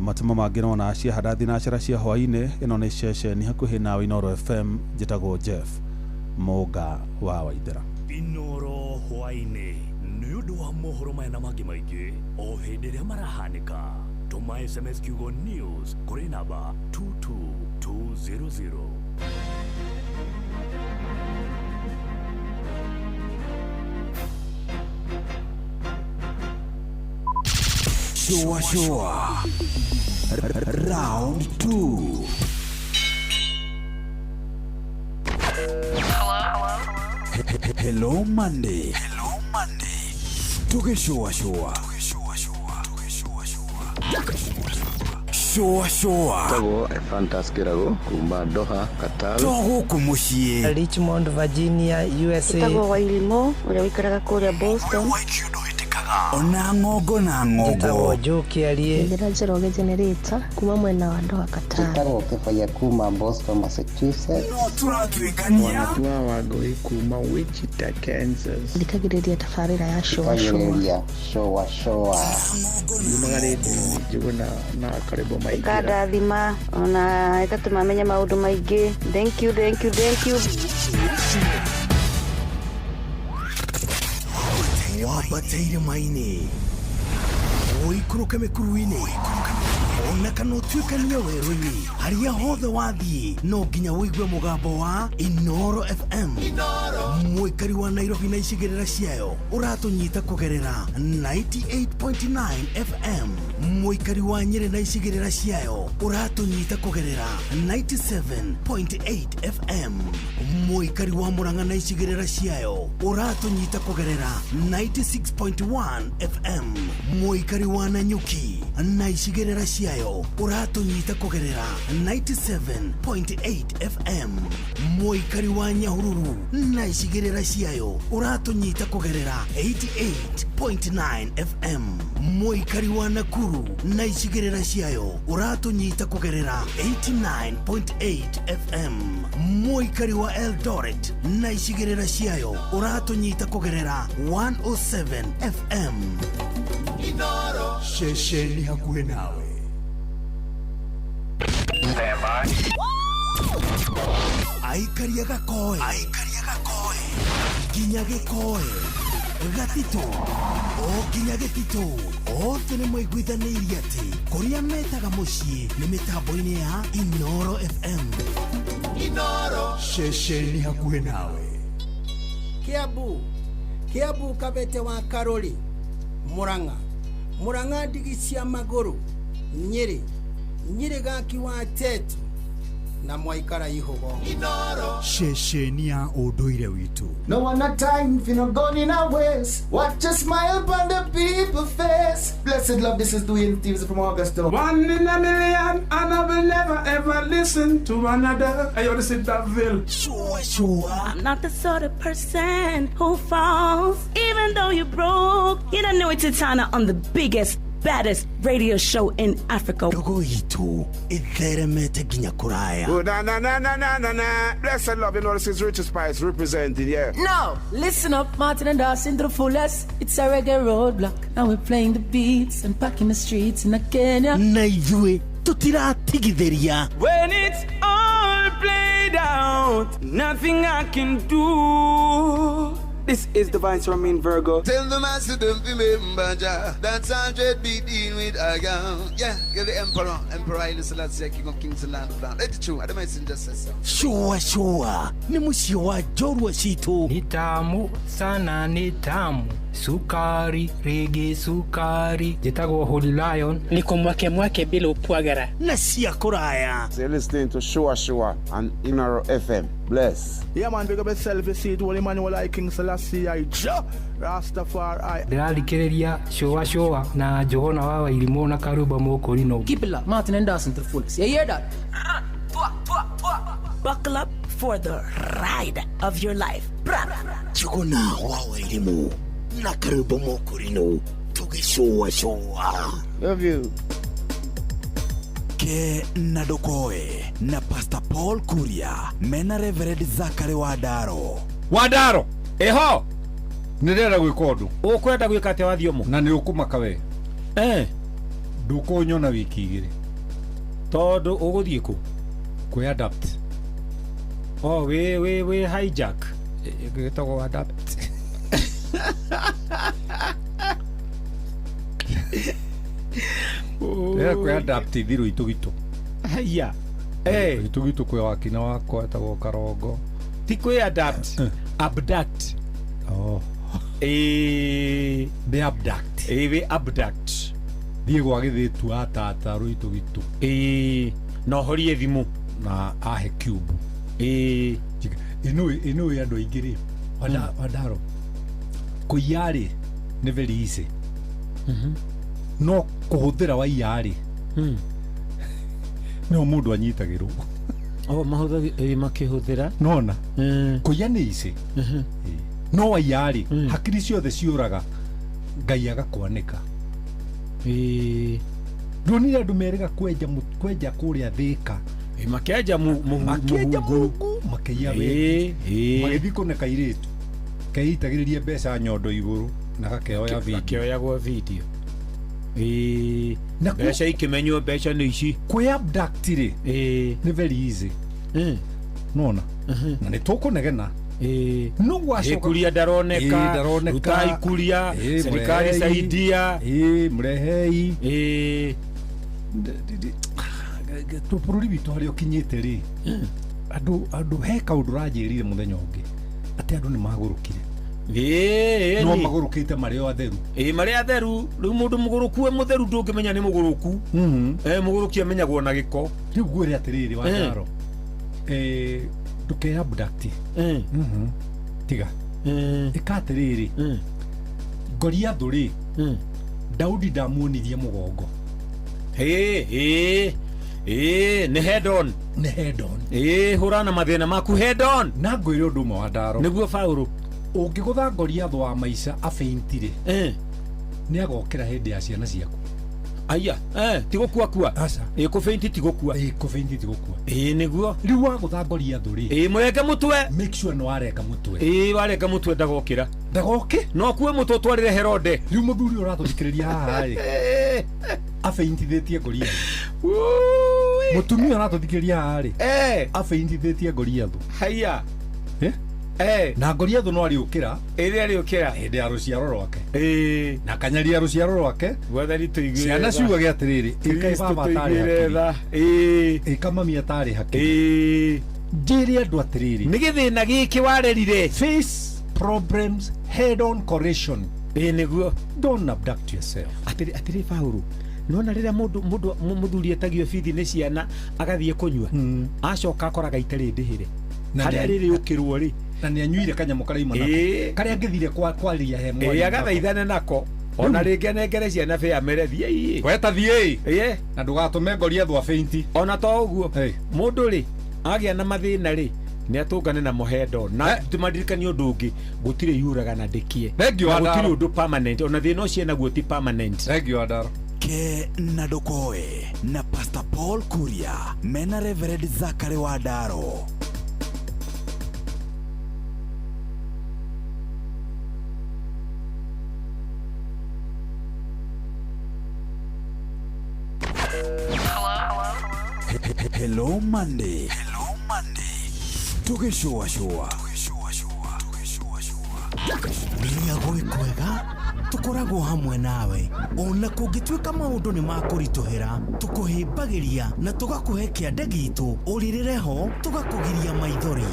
Matemo mangĩ nona ciahanda thinacara cia hwaĩ-inĩ. Ĩno nĩ ceceni hakuhĩ nawe Inoro FM. Njĩtagwo Jeff Mũnga wa Waithera. Inoro hwaĩ-inĩ nĩ ũndũ wa mohoro maya na mangĩ maingĩ o hĩndĩ ĩrĩa marahanĩka, tũma SMS kiugo news kũrĩ namba 22200. Shoa shoa. Round 2. Hello Monday. Hello Monday. Tugeshoa shoa. Shoa shoa. Tagwo Fantas Kirago kuma Doha, Qatar. To gũkũ mũciĩ. Richmond, Virginia, USA. Tagwo Wairimo ũrĩa ũikaraga kũrĩa Boston. Ona ng'ongo na ng'ongo. Njĩtagwo Joe Kĩarie. Njĩra Njoroge Generator kuma mwena wa Doha, Qatar. Njĩtagwo Kĩbaya kuma Boston, Massachusetts. No tũratuĩkania. Wanatua Wangũi kuma Wichita, Kansas. Thikagĩrĩria tabarĩra ya Shoa Shoa. Thikagĩrĩria Shoa Shoa. Yumaga rĩndiũ-inĩ Njũgũna na Karĩbo Maingĩra. Ĩkandathima ona ĩgatũma menye maũndũ maingĩ. Thank you, thank you, thank you. Wambate irĩma-inĩ, ũikũrũke mĩkuru-inĩ, ona kana ũtuĩkanie werũ-inĩ, harĩa hothe wathiĩ no nginya ũigue mũgambo wa Inoro FM. Mũikari wa Nairobi na icigĩrĩra ciayo ũratũnyita kũgerera 98.9 FM. Mũikari wa Nyĩrĩ na icigĩrĩra ciayo ũratũnyita kũgerera 97.8 FM. Mũikari wa Murang'a na icigĩrĩra ciayo ũratũnyita kũgerera 96.1 FM. Mũikari wa Nanyuki na icigĩrĩra ciayo ũratũnyita kũgerera 97.8 FM. Mũikari wa Nyahururu na icigĩrĩra ciayo ũratũnyita kũgerera 88.9 FM. Mũikari wa Nakuru na icigĩrĩra ciayo ũratũnyita kũgerera 89.8 FM. Mũikari wa Eldoret na icigĩrĩra ciayo ũratũnyita kũgerera 107 FM. Inoro ceceni hakuhĩ nawe. Aikaria gakoe, nginya gĩkoe, gatitũ o nginya gĩtitũ, othe nĩ maiguithanĩirie atĩ kũrĩa metaga mũciĩ nĩ mĩtambo-inĩ ya Inoro FM. Inoro ceceni hakuhĩ nawe. Kiambu, Kiambu Kabete wa Karori, Murang'a, Murang'a ndigi cia magũrũ, Nyĩrĩ, Nyĩrĩ gaki wa Tetu na mwaikara ihugo. Inoro ceceni ya ũndũire witũ. No one a time for no gun in our ways. Watch a smile upon the people face. Blessed love, this is Dwayne Stevens from Augusta. One in a million, and I will never ever listen to another. I ought to sit that bill. Sure, sure. I'm not the sort of person who falls, even though you broke. You don't know it's Titana on the biggest, baddest radio show in Africa. Ndogo itu itheremete nginya kuraya. Oh, na na na na na na na. Blessed love, you know this is Richard Spice representing, yeah. Now, listen up, Martin and Dawson to the fullest. It's a reggae roadblock, and we're playing the beats and packing the streets in Kenya. Na ithuĩ tutiratigithĩria. When it's all played out, nothing I can do. This is Divine Ramin Virgo. Tell the master don't remember Jah. That's 100 be dealing with I am. Yeah, you're the emperor. Emperor Haile Selassie, King of Kings and Land of Land. Let it true. I don't messenger says so. Shua shua nĩ mũciĩ wa njorua citũ. Ni tamu sana, ni tamu sukari rigi sukari. Njĩtagwo Holy Lion. Niko mwake mwake bila upwagara na cia kũraya. So you're listening to Shua Shua on Inaro FM. Bless. Yeah, man, big up yourself. You see it, Holy Emmanuel, I King Selassie, I Jah Rastafari. Ndĩrathikĩrĩria cũa cũa na Njũgũna wa Wairimũ na Karumba Mũkũrinũ. Keep it locked. Martin and Dawson to the fullest. You hear that? Buckle up for the ride of your life. Bra. Njũgũna wa Wairimũ na Karumba Mũkũrinũ tũgĩcũa cũa. Love you. Ke na Ndokoe na Pastor Paul Kuria mena Reverend Zakari Wandaro. Wandaro eho nä ndĩrenda gwĩka ũndũ. Ũkwenda gwĩka atĩa wathiomo? Na nĩ ũkũmaka we. Ndũkũnyona wiki igĩrĩ. Tondũ ũgũthiĩ kũ? Kwĩ adapt. Oh, wĩ hijack. Gĩtagwo adapt. Ndĩrenda kwĩ adapt thirũ itũgitũ. Haiya. Itũgitũ kwĩ wakina wakwa etagwo Karongo. Ti kwĩ adapt. Abduct. Oh. Ndĩ abduct. Wĩ abduct. Thiĩ gwa gĩthĩtu wa tata rũitũgitũ. Na ũhorie thimũ. Na ahe cube. Ĩnũĩ andũ aingĩ rĩ. Wandaro. Kũiya rĩ nĩ very easy. No kũhũthĩra waiya rĩ nĩho mũndũ anyitagĩrwo. Oh, makĩhũthĩra. Nona. Kũiya nĩ easy. No waiya rĩ hakiri ciothe ciũraga Ngai agakwanĩka. Ndonire andũ merĩga kwenja kũrĩa Thĩka. Makĩenja mũhungu makĩiya wengi. Magĩthiĩ kũne kairĩtu keitagĩrĩria mbeca nyondo igũrũ na gakeoya video. Gakĩoyagwo video. Mbeca ikĩmenywo mbeca nĩ ici. Kwĩ abduct rĩ nĩ very easy. Nona na nĩ tũkũnegena. No gwacoka Ikuria ndaroneka, ruta ikuria, serikali saidia. Mrehei. Bũrũri witũ harĩa ũkinyĩte rĩ andũ he kaũndũ ũranjĩrire mũthenya ũngĩ atĩ andũ nĩ magũrũkire. No magũrũkĩte marĩ o atheru. Marĩ atheru. Rĩu mũndũ mũgũrũku we mũtheru ndũngĩmenya nĩ mũgũrũku. Mũgũrũki amenyagwo na gĩko. Rĩu ngwĩre atĩrĩrĩ Wandaro, ndũke abduct. Tiga. Ĩka atĩrĩrĩ, Goliathũ rĩ Daudi ndamuonirie mũgongo. Nĩ head on. Nĩ head on. Hũra na mathĩna maku head on. Na ngwĩre ũndũ ũmwe Wandaro. Nĩguo Paũlũ. Ũngĩgũtha Goliathũ wa maica afaintire nĩ agokĩra hĩndĩ ya ciana ciaku. Aya, ti gũkua kua. Aca. Kũfainti ti gũkua. Kũfainti ti gũkua. Nĩguo. Rĩu wagũtha Goliathũ rĩ. Mũrenge mũtwe. Make sure nĩ warenga mũtwe. Warenga mũtwe ndagokĩra. Ndagoke? No kue mũtwe ũtwarĩre Herode. Rĩu mũthuri ũyũ ũratũthikĩrĩria haha rĩ. Afaintithĩtie Goliathũ. Mũtumia ũratũthikĩrĩria haha rĩ. Afaintithĩtie Goliathũ. Haiya. Na Goliathũ no arĩũkĩra. Ĩrĩa arĩũkĩra. Hĩndĩ ya rũciaro rwake. Na kanyaria rũciaro rwake. Mwathani tũiguĩre tha. Ciana ciugage atĩrĩrĩ, ĩka baba atarĩ hakiri. Ĩka mami atarĩ hakiri. Njĩre andũ atĩrĩrĩ. Nĩ gĩthĩna gĩkĩ warerire. Face problems head on correction. Nĩguo. Don't abduct yourself. Atĩrĩ Paũlũ. Nona rĩrĩa mũndũ mũthuri etagio bithi nĩ ciana agathiĩ kũnyua. Acoka akoraga itarĩ ndĩhĩre. Harĩa rĩrĩ ũkĩrwo rĩ. Na nĩ anyuire kanyamũ karaima nako. Karĩa angĩthire kwaria he mwarimũ. Agathaithane nako. Ona rĩngĩ anengere ciana bĩa amere thiĩ. Weta thiĩ. Na ndũgatũme Goliathũ afainti. Ona to ũguo. Mũndũ rĩ agĩa na mathĩna rĩ nĩ atũngane namo head on. Na tũmaririkanie ũndũ ũngĩ gũtirĩ yuraga na ndĩkie. Gũtirĩ ũndũ permanent. Ona thĩna ũcio naguo ti permanent. Thank you Wandaro. Ke na Ndokoe na Pastor Paul Kuria mena Reverend Zakari Wandaro. Hello Monday. Hello Monday. Tugishua shua. Rĩrĩa gwĩ kwega tũkoragwo hamwe nawe ona kũngĩtuĩka maũndũ nĩ makũritũhĩra tũkũhĩmbagĩria na tũgakũhe kĩande gitũ ũrĩrĩre ho tũgakũgiria maithori.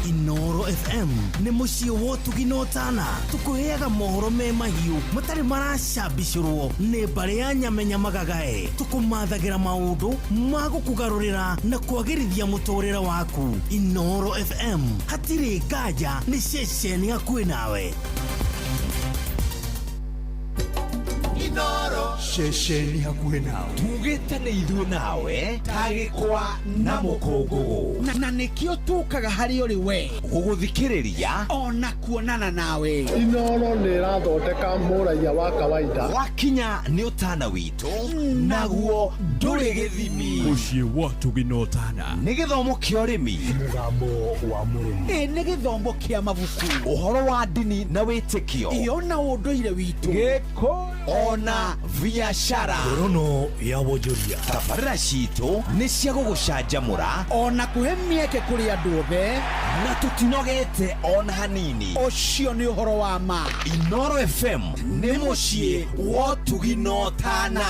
Inoro FM nĩ mũciĩ wa ũtugi na ũtana tũkũheaga mohoro me mahiũ matarĩ maracambicũrwo nĩ mbarĩ ya nyamenya magagae tũkũmathagĩra maũndũ ma gũkũgarũrĩra na kwagĩrithia mũtũrĩre waku. Inoro FM hatirĩ nganja nĩ ceceni hakuhĩ nawe. Inoro ceceni hakuhĩ nawe tugĩte nĩ ithuĩ nawe tagĩkwa na mũkũngũgũ na nĩkĩo tũkaga harĩ ũrĩ we gũgũthikĩrĩria ona kuonana nawe. Inoro nĩ ĩrathondeka mũraiya wa kawaida wakinya nĩ ũtana witũ naguo ndũrĩ gĩthimi. Mũciĩ wa ũtugi na ũtana nĩ gĩthomo kĩa ũrĩmi, mũgambo wa mũrĩmi, ĩ nĩ gĩthomo kĩa mabuku, ũhoro wa ndini na wĩtĩkio, iyo na ũndũire witũ, gĩkũyũ ona biashara, ngorono ya wonjoria. Tabarĩra citũ nĩ cia gũgũcanjamũra ona kũhe mĩeke kũrĩ andũ othe na tũtinogete ona hanini. Ũcio nĩ ũhoro wa ma. Inoro FM nĩ mũciĩ wa ũtugi na ũtana.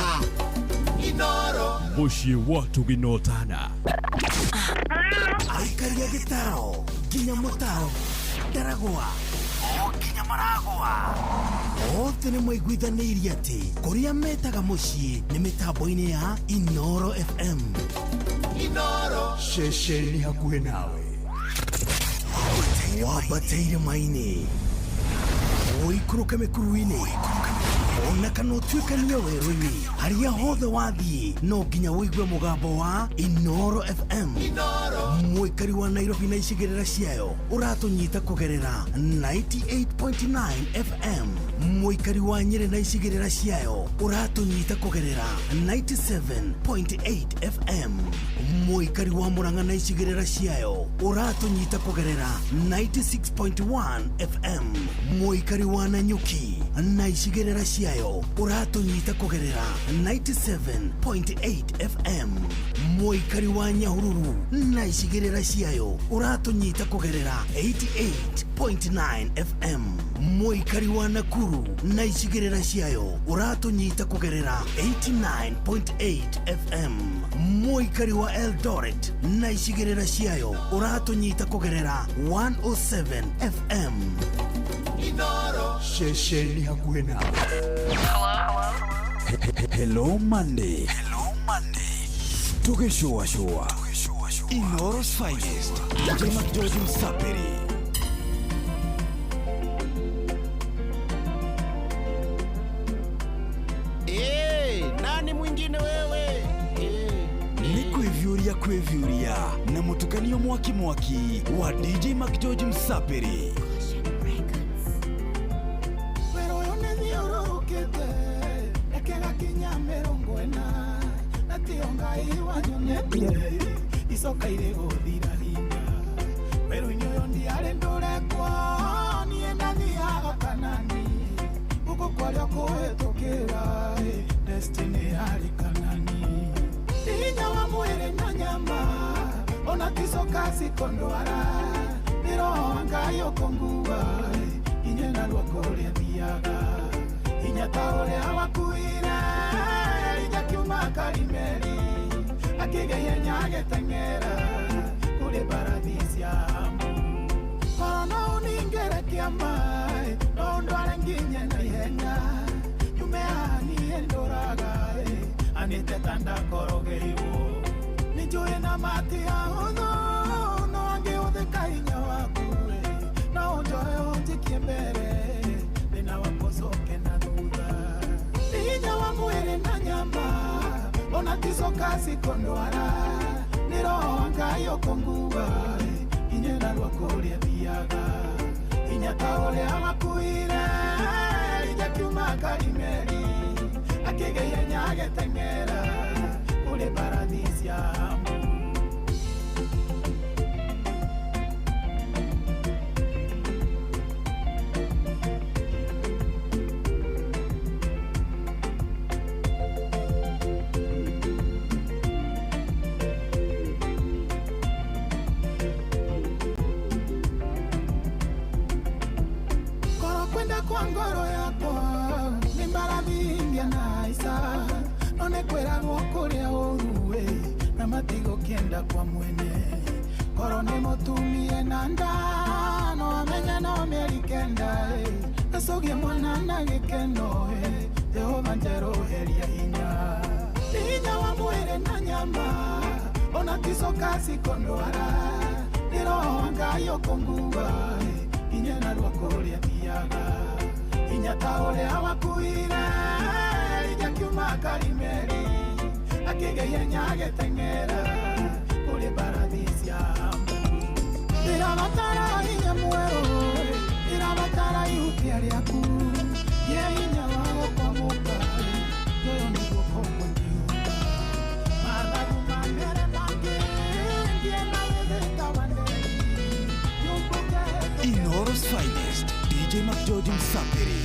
Inoro mũciĩ wa ũtugi na ũtana. Aikaria gĩtaro nginya mũtaro Ndaragwa o nginya Maragwa othe nĩ maiguithanĩirie atĩ kũrĩa metaga mũciĩ nĩ mĩtambo-inĩ ya Inoro FM. Inoro ceceni hakuhĩ nawe. Wambate irĩma-inĩ ũikũrũke mĩkuru-inĩ ona kana ũtuĩkanie werũ-inĩ harĩa hothe wathiĩ no nginya ũigue mũgambo wa Inoro FM. Mũikari wa Nairobi na icigĩrĩra ciayo ũratũnyita kũgerera 98.9 FM. Mũikari wa Nyĩrĩ na icigĩrĩra ciayo ũratũnyita kũgerera 97.8 FM. Mũikari wa Murang'a na icigĩrĩra ciayo ũratũnyita kũgerera 96.1 FM. Mũikari wa Nanyuki na icigĩrĩra ciayo ũratũnyita kũgerera 97.8 FM. Mũikari wa Nyahururu na icigĩrĩra ciayo ũratũnyita kũgerera 88.9 FM. Mũikari wa Nakuru na icigĩrĩra ciayo ũratũnyita kũgerera 89.8 FM. Mũikari wa Eldoret na icigĩrĩra ciayo ũratũnyita kũgerera 107 FM. Inoro ceceni hakuhĩ nawe. Hello Monday. Hello Monday. Tugĩcũacũa Inoro's finest. DJ McGeorge Msapiri. Nani mwingine wewe? Nĩ kwĩviũria kwĩviũria na mũtukanio mwaki mwaki wa DJ McGeorge Msapiri. Icokaire gũthira hinya werũ-inĩ ũyũ ndiarĩ ndũrekwo niĩ ndathiaga Kanani gũkũ kwarĩa kũhĩtũkĩra destiny yarĩ Kanani hinya wa mwĩrĩ na nyama ona ticoka cikondwara nĩ roho wa Ngai ũkũngua inya narua kũrĩa thiaga hinya ta ũrĩa wakuire Elija kiuma Karimeli akĩgeithia agĩteng'era kũrĩ mbarathi cia Amu. Korwo no ũningĩre kĩama no ũndware nginye na ihenya nyume haha niĩ ndũraga anĩte ta ndakorogeirwo nĩnjũĩ na mati ahũthũ no angĩhũthĩka hinya waku no ũnjoe ũnjikie mbere thĩna wakwa ũcoke na thutha hinya wa mwĩrĩ na nyama ona ticoka cikondwara nĩ roho wa Ngai ũkũngua inya narua kũrĩa thiaga hinya ta ũrĩa wakuire Elija kiuma Karimeli akĩgeithia agĩteng'era kũrĩ mbarathi cia Amu. Kũrĩa ũru na matigũkĩenda kwa mwene. Korwo nĩ mũtumie na nda no amenye no mĩeri kenda acũgie mwana na gĩkeno Jehova njerũheria hinya. Hinya wa mwĩrĩ na nyama ona ticoka cikondwara nĩ roho wa Ngai ũkũnguua nginya narua kũrĩa thiaga. Hinya ta ũrĩa wakuire Elija kiuma Karimeli akĩgeia agĩteng'era kũrĩ mbarathi cia Ndĩrabatara hinya mwerũ, ndĩrabatara ihutia rĩaku, ye hinya wa gũkwamũka, ũyũ nĩguo kũngũnyiuga. Mathagu mamere mangĩ, ngĩe na gĩthĩka wa nderi, nyumbũke. Inoro's finest, DJ McGeorge Msapiri.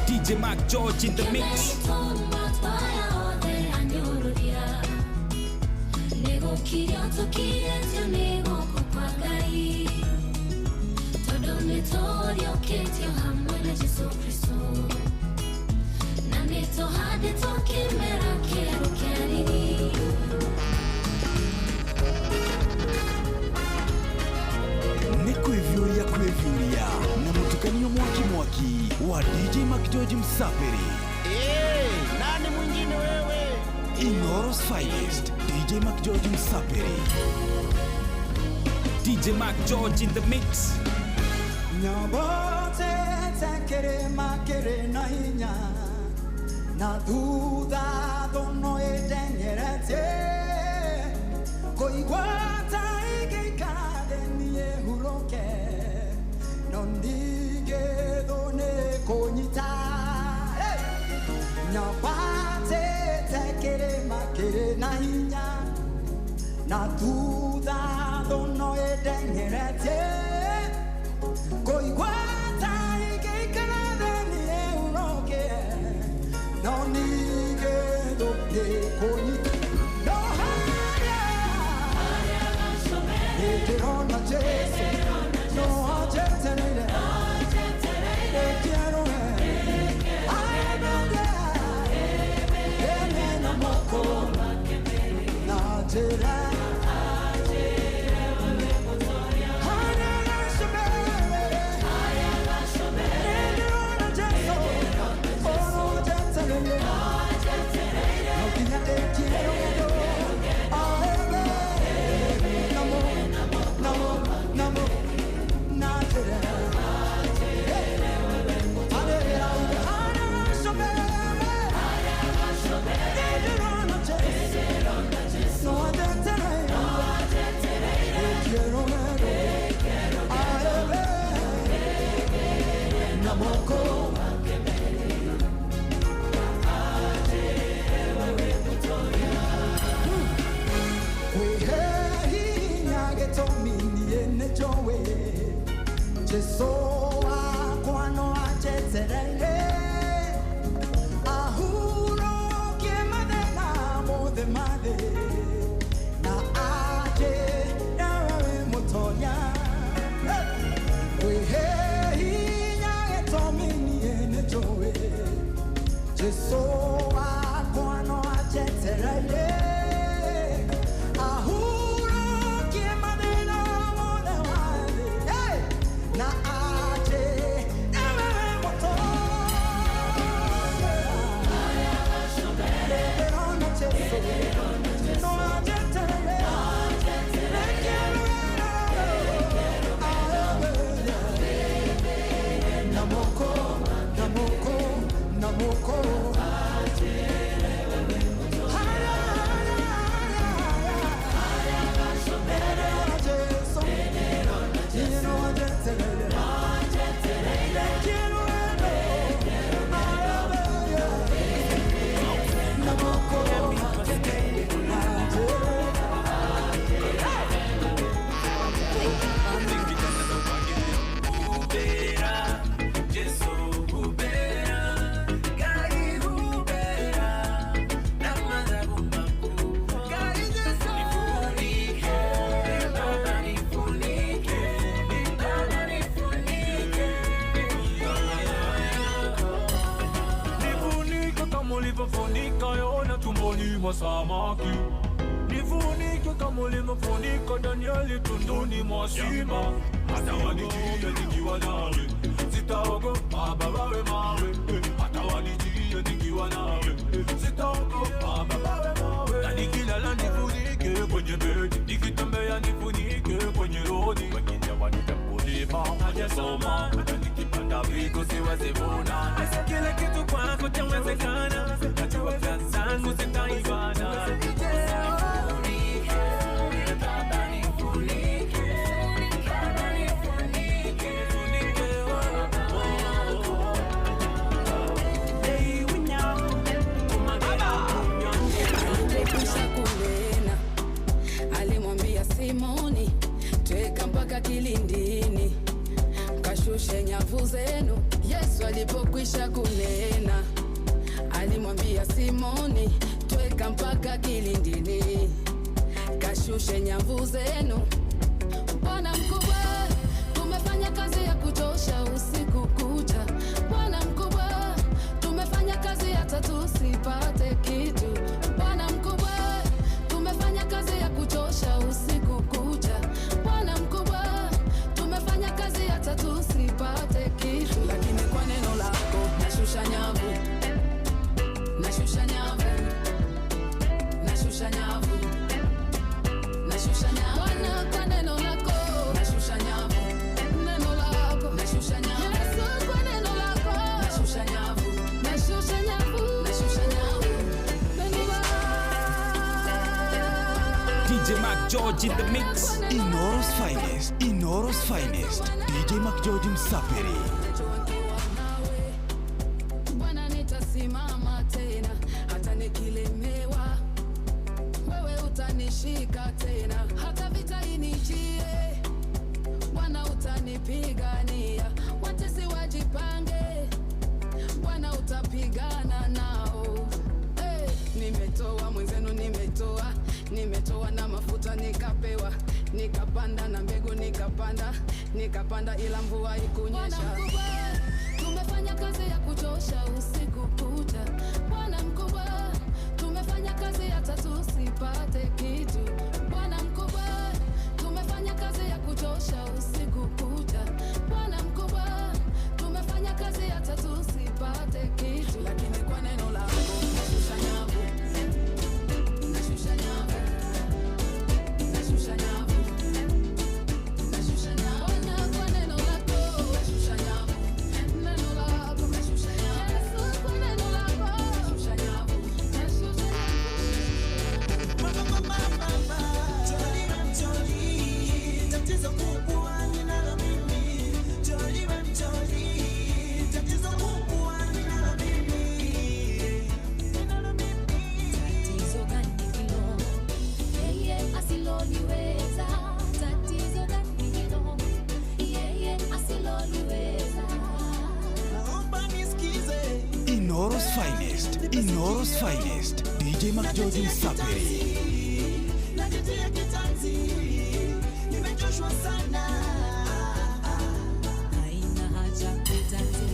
DJ Mark George in the mix. Nĩ kwĩviũria kwĩviũria na mũtukanio mwaki mwaki wa DJ McGeorge Msapiri. Nani mwingine wewe? Inoro's finest, DJ McGeorge Msapiri. DJ McGeorge in the mix. Nyabote tekere makere na hinya na thutha thono ĩteng'erete kũigwata ĩgĩikara niĩ hurũke no ndigĩthwo nĩ kũnyita. Nyabatĩte kĩrĩma kĩrĩ na hinya na thutha thono ĩteng'erete kũigwata ĩgĩikara niĩ hurũke no ndigĩthwo nĩ kũnyita. No harĩa ndĩrona Jesũ no anjetereire ĩkĩarũe aemende na moko na njĩra harĩa gacũmbĩrĩ ndĩrona Jesũ ulivyofunika Yona tumboni mwa samaki, nifunike kama ulivyofunika Danieli tunduni mwa simba. Hata wanijie nikiwa nawe sitaogopa, Baba we mawe. Hata wanijie nikiwa nawe sitaogopa, Baba we mawe. Na nikilala nifunike kwenye bedi, nikitembea nifunike kwenye rodi. Wengine wanita mkulima hajasoma, hata nikipanda vitu siwezi vuna. Kila kitu kwako chawezekana, najua plan zangu zitaivana. Alipokwisha kunena, alimwambia Simoni, tweka mpaka kilindini, kashushe nyavu zenu. Yesu alipokwisha kunena, alimwambia Simoni, tweka mpaka kilindini, kashushe nyavu zenu. Bwana mkubwa, tumefanya kazi ya kuchosha usiku kucha. Bwana mkubwa, tumefanya kazi hata tusipate kitu. Bwana mkubwa, tumefanya kazi ya kuchosha usiku kucha. Bwana mkubwa, tumefanya kazi hata tusipate kitu. Lakini kwa neno lako nashusha nyavu, nashusha nyavu, nashusha nyavu, nashusha nyavu. Bwana, kwa neno lako nashusha nyavu, neno lako nashusha nyavu. Yesu, kwa neno lako nashusha nyavu, nashusha nyavu, nashusha nyavu, neno lako. DJ Mac George in the mix. Inoro's finest, Inoro's finest. DJ Mac George Msapiri. Bwana, nitasimama tena hata nikilemewa, wewe utanishika tena, hata vita inijie, Bwana utanipigania. Watesi wajipange, Bwana utapigana nao. Hey, nimetoa mwenzenu, nimetoa, nimetoa na mafuta nikapewa, nikapanda na mbegu nikapanda, nikapanda ila mvua ikunyesha. Bwana mkubwa, tumefanya kazi ya kuchosha usiku kucha. Bwana mkubwa, tumefanya kazi hata tusipate kitu. Bwana mkubwa, tumefanya kazi ya kuchosha usiku kucha. Bwana mkubwa, tumefanya kazi hata tusipate kitu. Lakini kwa neno lako nashusha nyavu, nashusha nyavu, nashusha nyavu, nashusha nyavu. Bwana, kwa neno lako nashusha nyavu, neno lako nashusha nyavu. Yesu, kwa neno lako nashusha nyavu, nashusha Tatizo kubwa ninalo mimi, Jolly Jolly, tatizo kubwa ninalo mimi. Tatizo gani hilo? Yeye asiloliweza. Tatizo gani hilo? Yeye asiloliweza. Naomba nisikize. Inoro's finest, Inoro's finest. DJ Mac George Msapiri. Najitia kitanzi, nimechoshwa sana. Haina haja kutati,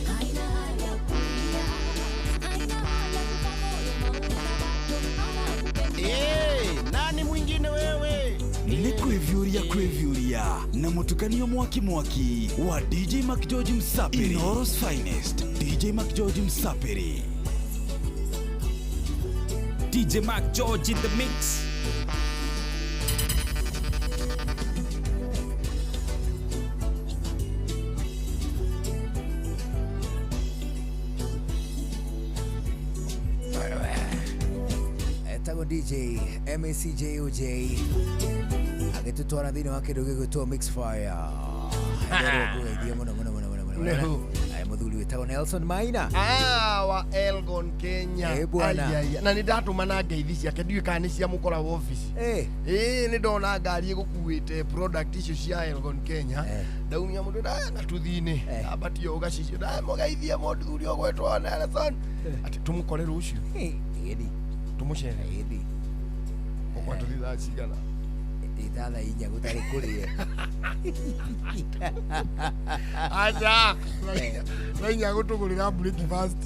haina haja kulia, haina haja kufa moyo, maana bado anakupenda. Hey, nani mwingine wewe? Nĩ kwĩviũria kwĩviũria na mũtukanio mwaki mwaki wa DJ Mac George Msapiri. Inoro's finest, DJ Mac George Msapiri. DJ Mac George in the mix. Etagwo DJ MACJOJ agĩtũtwara thĩinĩ wa kĩndũ gĩgwĩtwo Mix Fire. Ngũgeithie mũno mũno mũno mũno mũno. Nĩho. Aya, mũthuri wĩtagwo Nelson Maina. Ah, wa Elgon Kenya. Eh, bwana. Ai, ai, ai. Na nĩ ndatũmana ngeithi ciake, ndiũĩ kana nĩ cia mũkora wa office. Ĩĩ, nĩ ndona ngari ĩgũkuĩte product icio cia Elgon Kenya. Ndaumia mũndũ ndaya na tũthiĩ-inĩ. Ambatio ũgacicio. Ndamũgeithie mũthuri ũgwĩtwo Nelson. Atĩ tũmũkore rũciũ. Ĩni. Tũmũcere. Ĩni. Ũkwa tũthiĩ thaa cigana? Ndĩ ta thaa 4 gũtarĩ kũrĩe. Aca thaa 4 gũtũgũrĩra breakfast.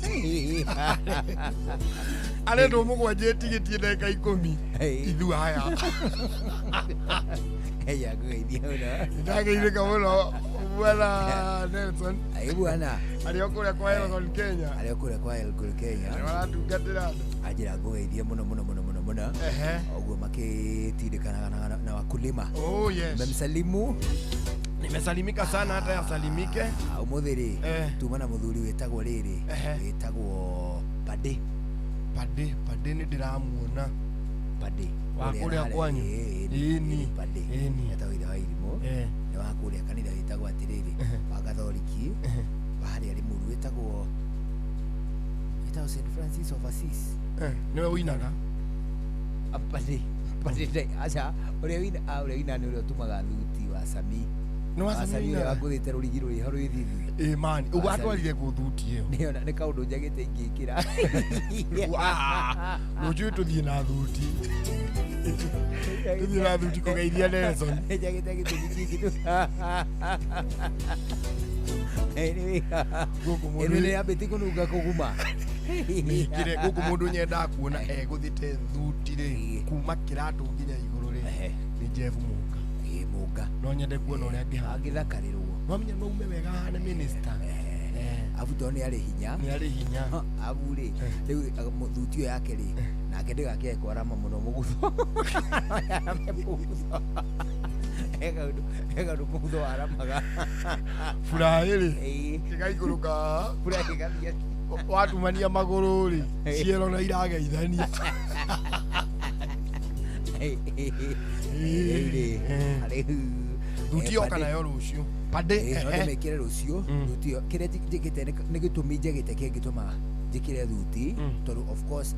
Arendwo 7 ĩtigĩtie ndagĩka 10 ithu aya. Ya ngũgeithia mũno. Ndageithĩka mũno bwana Nelson. Ai bwana. Arĩ o kũrĩa kwa Elgon Kenya. Arĩ o kũrĩa kwa Elgon Kenya. Nĩ maratungatĩra andũ. Anjĩra ngũgeithie mũno mũno mũno mũno mũno. Ũguo makĩtindĩkanaga na wakulima. Oh yes. Memsalimu. Nimesalimika sana hata yasalimike. Ũmũthĩ rĩ tuma na mũthuri wĩtagwo rĩrĩ wĩtagwo Pade. Pade Pade nĩ ndĩramuona. Pade. Wa kũrĩa kwanyu. Ĩni. Pade. Ĩni. Etagwo ithe wa irimũ. Nĩ wa kũrĩa kanitha wĩtagwo atĩrĩrĩ wa Gathoriki wa harĩa Limuru wĩtagwo St Francis of Assisi. Nĩwe ũinaga? Pade Pade aca ũrĩa wĩina ũrĩa wĩina nĩ ũrĩa ũtumaga thuti wa Sami. Nĩ wa Sami ũrĩa wangũthĩte rũrigi rũrĩ ho rwĩ thithi. Ĩ mani ũguo atwarire kũ thuti ĩyo. Nĩona nĩ kaũndũ njagĩte ingĩkĩra. Rũciũ tũthiĩ na thuti. Tũthiĩ na thuti kũgeithia Nelson. Njagĩte gĩtũmi kĩngĩ tu. Anyway, gũkũ mũndũ nĩ yambĩtie kũnunga kũguma. Nĩkĩre gũkũ mũndũ nyendaga kuona egũthĩte thuti rĩ kuma kĩratũ nginya igũrũ rĩ nĩ Jeff Mũnga. Ĩ Mũnga. No nyende kuona ũrĩa angĩhana. Angĩthakarĩrwo. No menya no ume wega ahane minister. Abu tondũ nĩ arĩ hinya. Nĩ arĩ hinya. Abu rĩ rĩu thuti ĩyo yake rĩ nake ndĩgakĩae kwarama mũno mũgutho. Arame mũgutho. He kaũndũ mũgutho waramaga. Furahi rĩ ĩgaikũrũka. Furahi ĩgathiĩ. Watumania magũrũ rĩ ciero na irageithania. Thuti yoka nayo rũciũ. Pade no ndĩmĩkĩre rũciũ thuti ĩyo kĩrĩa njĩkĩte nĩ gĩtũmi njagĩte kĩngĩtũma njĩkĩre thuti tondũ of course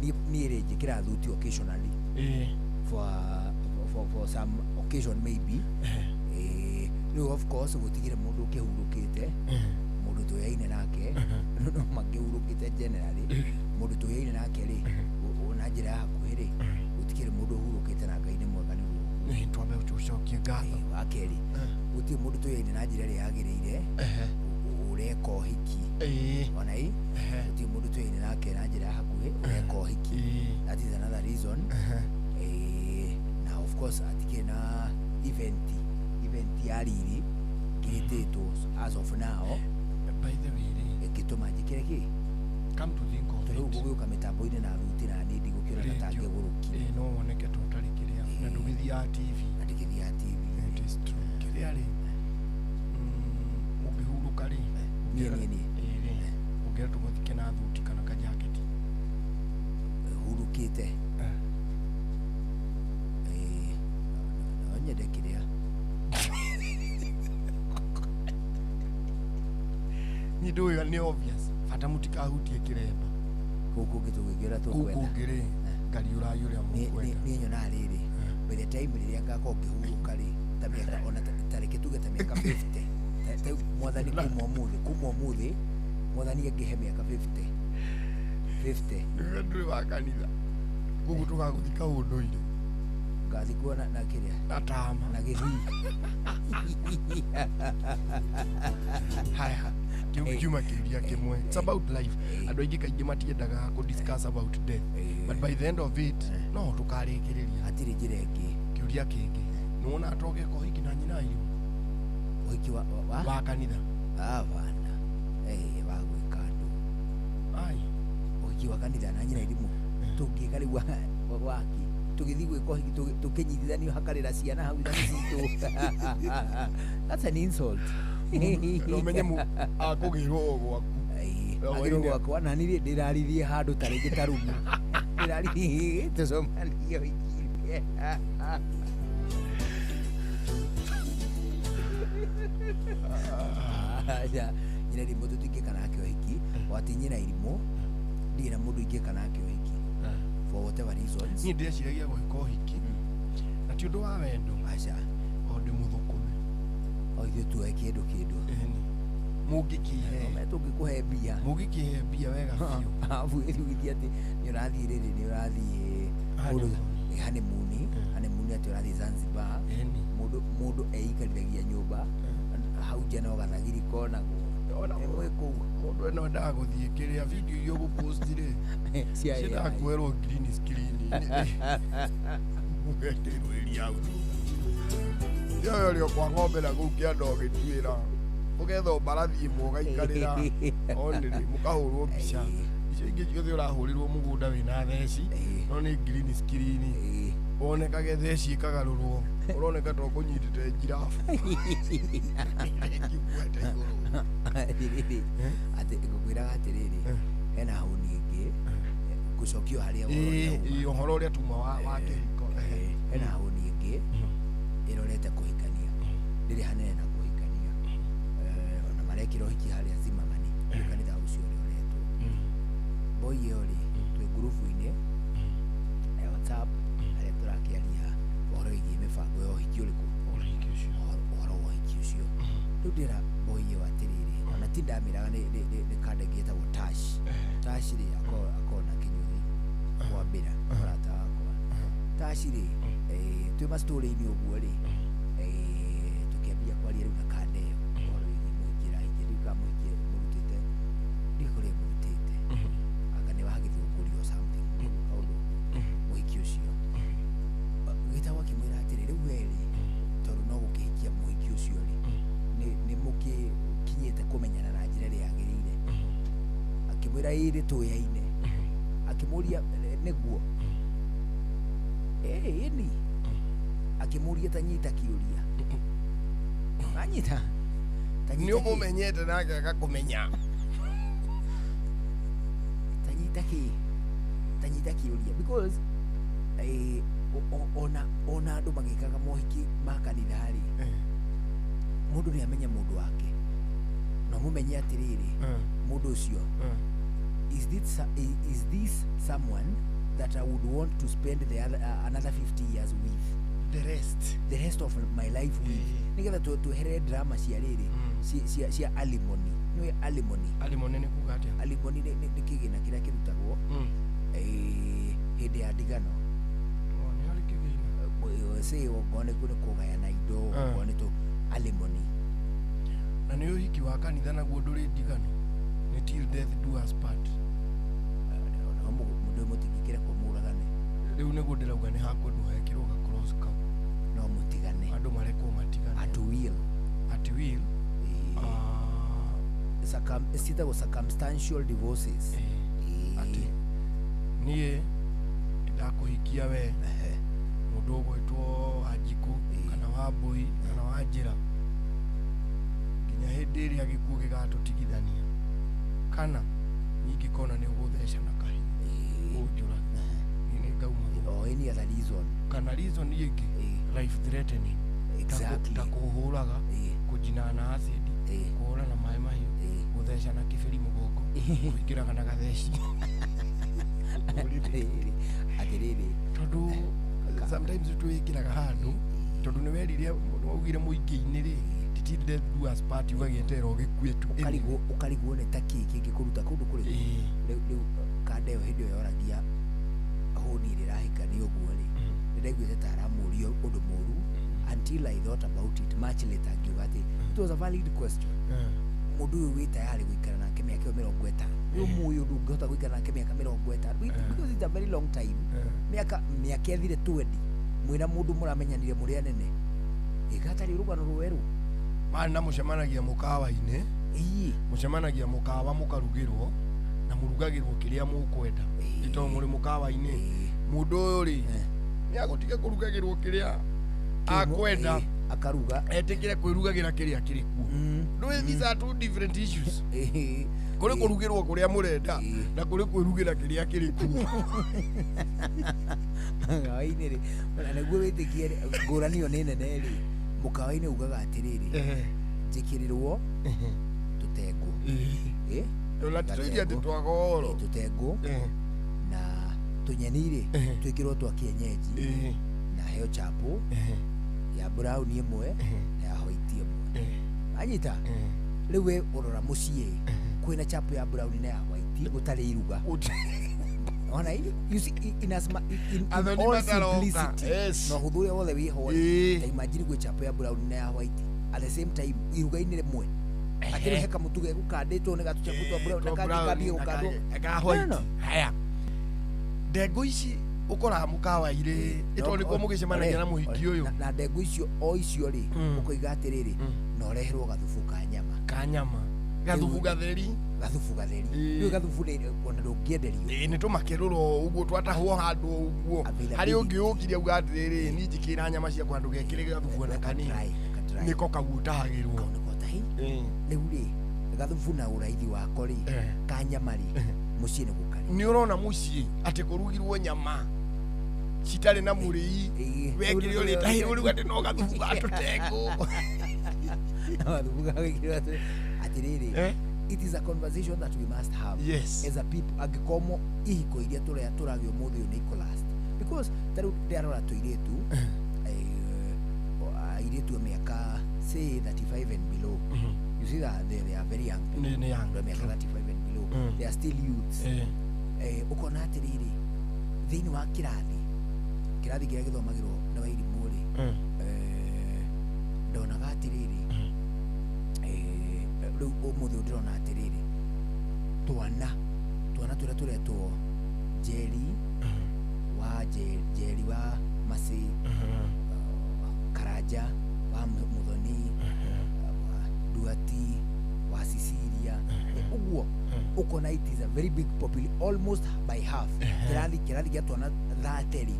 niĩ rĩ njĩkĩraga thuti occasionally for some occasion maybe. Rĩu of course gũtigĩre mũndũ ũkĩhurũkĩte mũndũ tũyaine nake no makĩhurũkĩte generally mũndũ tũyaine nake rĩ na njĩra ya hakuhĩ rĩ gũtikĩrĩ mũndũ ũhurũkĩte na Ngai nĩ mwega nĩguo twambe tũcokie ngatho. Wa kerĩ gũtirĩ mũndũ tũyaine na njĩra ĩrĩa yagĩrĩire ũreka ũhiki ona ĩ gũtirĩ mũndũ tũyaine nake na njĩra ya hakuhĩ ũreka ũhiki. That is another reason. Na of course hatikĩrĩ na event ya riri ngĩtĩtwo as of now. By the way rĩ ĩngĩtũma njĩkĩre kĩ come to think of it rĩu gũgĩũka mĩtambo-inĩ na thuti na niĩ ndigũkĩona ta tangĩgũrũki. No woneke ta ũtarĩ kĩrĩa na ndũgĩthiaga TV. Na ndĩgĩthiaga TV. It is true. Kĩrĩa rĩ ũngĩhurũka rĩ niĩ ũngĩra tũgũthike na thuti kana kajaketi hurũkĩte no nyende kĩrĩa niĩ ndũĩ nĩ obvious bata mũtikahutie kĩremba kũu kũngĩ tũgĩkĩra tũkwenda kũu kũngĩ rĩ ngariũrai ũrĩa mũkwenda. Niĩ nyonaga rĩrĩ by the time rĩrĩa ngakorwo ngĩhurũka rĩ ta mĩaka ona ta reke tuge ta mĩaka 50 ta mwathani kuma ũmũthĩ mwathani angĩhe mĩaka 50 nĩwe ndũrĩ wa kanitha koguo tũgagũthika ũndũire ngathikwo na kĩrĩa na tama na gĩthii. Haya kĩu kiuma kĩũria kĩmwe. It's about life. Andũ aingĩ kaingĩ matiendaga kũ discuss about death but by the end of it no tũkarĩkĩrĩria. Hatirĩ njĩra ĩngĩ. Kĩũria kĩngĩ nĩ wona togeka ũhiki na nyina irimũ ũhiki wa kanitha bana wa gwĩka andũ ai ũhiki wa kanitha na nyina irimũ tũngĩka rĩu waki tũgĩthiĩ gwĩka ũhiki tũkĩnyitithanio hakarĩra ciana hau ithani citũ. That's an insult. No menye akũgĩrwo o gwaku. Agĩrwo gwakwa na niĩ ndĩrarithie handũ ta rĩngĩ ta rumu ndĩrarithie tũcemanie ũhiki-inĩ. Aca nyina irimũ tũtingĩka nake ũhiki wati nyina irimũ ndirĩ na mũndũ ingĩka nake ũhiki for whatever reasons. Niĩ ndĩreciragia gwĩka ũhiki na ti ũndũ wa wendo aca o ndĩ mũthũkũme o ithuĩ tuoe kĩndũ mũngĩkĩhe tũngĩkũhe mbia mũngĩkĩhe mbia wega biũ arabu ĩrugithia atĩ nĩ ũrathiĩ rĩrĩ nĩ ũrathiĩ kũndũ honeymoon honeymoon atĩ ũrathiĩ Zanzibar mũndũ eikariragia nyũmba hau nja no gathagiri konagwo mwĩ kũu mũndũ eno endaga gũthiĩ kĩrĩa video iria ũgũpost rĩ ciendaga kuoerwo green screen ũgekĩrĩrwo area hau yoyo rĩo kwa ng'ombe na kũu kĩanda ũgĩtuĩra ũgetha mbarathi ĩmwe ũgaikarĩra onĩrĩ mũkahũrwo mbica icio ingĩ ciothe ũrahũrĩrwo mũgũnda wĩna theci no nĩ green screen wonekage theci ĩkagarũrwo ũroneka ta ũkũnyitĩte njirabu ĩkuete igũrũ atĩ ngũkwĩraga atĩrĩrĩ hena hũni ĩngĩ ngũcokio harĩa ũhoro ũrĩa tuma wa kĩhiko hena hũni ĩngĩ ĩrorete kũhikania ndĩrĩ hanene na kũhikania ona marekĩra ũhiki harĩa Zimmerman nĩ kanitha ũcio ũrĩa ũretwo boy ĩyo rĩ twĩ ngurubu-inĩ ya WhatsApp harĩa tũrakĩaria ũhoro wĩgiĩ mĩbango ya ũhiki ũrĩkũ ũhoro wa ũhiki ũcio rĩu ndĩra boy ĩyo atĩrĩrĩ ona ti ndamĩraga nĩ kanda ĩngĩ ĩtagwo Tash Tash rĩ akorwo na kĩnyũthi kwambĩra mũrata wakwa Tash rĩ twĩ mastorĩ-inĩ ũguo rĩ tũkĩambia kwaria rĩu na kanda ĩyo ũhoro wĩgiĩ mũhiki ĩrahikia ndiũĩ kana mũhiki mũrutĩte ndiũĩ kũrĩa mũrutĩte anga nĩ wa gĩthũngũri or something kaũndũ mũhiki ũcio gĩtagwo akĩmwĩra atĩrĩ rĩu we rĩ tondũ no gũkĩhikia mũhiki ũcio rĩ nĩ mũkĩkinyĩte kũmenyana na njĩra ĩrĩa yagĩrĩire akĩmwĩra ĩĩ nĩ tũyaine akĩmũria nĩguo ĩni akĩmũria ta nyita kĩũria anyita nĩ ũmũmenyete nake agakũmenya tanyita kĩ tanyita kĩũria because ona andũ magĩkaga mohiki ma kanitha rĩ mũndũ nĩ amenya mũndũ wake na mũmenye atĩrĩrĩ mũndũ ũcio is this someone that I would want to spend the other, another 50 years with the rest of my life with nigetha tweherere drama cia rĩrĩ cia alimony nĩwe alimony alimony nĩ kuga atĩa alimony nĩ kĩgĩna kĩrĩa kĩrutagwo hĩndĩ ya ndigano nĩ harĩ kĩgĩna say okorwo nĩ kũgayana indo okorwo nĩ tũ alimony na nĩ ũhiki wa kanitha naguo ndũrĩ ndigano nĩ till death do us part mũndũ mũtingĩkĩrekwo mũragane rĩu nĩguo ndĩrauga nĩ hakũndũ hekĩrwo ga cross kau no mũtigane andũ marekwo matigane at will at will citagwo circumstantial divorces atĩ niĩ ndakũhikia we mũndũ ũgwĩtwo Wanjikũ kana Wambũi kana Wanjĩra nginya hĩndĩ ĩrĩa gĩkuũ gĩgatũtigithania kana ningĩkona nĩ ũgũtheca na kahiũ ũnjũrage niĩ nĩ ngauma or any other reason kana reason ĩngĩ life threatening exactly ta kũhũraga kũnjina na acid kũhũra na maĩ mahiũ gũtheca na kĩbĩri mũgongo kũingĩraga na gatheci atĩrĩrĩ tondũ sometimes twĩkĩraga handũ tondũ nĩ werire waugire mũingĩ-inĩ rĩ till death do us part ũgagĩeterera ũgĩkue tu ũkarigwo nĩ ta kĩ kĩngĩkũruta kũndũ kũrĩ rĩu kanda ĩyo hĩndĩ ĩyo yoragia hũni ĩrĩa ĩrahikania ũguo rĩ nĩ ndaiguĩte ta aramũria ũndũ mũru until I thought about it much later ngiuga atĩ it was a valid question mũndũ ũyũ wĩ tayarĩ gũikara nake mĩaka ĩyo 50 nĩ ũmũĩ ũndũ ũngĩhota gũikara nake mĩaka 50 because it's a very long time mĩaka ĩthire 20 mwĩna mũndũ mũramenyanire mũrĩ anene ĩgatarĩ rũgano rwerũ marĩ na mũcemanagia mũkawa-inĩ mũcemanagia mũkawa mũkarugĩrwo na mũrugagĩrwo kĩrĩa mũkwenda nĩ tondũ mũrĩ mũkawa-inĩ mũndũ ũyũ rĩ nĩ agũtiga kũrugagĩrwo kĩrĩa akwenda akaruga etĩkĩre kwĩrugagĩra kĩrĩa kĩrĩ kuo ndũĩ these are two different issues kũrĩ kũrugĩrwo kũrĩa mũrenda na kũrĩ kwĩrugĩra kĩrĩa kĩrĩ kuo mũkawa-inĩ rĩ na nĩguo wĩtĩkie ngũrani ĩyo nĩ nene rĩ mũkawa-inĩ ugaga atĩrĩrĩ njĩkĩrĩrwo tũtengũ na tũiria atĩ twagoro tũtengũ na tũnyeni rĩ twĩkĩrwo twa kienyeji na heo chapo ya brown ĩmwe na ya white ĩmwe anyita rĩu we ũrora mũciĩ kwĩna chapo ya brown na ya white gũtarĩ iruga Ona you see in as in all simplicity. Yes. No huthu ũrĩa wothe wĩho Ĩĩ. ta imagine gwĩ chapo ya brown na ya white at the same time iruga-inĩ rĩmwe atĩrĩ he kamũtu gegũkandĩtwo nĩ gatuchapo twa brown na kangĩ kambie gũkandwo ka No, white. no. Haya. Ndengũ ici ũkoraga mũkawa-irĩ ĩtondũ nĩkuo mũgĩcemanagia na mũhiki ũyũ. Na ndengũ icio o icio rĩ ũkoiga atĩrĩrĩ na ũreherwo gathubu ka nyama. Ka nyama. Gathubu gatheri. Gathubu gatheri. Rĩu gathubu nĩ ona ndũngĩenderio. Ĩĩ nĩ tũmakĩrũro ũguo twatahwo handũ ũguo. Harĩ ũngĩ ũkire auga atĩrĩrĩ niĩ njĩkĩra nyama ciakwa ndũgekĩre gathubu ona kanini. Nĩko kau ũtahagĩrwo. Kau nĩko tahi. Rĩu rĩ gathubu na ũraithi wako rĩ ka nyama rĩ mũciĩ nĩ gũkarĩ. Nĩ ũrona mũciĩ atĩ kũrugirwo nyama citarĩ na mũrĩi wekire ũrĩtahĩrwo rĩu atĩ no gathubu ga tũtengũ. Gathubu ga gwĩkĩrwo atĩrĩrĩ it is a conversation that we must have. Yes. As a people angĩkorwo ihiko iria tũragĩa ũmũthĩ ũyũ nĩ ikolast because ta rĩu ndĩrarora tũirĩtu airĩtu a mĩaka say 35 and below. You see that they are very young people. Nĩ young. Andũ a mĩaka 35 and below. They are still youths. Ũkona atĩrĩrĩ thĩinĩ wa kĩrathi kĩrĩa gĩthomagĩrwo nĩ Wairimũ rĩ ndonaga atĩrĩrĩ rĩu ũmũthĩ ũyũ ndĩrona atĩrĩrĩ twana tũrĩa tũretwo Njeri wa Njeri wa Masi Karanja wa Muthoni Duati wa Sicilia ũguo ũkona it is a very big population almost by half kĩrathi gĩa twana 30 rĩ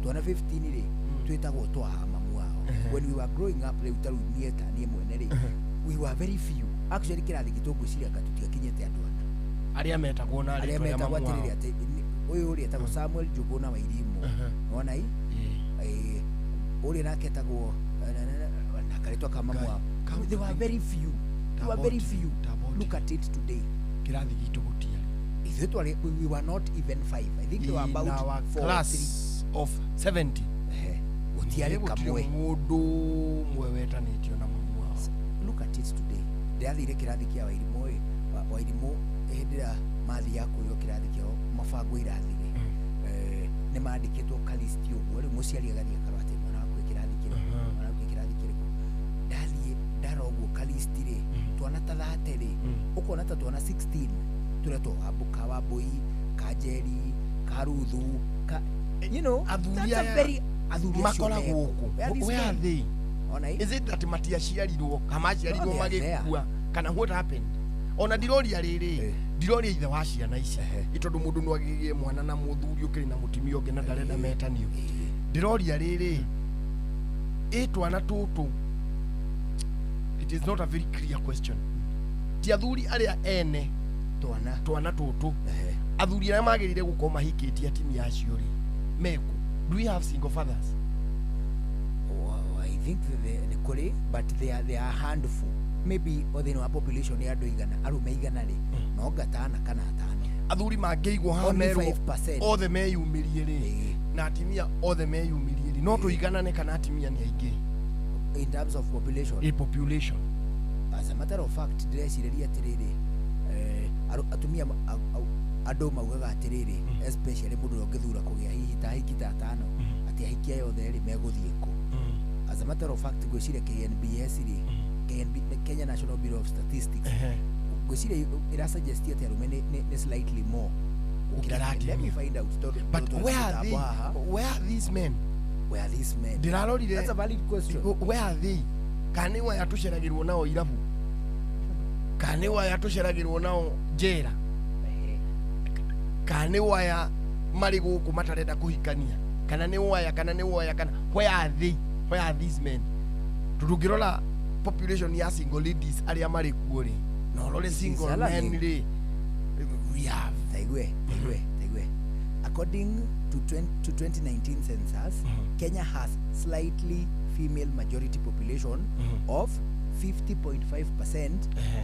twana 15 rĩ twĩtagwo twa mamu wao. When we were growing up rĩu ta rĩu niĩ ta niĩ mwene rĩ we were very few actually kĩrathi gitũ ngwĩciria anga tũtiakinyĩte andũ ana arĩa metagwo na arĩa metagwo atĩrĩrĩ atĩ ũyũ ũrĩa etagwo Samuel Njuguna Wairimu nĩwona i ũrĩa nake etagwo na karĩtwa ka mamu wao. They were very few. They were very few. Look at it today. Kĩrathi gitũ gũtiarĩ. Ithuĩ twarĩ we were not even 5. I think they were about 4 class of 70. Gũtiarĩ kamwe. Mũndũ ũmwe wetanĩtio na mamu wao. Look at it today. Ndĩrathire kĩrathi kĩa Wairimũ ĩ Wairimũ hĩndĩ ĩrĩa mathiaga kũrĩo kĩrathi kĩao mabango irathi rĩ nĩ mandĩkĩtwo kalisti ũguo rĩu mũciari agathiĩ akarora atĩ mwana wakwa e kĩrathi kĩrĩkũ mwana wakwa e kĩrathi kĩrĩkũ ndathiĩ ndarora ũguo kalisti rĩ twana ta 30 rĩ ũkona ta twana 16 tũretwo ka Wambũi ka Njeri ka Ruthu ka you know that's a very athuri acio makoragwo kũ. Where are they? Is it that matiaciarirwo kana maciarirwo magĩkua kana what happened? Ona ndiroria rĩrĩ ndiroria ithe wa ciana ici tondũ mũndũ no agĩgĩe mwana na mũthuri ũkĩrĩ na mũtumia ũngĩ na ndarenda metanio. Ndiroria rĩrĩ ĩ twana tũtũ it is not a very clear question. Ti athuri arĩa ene twana tũtũ athuri arĩa magĩrĩire gũkorwo mahikĩtie atumia acio rĩ meku. Do we have single fathers? I think nĩ kũrĩ but they are a handful. Maybe thĩinĩ wa population ya andũ igana arũme igana rĩ no gatana kana atano athuri mangĩigwo haha merwo othe meyumĩrie rĩ na atimia othe meyumĩrie rĩ no tũiganane kana atimia nĩ aingĩ in terms of population. A population as a matter of fact ndĩrecirĩria atĩrĩrĩ atumia andũ maugaga atĩrĩrĩ especially mũndũ ũrĩa ũngĩthura kũgĩa hihi ta ahiki ta atano atĩ ahiki aya othe rĩ megũthiĩ kũ. As a matter of fact ngwĩciria KNBS rĩ KNB, Kenya National Bureau of Statistics ngwĩciria ĩra suggest atĩ arũme nĩ slightly more. Let me find out. But where are they? Where are these men? Where are these men? Ndĩrarorire. That's a valid question. Where are they? Kana nĩ aya tũceragĩrwo nao irabu? Kana nĩ aya tũceragĩrwo nao njera? Kana nĩ aya marĩ gũkũ matarenda kũhikania? Kana nĩ aya kana nĩ aya kana where are they? Where are these men? Tondũ ũngĩrora population ya single ladies arĩa marĩ kuo rĩ na ũrore single men rĩ we have taigue. According to 2019 census, Kenya has slightly female majority population of 50.5%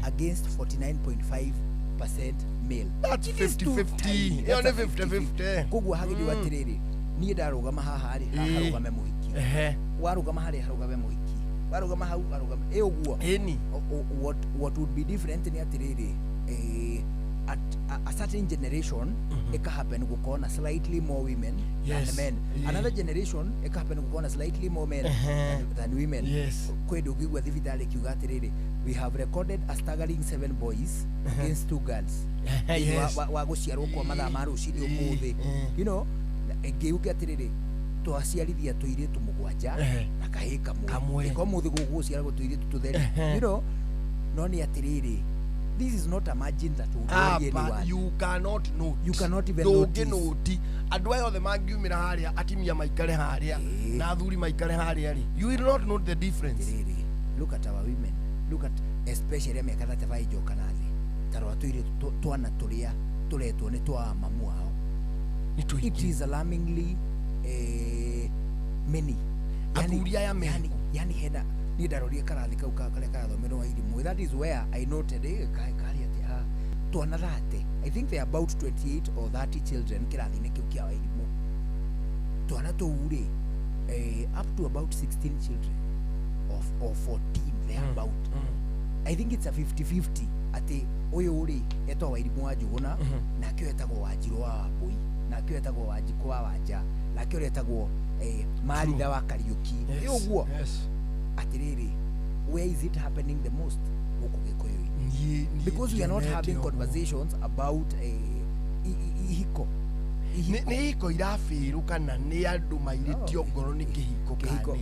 against 49.5% male. That's 50-50. Ĩyo nĩ 50-50. Koguo hagĩrĩirwo atĩrĩrĩ niĩ ndarũgama haha rĩ haha harũgame mũhiki warũgama harĩa harũgame mũhiki warũgama hau harũgame ĩ ũguo. What would be different nĩ atĩrĩrĩ a certain generation ĩka happen gũkorwo na slightly more women than men. Another generation ĩka happen gũkorwo na slightly more men than women. Kwĩ ndũngĩigua thibitarĩ kiuga atĩrĩrĩ, we have recorded a staggering 7 boys against 2 girls. Wa gũciarwo kwa mathaa ma rũcinĩ ũmũthĩ, you know, ĩngĩuge atĩrĩrĩ, twaciarithia tũirĩtu 7 na kahĩĩ kamwe, ĩko mũthĩ gũgũciaragwo tũirĩtu tũtheri, you know. No nĩ atĩrĩrĩ, this is not a margin that will worry anyone. You cannot note. You cannot even notice. Ndũngĩnũti andũ aya othe mangiumĩra harĩa, atimia maikare harĩa na athuri maikare harĩa rĩ, you will not note the difference. Atĩrĩrĩ, look at our women, look at especially mĩaka 35 njoka na thĩ, ta rora tũirĩtu twana tũrĩa tũretwo nĩ twa mamu ao. It is alarmingly many. Athuri aya meko. Yani hena niĩ ndarorie karathi kau karĩa karathomerwo wa irimũ. That is where I noted karĩ atĩ twana 30, I think they are about 28 or 30 children kĩrathi-inĩ kĩu kĩa Wairimũ. Twana tũu rĩ, up to about 16 children or 14 thereabout. I think it's a 50-50 atĩ ũyũ rĩ etagwo Wairimũ wa Njũgũna, nake ũyũ etagwo Wanjirũ wa Wambũi, nake ũyũ etagwo Wanjikũ wa Wanja, nake ũrĩa etagwo Maritha wa Kariũki. Ĩ ũguo? Atĩrĩrĩ, where is it happening the most? Gũkũ Gĩkũyũ-inĩ. Because we are not having conversations about ihiko. Nĩ ihiko irabĩrũ kana nĩ andũ mairĩtio ngoro nĩ kĩhiko?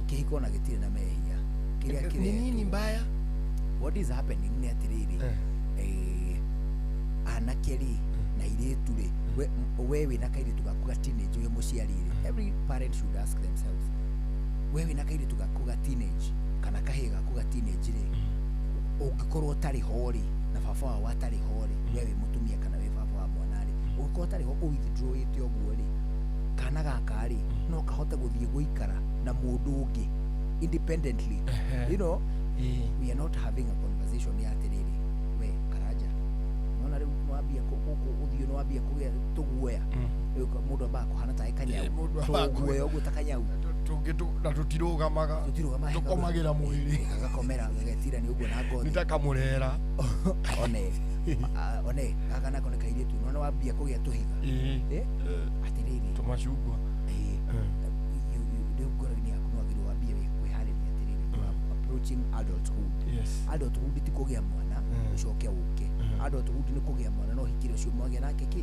Kĩhiko na gĩtirĩ na mehia. Kĩrĩa nĩ nini mbaya? What is happening nĩ atĩrĩrĩ, anake rĩ na airĩtu rĩ, we wĩna kairĩtu gaku ga teenage wĩ mũciari rĩ, every parent should ask themselves, we wĩna kairĩtu gaku ga teenage kana kahĩĩ gaku ga teenage rĩ, ũngĩkorwo ũtarĩ ho rĩ, na baba wao atarĩ ho rĩ, we wĩ mũtumia kana wĩ baba wa mwana rĩ, ũngĩkorwo ũtarĩ ho ũwithdrawĩte ũguo rĩ, kana gaka rĩ no kahote gũthiĩ gũikara na mũndũ ũngĩ independently. You know, we are not having a conversation ya atĩrĩrĩ, we Karanja, nona rĩu nĩwambia ũthiũ nĩwambia kũgĩa tũguoya, mũndũ ambaga kũhana tarĩ kanyau, tũguoya ũguo ta kanyau na tũtirũgamaga, tũkomagĩra mwĩrĩ, gagakomera gagetirania ũguo na ngothi nĩ ta kamũrera. One one gaka nako nĩ kairĩtu, nona wambia kũgĩa tũhiga, atĩrĩrĩ, tũmacungwa, rĩu ngoro-inĩ yaku nĩwagĩrĩirwo wambie kwĩharĩria atĩrĩrĩ, you are approaching adulthood. Adulthood ti kũgĩa mwana ũcoke ũke. Adulthood nĩ kũgĩa mwana no ũhikire ũcio mwagĩa nake kĩ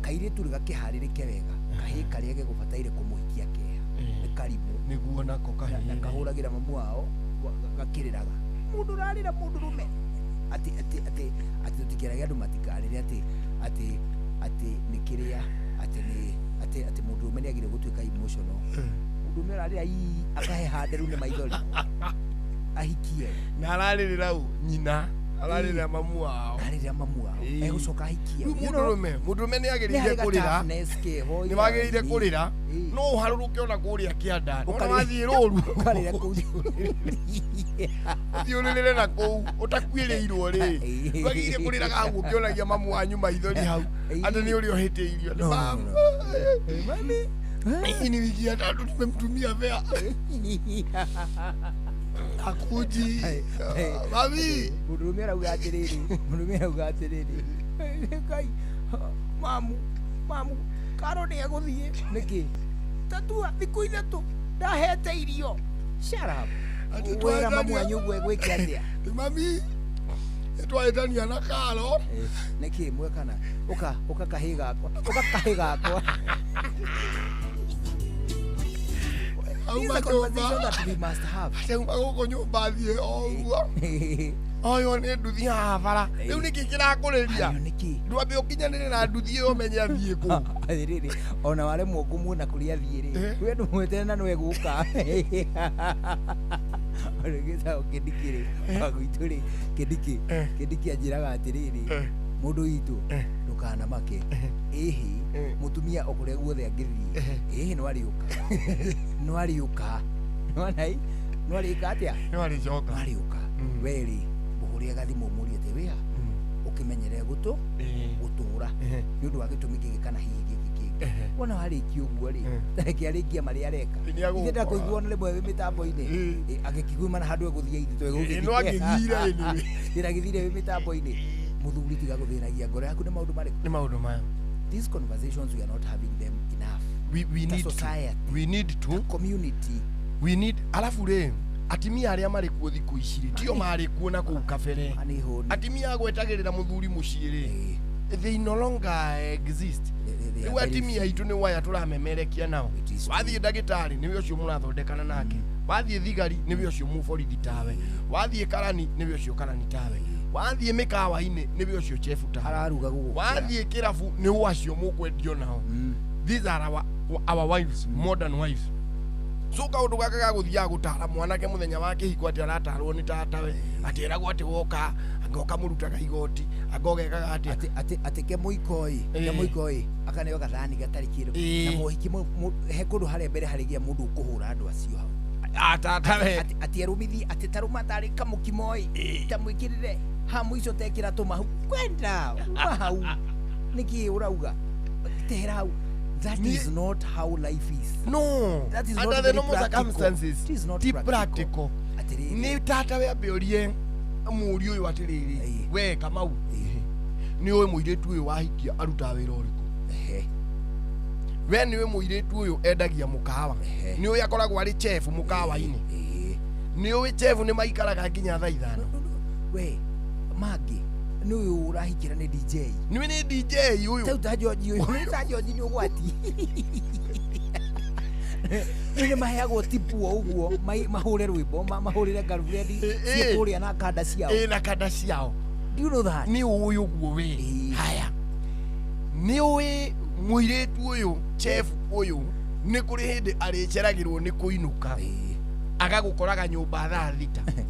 kairĩtu rĩ gakĩharĩrĩke wega, kahĩĩ karĩa gegũbataire kũmũhikia keha nĩ karimũ nĩguo nako kahĩĩ na kahũragĩra mamu wao gakĩrĩraga, mũndũ ũrarĩra mũndũ rũme, atĩ atĩ atĩ atĩ tũtikĩrage andũ matikarĩre atĩ atĩ atĩ nĩ kĩrĩa atĩ nĩ atĩ atĩ mũndũ rũme nĩ agĩrĩire gũtuĩka emotional. Mũndũ rũme ararĩra ii akaheha nderu nĩ maithori ahikie na ararĩrĩra ũ nyina, ararĩrĩra mamu wao, ararĩrĩra mamu wao, egũcoka ahikie. Rĩu mũndũrũme nĩ agĩrĩire kũrĩra, nĩ wagĩrĩire kũrĩra, no ũharũrũke ona kũrĩa kĩanda, ona wathiĩ rũru ũkarĩra kũu, ũthiĩ ũrĩrĩre na kũu ũtakuĩrĩirwo rĩ, wagĩrĩire kũrĩraga hau ũkĩonagia mamu wanyu maithori hau atĩ nĩ ũrĩa ũhĩtĩirio. Mami, hii ni wiki ya tatu tumemtumia fare akuji mami. Mũndũrũme arauga atĩrĩrĩ, mũndũrũme arauga atĩrĩrĩ, Ngai mamu mamu karo nĩ egũthiĩ nĩkĩ tatua thikũ 3 ndahete irio. Shut up. Wĩra mamu wanyu ũguo egwĩke atĩa? Mami twahĩtania na karo nĩkĩ mwekana ũka ũka kahĩĩ gakwa, ũka kahĩĩ gakwa. This is a conversation that we must have. Auma gũkũ nyũmba thiĩ o ũguo oyo nĩ nduthi haha bara, rĩu nĩkĩ kĩrakũrĩria? Ndwambe ũkinyanĩre na nduthi ĩyo ũmenye athiĩ kũ. Atĩrĩrĩ, ona waremwo kũmuona kũrĩa athiĩ rĩ, we ndũmweterere na no egũka. Gĩtagwo Kĩndiki rĩ, wa gwitũ rĩ, Kĩndiki, Kĩndiki anjĩraga atĩrĩrĩ, mũndũ witũ ndũkanamake, ĩhĩ mũtumia o kũrĩa guothe angĩthiĩ, ĩhĩ no arĩũka, no arĩũka, nĩwona ĩ, no arĩka atĩa? No arĩcoka, no arĩũka. We rĩ, mũhũre gathimũ ũmũrie atĩ wĩha ũkĩmenyere gũtũra nĩ ũndũ wa gĩtũmi gĩkĩ kana hihi gĩkĩ kĩngĩ. Wona warĩkia ũguo rĩ, tareke arĩkie marĩa areka. Ithe ndakũigua ona rĩmwe wĩ mĩtambo-inĩ, agĩkiguma na handũ egũthiĩ ithe twegũgĩthiĩ. No agĩthire anyway. Ndĩragĩthire wĩ mĩtambo-inĩ. Muthuri tiga guthinagia ngoro yaku ni maundu mariku? Ni maundu maya. These conversations we are not having them enough. We need society. To, we need to community. We need alafu re atimia aria mari kuo thiku ici ri tio mari kuo na kuu kabere. Atimia agwetagirira muthuri mucii ri they no longer exist. Riu atimia itu ni waya turamemerekia nao. Wathie ndagitari niwe ucio murathondekana nake. Wathie thigari niwe ucio muborithi tawe. Wathie karani niwe ucio karani tawe. Wathie mikawa-ini niwe ucio chefu tawe. Araruga gugu. Wathie kirabu ni wacio mukwendio nao. These are our wives, modern wives. So kaundu gaka ga guthiaga gutara mwanake muthenya wa kihiko ati aratarwo ni tatawe ati eragwo ati woka anga ukamurutaga igoti anga ugekaga atia ati ati ke muikoi ke muikoi akaneo gathani gatari kindu na muhiki he kundu haria mbere harigia mundu ukuhura andu acio hau atatawe ati arumithi ati taruma tari kamukimoi ta mwikirire ha muico tekira tumahu kwenda hau niki urauga tehera hau. That is not how life is. No. That is under not the normal circumstances. It is not practical. Ni tata we ambe muri uyu atiriri we Kamau ni uyu muiritu uyu wahikia aruta wira uriku. We ni uyu muiritu uyu endagia mukawa. Ni uyu akoragwo ari chef mukawa-ini. Ni uyu chef ni maikaraga nginya thaa 5. We Magi ni uyu urahikira ni DJ. Ni ni DJ uyu. Tau ta George uyu. Ni ta George ni ugwati. Ni maheagwo tipu o uguo mahure rwimbo mahurire girlfriend cie kuria na kanda ciao. Na kanda ciao. Do you know that? Ni uyu uguo we. Haya. Ni uyu muiritu uyu chef uyu ni kuri hindi ariceragirwo ni kuinuka. Agagukoraga nyumba thaa 6.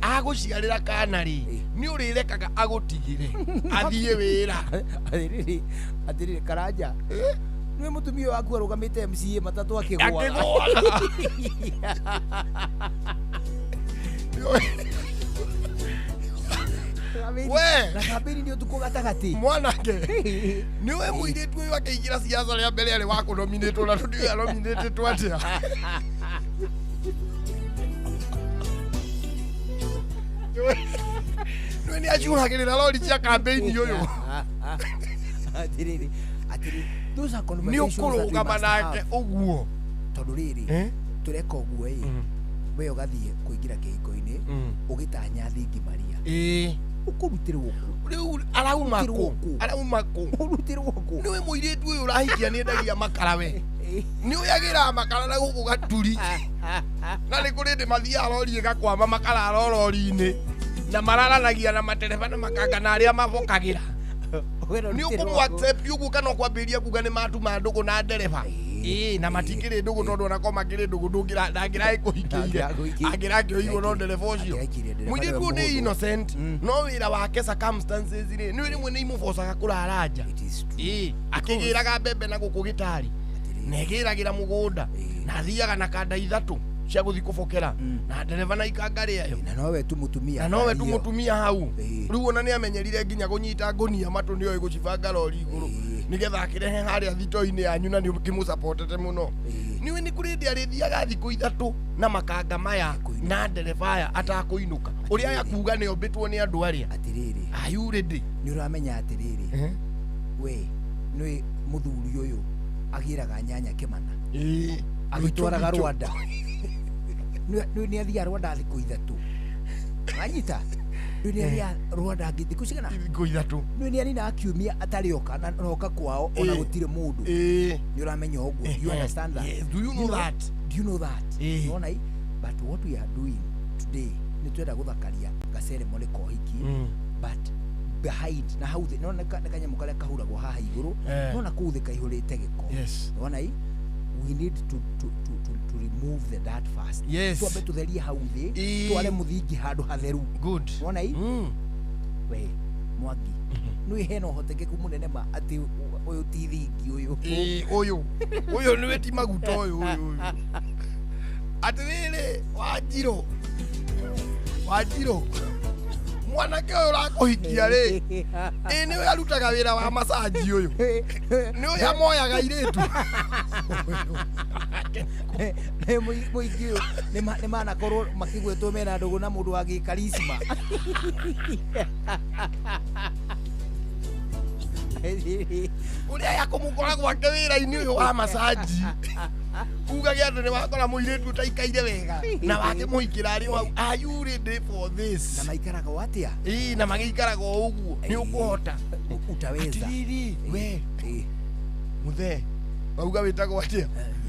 Aguciarira kana ri ni urirekaga agutigire athie wira. Atiriri atiriri Karanja niwe mutumia waku arugamite MCA matatu akigwaga. We na kambini ni utuku gatagati mwanake niwe muiritu uyu akiingira siasa ria mbere ari wa kunominatwo na tundiwe anominatetwo atia. Nĩ nĩ acuhagĩrĩra lori cia campaign ũyũ. Atiriri atiriri those are conversations nĩ ũkũrũgama nake ũguo tondu rĩrĩ tũreka ũguo ĩ we ũgathiĩ kũingĩra kĩhiko-inĩ ũgĩtanya thingi Maria ũkũrutĩrwo kũ rĩu arauma kũ arauma kũ ũrutĩrwo kũ nĩwe mũirĩtu ũyũ ũrahikia nĩ endagia makara we nĩ ũyagĩra makara na gũkũ gaturi na nĩ kũrĩ ndĩ mathiaga rori ĩgakwama makara rori-inĩ na mararanagia na matereba na makanga na arĩa mabokagĩra nĩ ũkũmũ accept ũguo kana ũkwambĩrĩria kuga nĩ matuma ndũgũ na ndereba na matikĩrĩ ndũgũ tondũ ona korwo makĩrĩ ndũgũ ndangĩraĩ kũhikĩire angĩrakĩoirwo no ndereba ũcio mũirĩtu ũyũ nĩ innocent no wĩra wake circumstances rĩ nĩ rĩmwe nĩ imũbocaga kũrara nja akĩgĩraga mbembe na gũkũ gĩtarĩ na ĩgĩragĩra mũgũnda na athiaga na kanda 3 cia gũthiĩ kũbokera na ndereba na ikanga rĩayo na nowe tu mutumia na nowe tu mutumia hau rĩu ona nĩ amenyerire nginya kũnyita ngũnia matũ nĩoĩ gũcibanga rori igũrũ nĩgetha akĩrehe harĩa thito-inĩ yanyu na nĩ ũkĩmũcapotete mũno nĩwe nĩ kũrĩ hĩndĩ arĩthiaga thikũ 3 na makanga maya na ndereba aya atakũinũka ũrĩa aya kuga nĩ ombĩtwo nĩ andũ arĩa atirĩrĩ are you ready nĩ ũramenya atĩrĩrĩ we nĩ mũthuri ũyũ agĩraga nyanya Kĩmana agĩtwaraga Rwanda nĩ athiaga Rwanda thikũ 3 wanyita nĩ athiaga Rwanda thikũ cigana thikũ 3 nĩ anina kiumia atarĩ oka na oka kwao ona gũtirĩ mũndũ nĩ ũramenya ũguo. You understand that? Yes. Do you know that? Do you know that? Nona but what we are doing today nĩ twenda gũthakaria ga ceremony ka ũhiki but behind na hau thĩ nona nĩ kanyamũ karĩa kahuragwo haha igũrũ nona kũu thĩ kaihũrĩte gĩko nona we need to remove the dirt first. Yes. Twambe tutherie hau thĩ tware mũthingi handũ hatheru. Good. Wona i we Mwangi nĩ hena ũhotekeku mũnene ma atĩ ũyũ ti thingi ũyũ ũyũ ũyũ nĩwe ti maguta ũyũ ũyũ atĩrĩrĩ Wanjirũ Wanjirũ mwanake ũyũ ũrakũhikia rĩ ĩ nĩwe arutaga wĩra wa masaji ũyũ nĩ ũyũ amoyaga airĩtu mũingĩ ũyũ nĩ manakorwo makĩgwetwo mena ndũgũ na mũndũ wa gĩkarisma. Ũrĩa ya kũmũkora gwake wĩra-inĩ ũyũ wa masaji ugage andũ nĩ wakora mũirĩtu ũtaikaire wega na wakĩmũhikĩra arĩ o hau, are you ready for this? Na maikaraga o atĩa? Ĩĩ, na magĩikaraga o ũguo nĩ ũkũhota utaweza. Atiriri we mũthee wauga wĩtagwo atĩa?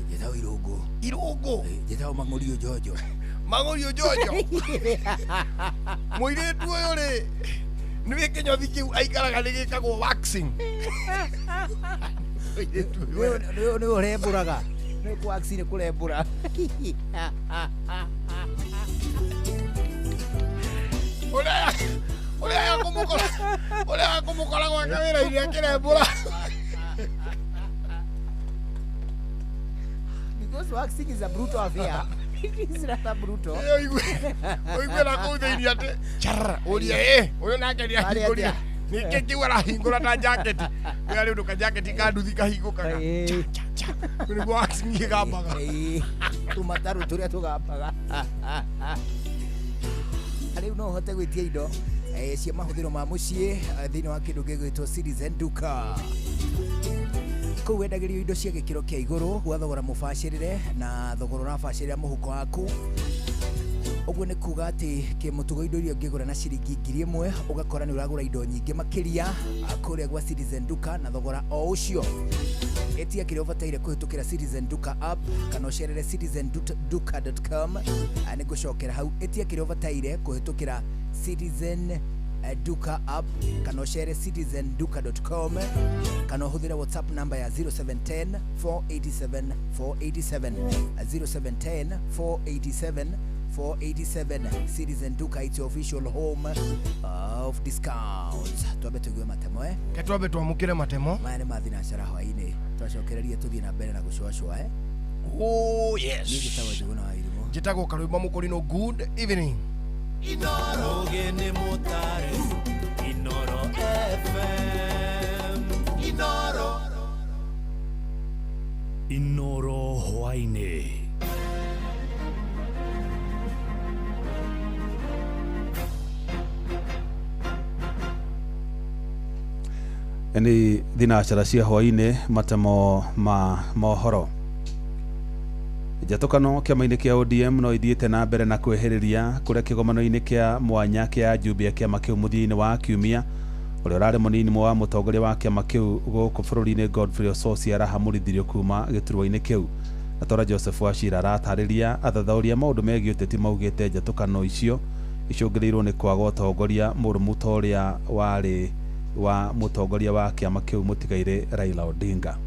Njĩtagwo Irũngũ. Irũngũ? Njĩtagwo Mang'ũriũ Njonjo. Mang'ũriũ Njonjo? Mũirĩtu ũyũ rĩ nĩ kĩnyothi kĩu aikaraga nĩ gĩkagwo waxing. Nĩ ũrembũraga. Nĩ kũ-wax nĩ kũrembũra. Ũrĩa ya kũmũkora ũrĩa ya kũmũkora gwake wĩra-inĩ akĩrembũra. Because waxing is a brutal affair. It is rather brutal. Ũigue na kũu thĩinĩ atĩ char ũria ĩ ũyũ nake nĩ ahingũrire nĩkĩ kĩu arahingũra ta jaketi ũrĩa rĩu ndũka jaketi ka nduthi kahingũkaga cha cha cha nĩguo waxing ĩgambaga tũmatarũ tũrĩa tũgambaga. Rĩu no ũhote gwĩtia indo cia mahũthĩro ma mũciĩ thĩinĩ wa kĩndũ gĩgwĩtwo Citizen Duka. Kũu wendagĩrio indo cia gĩkĩro kĩa igũrũ gwa thogora mũbacĩrĩre na thogora ũrabacĩrĩra mũhuko waku. Ũguo nĩ kuga atĩ kĩmũtugo indo iria ũngĩgũra na ciringi 1000 ũgakora nĩ ũragũra indo nyingĩ makĩria kũrĩa gwa Citizen Duka na thogora o ũcio. Etia kĩrĩa ũbataire kũhĩtũkĩra Citizen Duka app kana ũcerere citizenduka.com. Nĩ ngũcokera hau. Etia kĩrĩa ũbataire kũhĩtũkĩra Citizen Duka app kana ũcere citizenduka.com kana ũhũthĩre WhatsApp namba ya 0710 487 487 0710 487 487. Citizen Duka, it's your official home of discounts. Twambe tuigue matemo Ke twambe twamũkĩre matemo maya nĩ ma thinacara hwaĩ-inĩ twacokereria tũthiĩ na mbere na gũcũacũa Oh yes. Niĩ njĩtagwo Njũgũna wa Irimũ. Njĩtagwo Karwĩmbo Mũkũrinũ. Good evening. Inoro Gene Mutare, Inoro FM, Inoro Inoro hwaĩ-inĩ. Nĩ thinacara cia hwaĩ-inĩ matemo ma mohoro. Njatũkano kĩama-inĩ kĩa ODM no ithiĩte na mbere na kwĩhĩrĩria kũrĩa kĩgomano-inĩ kĩa mwanya kĩa ajumbe a kĩama kĩu mũthia-inĩ wa kiumia. Ũrĩa ũrarĩ mũnini wa mũtongoria wa kĩama kĩu gũkũ bũrũri-inĩ Godfrey Osotsi arahamũrithirio kuma gĩturwa-inĩ kĩu. Na Tora Joseph Wachira aratarĩria athathaũri a maũndũ megiĩ ũteti maugĩte njatũkano icio icũngĩrĩirwo nĩ kwaga ũtongoria mũrũmu ta ũrĩa warĩ wa mũtongoria wa kĩama kĩu mũtigairĩ Raila Odinga.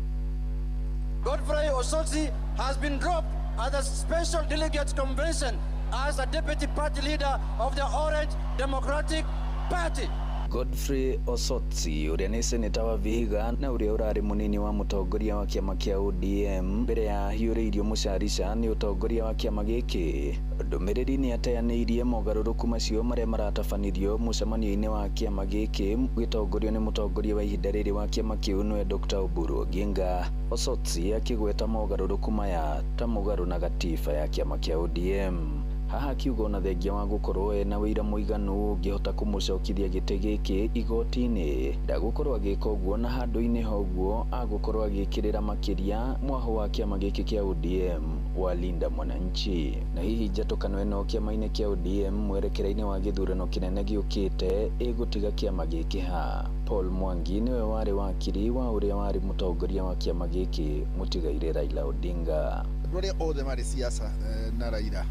Godfrey Osotsi has been dropped at the Special Delegates Convention as a deputy party leader of the Orange Democratic Party. Godfrey Osotsi ũrĩa nĩ seneta wa Vihiga na ũrĩa ũrarĩ mũnini wa mũtongoria wa kĩama kĩa ODM mbere ya hiũrĩirio mũcarica nĩ ũtongoria wa kĩama gĩkĩ. Ndũmĩrĩri nĩ ateanĩirie mogarũrũku macio marĩa maratabanirio mũcemanio-inĩ wa kĩama gĩkĩ gĩtongorio nĩ mũtongoria wa ihinda rĩrĩ wa kĩama kĩu nĩwe Dr. Oburu Oginga. Osotsi akĩgweta mogarũrũku maya ta mũgarũ na gatiba ya kĩama kĩa ODM. Haha akiuga ona thengia wa gũkorwo ena wĩira mũiganu ũngĩhota kũmũcokithia gĩtĩ gĩkĩ igoti-inĩ ndagũkorwo agĩka ũguo na handũ-inĩ ha ũguo agũkorwo agĩkĩrĩra makĩria mwahũ wa kĩama gĩkĩ kĩa ODM wa Linda Mwananchi. Na hihi njatũkano ĩno kĩama-inĩ kĩa ODM mwerekera-inĩ wa gĩthurano kĩnene gĩũkĩte ĩgũtiga kĩama gĩkĩ ha? Paul Mwangi nĩwe warĩ wakiri wa ũrĩa warĩ mũtongoria wa kĩama gĩkĩ mũtigairĩ Raila Odinga. Andũ arĩa othe marĩ siasa na Raila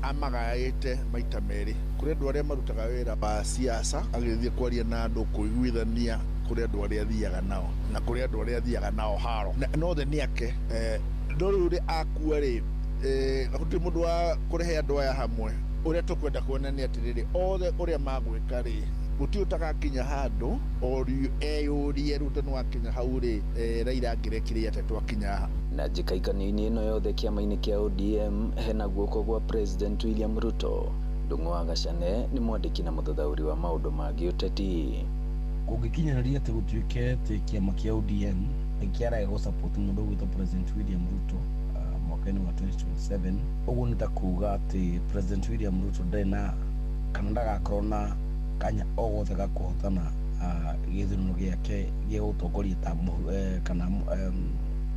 amagaĩte maita merĩ. Kũrĩ andũ arĩa marutaga wĩra wa siasa agĩthiĩ kwaria na andũ kũiguithania, kũrĩ andũ arĩa athiaga nao na kũrĩ andũ arĩa athiaga nao haro na othe nĩ ake. No rĩu rĩ akua rĩ gũtirĩ mũndũ wa kũrehe andũ aya hamwe. Ũrĩa tũkwenda kuona nĩ atĩrĩrĩ, othe ũrĩa magwĩka rĩ gũtirĩ ũtagakinya handũ eyũrie rĩu tondũ wakinya hau rĩ Raila angĩrekire atĩa twakinya haha. Na njĩkaikano-inĩ ĩno yothe kĩama-inĩ kĩa ODM hena guoko gwa President William Ruto. Ndung'u wa Gacane nĩ mwandĩki na mũthathaũri wa maũndũ ma gĩũteti. Kũngĩkinyanĩria atĩ gũtuĩke atĩ kĩama kĩa ODM nĩ kĩarega gũsupport mũndũ ũgwĩtwo President William Ruto mwaka-inĩ wa 2027, ũguo nĩ ta kuga atĩ President William Ruto ndarĩ na kana ndagakorwo na kanya o gothe ga kũhotana Gĩthurano gĩake gĩa gũtongoria ta kana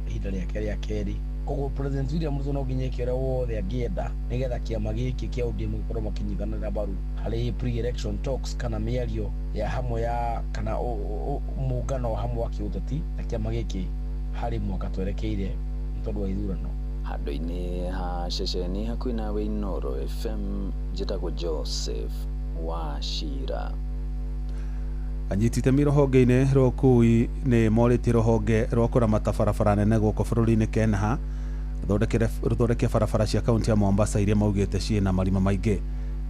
ihinda rĩake rĩa kerĩ. Koguo President William Ruto no nginya eke ũrĩa wothe angĩenda nĩgetha kĩama gĩkĩ kĩa ODM gĩkorwo makĩnyitanĩra mbaru harĩ pre-election talks kana mĩario ya hamwe ya kana mũngano wa hamwe wa kĩũteti na kĩama gĩkĩ harĩ mwaka twerekeire nĩ tondũ wa ithurano. Handũ-inĩ ha ceceni hakuhĩ nawe Inooro FM, njĩtagwo Joseph Wachira. Anyiti itemi rũhonge-inĩ rwa ũkui nĩ morĩtie rũhonge rwa kũramata barabara nene gũkũ bũrũri-inĩ KENHA rũthondeke barabara cia kaunti ya Mombasa iria maugĩte ciĩna marima maingĩ.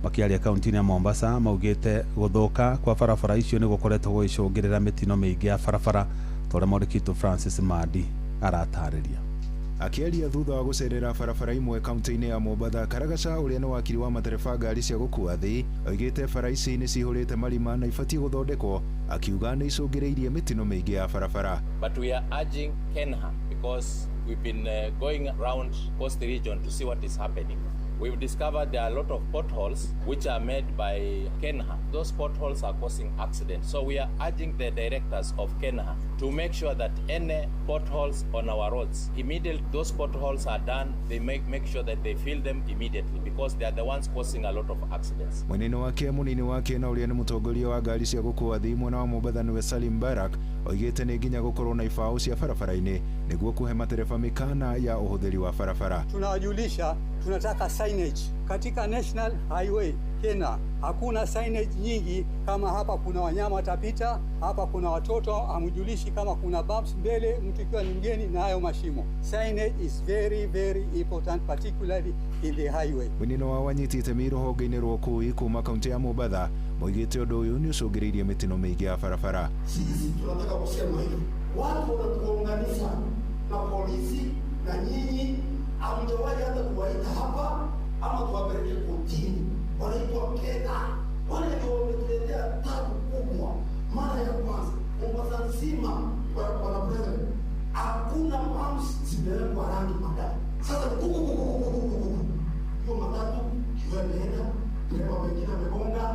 Makĩaria kaunti-inĩ ya Mombasa maugĩte gũthũka kwa barabara icio nĩ gũkoretwo gũgĩcũngĩrĩra mĩtino mĩingĩ ya barabara ta ũrĩa mwandĩki witũ Francis Mandi aratarĩria. Akĩaria thutha wa gũcerera barabara imwe kaunti-inĩ ya Mombatha, Karagaca ũrĩa nĩ wakiri wa matereba ngari cia gũkua thĩ oigĩte bara ici nĩ cihũrĩte marima na ibatiĩ gũthondekwo, akiuga nĩ icũngĩrĩirie mĩtino mĩingĩ ya barabara. But we are urging KENHA because we've been going round coast region to see what is happening. We've discovered there are a lot of potholes which are made by KENHA. Those potholes are causing accidents. So we are urging the directors of KENHA to make sure that any potholes on our roads, immediately those potholes are done, they make sure that they fill them immediately because they are the ones causing a lot of accidents. Mwenene wake munini wake na ũrĩa nĩ mũtongoria wa ngari cia gũkua thĩ mwena wa Mombatha nĩwe Salim Barak oigĩte nĩ nginya gũkorwo na ibaũ cia barabara-inĩ nĩguo kũhe matereba mĩkana ya ũhũthĩri wa barabara. Tunawajulisha tunataka signage katika National Highway Kenya. Hakuna signage nyingi kama hapa kuna wanyama watapita, hapa kuna watoto, hamjulishi kama kuna bumps mbele, mtu ikiwa ni mgeni na hayo mashimo. Signage is very very important particularly in the highway. Mwinino wa wanyiti itemi rũhonge-inĩ rwa ũkui kuma kaunti ya Mombatha moigĩte ũndũ ũyũ nĩ ũcũngĩrĩirie mĩtino mĩingĩ ya barabara. Sisi tunataka kusema hivi, watu wanatuunganisha na polisi na nyinyi hamjawahi hata kuwaita hapa ama tuwapeleke kotini. Wanaitwa KENHA, wale ndio wametuletea tabu kubwa. Mara ya kwanza Mombasa nzima bwana president, hakuna pumps zimewekwa rangi magari. Sasa kuku hiyo matatu kiwa imeenda, dereva mwingine amegonga,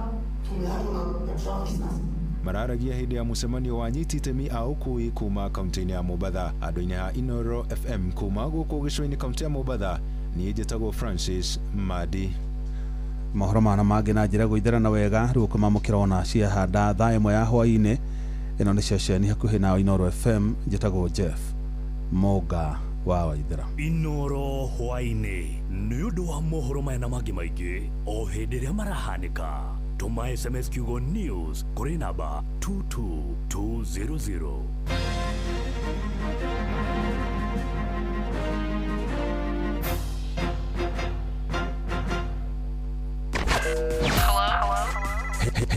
tumeachwa na traffic sasa. Mararagia hĩndĩ ya mũcemanio wa anyiti itemi a ũkui kuma kaunti-inĩ ya Mombatha. Andũ-inĩ a Inooro FM kuma gũkũ gĩcũa-inĩ kaunti ya Mombatha, niĩ njĩtagwo Francis Madi. Mohoro mana mangĩ na njĩra gũitherana wega rĩu ũkũmamũkĩra ona ciahanda thaa ĩmwe ya hwaĩ-inĩ. Ĩno nĩ ceceni hakuhĩ na Inooro FM, njĩtagwo Jeff Mũnga wa Waithera. Inooro hwaĩ-inĩ nĩ ũndũ wa mohoro maya na mangĩ maingĩ o hĩndĩ ĩrĩa marahanĩka. Tũma SMS kiugo news kũrĩ namba 22200.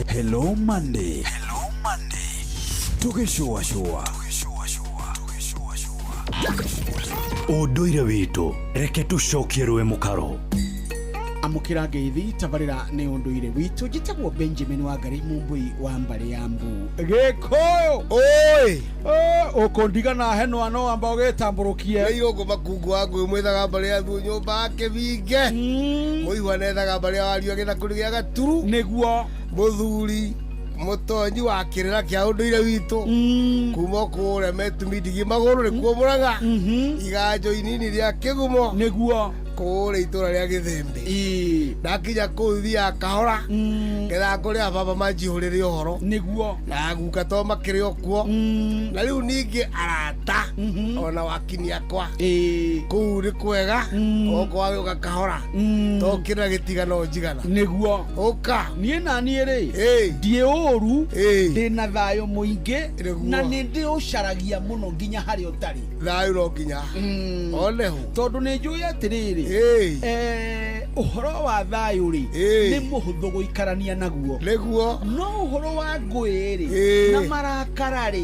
Hello Monday. Hello Monday. Tũgĩcũacũa. Ũndũire witũ reke tũcokie rũĩ mũkaro. Amũkĩra ngeithi tabarĩra nĩ ũndũire witũ. Njĩtagwo Benjamin Wangari Mumbui wa mbarĩ ya Mbu. Gĩkũyũ oi ũkũndigana henwa no amba ũgĩtambũrũkie nĩ irũngũ makungu wa ngũyũ mwĩthaga mbarĩ ya thuo nyũmba kĩbinge mũigua nethaga mbarĩ ya wario gĩthakũri gĩa gaturu nĩguo mũthuri mũtonyi wa kĩrĩra kĩa ũndũire witũ kuma kũrĩa metumindigi magũrũ nĩkuo mũraga iganjo inini rĩa kĩgumo nĩguo kũrĩa itũra rĩa Gĩthĩmbĩ. Ndakinya kũu thiaga kahora ngetha kũrĩa baba manjihũrĩre ũhoro nĩguo na guka to makĩrĩ o kuo na rĩu ningĩ arata ona wakini akwa kũu nĩ kwega okorwo wagĩũka kahora to kĩrĩra gĩtigano njigana nĩguo ũka niĩ na niĩ rĩ ndiĩ ũru ndĩna thayũ mũingĩ na nĩ ndĩũcaragia mũno nginya harĩa ũtarĩ thayũ no nginya oneho tondũ nĩ njũĩ atĩrĩrĩ ũhoro wa thayũ rĩ nĩ mũhũthũ gũikarania naguo nĩguo no ũhoro wa ngũĩ rĩ na marakara rĩ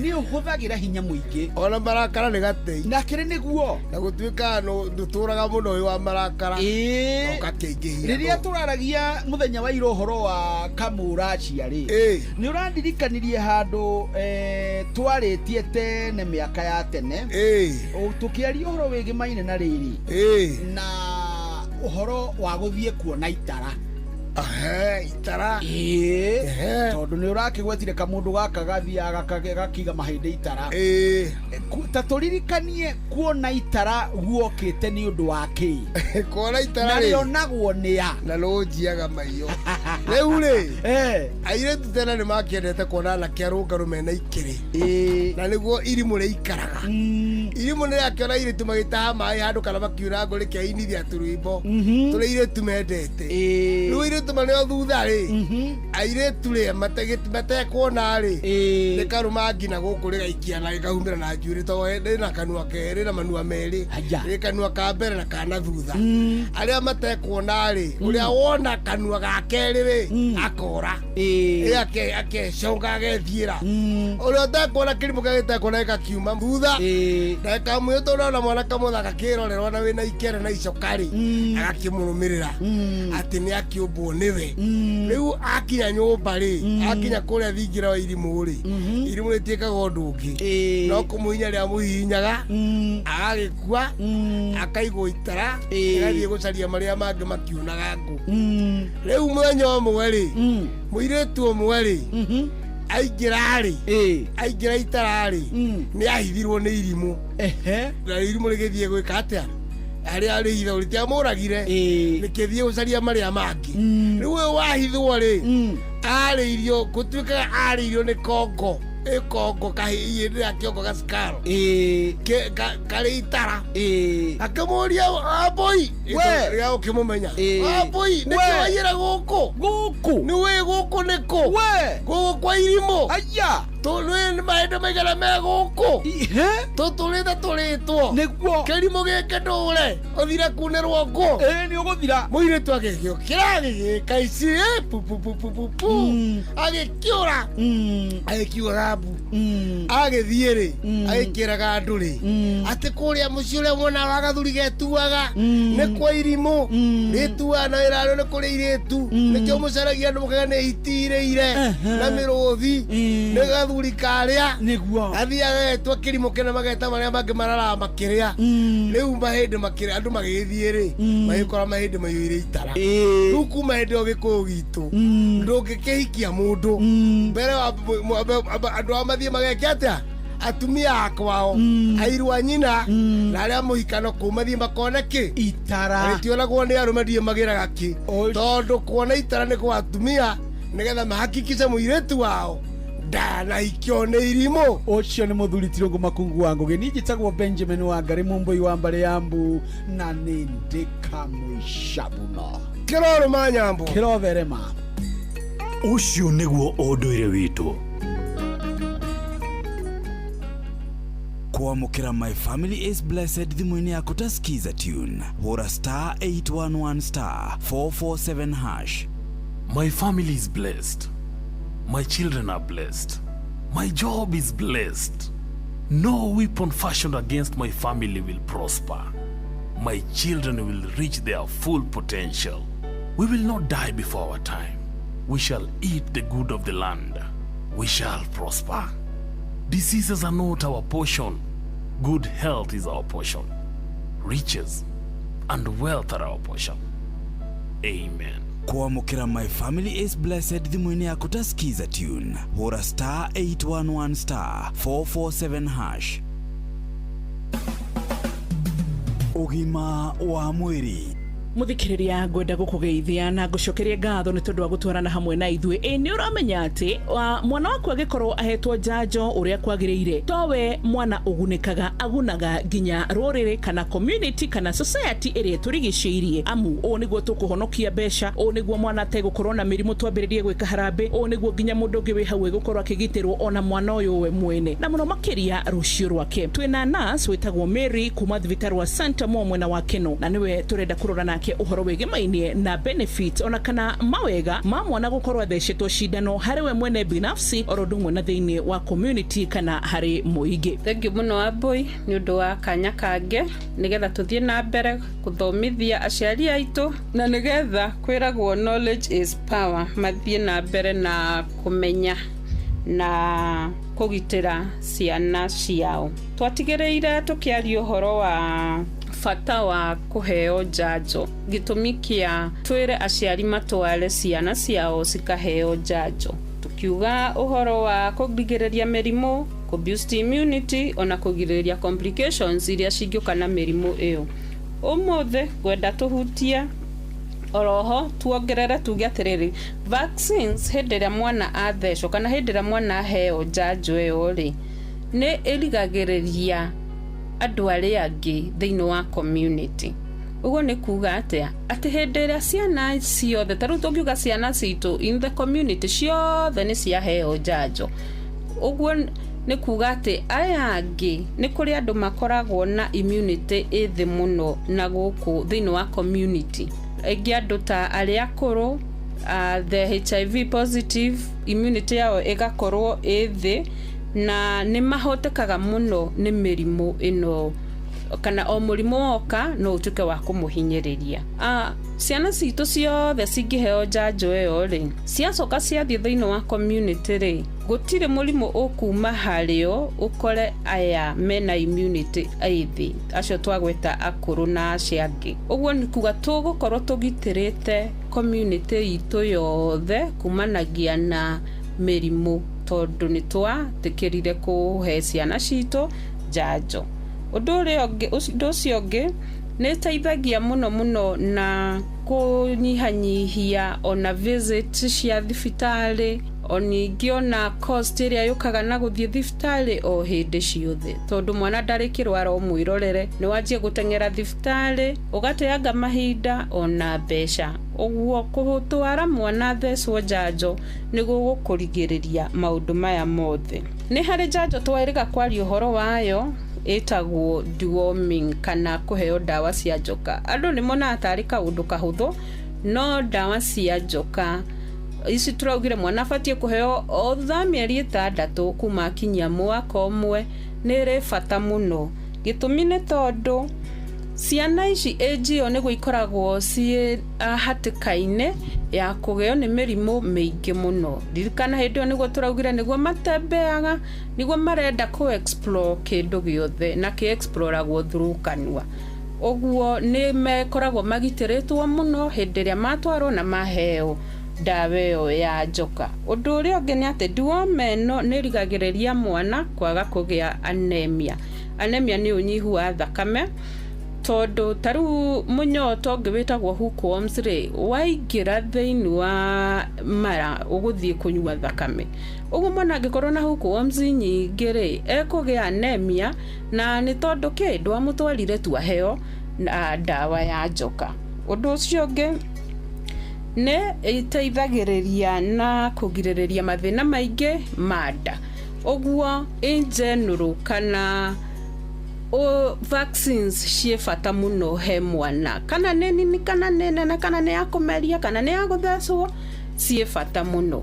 nĩ ũhũthagĩra hinya mũingĩ ona marakara nĩ gatei na kĩrĩ nĩguo na gũtuĩka ndũtũraga mũno wĩ wa marakara ũgakĩingĩhia. Rĩrĩa tũraragia mũthenya wa ira ũhoro wa kamũracia rĩ nĩ ũrandirikanirie handũ twarĩtie tene mĩaka ya tene tũkĩaria ũhoro wĩgĩmaine na rĩrĩ na ũhoro wa gũthiĩ kuona itara. Itara. Ĩĩ, tondũ nĩ ũrakĩgwetire kamũndũ gaka gathiaga gakiga mahĩndĩ itara. Ta tũririkanie kuona itara guokĩte nĩ ũndũ wa kĩ? Kuona itara na rĩ. Rĩonagwo nĩ a? Na nũnjiaga maiyo rĩu rĩ, airĩtu tene nĩ makĩendete kuona anake arũngarũ mena ikĩrĩ, na nĩguo irimũ rĩikaraga. Irimũ nĩ rĩakĩona airĩtu magĩtaha maĩ handũ kana makiuna ngũ, rĩkeinithia tũrwĩmbo tũrĩa airĩtu mendete. Rĩu airĩtu marĩ o thutha rĩ, airĩtu rĩ matekuona rĩ, rĩkarũma nginya gũkũ, rĩgaikia na rĩkahumbĩra na njuĩrĩ, tondũ rĩna kanua kerĩ na manua merĩ, rĩ kanua ka mbere na kana thutha. Arĩa matekuona rĩ, ũrĩa wona kanua ga kerĩ rĩ akora. Ĩ, akeconga agethiĩra. Ũrĩa ũtekuona, kĩrimũ kĩrĩa gĩtekuona, gĩkakiuma thutha ndagĩka ĩmwe, tondũ ona mwanake mũthaka kĩrorerwo na wĩna ikere na icoka rĩ, agakĩmũrũmĩrĩra atĩ nĩ akĩũmbwo nĩwe. Rĩu akinya nyũmba rĩ, akinya kũrĩa thingira wa irimũ rĩ, irimũ rĩtiĩkaga ũndũ ũngĩ no kũmũhinya rĩa mũhihinyaga, agagĩkua, akaigwo itara, agathiĩ gũcaria marĩa mangĩ makiunaga ngũ. Rĩu mũthenya ũmwe rĩ, mũirĩtu ũmwe rĩ aingĩra rĩ, aingĩra itara rĩ, nĩ ahithirwo nĩ irimũ, na irimũ rĩgĩthiĩ gwĩka atĩa? Harĩa rĩhitho rĩtiamũragire, rĩkĩthiĩ gũcaria marĩa mangĩ. Rĩu ũyũ wahithwo rĩ, arĩirio, gũtuĩkaga arĩirio nĩ kongo, ĩkongo kahĩndĩ ya kĩongo gacikaro karĩ itara. Akĩmũria, "Ambũi?" We. Rĩrĩa ũkĩmũmenya, "Ambũi, nĩkĩ waiyĩra gũkũ?" Gũkũ nĩ wĩ gũkũ nĩkũ? We. Gũkũ kwa irimũ. Aya. Nĩ mahĩndĩ maigana me gũkũ tũtũrĩte tũrĩtwo nĩguo kĩrimũ gĩkĩ ndũre ũthire kunĩrwo ngũ. Ĩĩ, nĩ ũgũthira. Mũirĩtu agĩgĩũkĩra, agĩgĩka ici pupupupupu, agĩkĩũra, agĩkiugaga mbu. Agĩthiĩ rĩ, agĩkĩraga andũ rĩ atĩ kũrĩa mũciĩ ũrĩa mwona wa gathuri getuaga nĩ kwa irimũ, rĩtuaga na wĩra nĩ kũrĩ irĩtu, nĩkĩo mũcaragia andũ mũkaga nĩ itirĩire na mĩrũthi, nĩ gathuri karĩa nĩguo gathiaga getua kĩrimũ kĩna, mageta marĩa mangĩ mararaga makĩrĩa. Rĩu mahĩndĩ makĩrĩa, andũ magĩgĩthiĩ rĩ, magĩkora mahĩndĩ maiyũire itara. Rĩu kuma hĩndĩ ĩyo, gĩkũyũ gitũ ndũngĩkĩhikia mũndũ mbere wa andũ ao mathiĩ mageke atĩa, atumia a kwao, airu a nyina na arĩa mũhikano kũu mathiĩ makone kĩ? Itara. Rĩtionagwo nĩ arũme, ndiĩ magĩraga kĩ, tondũ kuona itara nĩ kwa atumia, nĩgetha mahakikice mũirĩtu wao ndanahikio nĩ irimũ. Ũcio nĩ mũthuri Tirũngũ Makungu wa Ngũgĩ. Niĩ njĩtagwo Benjamin Wangari, Mũmbũi wa mbarĩ ya mbu, na nĩ ndĩkamũicabuno. Kĩrorũma nyambo. Kĩrotherema. Ũcio nĩguo ũndũire witũ. Kwamũkĩra My Family is Blessed thimũ-inĩ yaku ta Skiza tune, hũra *811*447#. My family is blessed. My children are blessed. My job is blessed. No weapon fashioned against my family will prosper. My children will reach their full potential. We will not die before our time. We shall eat the good of the land. We shall prosper. Diseases are not our portion. Good health is our portion. Riches and wealth are our portion. Amen. Kwamũkĩra My Family is Blessed thimũ-inĩ yaku ta Skiza tune, hũra *811*447#. Ũgima wa mwĩrĩ. Muthikiriria, ngwenda gukugeithia na ngucokerie ngatho nĩ tondũ wa gũtwarana hamwe na ithuĩ. Ĩ nĩ ũramenya atĩ mwana waku agĩkorwo ahetwo njanjo ũrĩa kwagĩrĩire, towe mwana ũgunĩkaga, agunaga nginya rũrĩrĩ kana community kana society ĩrĩa ĩtũrigicĩirie, amu ũũ nĩguo tũkũhonokia mbeca, ũũ nĩguo mwana ategũkorwo na mĩrimũ twambĩrĩrie gwĩka harambĩ, ũũ nĩguo nginya mũndũ ũngĩ wĩ hau ĩgũkorwo akĩgitĩrwo, ona mwana ũyũ we mwene, na mũno makĩria rũciũ rwake. Twĩna nurse wĩtagwo Mary kuma thibitarĩ wa Santa Mo mwena wa Keno, na nĩwe tũrenda kũrora nake ũhoro wĩgĩmainie na benefit ona kana mawega ma mwana gũkorwo athecetwo cindano harĩ we mwene binafsi, oro ũndũ ũmwe na thĩinĩ wa community kana harĩ mũingĩ. Thengiũ mũno Wambui nĩ ũndũ wa kanya kangĩ nĩgetha tũthiĩ na mbere gũthomithia aciari aitũ, na nĩgetha kwĩragwo knowledge is power, mathiĩ na mbere na kũmenya na kũgitĩra ciana ciao. Twatigĩrĩire tũkĩaria ũhoro wa Bata wa kũheo njanjo, gĩtũmi kĩa twĩre aciari matware ciana ciao cikaheo njanjo, tukiuga ũhoro wa kũgirĩrĩria mĩrimũ, kũ boost immunity, ona kũgirĩrĩria complications iria cingĩũka na mĩrimũ ĩyo. Ũmũthĩ ngwenda tũhutie oroho, tuongerere, tuge atĩrĩrĩ, vaccines, hĩndĩ ĩrĩa mwana athecwo kana hĩndĩ ĩrĩa mwana aheo njanjo ĩyo rĩ, nĩ ĩrigagĩrĩria andũ arĩa angĩ thĩinĩ wa community. Ũguo nĩ kuga atĩa? Atĩ hĩndĩ ĩrĩa ciana ciothe, ta rĩu tũngiuga ciana citũ in the community ciothe nĩ ciaheo njanjo, ũguo nĩ kuga atĩ aya angĩ, nĩ kũrĩ andũ makoragwo na immunity ĩ thĩ mũno na gũkũ thĩinĩ wa community, ĩngĩ andũ ta arĩa akũrũ, the HIV positive, immunity yao ĩgakorwo ĩ thĩ na nĩ mahotekaga mũno nĩ mĩrimũ ĩno, kana o mũrimũ woka no ũtuĩke wa kũmũhinyĩrĩria. Ciana citũ ciothe cingĩheo njanjo ĩyo rĩ, ciacoka ciathiĩ thĩinĩ wa community rĩ, gũtirĩ mũrimũ ũkuma harĩo ũkore aya mena immunity ĩ thĩ, acio twagweta akũrũ na acio angĩ. Ũguo nĩ kuga tũgũkorwo tũgitĩrĩte community itũ yothe kumanagia na mĩrimũ, tondũ nĩ twatĩkĩrire kũhe ciana citũ njanjo. Ũndũ ũrĩa ũngĩ, ũndũ ũcio ũngĩ, nĩ ĩteithagia mũno mũno na kũnyihanyihia ona visit cia thibitarĩ, o ningĩ ona cost ĩrĩa yũkaga na gũthiĩ thibitarĩ o hĩndĩ ciothe, tondũ mwana ndarĩkĩrwara ũmwĩrorere nĩ wanjie gũteng'era thibitarĩ, ũgateanga mahinda ona mbeca. Ũguo kũtwara mwana thecwo njanjo nĩ gũgũkũrigĩrĩria maũndũ maya mothe. Nĩ harĩ njanjo twerĩga kwaria ũhoro wayo, ĩtagwo deworming kana kũheo ndawa cia njoka. Andũ nĩ monaga tarĩ kaũndũ kahũthũ, no ndawa cia njoka ici tũraugire mwana abatiĩ kũheo o thutha wa mĩeri 6 kuma akinyia mwaka 1, nĩ ĩrĩ bata mũno. Gĩtũmi nĩ tondũ ciana ici age ĩyo nĩguo ikoragwo ciĩ hatĩka-inĩ ya kũgĩo nĩ mĩrimũ mĩingĩ mũno. Ririkana hĩndĩ ĩyo nĩguo tũraugire nĩguo matembeaga, nĩguo marenda kũ explore kĩndũ gĩothe, na kĩ exploragwo through kanua. Ũguo nĩ mekoragwo magitĩrĩtwo mũno hĩndĩ ĩrĩa matwarwo na maheo ndawa ĩyo ya njoka. Ũndũ ũrĩa ũngĩ nĩ atĩ dewormer ĩno nĩ ĩrigagĩrĩria mwana kwaga kũgĩa anemia. Anemia nĩ ũnyihu wa thakame, tondũ ta rĩu mũnyoto ũngĩ wĩtagwo hookworms rĩ, waingĩra thĩinĩ wa mara ũgũthiĩ kũnyua thakame. Ũguo mwana angĩkorwo na hookworms nyingĩ rĩ, ekũgĩa anemia, na nĩ tondũ kĩ ndwamũtwarire tu aheo na ndawa ya njoka. Ũndũ ũcio ũngĩ, nĩ ĩteithagĩrĩria na kũgirĩrĩria mathĩna maingĩ ma nda. Ũguo in general kana o vaccines ciĩ bata mũno he mwana, kana nĩ nini kana nĩ nene, kana nĩ ya kũmeria kana nĩ ya gũthecwo, ciĩ bata mũno.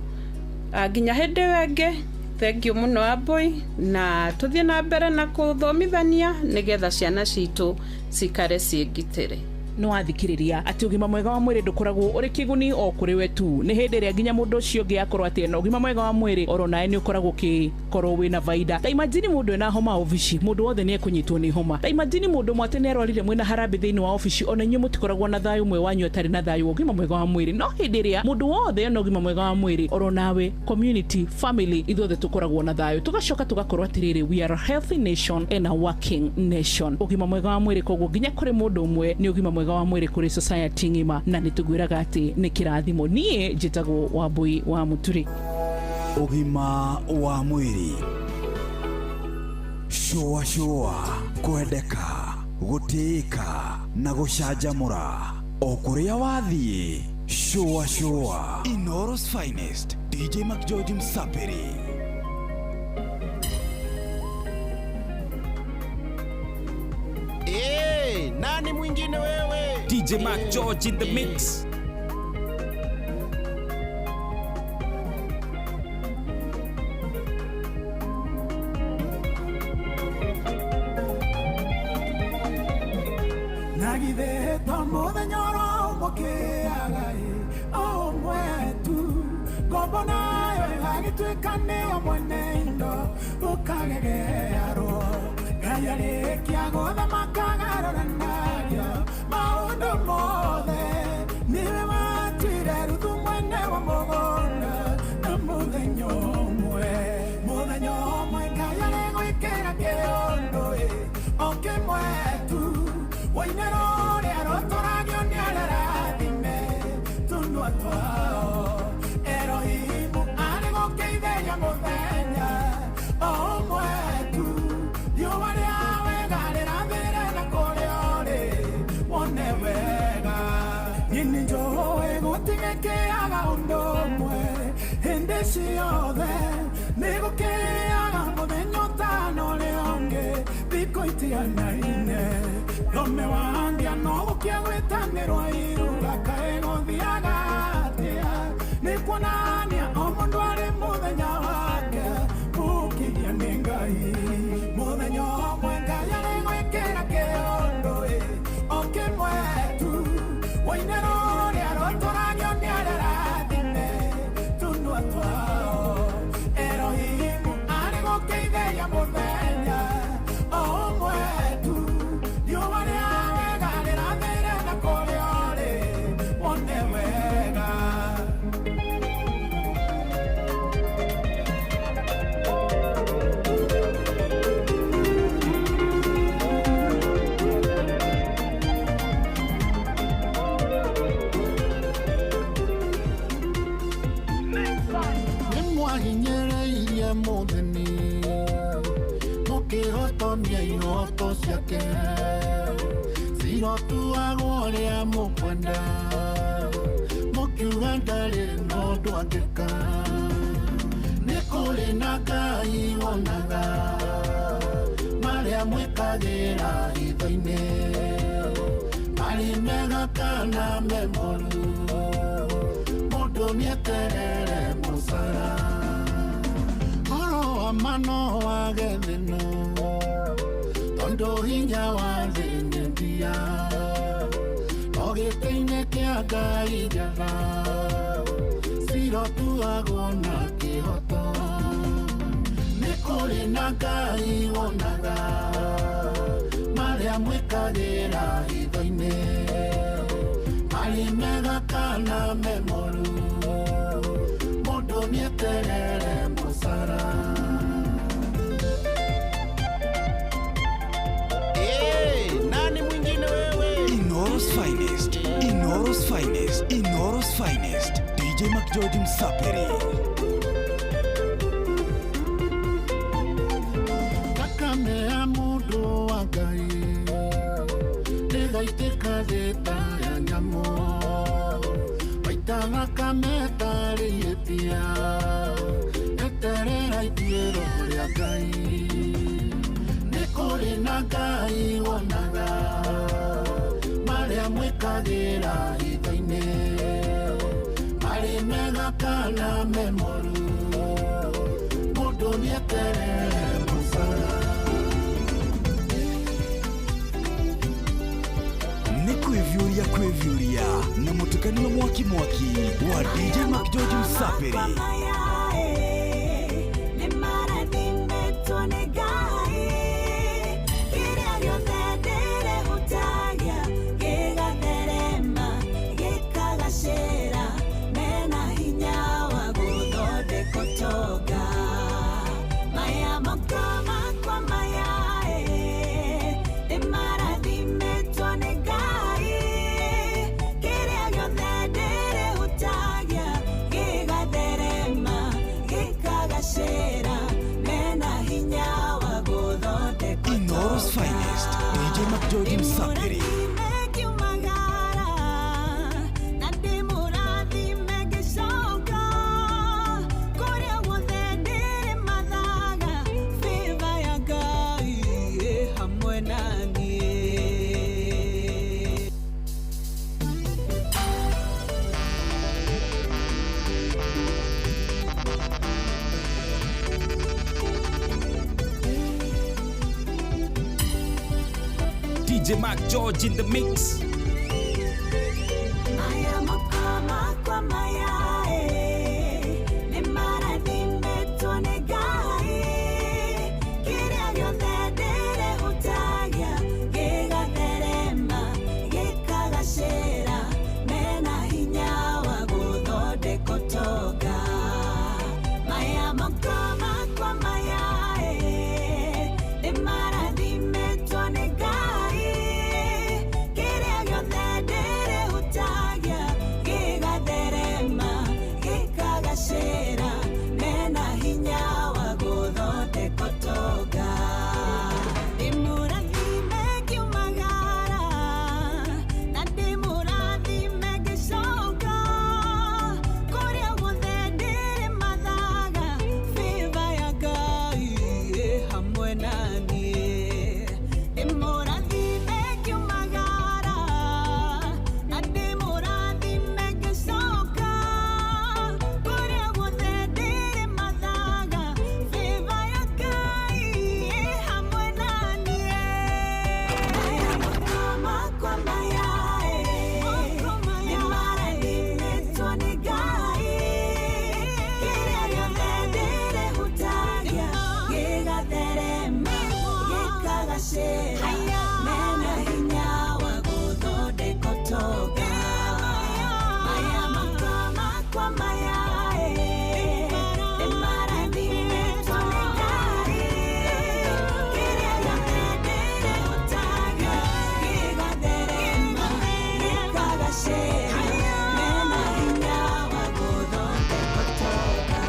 Nginya hĩndĩ ĩyo ĩngĩ, thengiũ mũno Ambũi, na tũthiĩ na mbere na kũthomithania nĩgetha ciana citũ cikare ciĩ ngitĩre. Nĩ wathikĩrĩria atĩ ũgima mwega wa mwĩrĩ ndũkoragwo ũrĩ kĩguni o kũrĩ we tu, nĩ hĩndĩ ĩrĩa nginya mũndũ ũcio ũngĩ akorwo atĩ ena ũgima mwega wa mwĩrĩ, oro nawe nĩ ũkoragwo ũkĩkorwo wĩna baida. Ta imagine mũndũ ena homa obici, mũndũ wothe nĩ ekũnyitwo nĩ homa. Ta imagine mũndũ ũmwe atĩ nĩ arwarire mwĩna harambĩ thĩinĩ wa obici, ona inyuĩ mũtikoragwo na thayũ ũmwe wanyu atarĩ na thayũ wa ũgima mwega wa mwĩrĩ. No hĩndĩ ĩrĩa mũndũ wothe ena ũgima mwega wa mwĩrĩ, oro nawe, community, family, ithuothe tũkoragwo na thayũ. Tũgacoka tũgakorwo atĩrĩrĩ, we are a healthy nation and a working nation. Ũgima mwega wa mwĩrĩ koguo nginya kũrĩ mũndũ ũmwe nĩ ũgima mwega wa mwĩrĩ kũrĩ society ng'ima, na nĩ tũgwĩraga atĩ nĩ kĩrathimo. Niĩ njĩtagwo Wambui wa Mũturi. Ũgima wa mwĩrĩ, cũa cũa, kwendeka, gũtĩĩka na gũcanjamũra o kũrĩa wathiĩ. Cũa cũa, Inooro's finest, DJ McGeorge Msapiri. Hey, nani mwingine wewe? DJ Mac George in the mix. Nagithe to muthenya oro mũkĩaga ĩ, o ũmwe tu, ngombo nayo ĩgagĩtuĩka nĩyo mwene indo, ũkagegearwo. Ngai arĩkia gũthamaka agarũrana. kĩũndũ ĩ o kĩmwe tu Wainero rĩa rũtũragio nĩ arĩa rathime tũnua twao Erohimu arĩ gũkĩitheria mũthenya o ũmwe tu Riũa rĩa wega rĩrathĩre na kũrĩa ũrĩ wone wega Niĩ nĩnjũĩ gũtigĩkĩaga ũndũ ũmwe hĩndĩ ciothe nĩgũkĩaga mũthenya ũtana ũrĩa ũngĩ thikũ itianaine Thome wa ndia no gũkĩa gwĩtanĩrwo iruga kaĩ gũthiaga atĩa nĩ kuonania o mũndũ arĩ mũthenya wake ũkĩgia nĩ Ngai mũthenya ũmwe Ngai arĩ gwĩkĩra kĩũndũ ĩ o kĩmwe tu Wainero rĩa rũtũragio nĩ arĩa rathime tũnua twao Erohimu arĩ gũkĩitheria mũthenya o ũmwe tu Riũa rĩa wega rĩrathĩre na kũrĩa ũrĩ wone wega Nĩmwahinyĩrĩirie mũthĩni mũkĩhotomia ihoto ciake cirotuagwo ũrĩa mũkwenda mũkiuga ndarĩ na ũndũ angĩka nĩ kũrĩ na Ngai wonaga marĩa mwĩkagĩra hitho-inĩ marĩ mega kana me moru mũndũ nĩeterere mũcara Oro wa mano wage thĩno tondũ hinya wa thĩ nĩ mbia no gĩtĩ-inĩ kĩa Ngai njatha cirotuagwo na kĩhoto nĩ kũrĩ na Ngai wonaga marĩa mwĩkagĩra hitho-inĩ marĩ mega kana me moru mũndũ nĩeterere mũcara Nani mwingine wewe? Inooro's finest, Inooro's finest, Inooro's finest. DJ McGeorge Msapiri. Thakame ya mũndũ wa Ngai ndĩgaitĩka thĩ ta ya nyamũ waita thakame ĩtarĩ ihĩtia eterera ituĩro rĩa Ngai nĩ kũrĩ na Ngai wonaga marĩa mwĩkagĩra hitho-inĩ marĩ mega kana me moru mũndũ nĩeterere mũcara Nĩ kwĩviũria kwĩviũria na mũtukanio mwaki mwaki wa DJ McGeorge Msapiri. Inooro's finest, DJ McGeorge Msapiri. DJ McGeorge in the mix. Maya moko makwa maya nĩ marathimĩtwo nĩ Ngai kĩrĩa gĩothe ndĩrehutagia gĩgatherema gĩkagacĩra mena hinya wa gũthondeka ũtonga maya moko makwa maya nĩ Nĩmarathimĩtwo nĩ Ngai, kĩrĩa gĩothe ndĩrĩhutagia gĩgatherema gĩkagacĩra, mena hinya wa gũthondeka ũtonga. Ndĩmũrathime ngiumagara na ndĩmũrathime ngĩcoka, kũrĩa guothe ndĩrĩmathaga favor ya Ngai ĩ hamwe na niĩ. Ndĩmũrathime ngiumagara na ndĩmũrathime ngĩcoka, kũrĩa guothe ndĩrĩmathaga favor ya Ngai ĩ hamwe na niĩ. Moko makwa maya nĩmarathimĩtwo nĩ Ngai, kĩrĩa gĩothe ndĩrĩhutagia gĩgatherema gĩkagacĩra, mena hinya wa gũthondeka ũtonga. Maya moko makwa maya nĩmarathimĩtwo nĩ Ngai, kĩrĩa gĩothe ndĩrĩhutagia gĩgatherema gĩkagacĩra, mena hinya wa gũthondeka ũtonga.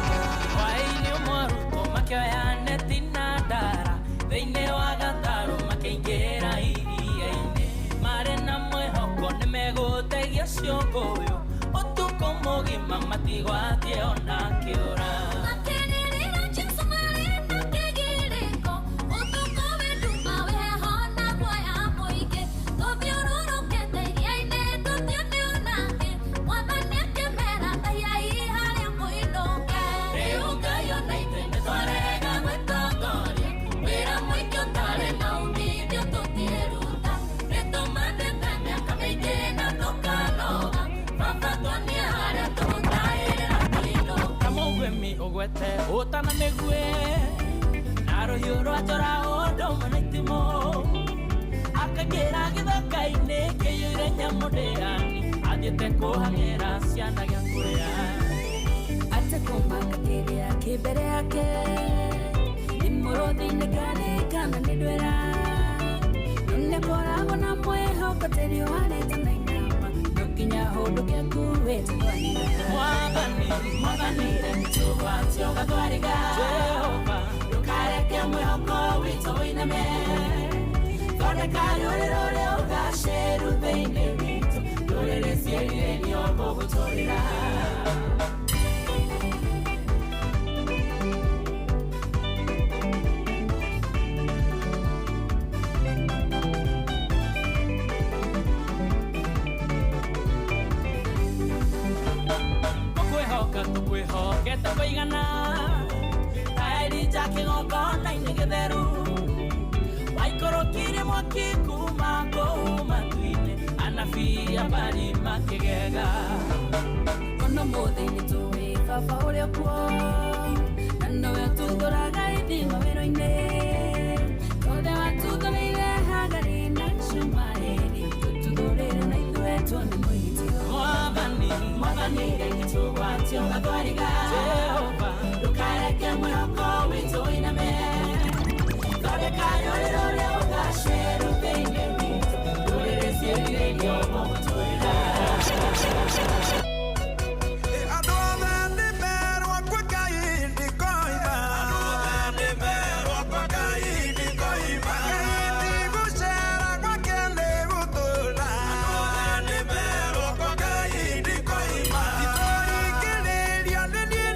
Hwaĩ-inĩ ũmwe arutwo makĩoya neti na ndara thĩinĩ wa gatarũ makĩingĩra iria-inĩ, marĩ na mwĩhoko nĩmegũtegia ciũngũyũ, ũtukũ mũgima matigwatie ona kĩũra. Makĩrĩrĩra Jesũ marĩ na kĩgirĩko, ũtukũ wĩ nduma wĩ heho na guoya mũingĩ, tũthiũrũrũkĩte iria-inĩ tũtione onakĩ, Mwathani akĩmera thahiai harĩa mũinũke. Rĩu Ngai ona ithuĩ nĩtwarega gwĩtongoria, wĩra mũingĩ ũtarĩ na umithio tũtiĩruta, nĩtũmathĩte mĩaka mĩingĩ na tũkanoga, baba tuonie harĩa tũgũtaĩrĩra tũinũke. Kamũguĩmi ũgwete ũta na mĩguĩ na rũhiũ rwa njora ũndũ ũmwe na itimũ, akaingĩra gĩthaka-inĩ kĩiyũire nyamũ ndĩani, athiĩte kũhang'ĩra ciana gĩa kũrĩa. Atekũmaka kĩrĩa kĩ mbere yake, nĩ mũrũthi nĩ ngarĩ kana nĩ ndwĩra, nĩkoragwo na mwĩhoko tĩri warĩte na inama, no nginya hũndũke akuĩte thwariga. Mwathani, Mwathani tũgwatio gatwariga, Jehova ndũkareke mwĩhoko witũ ũiname, thondeka rũrĩrĩ rũrĩa ũgacĩru thĩinĩ witũ, ndũrĩrĩ ciĩrirĩrio gũgũtũrĩra. Tũkwĩhoka tũkwĩhokete kũigana ta Elija kĩgongona-inĩ gĩtheru, waikũrũkirie mwaki kuma kũu matu-inĩ, anabii a Baali makĩgega. Ona ũmũthĩ nĩtũĩ baba ũrĩa kuo, na nowe ũtuthũraga ithima wĩra-inĩ, tondũ watuthũrĩire Hagari na Ishumaeli, tũtuthũrĩre na ithuĩ tuone mwĩgitio. Mwathani, Mwathani tũgwatio gathwariga, Jehova ndũkareke mwĩhoko witũ ũiname, thondeka rũrĩrĩ rũrĩa ũgacĩru thĩinĩ witũ, ndũrĩrĩ ciĩrirĩirio gũgũtũrĩra. Andũ othe nĩmerwo kwa Ngai ndikoima, andũ othe nĩmerwo kwa Ngai ndikoima, Ngai ndigũcera gwake nĩgũtũũra, andũ othe nĩmerwo kwa Ngai ndikoima, ndikũringĩrĩria nĩ niĩ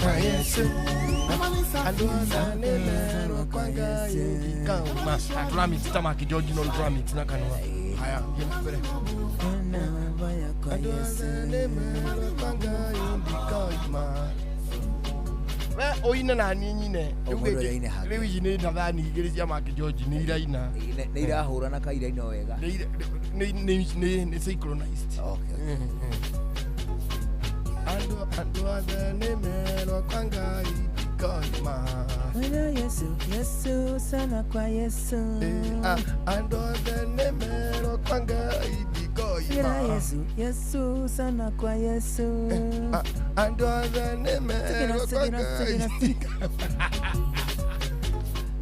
Kwa Yesu Andũ othe nĩmerwo kwa Ngai ndikauma. Tũramix ta Mark George no tũramix na kanua. Haya, thiĩ na mbere. Andũ othe nĩmerwo kwa Ngai ndikauma. We ũine na niĩ nyine. O mũndũ araine hake. Rĩu ici nĩ thani igĩrĩ cia Mark George nĩ iraina. Nĩ irahũrana ka iraina wega. Nĩ synchronized. Okay. Andũ othe nĩmerwo kwa Ngai ndikauma. Bwana Yesu, Yesu sana kwa Yesu. Andũ othe nĩmerwo kwa Ngai ndikauma. Bwana Yesu, Yesu sana kwa Yesu. Andũ othe nĩmerwo kwa Ngai.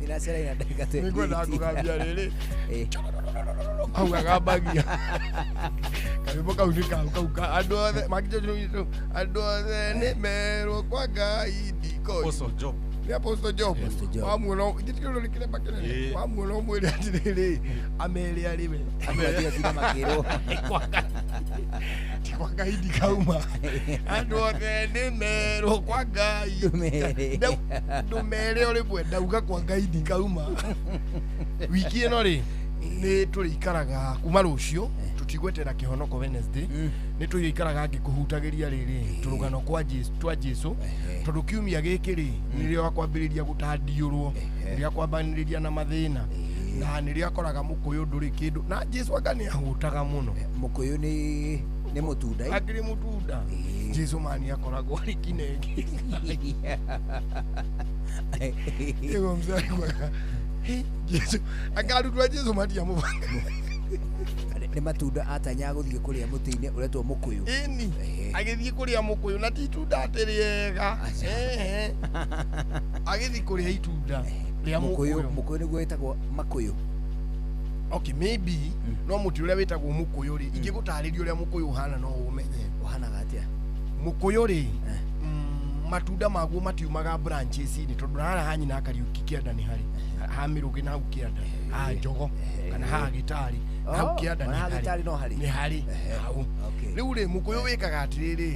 Ninacera ina ndagĩka 28. Nĩngwenda kũgambia rĩrĩ. Hau agambagia. Karwĩmbo kau nĩ kau ka andũ othe Mark George nĩ andũ othe nĩmerwo kwa Ngai ndikauma. Apostle Job. Nĩ Apostle Job. Wamuona gĩtikĩrwo nĩ kĩremba kĩnene. Wamuona ũmwĩre atĩrĩrĩ amere arĩ we. Amere makĩrwo. Ti kwa Ngai ndikauma. Andũ othe nĩmerwo kwa Ngai. Ndũmere o rĩmwe ndauga kwa Ngai ndikauma. Wiki ĩno rĩ nĩ tũrĩikaraga kuma rũciũ tũtigwetera kĩhonoko Wednesday nĩ tũrĩikaraga ngĩkũhutagĩria rĩrĩ tũrũgano kwa Jesu twa Jesu tondũ kiumia gĩkĩ rĩ nĩrĩo akwambĩrĩria gũtandiũrwo nĩrĩo akwambanĩrĩria na mathĩna na nĩrĩo akoraga mũkũyũ ndũrĩ kĩndũ na Jesu anga nĩ ahũtaga mũno. Mũkũyũ nĩ mũtunda. Akĩrĩ mũtunda. Jesu mani akoragwo arĩ kinenge. Ĩgo mzee Jesu akarutwo Jesu matiamũbanga. Nĩ matunda atanya gũthiĩ kũrĩa mũtĩ-inĩ ũretwo mũkũyũ. Ĩni agĩthiĩ kũrĩa mũkũyũ na ti itunda atĩ rĩega. Agĩthiĩ kũrĩa itunda rĩa mũkũyũ. Mũkũyũ nĩguo wĩtagwo makũyũ. Okay, maybe no mũtĩ ũrĩa wĩtagwo mũkũyũ rĩ ingĩgũtarĩria ũrĩa mũkũyũ ũhana no ũmenye. Ũhanaga atĩa? Mũkũyũ rĩ matunda maguo matiumaga branches-inĩ tondũ haha ha nyina Kariuki kĩanda nĩ harĩ ha mĩrũgĩ na hau kĩanda ha njogo kana ha gĩtarĩ hau kĩanda nĩ harĩ hau. Rĩu rĩ mũkũyũ wĩkaga atĩrĩrĩ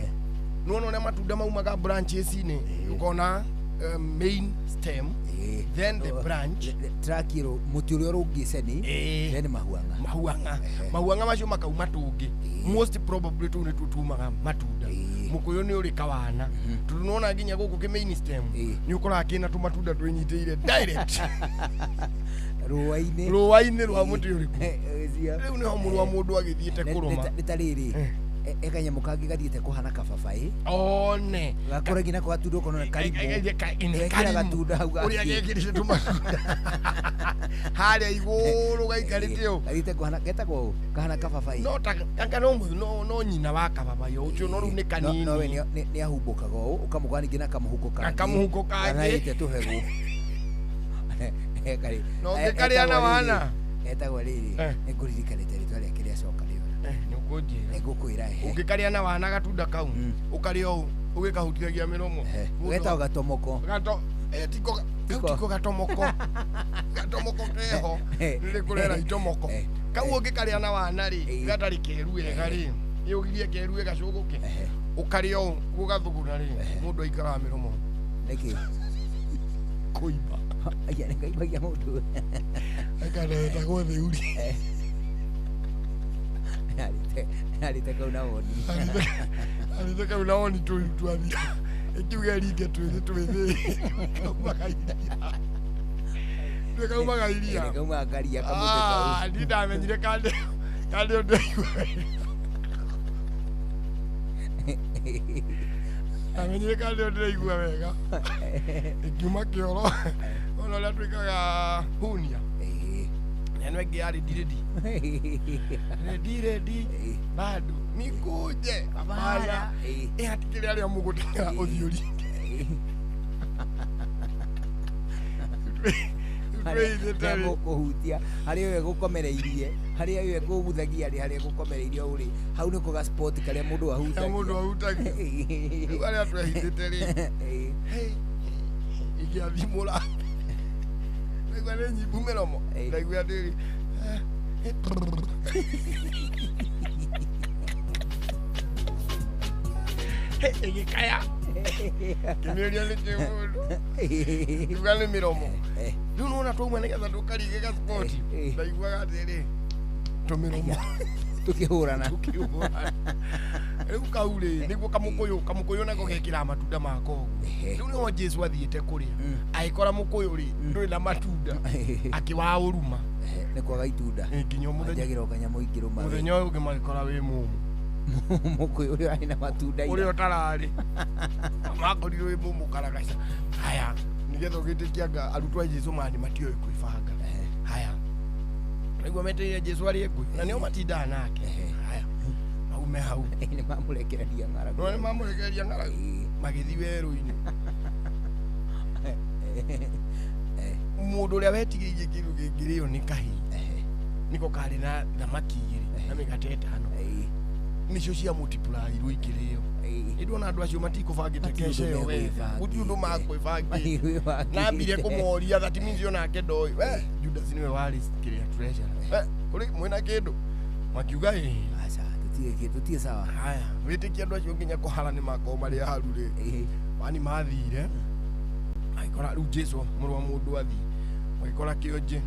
nĩwona ũrĩa matunda maumaga branches-inĩ ũkona main stem then the branch trakiro mũtĩ ũrĩa ũrũngĩceni then mahuanga mahuanga macio makauma tũngĩ most probably tũu nĩtuo tumaga matunda. Mũkũyũ nĩ ũrĩ kawana tondũ nĩwona nginya gũkũ kĩ main stem nĩ ũkoraga kĩna tũmatunda twĩnyitĩire direct rũa-inĩ rwa mũtĩ ũrĩkũ. Rĩu nĩho mũrũ wa mũndũ agĩthiĩte kũrũma. Nĩ ta rĩrĩ ekanyamũ kangĩ gathiĩte kũhana kababaĩ one gakũra nginya ko gatunda ũkona karimũ gekĩra gatunda hau ũrĩa gekĩrĩte tũmatunda harĩa igũrũ gaikarĩte ũũ gathiĩte kũhana getagwo ũũ kahana kababaĩ no ta kanga no nyina wa kababaĩ ũcio no rĩu nĩ kanini no we nĩ ahumbũkaga ũũ ũkamũkora ningĩ na kamũhuko kangĩ kangĩ tũhegũ no ũngĩkarĩa na wana etagwo rĩrĩ nĩngũririkanĩte rĩtwa rĩake rĩacoka rĩora nĩũkũnjĩra nĩngũkwĩra ũngĩkarĩa na wana gatunda kau ũkarĩa ũũ ũgĩkahutithagia mĩromo getagwo gatomoko tiko gatomoko gatomoko keho nĩrĩkũrera itomoko kau ũngĩkarĩa na wana rĩ gatarĩ keru wega rĩ ĩũgirie keru gacũgũke ũkarĩa ũũ gũgathuguna rĩ mũndũ aikaraga mĩromo nĩkĩ kũimba aya nĩkaimbagia mũndũ akaretagwo thĩuri arĩte kau na woni arĩte kau na woni twathira ĩkiuga ringe twĩthĩ twĩthĩ kaumaga iria nĩ kaumaga iria nĩ kaumaga karia kamũtĩ kau niĩ ndamenyire kande kande ndĩraigua ndamenyire kande ndĩraigua wega ĩkiuma kĩoro ona ũrĩa twĩkaga hunia neno ĩngĩ yarĩ ndirĩndi rendi rendi bado nikuje hapana hatikĩrĩ arĩa mũgũteng'era ũthiũ ringe harĩa mũkũhutia harĩa ũyũ egũkomereirie harĩa ũyũ ekũhuthagia rĩ harĩa egũkomereirie ũrĩ hau nĩko ga spot karĩa mũndũ ahutagia mũndũ ahutagia rĩu arĩa twehithĩte rĩ ingĩathimũra ndaigua nĩ nyimbu mĩromo ndaigua atĩrĩ ĩgĩkaya Ngĩmĩũria nĩ kĩ mũndũ kiuga nĩ mĩromo rĩu nĩwona twauma nĩgetha tũkarige gaspoti ndaiguaga atĩrĩ tũmĩromo tukihurana rĩu kau rĩ nĩguo kamũkũyũ nako gekĩraga matunda mako ũguo rĩu nĩho Jesu athiĩte kũrĩa agĩkora mũkũyũ rĩ ndũrĩ na matunda akĩwaũruma nĩ kwaga itunda nginya mũthenya anjagĩra kanyamũ ingĩrũma mũthenya ũyũ ũngĩ magĩkora wĩ mũmũ mũkũyũ ũrĩa warĩ na matunda ũrĩa ũtararĩ makorirwo wĩ mũmũ karagaca haya nĩgetha ũgĩtĩkia anga arutwo a Jesu mani matiũĩ kwĩbanga haya nĩguo metereire Jesu arĩe ngũyũ na nĩo matindaga nake haya maume hau nĩ mamũrekereria ng'aragu no nĩ mamũrekereria ng'aragu magĩthiĩ werũ-inĩ mũndũ ũrĩa wetigĩirie kĩndũ kĩngĩrĩo nĩ kahĩĩ nĩko karĩ na thamaki igĩrĩ na mĩgate ĩtano nĩcio cia multiplyirwo ikĩrĩo ĩndĩ andũ acio matikũbangĩte kesha ĩyo wega gũtirĩ ũndũ makwĩbangĩte nambire kũmoria that means onake ndoĩ we Judas nĩwe warĩ kĩrĩa treasurer we kũrĩ mwĩna kĩndũ makiuga ĩĩ aca tũtirĩ sawa haya wĩtĩkia andũ acio nginya kũhara nĩ makorwo marĩ aharu rĩ wani mathire magĩkora rĩu Jesu mũrũ wa mũndũ athiĩ magĩkora kĩonje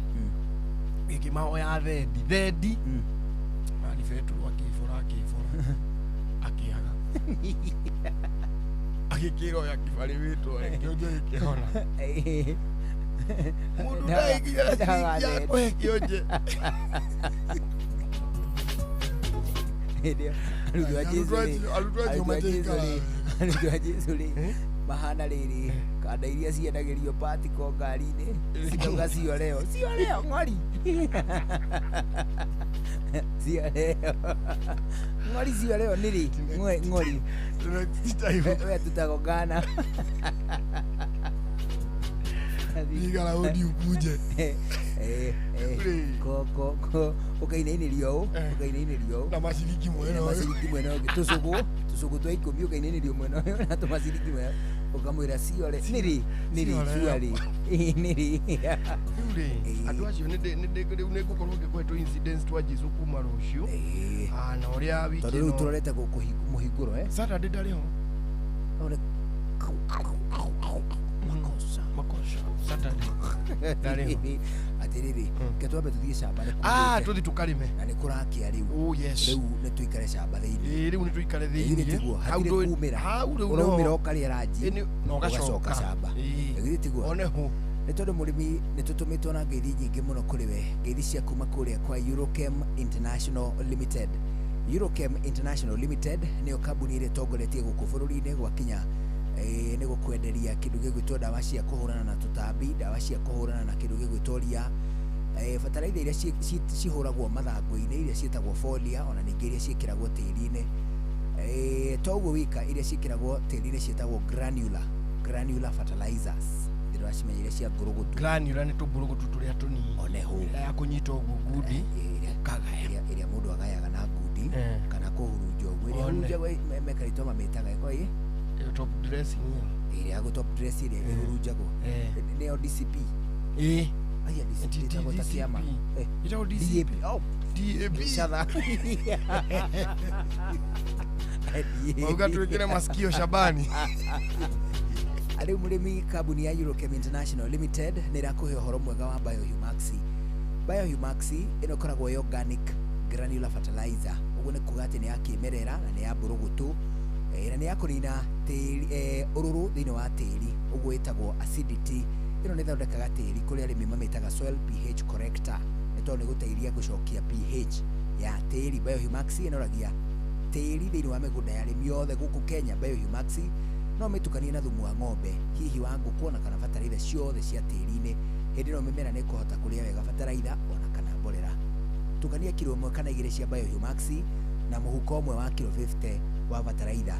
gĩkĩmahoya thendi mari Petero akĩbora akĩaga agĩkĩra oya kĩbarĩ wĩtware kĩonje gĩkĩhona mũndũ ndagĩkinya na ciringi ya kũhe kĩonje arutwo a Jesu rĩ mahana rĩrĩ kanda iria ciendagĩrio patiko ngari-inĩ cikauga cioreo cioreo ng'ori cioreo ng'ori cioreo nĩrĩ ng'ori we tutagongana piga raundi ukuje ko ukainainĩrio ũũ ũkainainĩrio ũũ na maciringi mwena ũyũ maciringi mwena ũngĩ tũcũgũ twa ikũmi ũkainainĩrio mwena ũyũ na tũmaciringi mwena ũkamwĩra ciore nĩrĩ nĩrĩ ciarĩ nĩrĩ rĩu rĩ andũ acio rĩu nĩngũkorwo ngĩkũhe tũ incidents twa Jesu kuma rũciũ na ũrĩa wiki tondũ rĩu tũrorete mũhingũro Saturday ndarĩ ho makosa Saturday ndarĩ ho atĩrĩrĩ ke twambe tũthiĩ camba nĩ tũthiĩ tũkarĩme na nĩ kũrakia rĩu oh yes rĩu nĩ tũikare camba thĩinĩ rĩu nĩ tũikare thĩinĩ tiguo hatirĩ kumĩra ũraumĩra ũkarĩa ranji na ũgacoka camba githĩ tiguo one ho nĩ tondũ mũrĩmi nĩ tũtũmĩtwo na ngeithi nyingĩ mũno kũrĩ we ngeithi cia kuma kũrĩa kwa Eurochem International Limited Eurochem International Limited nĩyo kambuni ĩrĩa ĩtongoretie gũkũ bũrũri-inĩ gwakinya nĩ gũkwenderia kĩndũ gĩgwĩtwo ndawa cia kũhũrana na tũtambi ndawa cia kũhũrana na kĩndũ gĩgwĩtwo ria bataraitha iria cihũragwo mathangũ-inĩ iria ciĩtagwo folia ona ningĩ iria ciĩkĩragwo tĩri-inĩ to ũguo wika iria ciĩkĩragwo tĩri-inĩ ciĩtagwo granular fertilizers ndĩracimenya iria cia ngũrũgũtu granular nĩ tũmbũrũgũtu tũrĩa tũnini oneho ya kũnyita ũguo ngundi ũkagaya ĩrĩa mũndũ agayaga na ngundi kana kũhurunja ũguo ĩrĩa hurunjagwo mekaritwo mamĩtaga ĩko ĩ top dressing ĩrĩa ya top dress ĩrĩa ĩhurunjagwo nĩyo DCP aya DCP ĩtagwo ta kĩama ĩtagwo DCP oh DAP Shadha Mauga tuwekere masikio Shabani Rĩu mũrĩmi kambuni ya Eurochem International Limited nĩ ĩrakũhe ũhoro mwega wa Biohumax Biohumax ĩno ĩkoragwo ĩ organic granular fertilizer ũguo nĩ kuga atĩ nĩ ya kĩmerera na nĩ ya mbũrũgũtũ na nĩ ya kũnina tĩri ũrũrũ thĩinĩ wa tĩri ũguo ĩtagwo acidity ĩno nĩ ĩthondekaga tĩri kũrĩa arĩmi mamĩtaga soil pH corrector nĩ tondũ nĩ gũteithia gũcokia pH ya tĩri Biohumax ĩnoragia tĩri thĩinĩ wa mĩgũnda ya arĩmi othe gũkũ Kenya Biohumax no mĩtukanie na thumu wa ng'ombe hihi wa ngũkũ ona kana bataraitha ciothe cia tĩri-inĩ hĩndĩ ĩno mĩmera nĩ ĩkũhota kũrĩa wega bataraitha ona kana mborera tukania kiro 1 kana 2 cia Biohumax na mũhuko ũmwe wa kiro 50 wa bataraitha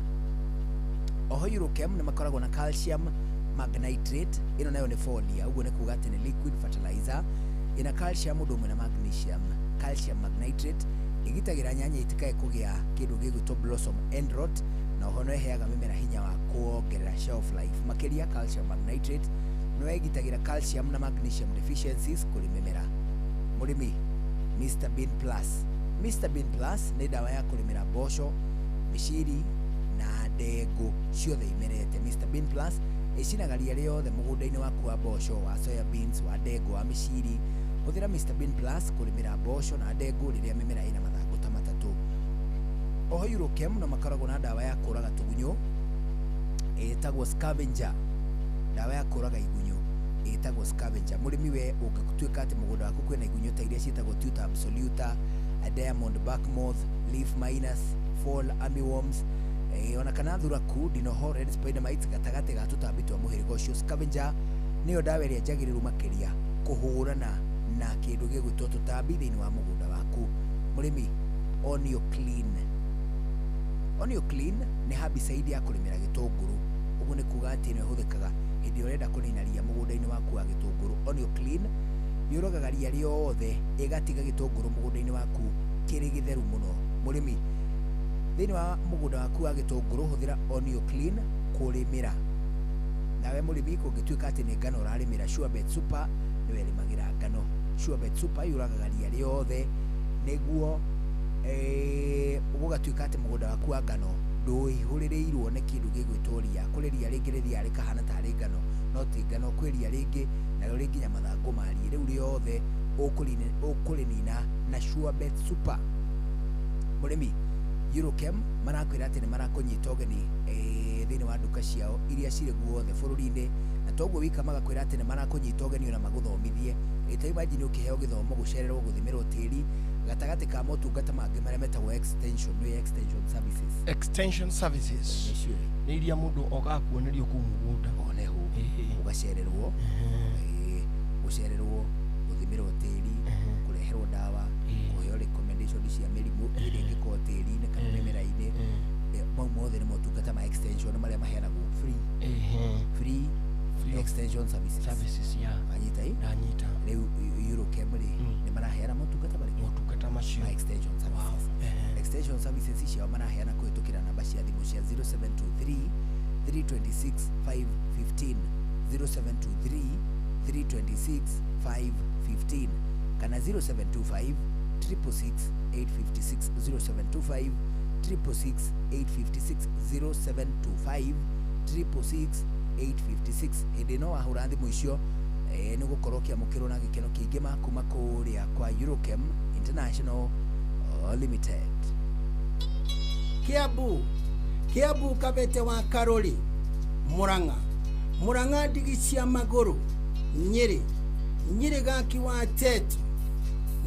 oho Eurochem nĩ makoragwo na calcium magnitrate ĩno nayo nĩ folia ũguo nĩ kuga atĩ nĩ liquid fertilizer ĩna calcium ũndũ ũmwe na magnesium calcium magnitrate ĩgitagĩra nyanya itikae kũgĩa kĩndũ gĩgwĩtwo blossom end rot na oho no ĩheaga mĩmera hinya wa kuongerera shelf life makĩria calcium magnitrate no ĩgitagĩra calcium na magnesium deficiencies kũrĩ mĩmera mũrĩmi Mr Bean Plus Mr Bean Plus nĩ ndawa ya kũrĩmĩra mboco mĩciri na ndengũ Ciothe imerete. Mr Bean Plus ĩcinaga ria rĩothe mũgũnda-inĩ waku wa mboco, wa soya beans, wa ndengũ, wa mĩciri. Hũthĩra Mr Bean Plus kũrĩmĩra mboco na ndengũ rĩrĩa mĩmera ĩna mathangũ ta matatũ. Oho Eurochem no makoragwo na ndawa ya kũraga tũgunyũ ĩtagwo scavenger, ndawa ya kũraga igunyũ ĩtagwo scavenger. Mũrĩmi we ũngĩtuĩka atĩ mũgũnda waku kwĩna igunyũ ta iria ciĩtagwo Tuta absoluta, diamond bark moth, leaf minus, fall armyworms, ona kana thuraku, dinoho, red spider mites, gatagatĩ ga tũtambi twa mũhĩrĩga ũcio, scavenger nĩyo ndawa ĩrĩa njagĩrĩru makĩria kũhũrana na kĩndũ gĩgwĩtwo tũtambi thĩinĩ wa mũgũnda waku. Mũrĩmi, Onio Clean. Onio Clean nĩ herbicide ya kũrĩmĩra gĩtũngũrũ. Ũguo nĩ kuga atĩ ĩno ĩhũthĩkaga hĩndĩ ĩrĩa ũrenda kũnina ria mũgũnda-inĩ waku wa gĩtũngũrũ. Onio Clean yũragaga ria rĩothe ĩgatiga gĩtũngũrũ mũgũnda-inĩ waku kĩrĩ gĩtheru mũno. Mũrĩmi, thĩinĩ wa mũgũnda waku wa gĩtũngũrũ hũthĩra Onio Clean kũrĩmĩra. Nawe mũrĩmi, kũngĩtuĩka atĩ nĩ ngano ũrarĩmĩra, Surebet Super nĩwe ĩrĩmagĩra ngano. Surebet Super yũragaga ria rĩothe nĩguo gũgatuĩka atĩ mũgũnda waku wa ngano ndũihũrĩrĩirwo nĩ kĩndũ gĩgwĩtwo ria. Kũrĩ ria rĩngĩ rĩthiaga rĩkahana tarĩ ngano no ti ngano. Kwĩ ria rĩngĩ narĩo rĩ nginya mathangũ marie, rĩu rĩothe ũkũrĩnina na Surebet Super. Mũrĩmi, Eurochem marakwĩra atĩ nĩ marakũnyita ũgeni thĩinĩ wa nduka ciao iria cirĩ guothe bũrũri-inĩ, na toguo wika magakwĩra atĩ nĩ marakũnyita ũgeni ona magũthomithie. Ta imagine ũkĩheo gĩthomo, gũcererwo, gũthimĩrwo tĩri, gatagatĩ ka motungata mangĩ marĩa metagwo extension, nĩ extension services. Extension services nĩ iria mũndũ okaga kuonerio kũu mũgũnda. Oneho ũgacererwo, gũcererwo, gũthimĩrwo tĩri, kũreherwo ndawa, kũheo recommendation cia mĩrimũ ĩrĩa ĩngĩkorwo tĩri-inĩ kana mĩmera-inĩ. Mau mothe nĩ motungata ma extension marĩa maheanagwo free. Free extension services. Services, yeah. Wanyita ĩ? Ndanyita. Rĩu Eurochem rĩ, nĩ maraheana motungata marĩkũ? Motungata macio ma extension services. Extension services ciao maraheana kũhĩtũkĩra namba cia thimũ cia 0723 326 515, 0723 326 515 kana 0725 666 856, 0725 666 856, 0725 666 856. Hĩndĩ ĩno wahũra thimũ icio nĩ gũkorwo ũkĩamũkĩrwo na gĩkeno kĩingĩ ma kuma kũrĩa kwa Eurochem International Limited. Kiambu, Kiambu, Kabete wa Karori, Murang'a, Murang'a, ndigi cia magũrũ, Nyĩrĩ, Nyĩrĩ gaki wa Tetu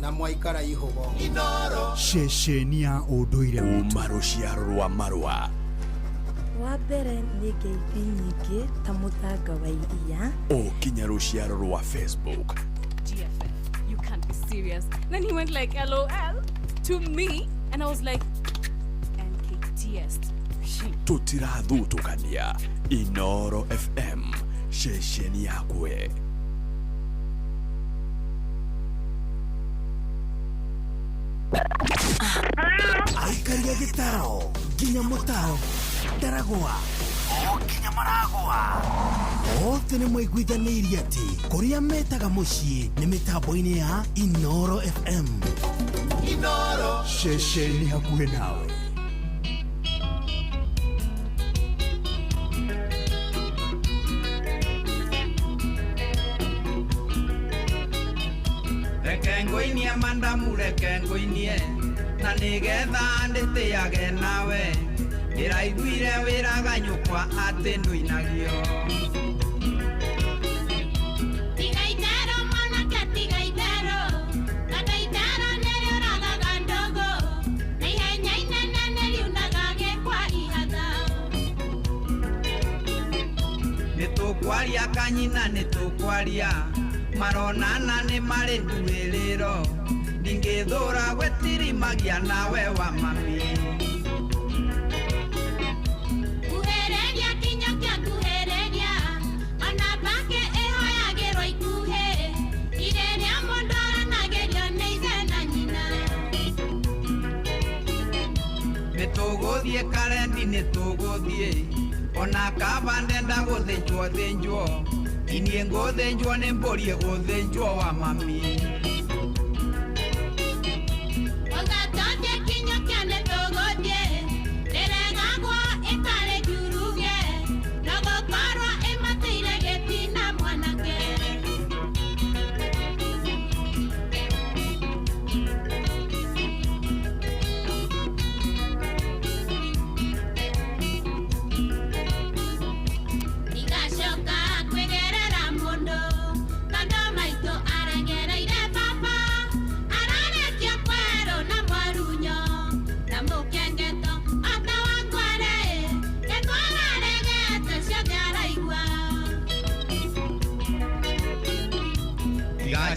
na mwaikara ihogo. Ceceni ya ũndũire witũ. Kuma rũciaro rwa marũa. Wa mbere nĩ ngeithi nyingĩ ta mũthanga wa iria. O kinya rũciaro rwa Facebook. GFF, you can't be serious. Then he went like LOL to me, and I was like, NKTS. Tũtirathutũkania. Inoro FM, ceceni yakwe. Aikaria gĩtaro nginya mũtaro ndaragwa o nginya maragwa othe nĩ maiguithanĩirie atĩ kũrĩa metaga mũciĩ nĩ mĩtambo-inĩ ya Inoro FM. Inoro ceceni hakuhĩ nawe. Reke ngũinie mandamu, reke ngũinie na nĩgetha ndĩtĩage nawe. Ndĩraiguire wĩraga nyũkwa atĩ ndũinagio. Tiga itero mwanake, tiga itero, tondũ itero nĩrĩũragaga ndũgũ, na ihenya inene nĩriunaga gĩkwa ihatha. Nĩtũkwaria kanyina, nĩtũkwaria, maronana nĩ marĩ nduĩrĩro, ndingĩthũra gwĩtirimagia nawe wa mami. Kuhĩrĩria kinyũkia kuhĩrĩria, ona mbakĩ ĩhoyagĩrwo ikuhĩ, irĩrĩa mũndũ aranagĩrio nĩ ithe na nyina. Nĩtũgũthiĩ karendi, nĩtũgũthiĩ, ona kaba ndenda gũthĩnjwo thĩnjwo, iniĩ ngũthĩnjwo nĩ mbũri ĩgũthĩnjwo wa mami. Ũgatothiĩ kinyũkia nĩtũgũthiĩ, ndĩregagwo ĩtarĩ njuruge,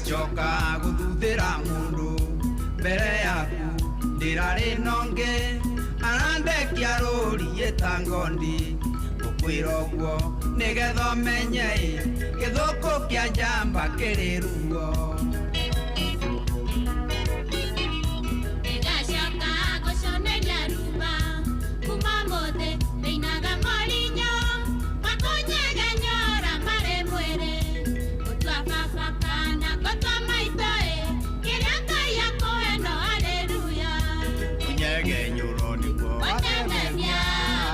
Ndigacoka gũthuthĩra mũndũ mbere yaku ndĩrarĩ nonge arandekia rũri ĩtangondi ngũkwĩra ũguo nĩgetha ũmenye gĩthũkũ kĩa njamba kĩrĩ ruo. Ndigacoka gũconeria ruma kuma mũthĩ ndĩinaga morinyo makũnyegenyora marĩ mwĩrĩ gũtua baba kana gũtua maitũ ĩ kĩrĩa Ngai akũhe no haleluya Mũnyegenyũro nĩguo watememia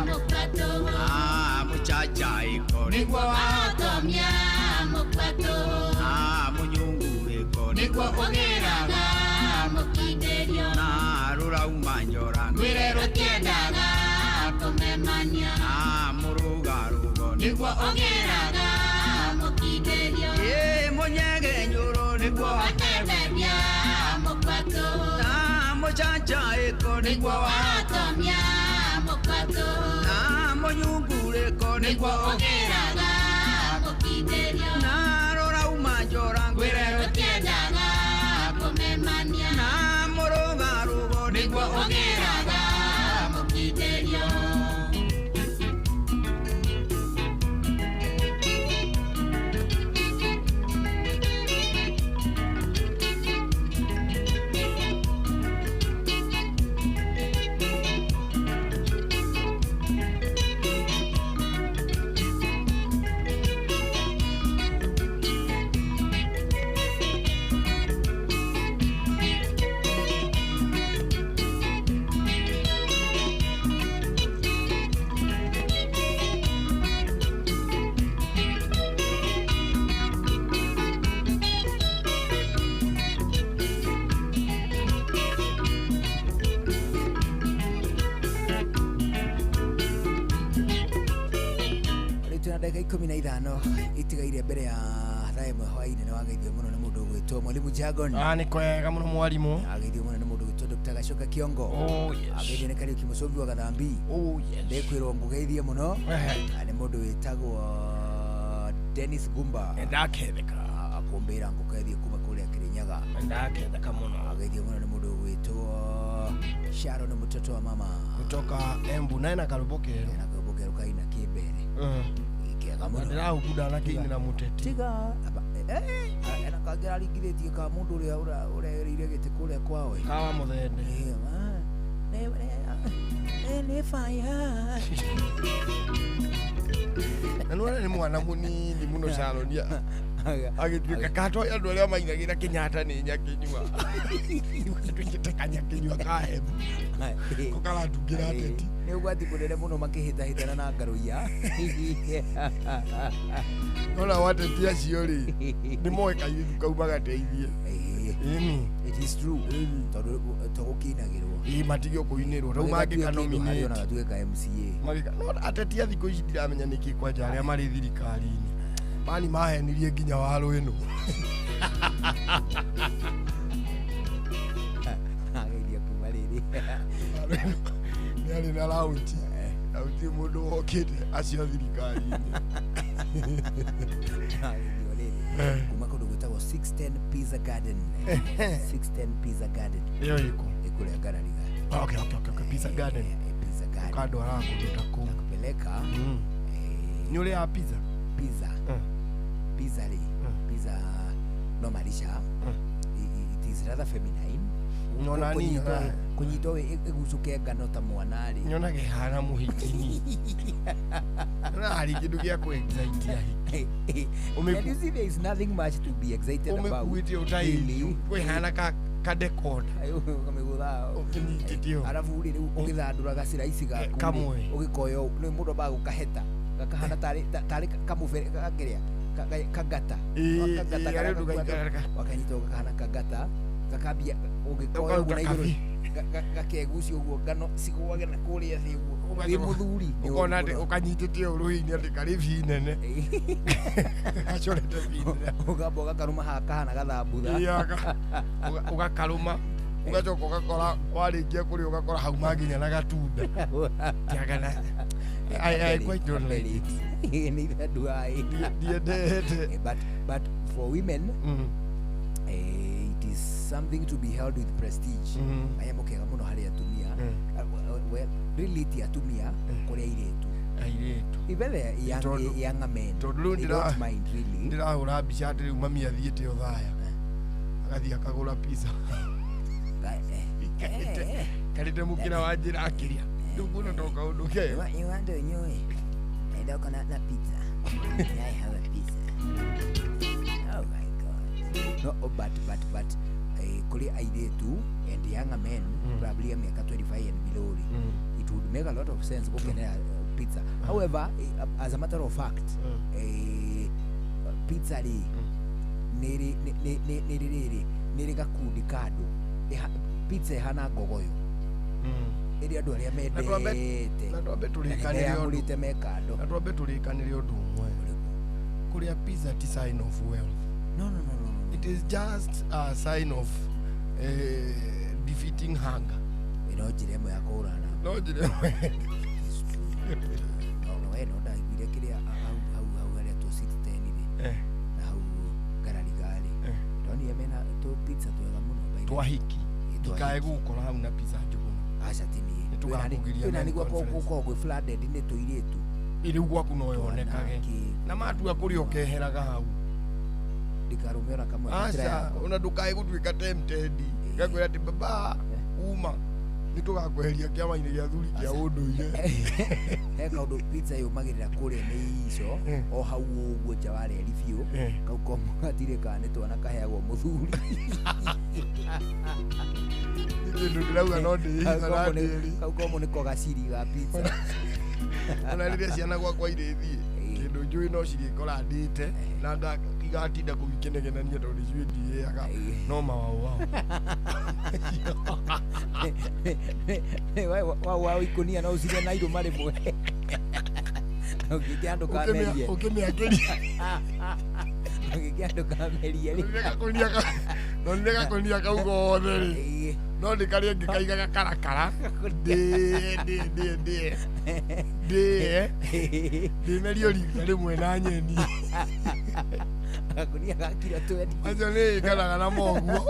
mũkwa tũhũ Ah, mũcanjaĩko nĩguo wahotomia mũkwa tũhũ Ah, mũnyungurĩko nĩguo ũgĩraga mũkindĩrio na rũrauma njora ngwĩre rũtiendaga kũmemania Ah, mũrũgarũgo nĩguo ũgĩraga mũkindĩrio Ĩ mũnyegenyũro nĩguo watememia mũkwa tũhũ Ah, mũcanjaĩko nĩguo wahotomia mũkwa tũhũ Ah, mũnyungurĩko nĩguo ũgĩraga mũkindĩrio na rũrauma njora ngwĩre rũtiendaga kũmemania na mũrũgarũgo nĩguo ũgĩraga mũkindĩrio. Rĩu twĩna ndagĩka 15 itigaire mbere ya thaa 1 hwaĩ-inĩ. Nĩ wageithio mũno nĩ mũndũ ũgwĩtwo Mwalimu Jagon. Ah, nĩ kwega mũno mwarimu. Ageithio mũno nĩ mũndũ ũgwĩtwo Dr. Gacoka Kiongo. Oh, yes. Ageithio nĩ Kariũki Mũcũmbi wa Gathambi. Oh, yes. Ndĩkwĩrwo ngũgeithie mũno. Ehe. Na nĩ mũndũ wĩtagwo Dennis Gumba. Ndaketheka. Akũmbĩra ngũgeithie kuma kũrĩa Kĩrĩnyaga. Ndaketheka mũno. Ageithio mũno nĩ mũndũ ũgwĩtwo Sharon mũtoto wa mama. Kutoka Embu naye na karũmbo kerũ. Na karũmbo kerũ kaina kĩmbere. Kega mũno. Ndĩrahuku ndanakĩinĩra mũteti. Tiga. Ena kangĩ araringithĩtie ka mũndũ ũrĩa ũregereire gĩtĩ kũrĩa kwao ĩ. Kawa mũthende. Nĩ fire. Na nĩwona nĩ mwana mũnini mũno Sharon agĩtuĩka katoĩ andũ arĩa mainagĩra Kenyatta nĩ nyakĩnyua. Gatuĩkĩte kanyakĩnyua ka Embu. Ko karatungĩra ateti. Nĩ ũgwati mũnene mũno makĩhĩtahĩtana na ngaruiya. Nona wateti acio rĩ nĩ moĩ kairĩtu kau magateithie. Ĩni. It is true. Tondũ tũgũkĩinagĩrwo. Ĩ matige kũinĩrwo rĩu mangĩka nominate. Ona gatuĩka MCA. Magĩka no ateti a thikũ ici ndiramenya nĩkĩ kwanja arĩa marĩ thirikari-inĩ. Mani mahenirie nginya waro ĩno. Ageithia kuma rĩrĩ. Nĩ arĩ na launch. Na gũtirĩ mũndũ wokĩte acio a thirikari-inĩ. Ageithio rĩrĩ. Kuma kũndũ gwĩtagwo 610 Pizza Garden. 610 Pizza Garden. Ĩyo ĩkũ? Ĩkũrĩa Ngarariga. Okay, okay, okay, okay. Pizza Garden. Pizza Garden. Ũkandwaraga kũndũ ta kũu. Nakupeleka. Nĩ ũrĩaga pizza? Pizza. Pizza rĩ. Pizza no marisha. It is rather feminine. Nyona ni Kũnyitwo ĩgucũke ngano ta mwana rĩ. Nyonaga ĩhana mũhiki. Nyonaga harĩ kĩndũ gĩa kũ-excite ahiki. And you see there is nothing much to be excited about. Ũmĩkuĩte ũtaĩri. Kwĩhana ka decoder. Ũkamĩgũtha. Ũkĩnyitĩte ũũ. Arabu rĩ rĩu ũgĩthandũra gaciraici gaku rĩ, Kamwe. ũgĩkoya nĩ mũndũ ambaga gũkaheta gakahana tarĩ kamũbere gakĩrĩa kangata. Ĩ, Kangata ĩ, karĩa arĩa gakuaga wakanyita ũgakahana kangata gakambia ũgĩkoya ũguo na igũrũ gakegucia ũguo ngano cigũage na kũrĩa thĩ ũguo wĩ mũthuri nĩ ũru Ũkona atĩ mũno. ũkanyitĩte ũũ rũhĩ-inĩ atĩ karĩ bi nene. Gacorete bi nene. Ũkamba ũgakarũma haha kahana gathambutha. Ĩ, ũgakarũma ũgacoka ũgakora warĩkia kũrĩa ũgakora hauma nginya na gatunda. Tiagana. I quite don't like it. Neither do I. Ndiendete. But for women It is something to be held with prestige. Kanyamũ kega mũno harĩ atumia. Well, really ti atumia, kũrĩ airĩtu. Airĩtu. Even the young, younger men, tondũ rĩu they don't mind really. Ndĩrahũra mbica atĩ rĩu mami athiĩte Othaya agathiĩ akagũra pizza karĩte mũkĩra wa njĩra akĩrĩa rĩu kuona to kaũndũ kega. You want to enjoy? I don't want na pizza. I have a pizza. Oh my God. No, oh, but kũrĩ airĩtu and younger men, probably mĩaka 25 and below rĩ, it would make a lot of sense gũkenera pizza. However, as a matter of fact, pizza rĩ nĩ nĩ rĩrĩ nĩ rĩ gakundi ka andũ. Pizza ĩhana ngogoyo ĩrĩa andũ arĩa mendete na twambe tũrĩkanĩre ũndũ meyamũrĩte me kando. Na twambe tũrĩkanĩre ũndũ ũmwe, kũrĩa pizza ti sign of wealth. No. It is just a sign of defeating hunger. Ĩno njĩra ĩmwe ya kũhũrana. No njĩra ĩmwe. No we no ndaiguire kĩrĩa hau hau hau harĩa tũ 610 rĩ na hau ngarariga rĩ, ndonire mena tũ pizza twega mũno by the way. Twahiki. Ĩ, ndikae twahiki. Gũgũkora hau na pizza njũgũma. Aca ti niĩ. Nĩtũgakũgiria Kwĩna men nĩguo conference. gũkoragwo gwĩ flooded nĩ tũirĩtu. Rĩu gwaku no yonekage na matua kũrĩa ũkeheraga hau. Ndikarũme ona kamwe na njĩra Aca yakwa. Ona ndũkae gũtuĩka tempted gakwĩra atĩ baba uma nĩ tũgakweheria kĩama-inĩ gĩa thuri kĩa ũndũire. He kaũndũ pizza yũmagĩrĩra kũrĩa mĩico o hau ũguo nja wa reri biũ, kau komo gatirĩ kana nĩ twana kaheagwo mũthuri. Kĩndũ ndĩrauga no ndĩhitha na ndĩrĩ. Kau komo nĩko gaciri ga pizza. Ona rĩrĩa ciana gwakwa irĩthiĩ kĩndũ njũĩ no cirĩkora ndĩte na igatinda kũu ikĩnegenania tondũ nĩciũĩ ndirĩaga no mawau wao. Wau wau ikũnia no ũcirĩe na irũma rĩmwe ũngĩkĩa ndũkamerie. Ũkĩmĩakĩria. Ũngĩkĩa ndũkamerie rĩ. No nĩ gakũnia kau gothe rĩ no nĩ karĩa ngĩkaigaga karakara ndĩe ndĩe ndĩe ndĩe ndĩe ndĩmerie rita rĩmwe na nyeni. Gakũnia ga kiro 20. Acio nĩ ĩkaraga na moguo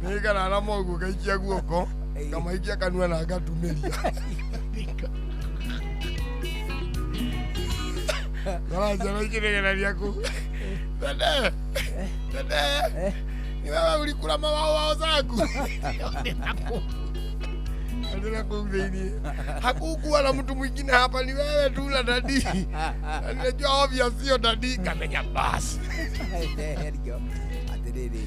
nĩ ĩkaraga na moguo ngaikia guoko ngamaikia kanua na ngatumĩria ngaraciana ikĩnegenania kũu dede dede ni wewe ulikula mawao wao zangu ndĩna kũu thĩiniĩ hakukuwa na mtu mwingine hapa ni wewe tu na dadi na ninajua obvious sio dadi kamenya basi. Atĩrĩrĩ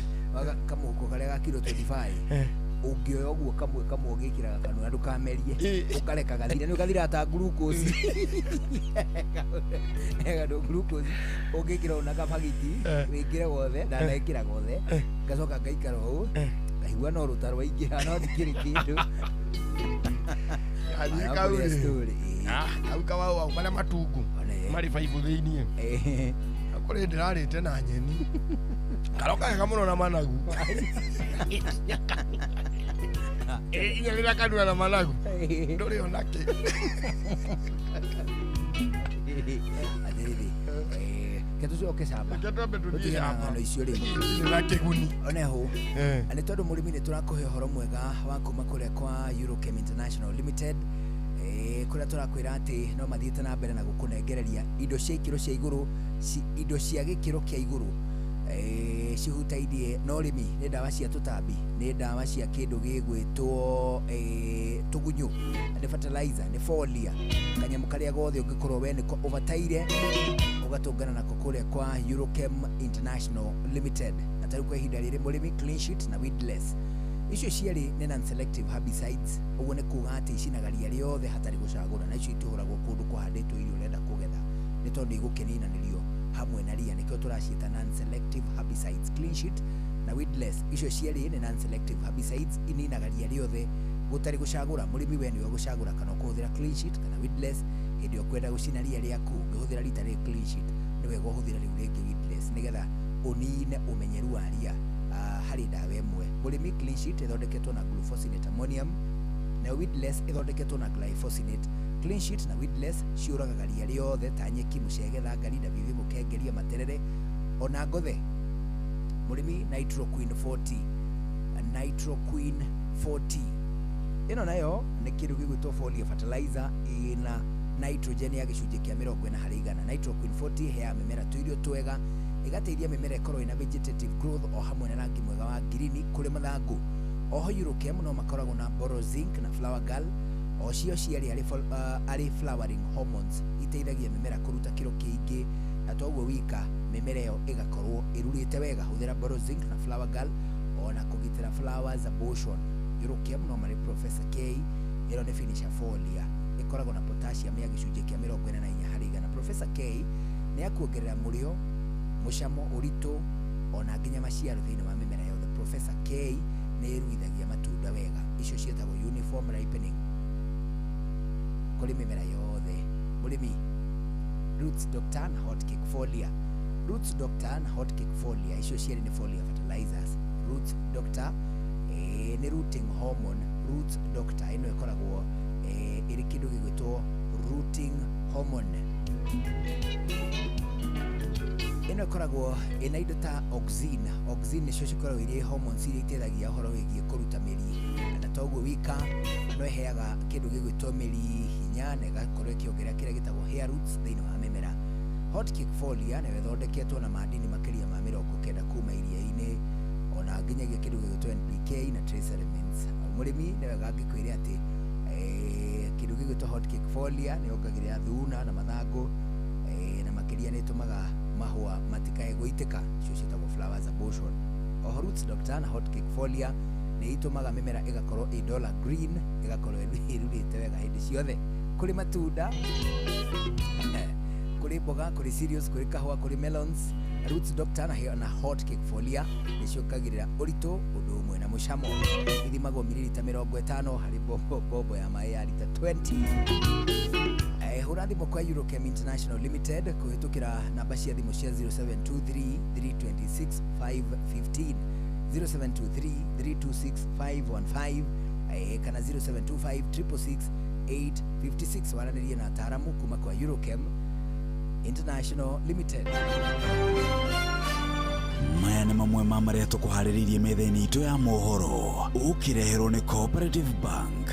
kamũhuko karĩa ga kiro 25 ũngĩoya ũguo kamwe kamwe ũgĩkĩraga kanua ndũkamerie ũkareka gathire nĩ gathiraga ta glucose gandũ glucose ũngĩkĩra ũna kabagiti wĩkĩre gothe na ndekĩra gothe ngacoka ngaikara ũũ ngaigua no rũta rwaingĩra no ndikĩrĩ kĩndũ. Athiĩ kau rĩ kau kawau wau marĩa matungu marĩ baibũ thĩiniĩ kũrĩ ndĩrarĩte na nyeni karoka wega mũno na managu inya rĩrĩa kanua na managu ndũrĩ ona kĩ. Atĩrĩrĩ ke tũcoke camba. Reke twambe tũthiĩ Tũtige na camba. ng'ano icio rĩu na kĩguni. Oneho na nĩ tondũ mũrĩmi nĩ tũrakũhe ũhoro mwega wa kuma kũrĩa kwa Eurochem International Limited, kũrĩa tũrakwĩra atĩ no mathiĩte na mbere na gũkũnengereria indo cia ikĩro cia igũrũ indo cia gĩkĩro kĩa igũrũ cihutairie na ũrĩmi nĩ ndawa cia tũtambi nĩ ndawa cia kĩndũ gĩgwĩtwo tũgunyũ nĩ fertilizer nĩ folia kanyamũ karĩa gothe ũngĩkorwo we nĩko ũbataire ũgatũngana nako kũrĩa kwa Eurochem International Limited. Na tarĩu kwa ihinda rĩrĩ mũrĩmi clean sheet na weedless icio cierĩ nĩ non-selective herbicides ũguo nĩ kuga atĩ icinaga ria rĩothe hatarĩ gũcagũra na icio itihũragwo kũndũ kũhandĩtwo irio ũrenda kũgetha nĩ tondũ igũkĩninanĩrio hamwe na ria nĩkĩo tũraciĩta non-selective herbicides. Clean sheet na weedless icio cierĩ nĩ non-selective herbicides ininaga ria rĩothe gũtarĩ gũcagũra mũrĩmi we nĩwe gũcagũra kana ũkũhũthĩra clean sheet kana weedless hĩndĩ ĩyo ũkwenda gũcina ria rĩaku ũngĩhũthĩra rita rĩrĩ clean sheet nĩ wega ũhũthĩre rĩu rĩngĩ weedless nĩgetha ũnine ũmenyeru wa ria harĩ ndawa ĩmwe. Mũrĩmi clean sheet ĩthondeketwo na glufosinate ammonium nayo weedless ĩthondeketwo na glyphosate. Clean sheet na weedless ciũragaga ria rĩothe ta nyeki mũcege thangari ndabibi mũkengeria materere ona ngothe Mũrĩmi Nitroquin 40, Nitroquin 40 ĩno nayo nĩ kĩndũ gĩgwĩtwo foliar fertilizer ĩna nitrogen ya gĩcunjĩ kĩa 40%. Nitroquin 40 ĩheaga mĩmera tũirio twega, ĩgateithia mĩmera ĩkorwo ĩna vegetative growth o hamwe na rangi mwega wa ngirini kũrĩ mathangũ. Oho Eurochem no makoragwo na boro zinc na flower girl, o cio cierĩ arĩ flowering hormones iteithagia mĩmera kũruta kĩro kĩingĩ, na toguo wika mĩmera ĩyo ĩgakorwo ĩrurĩte wega. Hũthĩra boro zinc na flower girl ona kũgitĩra flowers abortion. Eurochem no marĩ Professor K, ĩno nĩ finisher foliar ĩkoragwo na potassium ya gĩcunjĩ kĩa 44%. Professor K nĩ ya kuongerera mũrĩo, mũcamo, ũritũ ona nginya maciaro thĩinĩ wa mĩmera yothe. Professor K nĩ ĩruithagia matunda wega, icio ciĩtagwo uniform ripening kũrĩ mĩmera yothe. Mũrĩmi, Roots Doctor na Hot Cake Foliar, Roots Doctor na Hot Cake Foliar icio cierĩ nĩ foliar fertilizers. Roots Doctor nĩ rooting hormone. Roots Doctor ĩno ĩkoragwo ĩrĩ kĩndũ gĩgwĩtwo rooting hormone. Ĩno ĩkoragwo ĩna indo ta auxin. Auxin nĩcio cikoragwo irĩ hormones iria iteithagia ũhoro wĩgiĩ kũruta mĩri, na toguo wika no ĩheaga kĩndũ gĩgwĩtwo mĩri hinya na ĩgakorwo ĩkĩongerera kĩrĩa gĩtagwo hair roots thĩinĩ wa mĩmera. Hot Cake Foliar nayo ĩthondeketwo na madini makĩria ma 90 kuma iria-inĩ ona nginyagia kĩndũ gĩgwĩtwo NPK na trace elements. Mũrĩmi nĩ wega angĩkwĩre atĩ kĩndũ gĩgwĩtwo Hot Cake Foliar nĩ yongagĩrĩra thuna na mathangũ, na makĩria nĩ ĩtũmaga mahũa matikae gũitĩka, icio ciĩtagwo flowers abortion. Oho Roots Doctor na Hot Cake Foliar nĩ itũmaga mĩmera ĩgakorwo ĩ dollar green, ĩgakorwo ĩrurĩte wega hĩndĩ ciothe. Kũrĩ matunda, kũrĩ mboga, kũrĩ cereals, kũrĩ kahũa, kũrĩ melons, Roots Doctor na Hot Cake Foliar nĩ ciongagĩrĩra ũritũ ũndũ ũmwe na mũcamo. Ithimagwo mililita 50 harĩ bombo ya maĩ ya lita 20. Hũra thimũ kwa Eurochem International Limited kũhĩtũkĩra namba cia thimũ cia 0723 326 515, 0723 326 515 kana 0725 666 856. Waranĩrie na ataaramu kuma kwa Eurochem International Limited. Maya nĩ mamwe ma marĩa tũkũharĩrĩirie metha-inĩ itũ ya mohoro, ũkĩreherwo nĩ Cooperative Bank.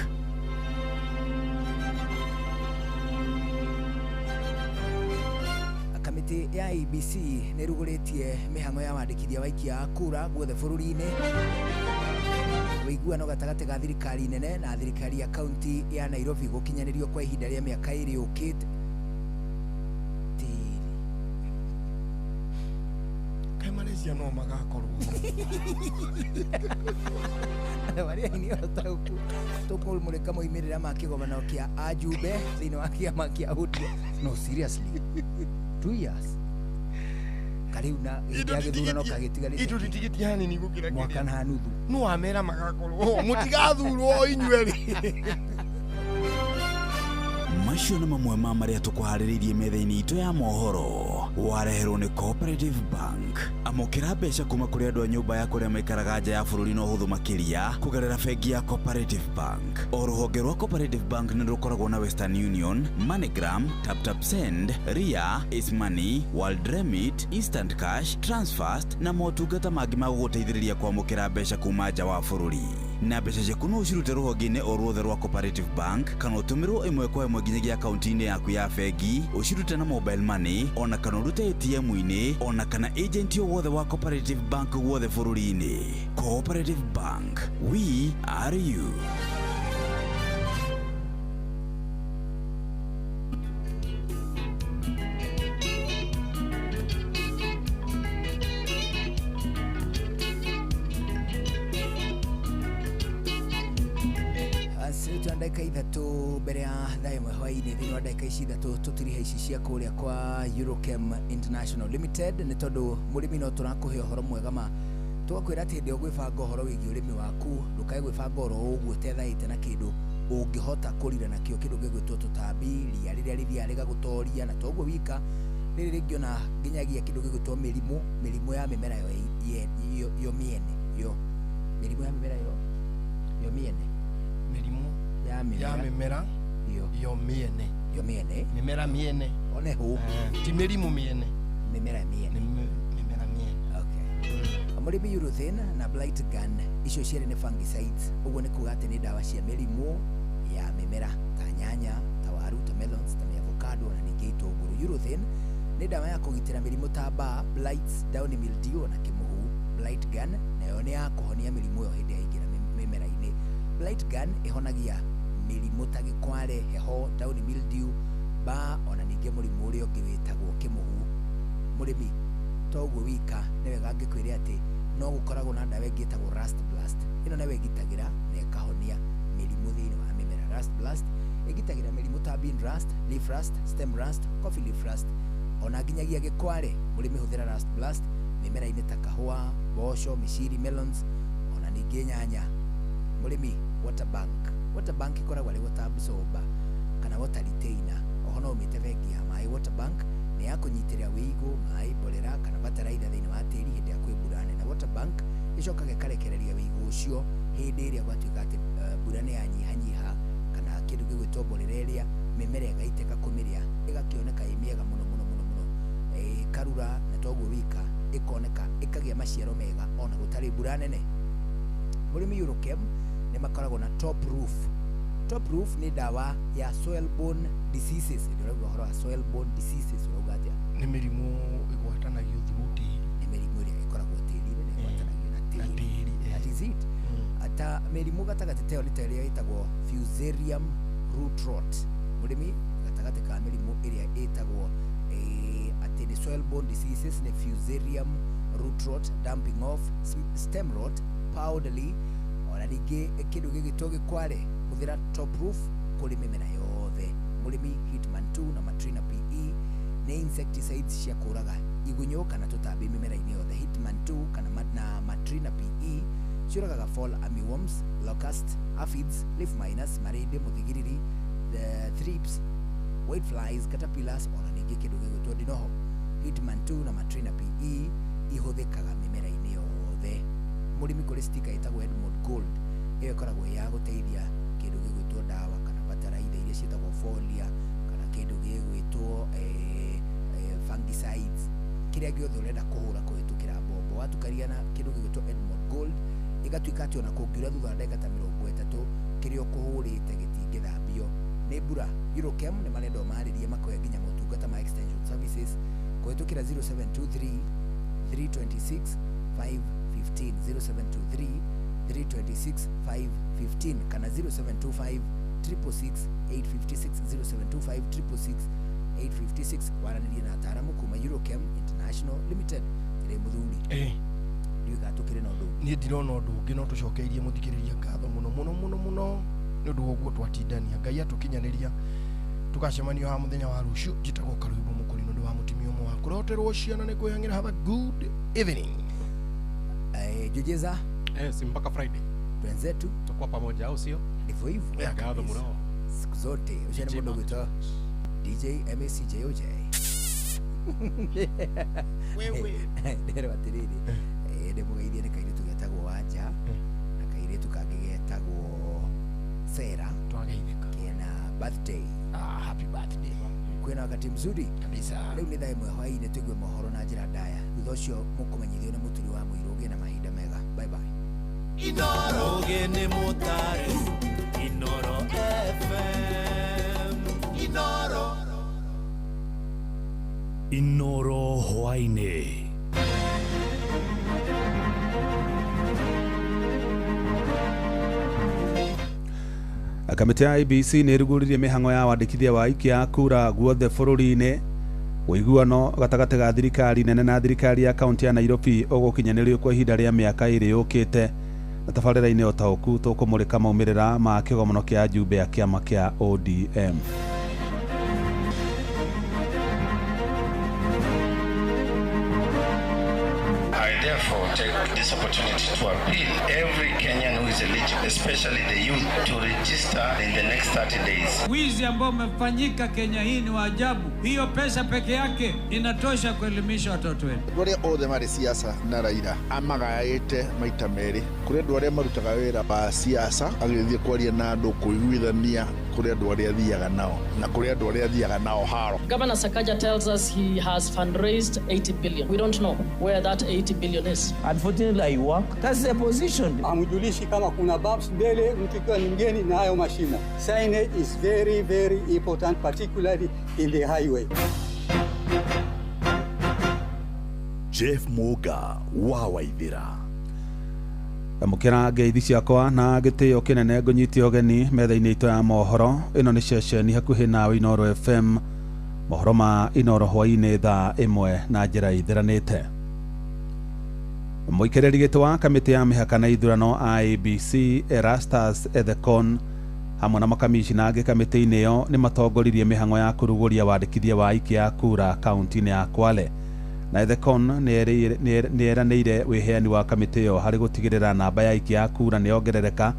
Kamĩtĩ ya IEBC nĩ ĩrugũrĩtie mĩhang'o ya wandĩkithia wa aikia a kura guothe bũrũri-inĩ. Ũiguano gatagatĩ ga thirikari nene na thirikari ya kaunti ya Nairobi gũkinyanĩrio kwa ihinda rĩa mĩaka ĩrĩ yũkĩte. Kaĩ Malaysia no magakorwo marĩa nĩ ũtaũku tũkũmũrĩka moimĩrĩra ma kĩgomano kĩa ajumbe thĩinĩ wa kĩama kĩa ODM. No seriously, 2 years kariu na ihinda rĩa gĩthurano kagĩtigarĩte itũ tũtigĩtie hanini gũkĩra mwaka na nuthu. No wamera magakorwo mũtigathurwo inyuerĩ. Macio nĩ mamwe ma marĩa tũkũharĩrĩirie metha-inĩ itũ ya mohoro, wareherwo nĩ Cooperative Bank. Amũkĩra mbeca kuma kũrĩ andũ a nyũmba ya kũrĩa maikaraga nja ya bũrũri na ũhũthũ makĩria kũgerera bengi ya Cooperative Bank. O rũhonge rwa Cooperative Bank nĩ rũkoragwo na Western Union, MoneyGram, TapTap Send, Ria, Ace Money, World Remit, Instant Cash, Transfast na motungata mangĩ ma gũgũteithĩrĩria kwamũkĩra mbeca kuma nja wa bũrũri. Na mbeca ciaku no ũcirute rũhonge-inĩ o ruothe rwa Cooperative Bank kana ũtũmĩrwo ĩmwe kwa ĩmwe nginyagia akaunti-inĩ yaku ya bengi, ũcirute na mobile money ona kana ũrute ATM-inĩ ona kana agent o wothe wa Cooperative Bank guothe bũrũri-inĩ. Cooperative Bank, we are you. Ndagĩka ithatũ mbere ya thaa ĩmwe hwaĩ-inĩ, thĩinĩ wa ndagĩka ici ithatũ tũtiriha ici cia kũrĩa kwa Eurochem International Limited, nĩ tondũ mũrĩmi no tũrakũhe ũhoro mwega ma tũgakwĩra atĩ hĩndĩ ĩyo gwĩbanga ũhoro wĩgiĩ ũrĩmi waku ndũkae gwĩbanga oro ũguo ũtethaĩte na kĩndũ ũngĩhota kũrira nakĩo, kĩndũ gĩgwĩtwo tũtambi, ria rĩrĩa rĩthiaga rĩgagũtoria, na toguo wika rĩrĩ rĩngĩ ona nginyagia kĩndũ gĩgwĩtwo mĩrimũ ya mĩmera yo mĩene, yo mĩrimũ ya mĩmera yo mĩene, mĩrimũ ya mĩmera yo mĩene, yo mĩene, mĩmera mĩene, one hũ ti mĩrimũ mĩene, mĩmera mĩene, mĩmera mĩene. Okay. Mũrĩmi, Urethane na Blight Gun, icio cierĩ nĩ fungicides. Ũguo nĩ kuga atĩ nĩ ndawa cia mĩrimũ ya mĩmera ta nyanya, ta waru, ta melons, ta avocado na ningĩ itũngũrũ. Urethane nĩ ndawa ya kũgitĩra mĩrimũ ta mbaa, blights, downy mildew na kĩmũhu. Blight Gun nayo nĩ ya kũhonia mĩrimũ ĩyo hĩndĩ yaingĩra mĩmera-inĩ. Blight Gun ĩhonagia mĩrimũ ta gĩkware, heho, downy mildew, mbaa ona ningĩ mũrimũ ũrĩa ũngĩ wĩtagwo kĩmũhu. Mũrĩmi, to ũguo wika, nĩ wega ngĩkwĩre atĩ no gũkoragwo na ndawa ĩngĩ ĩtagwo Rust Blast. Ĩno nayo ĩgitagĩra na ĩkahonia mĩrimũ thĩinĩ wa mĩmera. Rust Blast ĩgitagĩra mĩrimũ ta bean rust, leaf rust, stem rust, coffee leaf rust ona nginyagia gĩkware. Mũrĩmi, hũthĩra Rust Blast mĩmera-inĩ ta kahũa, mboco, mĩciri, melons ona ningĩ nyanya. Mũrĩmi, water bank. Water bank ĩkoragwo arĩ water absorber kana water retainer. Oho no ũmĩte bengi ya maĩ. Water bank nĩ ya kũnyitĩrĩra wĩigũ, maĩ, mborera kana bataraitha thĩinĩ wa tĩri hĩndĩ ya kwĩ mbura nene. Water bank ĩcokaga ĩkarekereria wĩigũ ũcio hĩndĩ ĩrĩa gwatuĩka atĩ mbura nĩ yanyihanyiha kana kĩndũ gĩgwĩtwo mborera ĩrĩa mĩmera ĩgaitĩka kũmĩrĩa, ĩgakĩoneka ĩ mĩega mũno mũno mũno mũno, ĩkarura na toguo wika ĩkoneka ĩkagĩa maciaro mega ona gũtarĩ mbura nene. Mũrĩmi, Eurochem nĩ makoragwo na Top Roof. Top Roof nĩ ndawa ya soil borne diseases. Hĩndĩ ũrauga ũhoro wa soil borne diseases, ũrauga atĩa? Nĩ mĩrimũ ĩgwatanagio through tĩri. Nĩ mĩrimũ ĩrĩa ĩkoragwo tĩri-inĩ na ĩgwatanagio na tĩri. That is it. Ata mĩrimũ gatagatĩ ta ĩyo nĩ ta ĩrĩa ĩtagwo Fusarium root rot. Mũrĩmi, gatagatĩ ka mĩrimũ ĩrĩa ĩtagwo atĩ nĩ soil borne diseases nĩ Fusarium root rot, damping off, stem rot, powdery ona ningĩ kĩndũ gĩgĩtwo gĩkware. Hũthĩra Top Roof kũrĩ mĩmera yothe. Mũrĩmi, Hitman 2 na Matrina PE nĩ insecticides cia kũraga igunyũ kana tũtambi mĩmera-inĩ yothe. Hitman 2 kana na Matrina PE ciũragaga fall armyworms, locust, aphids, leaf miners, marĩndĩ, mũthigiriri, the thrips, white flies, caterpillars ona ningĩ kĩndũ gĩgwĩtwo ndinoho. Hitman 2 na Matrina PE ihũthĩkaga mĩmera-inĩ yothe. Mũrĩmi, kũrĩ stika ĩtagwo Edmond Gold. Ĩyo ĩkoragwo ĩ ya gũteithia kĩndũ gĩgwĩtwo ndawa kana bataraitha iria ciĩtagwo folia kana kĩndũ gĩgwĩtwo fungicides, kĩrĩa gĩothe ũrenda kũhũra kũhĩtũkĩra mbombo. Watukaria na kĩndũ gĩgwĩtwo Edmond Gold, ĩgatuĩka atĩ ona kũngiura thutha wa ndagĩka ta 30, kĩrĩa ũkũhũrĩte gĩtingĩthambio nĩ mbura. Eurochem nĩ marenda ũmarĩrie makoya nginya motungata ma extension services kũhĩtũkĩra 0723 326 515, 0723 326 515 kana 0725 666 856, 0725 666 856, waranĩrie na ataaramu kuma Eurochem International Limited. Ĩrĩ mũthuri, ndiũĩ kana tũkĩrĩ na ũndũ ũngĩ. Niĩ ndirona ũndũ ũngĩ, no tũcokeirie mũthikĩrĩria ngatho mũno mũno mũno mũno nĩ ũndũ wa ũguo twatindania. Ngai atũkinyanĩria, tũgacemanio haha mũthenya wa rũciũ. Njĩtagwo Karwĩmbo Mũkũri, ũndũ wa mũtumia ũmwe wa kũroterwo ciana nĩ kwĩhang'ĩra. Have a good evening. Jujeza. Si mpaka Friday. Twenzetu. Tutakuwa pamoja, au sio? Ndivyo hivyo. Yeah, ngatho mũno. Siku zote ũcio nĩ DJ mũndũ Mark. gwĩtwo DJ MACJOJ. Wewe. Nderwo atĩrĩrĩ, ndĩmũgeithie nĩ kairĩtu getagwo Wanja na kairĩtu kangĩ getagwo Sera. Twageithĩka. Kena birthday. Ah, happy birthday. Kwĩna wakati mzuri kabisa. Rĩu nĩ thaa 1 hwaĩ-inĩ, tũigue mohoro na njĩra ndaya. Thutha ũcio mũkũmenyithio nĩ mũturi wa mũirũ. Ũgĩe na mahinda mega. Bye bye. Inoro nĩ mũtare Inoro FM Inoro Inoro hwaĩ-inĩ. Kamĩtĩ ya IEBC nĩ ĩrugũririe mĩhang'o ya wandĩkithia wa aikia a kura guothe bũrũri-inĩ. Ũiguano gatagatĩ ga thirikari nene na thirikari ya kaunti ya Nairobi ũgũkinyanĩrio kwa ihinda rĩa mĩaka 2 yũkĩte. Na tabarĩra-inĩ o taũku tũkũmũrĩka maumĩrĩra ma kĩgomano kĩa ajumbe a kĩama kĩa ODM. I therefore take this opportunity to appeal every Kenyan who is eligible, especially the youth, to register in the next 30 days. Wizi ambao umefanyika Kenya hii ni wa ajabu. Hiyo pesa peke yake inatosha kuelimisha watoto wetu. Andũ arĩa othe marĩ siasa na Raila amagaĩte maita merĩ. Kũrĩ andũ arĩa marutaga wĩra wa siasa, agĩthiĩ kwaria na andũ, kũiguithania. Kũrĩ andũ arĩa athiaga nao na kũrĩ andũ arĩa athiaga nao haro. Governor Sakaja tells us he has fundraised 80 billion. We don't know where that 80 billion is. Unfortunately, I work. That's the position. Hamjulishi kama kuna bumps mbele, mtu ikiwa ni mgeni na hayo mashimo. Signage is very very important, particularly in the highway. Jeff Muga wa Waithira. Amũkĩra ngeithi ciakwa na gĩtĩo kĩnene ngũnyite ũgeni metha-inĩ itũ ya mohoro. Ĩno nĩ ceceni hakuhĩ nawe Inooro FM. Mohoro ma Inooro hwaĩ-inĩ thaa 1 na njĩra ithiranĩte. Mũikarĩri gĩtĩ wa kamĩtĩ ya mĩhaka na ithurano IEBC Erastus Ethekon hamwe na makamishina angĩ kamĩtĩ-inĩ ĩyo nĩ matongoririe mĩhang'o ya kũrugũria wandĩkithia wa aikia a kura kaunti-inĩ ya Kwale. Na Ethekon nĩ eranĩire wĩheani wa kamĩtĩ ĩyo harĩ gũtigĩrĩra namba ya aikia a kura nĩ yongerereka,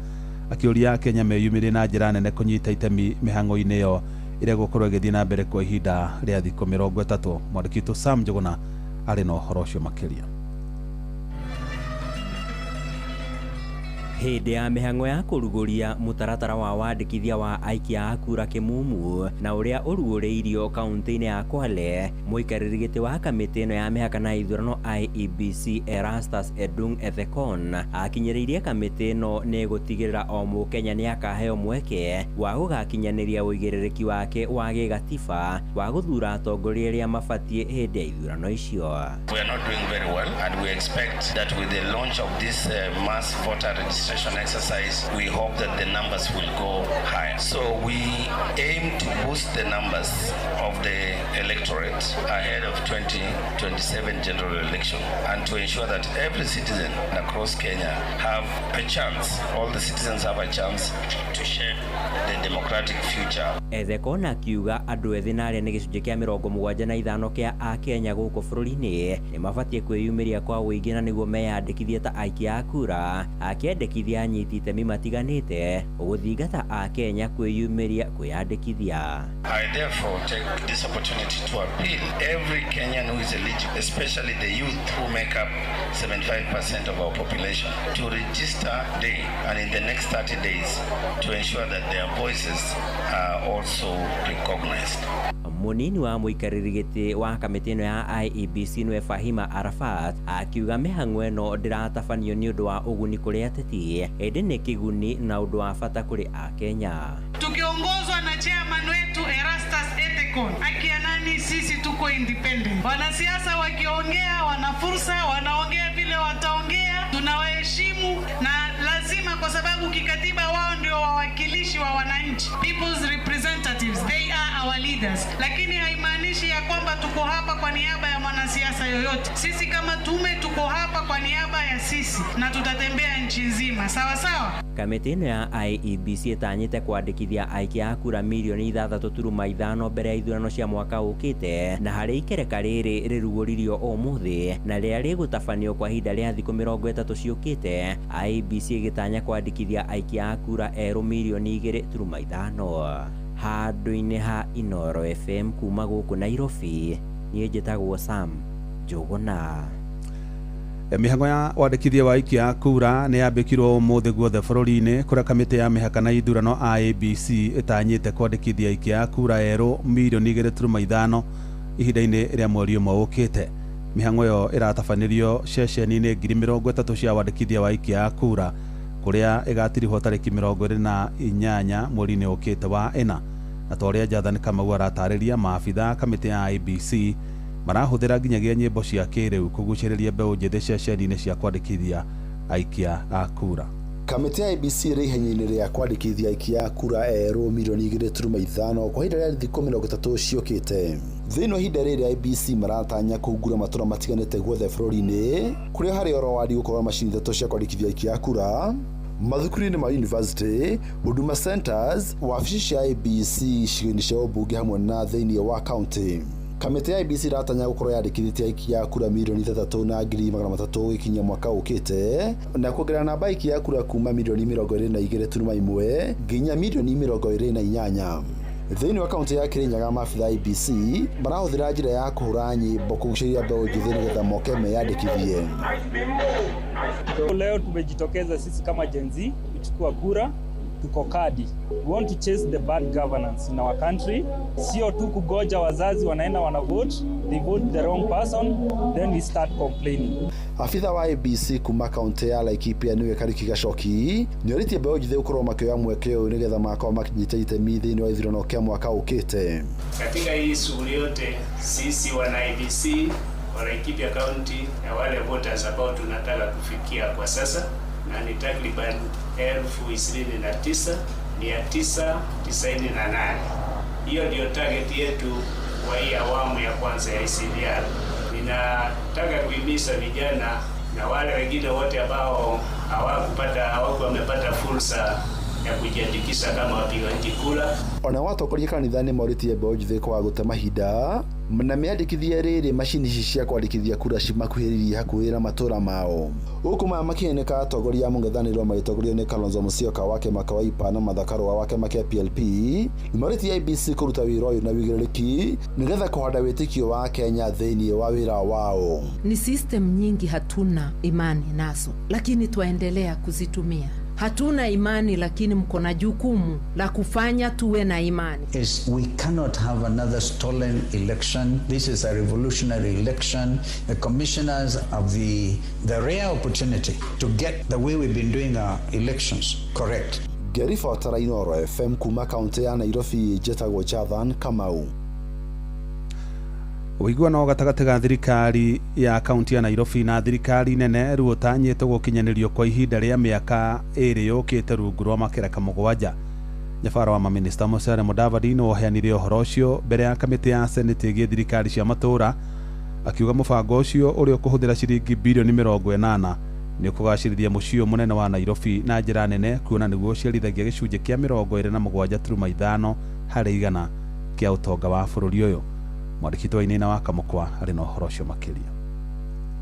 akĩũria Akenya meyumĩrie na njĩra nene kũnyita itemi mĩhang'o-inĩ ĩyo ĩrĩa ĩgũkorwo ĩgĩthiĩ na mbere kwa ihinda rĩa thikũ 30. Mwandĩki witũ Sam Njuguna arĩ na ũhoro ũcio makĩria. Hĩndĩ ya mĩhang'o ya kũrugũria mũtaratara wa wandĩkithia wa aikia a kura kĩmumu na ũrĩa ũrugũrĩirio kaunti-inĩ ya Kwale, mũikarĩri gĩtĩ wa kamĩtĩ ĩno ya mĩhaka na ithurano IEBC Erastus Edung Ethekon akinyĩrĩirie kamĩtĩ ĩno nĩ gũtigĩrĩra o mũkenya nĩ akaheo mweke wa gũgakinyanĩria ũigĩrĩrĩki wake wa gĩgatiba wa gũthura atongoria arĩa mabatiĩ hĩndĩ ya ithurano icio. We are not doing very well, and we expect that with the launch of this mass voter registration exercise, we hope that the numbers will go higher. So we aim to boost the numbers of the electorate ahead of 2027 general election and to ensure that every citizen across Kenya have a chance, all the citizens have a chance to shape the democratic future. Ethekon akiuga andũ ethĩ na arĩa nĩ gĩcunjĩ kĩa 75 kĩa Akenya gũkũ bũrũri-inĩ nĩ mabatiĩ kwĩyumĩria kwa ũingĩ na nĩguo meyandĩkithie ta aikia a kura, akĩendekithia anyiti itemi matiganĩte gũthingata Akenya kwĩyumĩria kwĩyandĩkithia. I therefore take this opportunity to appeal every Kenyan who is eligible, especially the youth who make up 75% of our population, to register today and in the next 30 days to ensure that their voices are also recognized. Munini wa mũikarĩri gĩtĩ wa kamĩtĩ ĩno ya IEBC nĩwe Fahima Arafat akiuga mĩhang'o ĩno ndĩratabanio nĩ ũndũ wa ũguni kũrĩ ateti ĩndĩ nĩ kĩguni na ũndũ wa bata kũrĩ Akenya. Tukiongozwa na chairman wetu Erastus Ethekon, akianani sisi tuko independent. Wanasiasa wakiongea wana fursa, wanaongea vile wataongea, tunawaheshimu na lazima, kwa sababu kikatiba wao ndio wawakilishi wa wananchi, people's representatives, they are our leaders. Lakini haimaanishi ya kwamba tuko hapa kwa niaba ya mwanasiasa yoyote. Sisi kama tume tuko hapa kwa niaba ya sisi na tutatembea nchi nzima, sawa sawa. Kamĩtĩ ĩno ya IEBC ĩtanyĩte kwandĩkithia aikia a kura mirioni 6.5 mbere ya ithurano cia mwaka ũkĩte, na harĩ ikereka rĩrĩ rĩrugũririo ũmũthĩ na rĩrĩa rĩgũtabanio kwa ihinda rĩa thikũ 30 ciũkĩte, IEBC ĩgĩtanya kwandĩkithia aikia a kura erũ mirioni 2.5. Handũ-inĩ ha Inooro FM kuma gũkũ Nairobi, niĩ njĩtagwo Sam Njuguna. Mĩhang'o ya wandĩkithia wa aikia a kura nĩ yambĩkirwo ũmũthĩ guothe bũrũri-inĩ kũrĩa kamĩtĩ ya mĩhaka na ithurano IEBC ĩtanyĩte kwandĩkithia aikia a kura erũ mirioni 2.5 ihinda-inĩ rĩa mweri ũmwe ũkĩte. Mĩhang'o ĩyo ĩratabanĩrio ceceni-inĩ 30,000 cia wandĩkithia wa aikia a kura kũrĩa ĩgatirihwo tarĩki 28 mweri-inĩ ũkĩte wa 4. Na ta ũrĩa Jathan Kamau aratarĩria, maabitha kamĩtĩ ya IEBC marahũthĩra nginyagia nyĩmbo cia kĩrĩu kũgucĩrĩria mbeũ njĩthĩ ceceni-inĩ cia kwandĩkithia aikia a kura. Kamĩtĩ ya IEBC ĩrĩ ihenya-inĩ rĩa kwandĩkithia aikia a kura erũ mirioni 2.5 kwa ihinda rĩa thikũ 30 ciũkĩte. Thĩinĩ wa ihinda rĩrĩ IEBC maratanya kũhingũra matũra matiganĩte guothe bũrũri-inĩ kũrĩa harĩ oro wadi gũkorwo macini 3 cia kwandĩkithia aikia a kura, mathukuru-inĩ ma university, Huduma centers, wabici cia IEBC icigo-inĩ cia ũmbunge hamwe na thĩinĩ wa kaunti. Kamĩtĩ ya IEBC ĩratanya gũkorwo yandĩkithĩtie aikia a kura mirioni 3,300,000 gũgĩkinyia mwaka ũkĩte na kuongerera namba aikia a kura kuma mirioni 22.1 nginya mirioni 28. Thĩinĩ wa kaunti ya Kirinyaga, maabitha IEBC marahũthĩra njĩra ya kũhũra nyĩmbo kũgucĩrĩria mbeũ njĩthĩ nĩgetha moke meyandĩkithie. Leo tumejitokeza sisi kama Gen Z kuchukua kura Tuko kadi. We want to chase the bad governance in our country. Sio tu kugoja wazazi wanaenda wana vote, they vote the wrong person, then we start complaining. Abitha wa IEBC kuma kaunti ya Laikipia niwe Kariuki Gachoki nĩorĩtie mbeũ njĩthĩ gũkorwo makĩoya mweke ũyũ nĩgetha magakorwo makinyita itemi thĩinĩ wa gĩthurano kĩa mwaka ũkĩte. Katika hii shughuli yote sisi wana IEBC wa Laikipia County na wale voters ambao tunataka kufikia kwa sasa na ni takriban 29,998. Hiyo ndio target yetu kwa hii awamu ya kwanza ya ICDR. Ninataka kuhimiza vijana na wale wengine wote ambao hawakuwa wamepata fursa ya kujiandikisha kama wapigaji kura. Ona watongoria kanitha nĩ morĩtie mbeũ njĩthĩ kwaga gũte mahinda na meyandĩkithie rĩrĩ macini ici cia kwandĩkithia kura cimakuhĩrĩirie hakuhĩ na matũra mao. Gũkũ maya makĩheneka atongoria a mũng'ethanĩro magĩtongorio nĩ Kalonzo Musyoka wa kĩama kĩa Wiper na Martha Karua wa kĩama kĩa PLP nĩmorĩtie IEBC kũruta wĩra ũyũ na wĩigĩrĩrĩki nĩgetha kũhanda wĩtĩkio wa Kenya thĩinĩ wa wĩra wao. Ni system nyingi hatuna imani nazo, lakini twaendelea kuzitumia. Hatuna imani, lakini mko na jukumu la kufanya tuwe na imani. Is we cannot have another stolen election. This is a revolutionary election. The commissioners have the rare opportunity to get the way we've been doing our elections correct. Ngĩribotera Inooro FM kuma kaunti ya Nairobi njĩtagwo Jathan Kamau. Ũiguano gatagatĩ ga thirikari ya kaunti ya Nairobi na thirikari nene rĩu ũtanyĩtwo gũkinyanĩrio kwa ihinda rĩa mĩaka ĩrĩ yũkĩte rungu rwa makereka mũgwanja. Nyabara wa maminista Musalia Mudavadi nĩ woheanire ũhoro ũcio mbere ya kamĩtĩ ya seneti ĩgiĩ thirikari cia matũũra, akiuga mũbango ũcio ũrĩa ũkũhũthĩra ciringi birioni 80 nĩ ũkũgacĩrithia mũciĩ ũyũ mũnene wa Nairobi na njĩra nene, kuona nĩguo ũciarithagia gĩcunjĩ kĩa 27.5 harĩ igana kĩa ũtonga wa bũrũri ũyũ. Mwandĩki wa Inina wa Kamũkwa arĩ na ũhoro ũcio makĩria.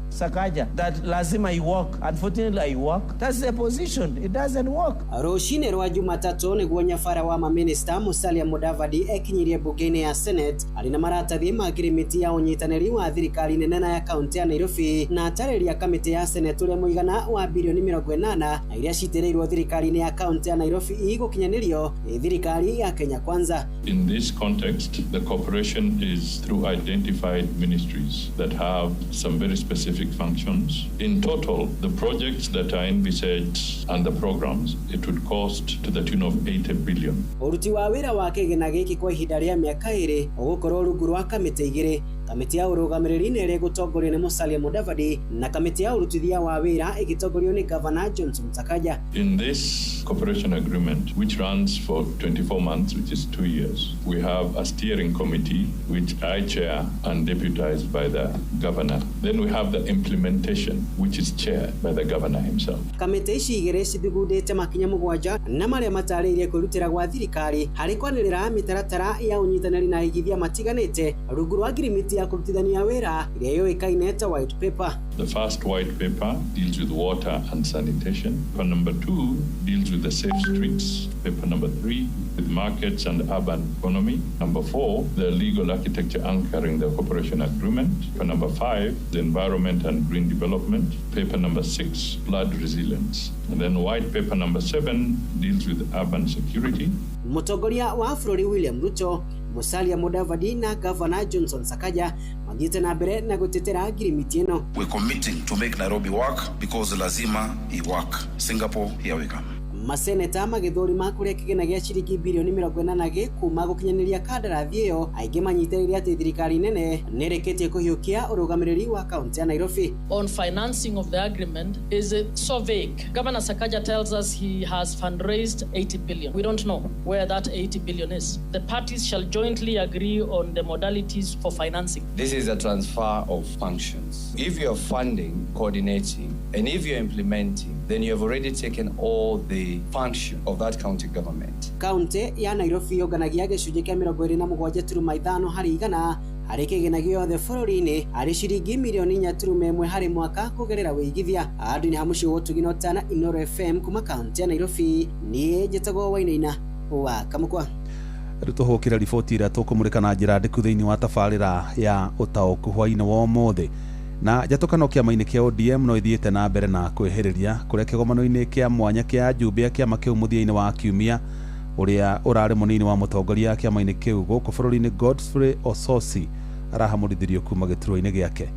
Sakaja that lazima I work. Unfortunately, I work. That's the position. It doesn't work. Rũcinĩ rwa Jumatatũ nĩguo nyabara wa maminista Musalia Mudavadi ekinyirie mbunge-inĩ ya Senate arĩ na maratathi ma ngirimiti ya ũnyitanĩri wa thirikari nene na ya kaunti ya Nairobi, na atarĩria kamĩtĩ ya Senate ũrĩa mũigana wa birioni 80 na iria citĩrĩirwo thirikari-inĩ ya kaunti ya Nairobi igũkinyanĩrio nĩ thirikari ya Kenya Kwanza. In this context, the cooperation is through identified ministries that have some very specific functions. In total, the projects that are envisaged and the programs, it would cost to the tune of 80 billion. Ũruti wa wĩra wa kĩgĩna gĩkĩ kwa ihinda rĩa mĩaka 2 ũgũkorwo rungu rwa kamĩtĩ igĩrĩ, kamĩtĩ ya ũrũgamĩrĩri nĩ ĩrĩa ĩgũtongorio nĩ Musalia Mudavadi na kamĩtĩ ya ũrutithia wa wĩra ĩgĩtongorio nĩ Governor Johnson Sakaja. In this cooperation agreement, which runs for 24 months, which is 2 years, we have a steering committee, which I chair and deputized by the governor. Then we have the implementation, which is chaired by the governor himself. Kamĩtĩ ici igĩrĩ cithugundĩte makinya 7 na marĩa matarĩirie kwĩrutĩra gwa thirikari harĩ kwanĩrĩra mĩtaratara ya ũnyitanĩri na aigithia matiganĩte rungu rwa ngirimiti ya kũrutithania wĩra ĩrĩa yũĩkaine ta white paper. The first white paper deals with water and sanitation. Paper number 2 deals with the safe streets. Paper number 3 with markets and urban economy. Number 4, the legal architecture anchoring the cooperation agreement. Paper number 5, the environment and green development. Paper number 6, flood resilience. And then white paper number 7 deals with urban security. Mũtongoria wa bũrũri William Ruto, Musalia Mudavadi na Governor Johnson Sakaja mathiĩte na mbere na gũtetera ngirimiti ĩno. We're committing to make Nairobi work because lazima i work. Singapore, here we come. Maseneta magĩthũrima kũrĩa kĩgĩna gĩa ciringi birioni 80 gĩkuma gũkinyanĩria kandarathi ĩyo, aingĩ manyitĩrĩire atĩ thirikari nene nĩrĩkĩtie kũhiũkia ũrũgamĩrĩri wa kaunti ya Nairobi. On financing of the agreement is so vague. Governor Sakaja tells us he has fundraised 80 billion. We don't know where that 80 billion is. The parties shall jointly agree on the modalities for financing. This is a transfer of functions. If you're funding, coordinating, and if you're implementing, then you have already taken all the function of that county government. Kaunti ya Nairobi yonganagia gĩcunjĩ kĩa 27.5 harĩ igana harĩ kĩgĩna gĩothe bũrũri-inĩ harĩ ciringi mirioni 4.1 harĩ mwaka kũgerera wĩigithia. Andũ nĩ hamuciĩ ũtugi na ũtana Inooro FM kuma kaunti ya Nairobi. Niĩ njĩtagwo Wainaina wa Kamũkwa. Rĩu tũhũkĩre riboti ĩrĩa tũkũmũrĩka na njĩra ndĩku thĩinĩ wa tabarĩra ya ũtaũku hwainĩ wa ũmũthĩ. Na njatũkano kĩama-inĩ kĩa ODM no ithiĩte na mbere na kwĩhĩrĩria kũrĩa kĩgomano-inĩ kĩa mwanya kĩa ajumbe a kĩama kĩu mũthia-inĩ wa kiumia ũrĩa ũrarĩ mũnini wa mũtongoria kĩama-inĩ kĩu gũkũ bũrũri-inĩ Godfrey Osotsi arahamũrithirio kuma gĩturwa-inĩ gĩake.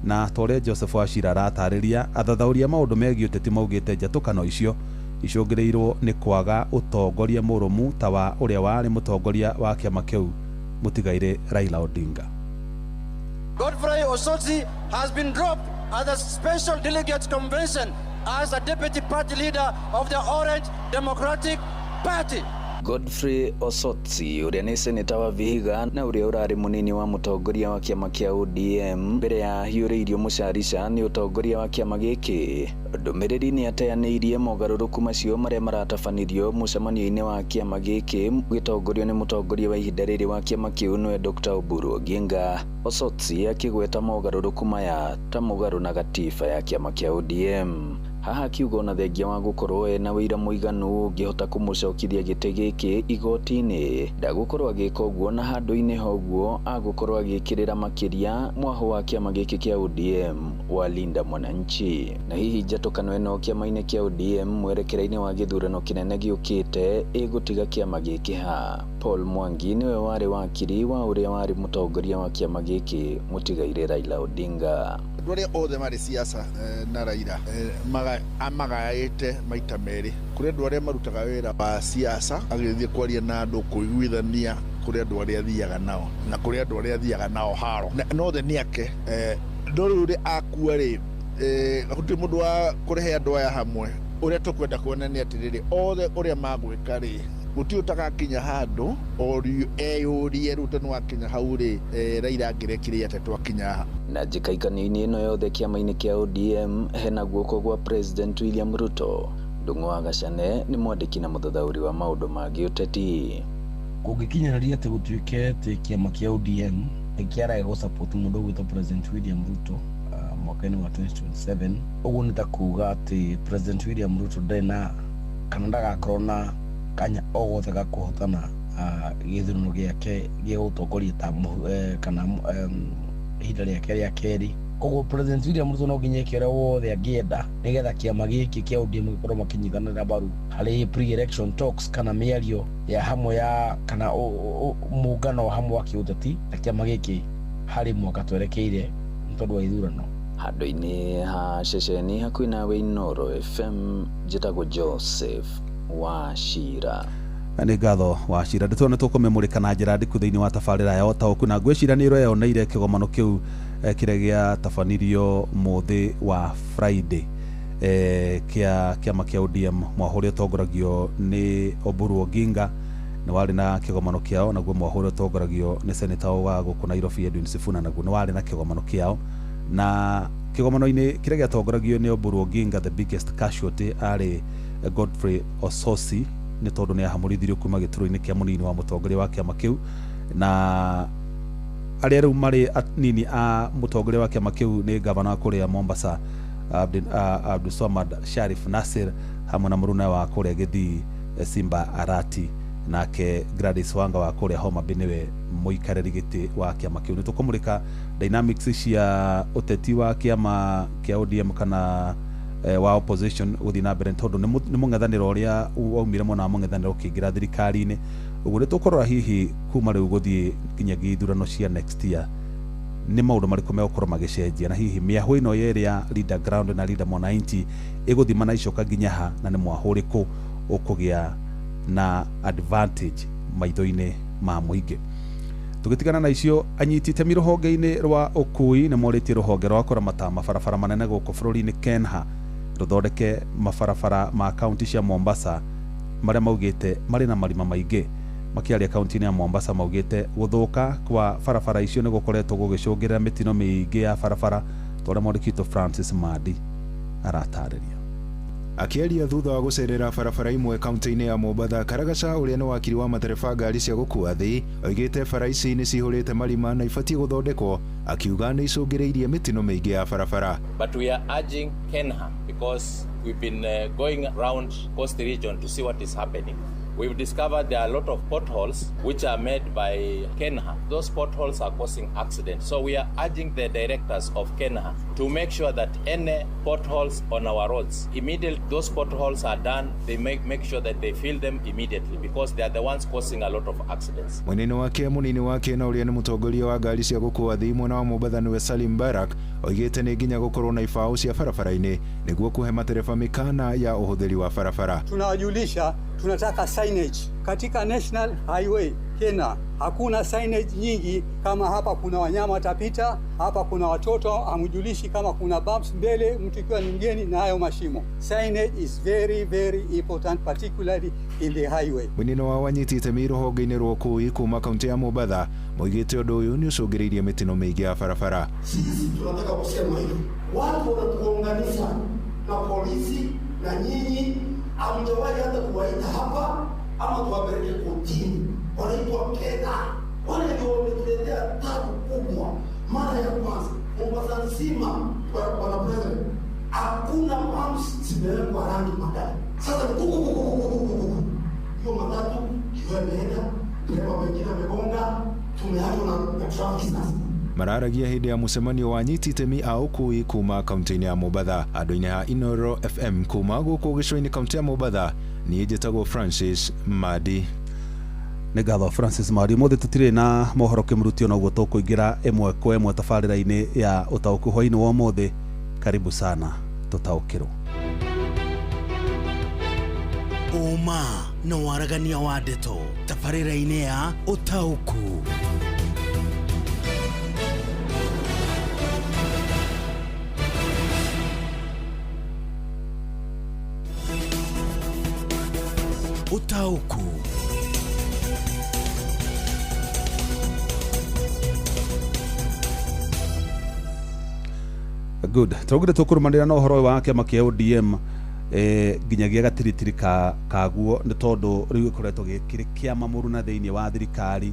Na ta ũrĩa Joseph Wachira aratarĩria, athathaũri a maũndũ megiĩ ũteti maugĩte njatũkano icio icũngĩrĩirwo nĩ kwaga ũtongoria mũrũmu ta wa ũrĩa warĩ mũtongoria wa kĩama kĩu mũtigairĩ Raila Odinga. Godfrey Osotsi has been dropped at the Special Delegates Convention as a deputy party leader of the Orange Democratic Party. Godfrey Osotsi ũrĩa nĩ seneta wa Vihiga na ũrĩa ũrarĩ mũnini wa mũtongoria wa kĩama kĩa ODM mbere ya ahiũrĩirio mũcarica nĩ ũtongoria wa kĩama gĩkĩ. Ndũmĩrĩri nĩ ateanĩirie mogarũrũku macio marĩa maratabanirio mũcemanio-inĩ wa kĩama gĩkĩ gĩtongorio nĩ mũtongoria wa ihinda rĩrĩ wa kĩama kĩu nĩwe Dr. Oburu Oginga. Osotsi akĩgweta mogarũrũku maya ta mũgarũ na gatiba ya kĩama kĩa ODM. Haha akiuga ona thengia wa gũkorwo ena wĩira mũiganu ũngĩhota kũmũcokithia gĩtĩ gĩkĩ igoti-inĩ ndagũkorwo agĩka ũguo na handũ-inĩ ha ũguo agũkorwo agĩkĩrĩra makĩria mwahũ wa kĩama gĩkĩ kĩa ODM wa Linda Mwananchi. Na hihi njatũkano ĩno kĩama-inĩ kĩa ODM mwerekera-inĩ wa gĩthurano kĩnene gĩũkĩte ĩgũtiga kĩama gĩkĩ ha? Paul Mwangi nĩwe warĩ wakiri wa ũrĩa warĩ mũtongoria wa kĩama gĩkĩ mũtigairĩ Raila Odinga. Andũ arĩa othe marĩ siasa na Raila amagaĩte maita merĩ. Kũrĩ andũ arĩa marutaga wĩra wa siasa agĩthiĩ kwaria na andũ kũiguithania, kũrĩ andũ arĩa athiaga nao na kũrĩ andũ arĩa athiaga nao haro na othe nĩ ake. No rĩu rĩ akua rĩ, gũtirĩ mũndũ wa kũrehe andũ aya hamwe. Ũrĩa tũkwenda kuona nĩ atĩrĩrĩ, othe ũrĩa magwĩka rĩ, gũtirĩ ũtagakinya handũ eyũrie rĩu tondũ wakinya hau rĩ, Raila angĩrekire atĩa twakinya haha. Na njĩkaikano-inĩ ĩno yothe kĩama-inĩ kĩa ODM hena guoko gwa President William Ruto. Ndung'u wa Gacane nĩ mwandĩki na mũthathaũri wa maũndũ ma gĩũteti. Kũngĩkinyanĩria atĩ gũtuĩke atĩ kĩama kĩa ODM nĩ kĩaraga gũsupport mũndũ ũgwĩtwo President William Ruto mwaka-inĩ wa 2027, ũguo nĩ ta kuga atĩ President William Ruto ndarĩ na kana ndagakorwo na kanya o gothe ga kũhotana gĩthurano gĩake gĩa gũtongoria ta kana ihinda rĩake rĩa kerĩ. Koguo President William Ruto no nginya eke ũrĩa wothe angĩenda nĩgetha kĩama gĩkĩ kĩa ODM gĩkorwo makĩnyitanĩra mbaru harĩ pre-election talks kana mĩario ya hamwe ya kana mũngano wa hamwe wa kĩũteti na kĩama gĩkĩ harĩ mwaka twerekeire nĩ tondũ wa ithurano. Handũ-inĩ ha ceceni hakuhĩ nawe Inooro FM, njĩtagwo Joseph Wachira. Nĩ ngatho Wachira. Ndeto nĩ tũkũmĩmũrĩka na njĩra ndiku thĩinĩ wa tabarĩra ya ũtaũku, na ngwĩciria nĩ ũreyoneire kĩgomano kĩu kĩrĩa gĩatabanirio mũthĩ wa Friday kĩa kĩama kĩa ODM mwahũ ũrĩa ũtongoragio nĩ Oburu Oginga nĩ warĩ na kĩgomano kĩao, naguo mwahũ ũrĩa ũtongoragio nĩ seneta wa gũkũ Nairobi Edwin Sifuna naguo nĩ warĩ na kĩgomano kĩao. Na kĩgomano-inĩ kĩrĩa gĩatongoragio nĩ Oburu Oginga, the biggest casualty arĩ Godfrey Osotsi nĩ tondũ nĩ ahamũrithirio kuma gĩturwa-inĩ kĩa mũnini wa mũtongoria wa kĩama kĩu, na arĩa rĩu marĩ anini a mũtongoria wa kĩama kĩu nĩ gavana wa kũrĩa Mombasa Abdulswamad Sharif Nasir hamwe na mũruna wa kũrĩa Gĩthii Simba Arati, nake Gladys Wanga wa kũrĩa Homa Bay nĩwe mũikarĩri gĩtĩ wa kĩama kĩu. Nĩ tũkũmũrĩka dynamics cia ũteti wa kĩama kĩa ODM kana wa opposition gũthiĩ na mbere, tondũ nĩ mũng'ethanĩro ũrĩa waumire mwena wa mũng'ethanĩro ũkĩingĩra thirikari-inĩ. Ũguo nĩ tũkũrora hihi kuma rĩu gũthiĩ nginyagia ithurano cia next year nĩ maũndũ marĩkũ megũkorwo magĩcenjia, na hihi mĩahũ ĩno yerĩ ya Leader Ground na Leader Mwananchi ĩgũthima na icoka nginya ha, na nĩ mwahũ ũrĩkũ ũkũgĩa na advantage maitho-inĩ ma mũingĩ. Tũgĩtigana na icio, anyiti itemi rũhonge-inĩ rwa ũkui nĩ morĩtie rũhonge rwa kũramata mabarabara manene gũkũ bũrũri-inĩ KENHA rũthondeke mabarabara ma kaunti cia Mombasa marĩa maugĩte marĩ na marima maingĩ. Makĩaria kaunti-inĩ ya Mombasa maugĩte gũthũka kwa barabara icio nĩ gũkoretwo gũgĩcũngĩrĩra mĩtino mĩingĩ ya barabara, ta ũrĩa mwandĩki witũ Francis Mandi aratarĩria. Akĩaria thutha wa gũcerera barabara imwe kaunti-inĩ ya Mombatha, Karagaca ũrĩa nĩ wakiri wa matereba ngari cia gũkua thĩ oigĩte bara ici nĩ cihũrĩte marima na ibatiĩ gũthondekwo, akiuga nĩ icũngĩrĩirie mĩtino mĩingĩ ya barabara. But we are urging KENHA because we've been going round coast region to see what is happening. We've discovered there are a lot of potholes which are made by KeNHA. Those potholes are causing accidents. So we are urging the directors of KeNHA to make sure that any potholes on our roads, immediately those potholes are done, they make sure that they fill them immediately because they are the ones causing a lot of accidents. Mwena-inĩ wake munini wake na ũrĩa nĩ mũtongoria wa ngari cia gũkua athii mwena wa Mombatha nĩwe Salim Barak oigĩte nĩ nginya gũkorwo na ibaũ cia barabara-inĩ nĩguo kũhe matereba mĩkana ya ũhũthĩri wa barabara. Tunawajulisha tunataka signage katika National Highway Kenya. Hakuna signage nyingi kama hapa kuna wanyama watapita, hapa kuna watoto, hamjulishi kama kuna bumps mbele, mtu ikiwa ni mgeni na hayo mashimo. Signage is very very important, particularly in the highway. Mwena wa wanyiti itemi rũhonge-inĩ rwa ũkui kuma kaunti ya Mombatha moigĩte ũndũ ũyũ nĩ ũcũngĩrĩirie mĩtino mĩingĩ ya barabara. Sisi tunataka kusema hivi, watu wanatuunganisha na polisi na nyinyi hamjawahi hata kuwaita hapa ama tuwapeleke kotini. Wanaitwa KeNHA, wale ndio wametuletea tabu kubwa. Mara ya kwanza Mombasa nzima, bwana president, hakuna pumps zimewekwa rangi magari. Sasa kuku hiyo matatu ikiwa imeenda, dereva mwingine amegonga, tumeachwa na traffic sasa. Mararagia hĩndĩ ya mũcemanio wa anyiti itemi a ũkui kuma kaunti-inĩ ya Mombatha. Andũ-inĩ a Inoro FM kuma gũkũ gĩcũa-inĩ kaunti ya Mombatha, niĩ njĩtagwo Francis Madi. Nĩ ngatho Francis Madi. Ũmũthĩ tũtirĩ na mohoro kĩmũrutio, noguo tũkũingĩra ĩmwe kwa ĩmwe tabarĩra-inĩ ya ũtaũku hwaĩ-inĩ wa ũmũthĩ. Karibu sana tũtaũkĩrwo. Ũma na waragania wa ndeto tabarĩra-inĩ ya ũtaũku. Ũtaũku. Good. Tũraugire tũkũrũmanĩra na ũhoro wa kĩama kĩa ODM nginyagia gatiritiri kaguo nĩ tondũ rĩu gĩkoretwo gĩkĩrĩ kĩama mũruna thĩinĩ wa thirikari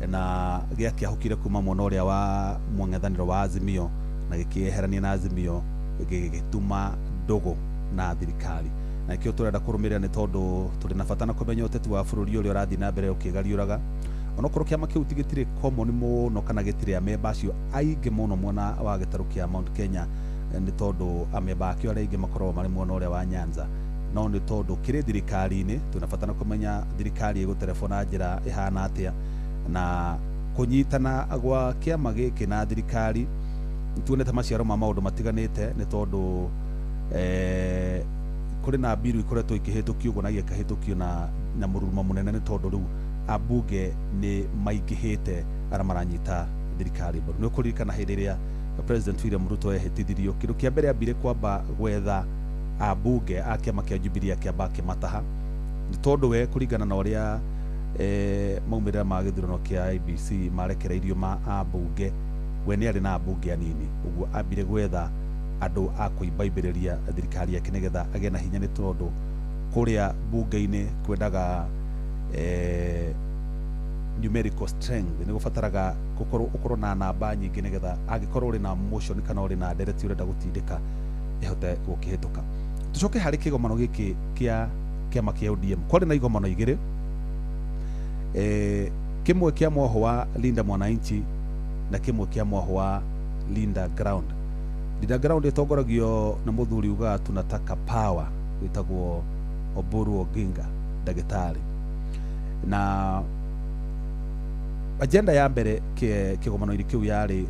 na gĩakĩahũkire kuma mwena ũrĩa wa mũng'ethanĩro wa Azimio na gĩkĩeherania na Azimio gĩgĩtuma ndũgũ na thirikari. Na nĩkĩo tũrenda kũrũmĩrĩra nĩ tondũ tũrĩ na bata na kũmenya ũteti wa bũrũri ũrĩa ũrathiĩ na mbere ũkĩgariũraga. Onokorwo kĩama kĩu ti gĩtirĩ common mũno kana gĩtirĩ amemba acio aingĩ mũno mwena wa gĩtarũ kĩa Mount Kenya nĩ tondũ amemba akĩo arĩa aingĩ makoragwo marĩ mwena ũrĩa wa Nyanza, no nĩ tondũ kĩrĩ thirikari-inĩ twĩna bata na kũmenya thirikari ĩgũterebwo na njĩra ĩhana atĩa na kũnyitana gwa kĩama gĩkĩ na thirikari. Tuonete maciaro ma maũndũ matiganĩte nĩ tondũ kũrĩ na mbiru ikoretwo ikĩhĩtũkio ũguo na igĩkahĩtũkio na mũrurumo mũnene nĩ tondũ rĩu ambunge nĩ maingĩhĩte arĩa maranyita thirikari mbaru. Nĩ ũkũririkana hĩndĩ ĩrĩa President William Ruto ehĩtithirio, kĩndũ kĩa mbere ambire kwamba gwetha ambunge a kĩama kĩa Jubilee akĩamba akĩmataha nĩ tondũ we kũringana na ũrĩa maumĩrĩra ma gĩthurano kĩa IEBC marekereirio ma ambunge, we nĩ arĩ na ambunge anini, ũguo ambire gwetha andũ a kũimbaimbĩrĩria thirikari yake nĩgetha agĩe na hinya nĩ tondũ kũrĩa bunge-inĩ kwendaga numerical strength, nĩ gũbataraga gũkorwo na namba nyingĩ nĩgetha angĩkorwo ũrĩ na motion kana ũrĩ na ndereti ũrenda gũtindĩka ĩhote gũkĩhĩtũka. Tũcoke harĩ kĩgomano gĩkĩ kĩa kĩama kĩa ODM. Kwarĩ na igomano igĩrĩ, kĩmwe kĩa mwoho wa Linda Mwananchi na kĩmwe kĩa mwoho wa Linda Ground. Linda Ground ĩtongoragio na mũthuri ugaga tunataka power wĩtagwo Oburu Oginga ndagĩtarĩ. Na agenda ya mbere kĩgomano-inĩ kĩu yarĩ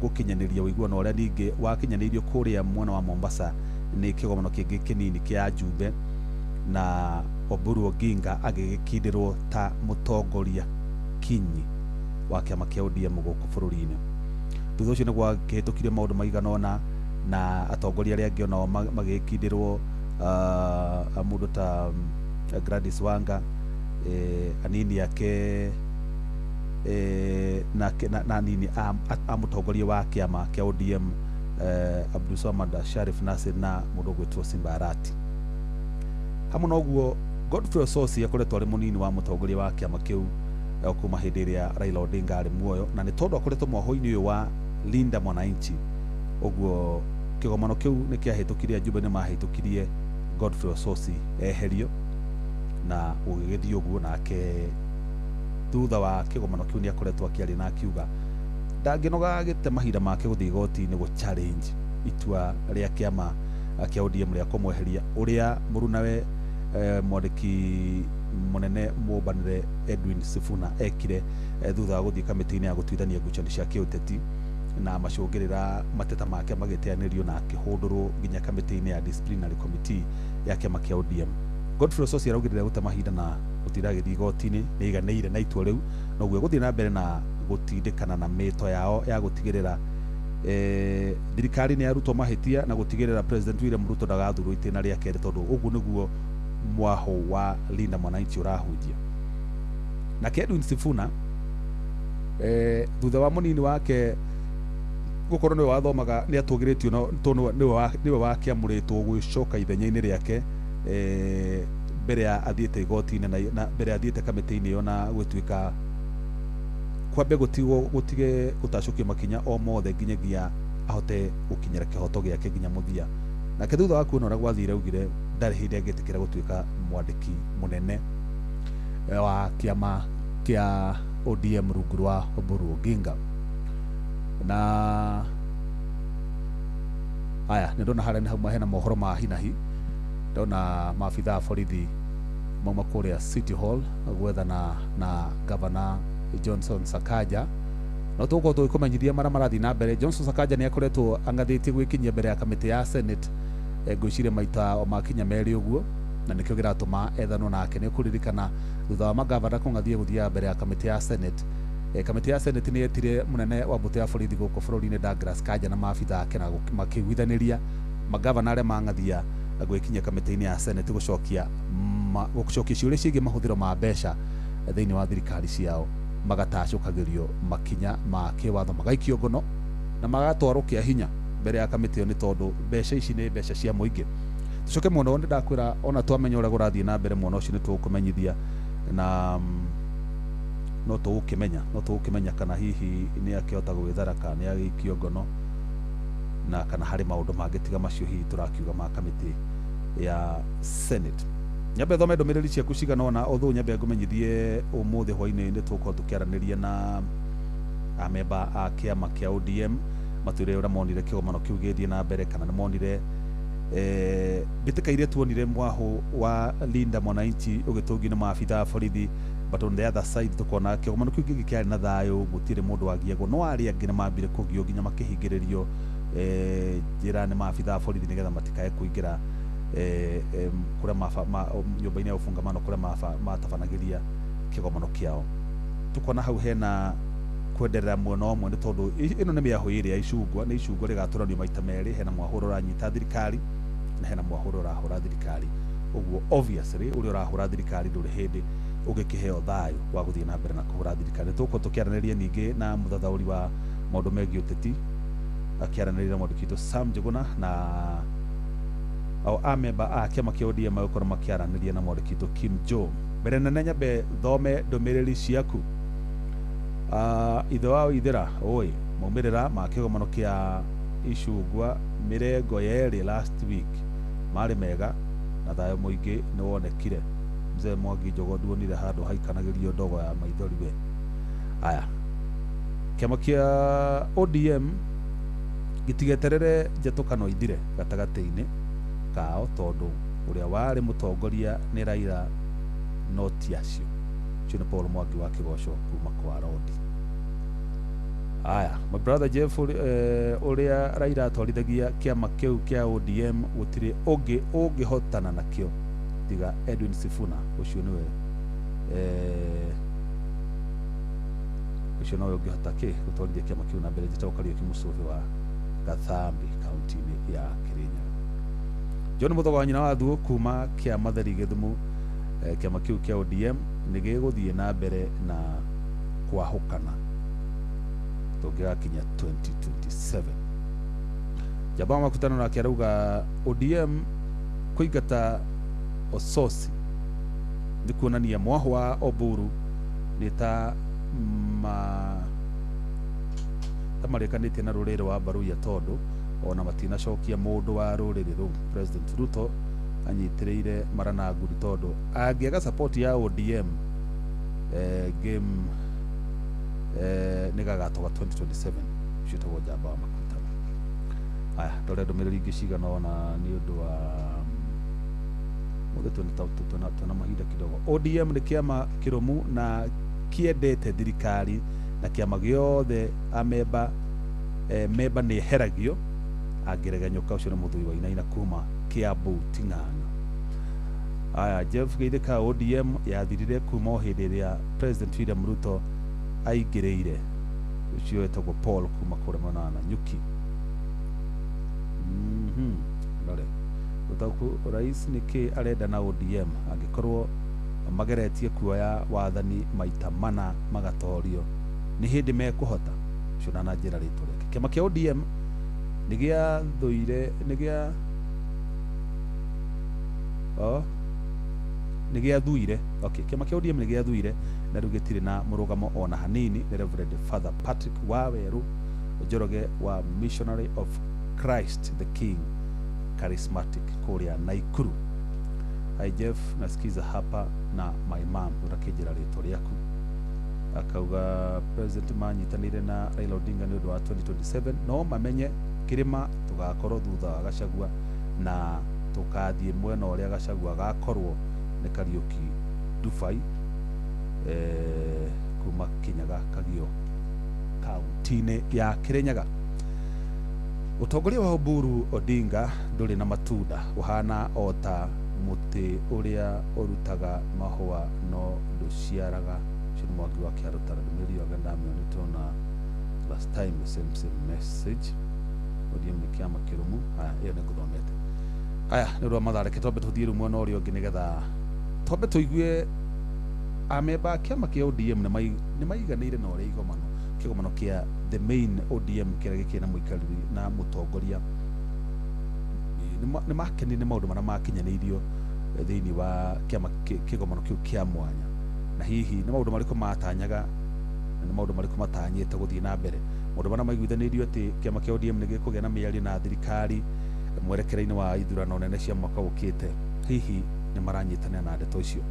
gũkinyanĩria ũiguano ũrĩa ningĩ wakinyanĩirio kũrĩa mwena wa Mombasa nĩ kĩgomano kĩngĩ kĩnini kĩa Ajumbe, na Oburu Oginga agĩgĩkindĩrwo ta mũtongoria kinyi wa kĩama kĩa ODM gũkũ bũrũri-inĩ. Thutha ũcio nĩ gwakĩhĩtũkire maũndũ maigana ũna na atongoria arĩa angĩ onao magĩkindĩrwo, mũndũ ta Gladys Wanga, anini ake na anini a mũtongoria wa kĩama kĩa ODM Abdulswamad Sharif Nasir na mũndũ ũgwĩtwo Simba Arati. Hamwe na ũguo Godfrey Osotsi akoretwo arĩ mũnini wa mũtongoria wa kĩama kĩu kuma hĩndĩ ĩrĩa Raila Odinga arĩ muoyo, na nĩ tondũ akoretwo mwoho-inĩ ũyũ wa Linda Mwananchi, ũguo kĩgomano kĩu nĩ kĩahĩtũkirie, ajumbe nĩ mahĩtũkirie Godfrey Osotsi eherio Na gũgĩgĩthiĩ ũguo nake thutha wa kĩgomano kĩu nĩakoretwo akĩaria na akiuga ndangĩnoga agĩte mahinda make gũthiĩ igoti-inĩ gũ challenge itua rĩa kĩama kĩa ODM rĩa kũmweheria ũrĩa mũrunawe mwandĩki mũnene mũmbanĩre Edwin Sifuna ekire thutha wa gũthiĩ kamĩtĩ-inĩ ya gũtuithania ngucanio cia kĩũteti na macũngĩrĩra mateta make magĩteanĩrio na akĩhũndũrwo nginya kamĩtĩ-inĩ ya disciplinary committee ya kĩama kĩa ODM. Godfrey Osotsi araugĩrĩra gũte mahinda na gũtinda agĩthiĩ igoti-inĩ nĩ aiganĩire na itua rĩu noguo egũthiĩ na mbere na gũtindĩkana na mĩto yao ya gũtigĩrĩra thirikari nĩ yarutwo mahĩtia na gũtigĩrĩra President William Ruto ndagathurwo itĩna rĩa kerĩ tondũ ũguo nĩguo mwaho wa Linda Mwananchi ũrahunjia. Nake Edwin Sifuna thutha wa mũnini wake gũkorwo nĩwe wathomaga nĩ atũgĩrĩtio tondũ nĩwe wakĩamũrĩtwo gwĩcoka ithenya-inĩ rĩake mbere ya athiĩte igoti-inĩ na mbere ya athiĩte kamĩtĩ-inĩ ĩyo na gwĩtuĩka kwambe gũtigwo gũtige gũtacũkio makinya o mothe nginyagia ahote gũkinyĩra kĩhoto gĩake nginya mũthia. Nake thutha wa kuona ũrĩa gwathire augire ndarĩ hĩndĩ angĩtĩkĩra gũtuĩka mwandĩki mũnene wa kĩama kĩa ODM rungu rwa Oburu Oginga. Na aya nĩ ndona harĩa nĩ hauma hena mohoro ma hinahi, ndona maabithaa a borithi mauma kũrĩa City Hall gwethana na Governor Johnson Sakaja. No tũgũkorwo tũgĩkũmenyithia marĩa marathiĩ na mbere. Johnson Sakaja nĩ akoretwo ang'athĩtie gwĩkinyia mbere ya kamĩtĩ ya Senate ngwĩciria maita o makinya merĩ ũguo, na nĩkĩo kĩratũma ethanwo nake. Nĩ ũkũririkana thutha wa magavana kũng'athia gũthiaga mbere ya kamĩtĩ ya Senate, kamĩtĩ ya Senate nĩ yetire mũnene wa mbũtũ ya borithi gũkũ bũrũri-inĩ Douglas Kanja na maabitha ake na makĩiguithanĩria magavana arĩa mang'athia gwĩkinyia kamĩtĩ-inĩ ya Senate gũcokia ciũria ciĩgiĩ mahũthĩro ma mbeca thĩinĩ wa thirikari ciao magatacũkagĩrio makinya ma kĩwatho magaikio ngono na magatwarwo kĩa hinya mbere ya kamĩtĩ ĩyo nĩ tondũ mbeca ici nĩ mbeca cia mũingĩ. Tũcoke mũno nĩ ndakwĩra ona twamenya ũrĩa kũrathiĩ na mbere mwena ũcio nĩ tũgũkũmenyithia na no tũgũkĩmenya kana hihi nĩ akĩhota gwĩthara kana nĩ agĩikio ngono na kana harĩ maũndũ mangĩ tiga macio hihi tũrakiuga ma kamĩtĩ ya Senate. Nyambe thome ndũmĩrĩri ciaku cigana ũna ũthũ nyambe ngũmenyithie ũmũthĩ hwainĩ nĩ tũgũkorwo tũkĩaranĩria na amemba a kĩama kĩa ODM matwĩre ũrĩa monire kĩgomano kĩu gĩgĩthiĩ na mbere kana nĩ monire mbĩtĩka iria tuonire mwaho wa Linda Mwananchi ũgĩtũngio nĩ maabitha a borithi, but on the other side tukona kĩgomano kĩu kĩngĩ kĩarĩ na thayũ gũtirĩ mũndũ wagiagwo no arĩa angĩ nĩ mambire kũgio nginya makĩhingĩrĩrio njĩra nĩ maabitha a borithi nĩgetha matikae kũingĩra kũrĩa nyũmba-inĩ ya ũfungamano kũrĩa matabanagĩria kĩgomano kĩao. Tukona hau hena kwenderera mwena ũmwe nĩ tondũ ĩno nĩ mĩahũ ĩrĩa ya icungwa, nĩ icungwa rĩgatũranio maita merĩ, hena mwahũ ũrĩa ũranyita thirikari na hena mwahũ ũrĩa ũrahũra thirikari. Ũguo obviously ũrĩa ũrahũra thirikari ndũrĩ hĩndĩ ũngĩkĩheo thayũ wa gũthiĩ na mbere na kũhũra thirikari. Tũgũkorwo tũkĩaranĩria ningĩ na mũthathaũri wa maũndũ megiĩ ũteti akĩaranĩria na mwandĩki witũ Sam Njuguna na o amemba a kĩama kĩa ODM magũkorwo makĩaranĩria na mwandĩki witũ Kim Joe. Mbere nene nyambe thome ndũmĩrĩri ciaku. Ithe wa ithera oi maumĩrĩra ma kĩgomano kĩa icungwa mĩrengo yerĩ last week marĩ mega na thayũ mũingĩ nĩ wonekire. Mzee Mwangi Njogo nduonire handũ haikanagĩrio ndogo ya maithori we. Aya, kĩama kĩa ODM gĩtigeterere njatũkano ithire gatagatĩ-inĩ kao tondũ ũrĩa warĩ mũtongoria nĩ Raila no ti acio. Ũcio nĩ Paul Mwangi wa Kĩgoco kuma kwa Rodi. Aya, my brother Jeff ũrĩa Raila atwarithagia kĩama kĩu kĩa ODM gũtirĩ ũngĩ ũngĩhotana nakĩo tiga Edwin Sifuna. Ũcio nĩwe ũcio nowe ũngĩhota kĩ gũtwarithia kĩama kĩu na mbere. Njĩtagwo Kariũki Mũcũbĩ wa Gathambi kaunti-inĩ ya Kirinyaga. John Mũthogo wa nyina wa Thuo kuma kĩa Matheri Gĩthumo, kĩama kĩu kĩa ODM nĩ gĩgũthiĩ na mbere na kwahũkana tũngĩgakinya 2027. Jaba makutano nake arauga ODM kũingata Osotsi nĩ kuonania mwaho wa Oburu nĩ ta marĩkanĩtie na rũrĩrĩ wa Baruya tondũ ona matinacokia mũndũ wa rũrĩrĩ rũu. President Ruto Anyitĩrĩire Marana Ngudi tondũ angĩaga support ya ODM, game nĩ gagatoka 2027. Ũcio wĩtagwo Njamba wa Makutano. Aya, ndore ndũmĩrĩri ingĩ cigana ũna nĩ ũndũ wa mũthĩ twĩna mahinda kidogo. ODM nĩ kĩama kĩrũmu na kĩendete thirikari na kĩama gĩothe amemba memba nĩ eheragio angĩregenyũka. Ũcio nĩ mũthuri wa Inaina kuma Kiambu Ting'ang'a. Aya, Jeff Geithĩka, ODM yathirire kuma o hĩndĩ ĩrĩa President William Ruto aingĩrĩire. Ũcio wetagwo Paul kuma kũrĩa mwena wa Nanyuki. Ndore ũtaũku, rais nĩkĩ arenda na ODM angĩkorwo mageretie kuoya wathani maita mana magatorio? Nĩ hĩndĩ mekũhota? Ũcio na njĩra rĩtwa rĩake. Kĩama kĩa ODM nĩ gĩathũire nĩ gĩa oh nĩ gĩathuire. Okay, kĩama kĩa ODM nĩ gĩathuire na rĩu gĩtirĩ na mũrũgamo ona hanini. Nĩ Reverend Father Patrick Waweru Njoroge wa Missionary of Christ the King Charismatic kũrĩa Naikuru. Hi Jeff, nasikiza hapa na my mom. Ũrakĩnjĩra rĩtwa rĩaku. Akauga president manyitanĩire na Raila Odinga nĩ ũndũ wa 2027, no mamenye kĩrĩma tũgakorwo thutha wa Gachagua na tũkathiĩ mwena ũrĩa Gachagua agakorwo. Nĩ Kariũki Dubai kuma Kinyaga Kagio kaunti-inĩ ya Kirinyaga. Ũtongoria wa Oburu Odinga ndũrĩ na matunda, ũhana o ta mũtĩ ũrĩa ũrutaga mahũa no ndũciaraga. Ũcio nĩ Mwangi wa Kĩarũtara. Ndũmĩrĩri ĩyo ndamĩonete ona last time, the same message. ODM nĩ kĩama kĩrũmu. Haya, ĩyo nĩ ngũthomete. Haya, nĩ ũndũ wa mathaa, reke twambe tũthiĩ rĩu mwena ũrĩa ũngĩ nĩgetha twambe tũigue amemba a kĩama kĩa ODM nĩ maiganĩire na ũrĩa igomano kĩgomano kĩa the main ODM kĩrĩa gĩkĩrĩ na mũikarĩri na mũtongoria nĩ makenire nĩ maũndũ marĩa makinyanĩirio thĩinĩ wa kĩama kĩgomano kĩu kĩa mwanya, na hihi nĩ maũndũ marĩkũ matanyaga na nĩ maũndũ marĩkũ matanyĩte gũthiĩ na mbere. Maũndũ marĩa maiguithanĩirio atĩ kĩama kĩa ODM nĩ gĩkũgĩa na mĩario na thirikari mwerekera-inĩ wa ithurano nene cia mwaka ũkĩte, hihi nĩ maranyitanĩra na ndeto icio?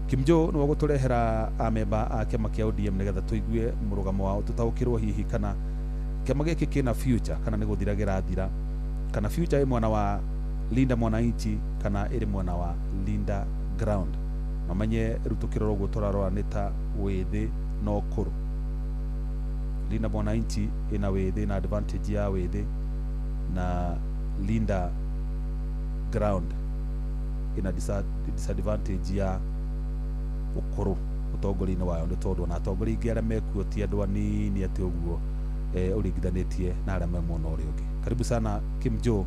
Kimjo nĩwe gũtũrehera amemba a kĩama kĩa ODM nĩgetha tũigue mũrũgamo wao, tũtaũkĩrwo hihi kana kĩama gĩkĩ kĩna future kana nĩ gũthira gĩrathira, kana future ĩ mwena wa Linda Mwananchi kana ĩrĩ mwena wa Linda Ground. Mamenye rĩu tũkĩrora ũguo tũrarora nĩ ta wĩthĩ na ũkũrũ. Linda Mwananchi ĩna wĩthĩ na advantage ya wĩthĩ, na Linda Ground ĩna disadvantage ya ũkũrũ ũtongoria-inĩ wayo, nĩ tondũ ona atongoria aingĩ arĩa mekuo ti andũ anini atĩ ũguo ũringithanĩtie na arĩa me mwena ũrĩa ũngĩ. Karibu sana Kim Joe,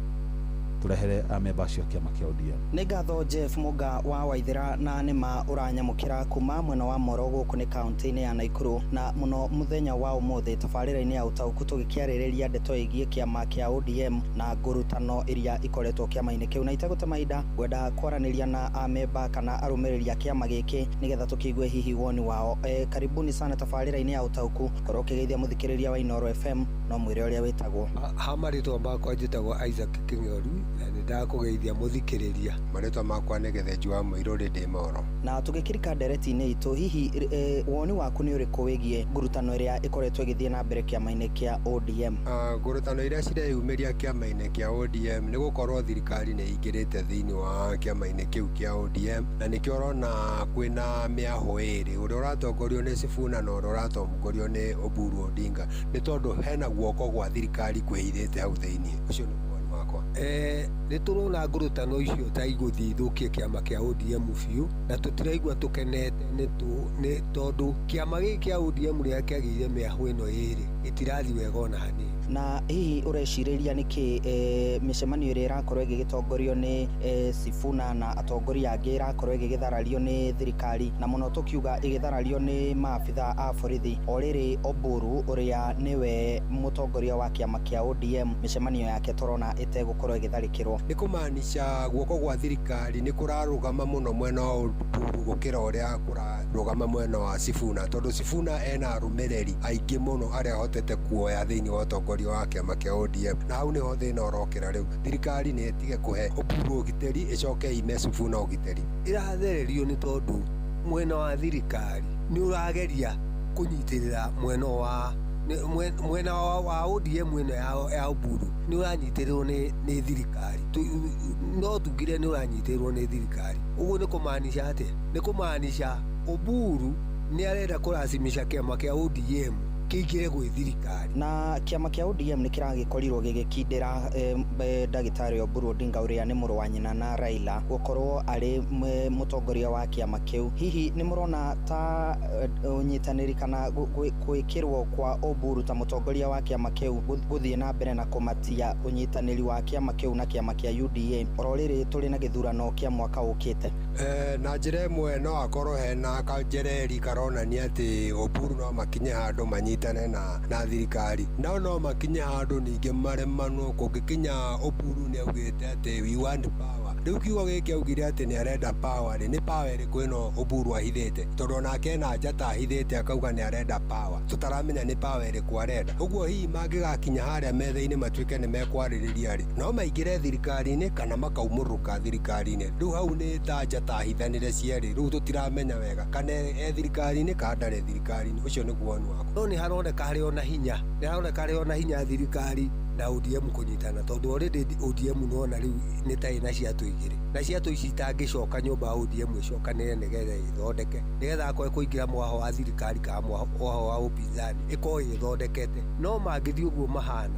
tũrehere amemba acio a kĩama kĩa ODM. Nĩ ngatho Jeff Mũga wa Waithĩra, na nĩma ũranyamũkĩra kuma mwena wa Moro gũkũ nĩ kaunti-inĩ ya Naikuru, na mũno mũthenya wa ũmũthĩ tabarĩra-inĩ ya ũtaũku tũgĩkĩarĩrĩria ndeto ĩgiĩ kĩama kĩa ODM na ngurutano iria ikoretwo kĩama-inĩ kĩu. Na itegũte mahinda, ngwenda kwaranĩria na amemba kana arũmĩrĩri a kĩama gĩkĩ nĩgetha tũkĩigue hihi woni wao. Karibuni sana tabarĩra-inĩ ya ũtaũku. Korwo ũkĩgeithia mũthikĩrĩria wa Inooro FM, no mwĩre ũrĩa wĩtagwo. Ha marĩtwa makwa njĩtagwo Isaac Kĩng'oru na nĩ ndakũgeithia mũthikĩrĩria. Marĩtwa makwa nĩ Gĩthĩnji wa Mũirũ ndĩ Moro. Na tũgĩkĩrika ndereti-inĩ itũ, hihi woni waku nĩ ũrĩkũ wĩgiĩ ngurutano ĩrĩa ĩkoretwo ĩgĩthiĩ na mbere kĩama-inĩ kĩa ODM? Ngurutano iria cireyumĩria kĩama-inĩ kĩa ODM nĩ gũkorwo thirikari nĩ ĩingĩrĩte thĩinĩ wa kĩama-inĩ kĩu kĩa ODM, na nĩkĩo ũrona kwĩna mĩahũ ĩrĩ, ũrĩa ũratongorio nĩ Sifuna na ũrĩa ũratongorio nĩ Oburu Odinga, nĩ tondũ hena guoko gwa thirikari kwĩhithĩte hau thĩinĩ. Ũcio nĩ woni wakwa. Nĩ tũrona ngurutano icio ta igũthiĩ ithũkie kĩama kĩa ODM biũ, na tũtiraigua tũkenete nĩ tondũ kĩama gĩkĩ kĩa ODM rĩrĩa kĩagĩire mĩahũ ĩno ĩrĩ gĩtirathiĩ wega ona hanini. Na hihi ũrecirĩria nĩkĩ mĩcemanio ĩrĩa ĩrakorwo ĩgĩgĩtongorio nĩ Sifuna na atongoria angĩ ĩrakorwo ĩgĩgĩtharario nĩ thirikari, na mũno tũkiuga ĩgĩtharario nĩ maabitha a borithi, o rĩrĩ Oburu ũrĩa nĩwe mũtongoria wa kĩama kĩa ODM mĩcemanio yake tũrona ĩtegũkorwo ĩgĩtharĩkĩrwo. Nĩ kũmaanisha guoko gwa thirikari nĩ kũrarũgama mũno mwena wa Oburu gũkĩra ũrĩa kũrarũgama mwena wa Sifuna, tondũ Sifuna ena arũmĩrĩri aingĩ mũno arĩa ahotete kuoya thĩinĩ wa ũtongoria wa kĩama kĩa ODM, na hau nĩho thĩna ũrokĩra. Rĩu thirikari nĩ ĩtige kũhe Oburu ũgitĩri, ĩcoke ime Sifuna ũgitĩri. Ĩrathererio nĩ tondũ mwena wa thirikari nĩ ũrageria kũnyitĩrĩra mwena wa ODM ĩno ya Oburu, nĩ ũranyitĩrĩrwo nĩ thirikari. No tugire nĩ ũranyitĩrĩrwo nĩ thirikari. Ũguo nĩ kũmaanisha atĩa? Nĩ kũmaanisha Oburu nĩ arenda kũracimisha kĩama kĩa ODM kĩingĩre gwĩ thirikari. Na kĩama kĩa ODM nĩ kĩragĩkorirwo gĩgĩkindĩra ndagĩtarĩ Oburu Odinga, ũrĩa nĩ mũrũ wa nyina na Raila, gũkorwo arĩ mũtongoria wa kĩama kĩu. Hihi nĩ mũrona ta ũnyitanĩri kana gwĩkĩrwo kwa Oburu ta mũtongoria wa kĩama kĩu gũthiĩ na mbere na kũmatia ũnyitanĩri wa kĩama kĩu na kĩama kĩa UDA oro rĩrĩ tũrĩ na gĩthurano kĩa mwaka ũkĩte? Na njĩra ĩmwe no akorwo hena kanjereri karonania atĩ Oburu no makinye handũ manyitane na thirikari, no makinye handũ ningĩ maremanwo. Kũngĩkinya Oburu nĩ augĩte atĩ "We want power." Rĩu kiugo gĩkĩ augire atĩ nĩ arenda power rĩ, nĩ power ĩrĩkũ ĩno Oburu ahithĩte? Tondũ onake ena njata ahithĩte akauga nĩ arenda power, tũtaramenya nĩ power ĩrĩkũ arenda. Ũguo hihi mangĩgakinya harĩa metha-inĩ matuĩke nĩ mekwarĩrĩria rĩ, no maingĩre thirikari-inĩ kana makaumũrũka thirikari-inĩ. Rĩu hau nĩ ta njata ahithanĩre cierĩ. Rĩu tũtiramenya wega kana e thirikari-inĩ kana ndarĩ thirikari-inĩ. Ũcio nĩguo woni wakwa. No nĩ haroneka harĩ ona hinya, nĩ haroneka harĩ ona hinya thirikari na ODM kũnyitana, tondũ already ODM nĩwona rĩu nĩ ta ĩna ciatũ igĩrĩ, na ciatũ ici itangĩcoka nyũmba ya ODM ĩcokanĩre nĩgetha ĩthondeke, nĩgetha akorwo kũingĩra mwaho wa thirikari kana mwaho wa upinzani ĩkorwo ĩthondekete. No mangĩthiĩ ũguo mahana,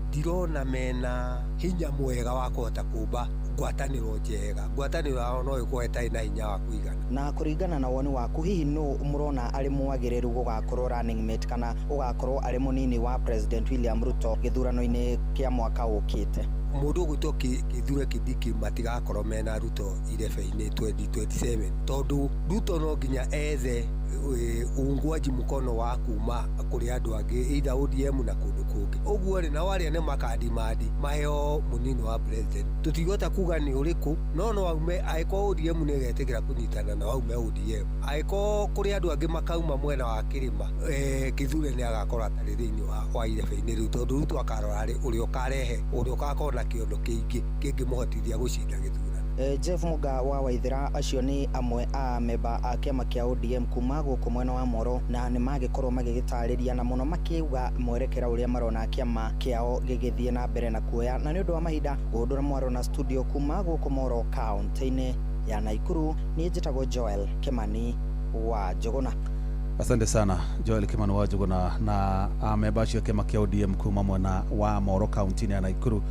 ndirona mena hinya mwega wa kũhota kũmba ngwatanĩro njega. Ngwatanĩro yao no ĩkorwo ĩtarĩ na hinya wa kũigana. Na kũringana na woni waku, hihi nũ mũrona arĩ mwagĩrĩru gũgakorwo running mate kana ũgakorwo arĩ mũnini wa President William Ruto gĩthurano-inĩ kĩa mwaka ũkĩte? Mũndũ ũgwĩtwo Kithure Kindiki matigakorwo mena Ruto irebe-inĩ 2027, tondũ Ruto no nginya ethe uungwaji mkono wa kuma kũrĩ andũ angĩ, either ODM na kũndũ kũngĩ. Ũguo rĩ, nao arĩa nĩ makandimandi maheo mũnini wa president, tũtingĩhota kuga nĩ ũrĩkũ, no aume angĩkorwo ODM nĩ ĩgetĩkĩra kũnyitana na aume ODM. Angĩkorwo kũrĩ andũ angĩ makauma mwena wa kĩrĩma, Kithure nĩ agakorwo atarĩ thĩinĩ wa irebe-inĩ rĩu, tondũ Ruto akarora ũrĩa ũkarehe, ũrĩa ũgakorwo na kĩondo kĩingĩ kĩngĩmũhotithia gũcinda gĩthurano. Jeff Muga wa Waithera, acio nĩ amwe a memba a kĩama kĩa ODM kuma gũkũ mwena wa Moro, na nĩ magĩkorwo magĩgĩtarĩria na mũno makiuga mwerekera ũrĩa marona kĩama kĩao gĩgĩthiĩ na mbere na kuoya. Na nĩ ũndũ wa mahinda, gũndũra mwaro na studio kuma gũkũ Moro kaunti-inĩ ya Naikuru, niĩ njĩtagwo Joel Kimani wa Njũgũna. Asante sana, Joel Kimani wa Njũgũna, na amemba acio kĩama kĩa ODM kuma mwena wa Moro kaunti-inĩ ya Naikuru.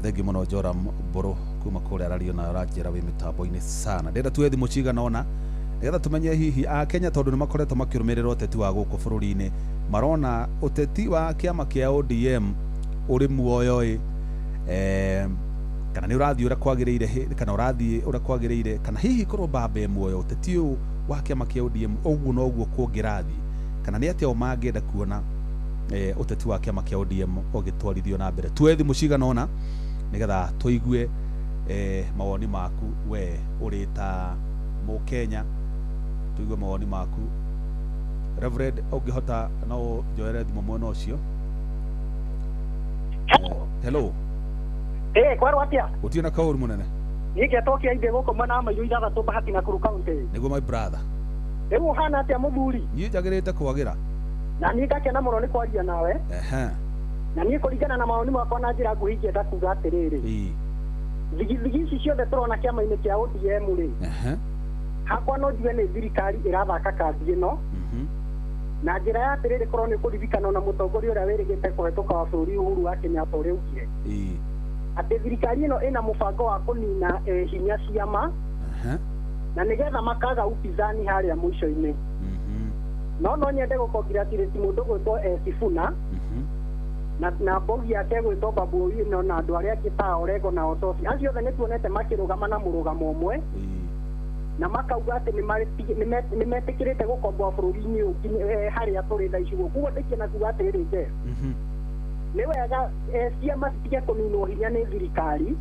Thengi mũno, Joram Mbũrũ kuma kũrĩa arario na ũranjĩra wĩ mĩtambo-inĩ sana. Ndĩrenda tuoe thimũ cigana ũna nĩgetha tũmenye hihi Akenya, tondũ nĩ makoretwo makĩrũmĩrĩra ũteti wa gũkũ bũrũri-inĩ, marona ũteti wa kĩama kĩa ODM ũrĩ muoyo ĩ, kana nĩ ũrathiĩ ũrĩa kwagĩrĩire, kana ũrathiĩ ũrĩa kwagĩrĩire, kana hihi korwo baba e muoyo ũteti ũyũ wa kĩama kĩa ODM ũguo noguo kũngĩrathiĩ, kana nĩ atĩa o mangĩenda kuona ũteti wa kĩama kĩa ODM ũgĩtwarithio na mbere. Tuoe thimũ cigana ũna nĩgetha tũigue mawoni maku we ũrĩ ta Mũkenya, tũigue mawoni maku. Reverend, ũngĩhota no njoere thimũ mwena ũcio. Hello. Kwarwo atia? Gũtirĩ na kaũru mũnene. Niĩ ngetwo Kĩaindĩ gũkũ mwena wa Mairũ 6 Bahati Nakuru County. Nĩguo, my brother. Rĩu ũhana atĩa, mũthuri? Niĩ njagĩrĩte kwagĩra. Na niĩ ngakena mũno nĩ kwaria nawe. Na niĩ kũringana na mawoni makwa na njĩra nguhĩ ingĩenda kuga atĩrĩrĩ, thigithigi ici ciothe tũrona kĩama-inĩ kĩa ODM rĩ, hakwa no njuge nĩ thirikari ĩrathaka kandi ĩno na njĩra ya atĩrĩrĩ, korwo nĩ ũkũririkana ona mũtongoria ũrĩa wĩrĩgĩte kũhetũka wa bũrũri Uhuru wa Kenyatta ũrĩa augire atĩ thirikari ĩno ĩna mũbango wa kũnina hinya ciama na nĩgetha makaga upinzani harĩa mũico-inĩ. No nyende gũ-congratulate mũndũ gwĩtwo Sifuna na mbogi yake gwĩtwo Babu Owino na andũ arĩa angĩ ta Orengo na Osotsi. Acio othe nĩ tuonete makĩrũgama na mũrũgamo ũmwe na makauga atĩ nĩ metĩkĩrĩte gũkomboa bũrũri-inĩ ũyũ harĩa tũrĩ thaa ici. Koguo ndĩkiona kuga atĩrĩrĩ, Jeff, Nĩ wega ciama citige kũninwo hinya nĩ thirikari.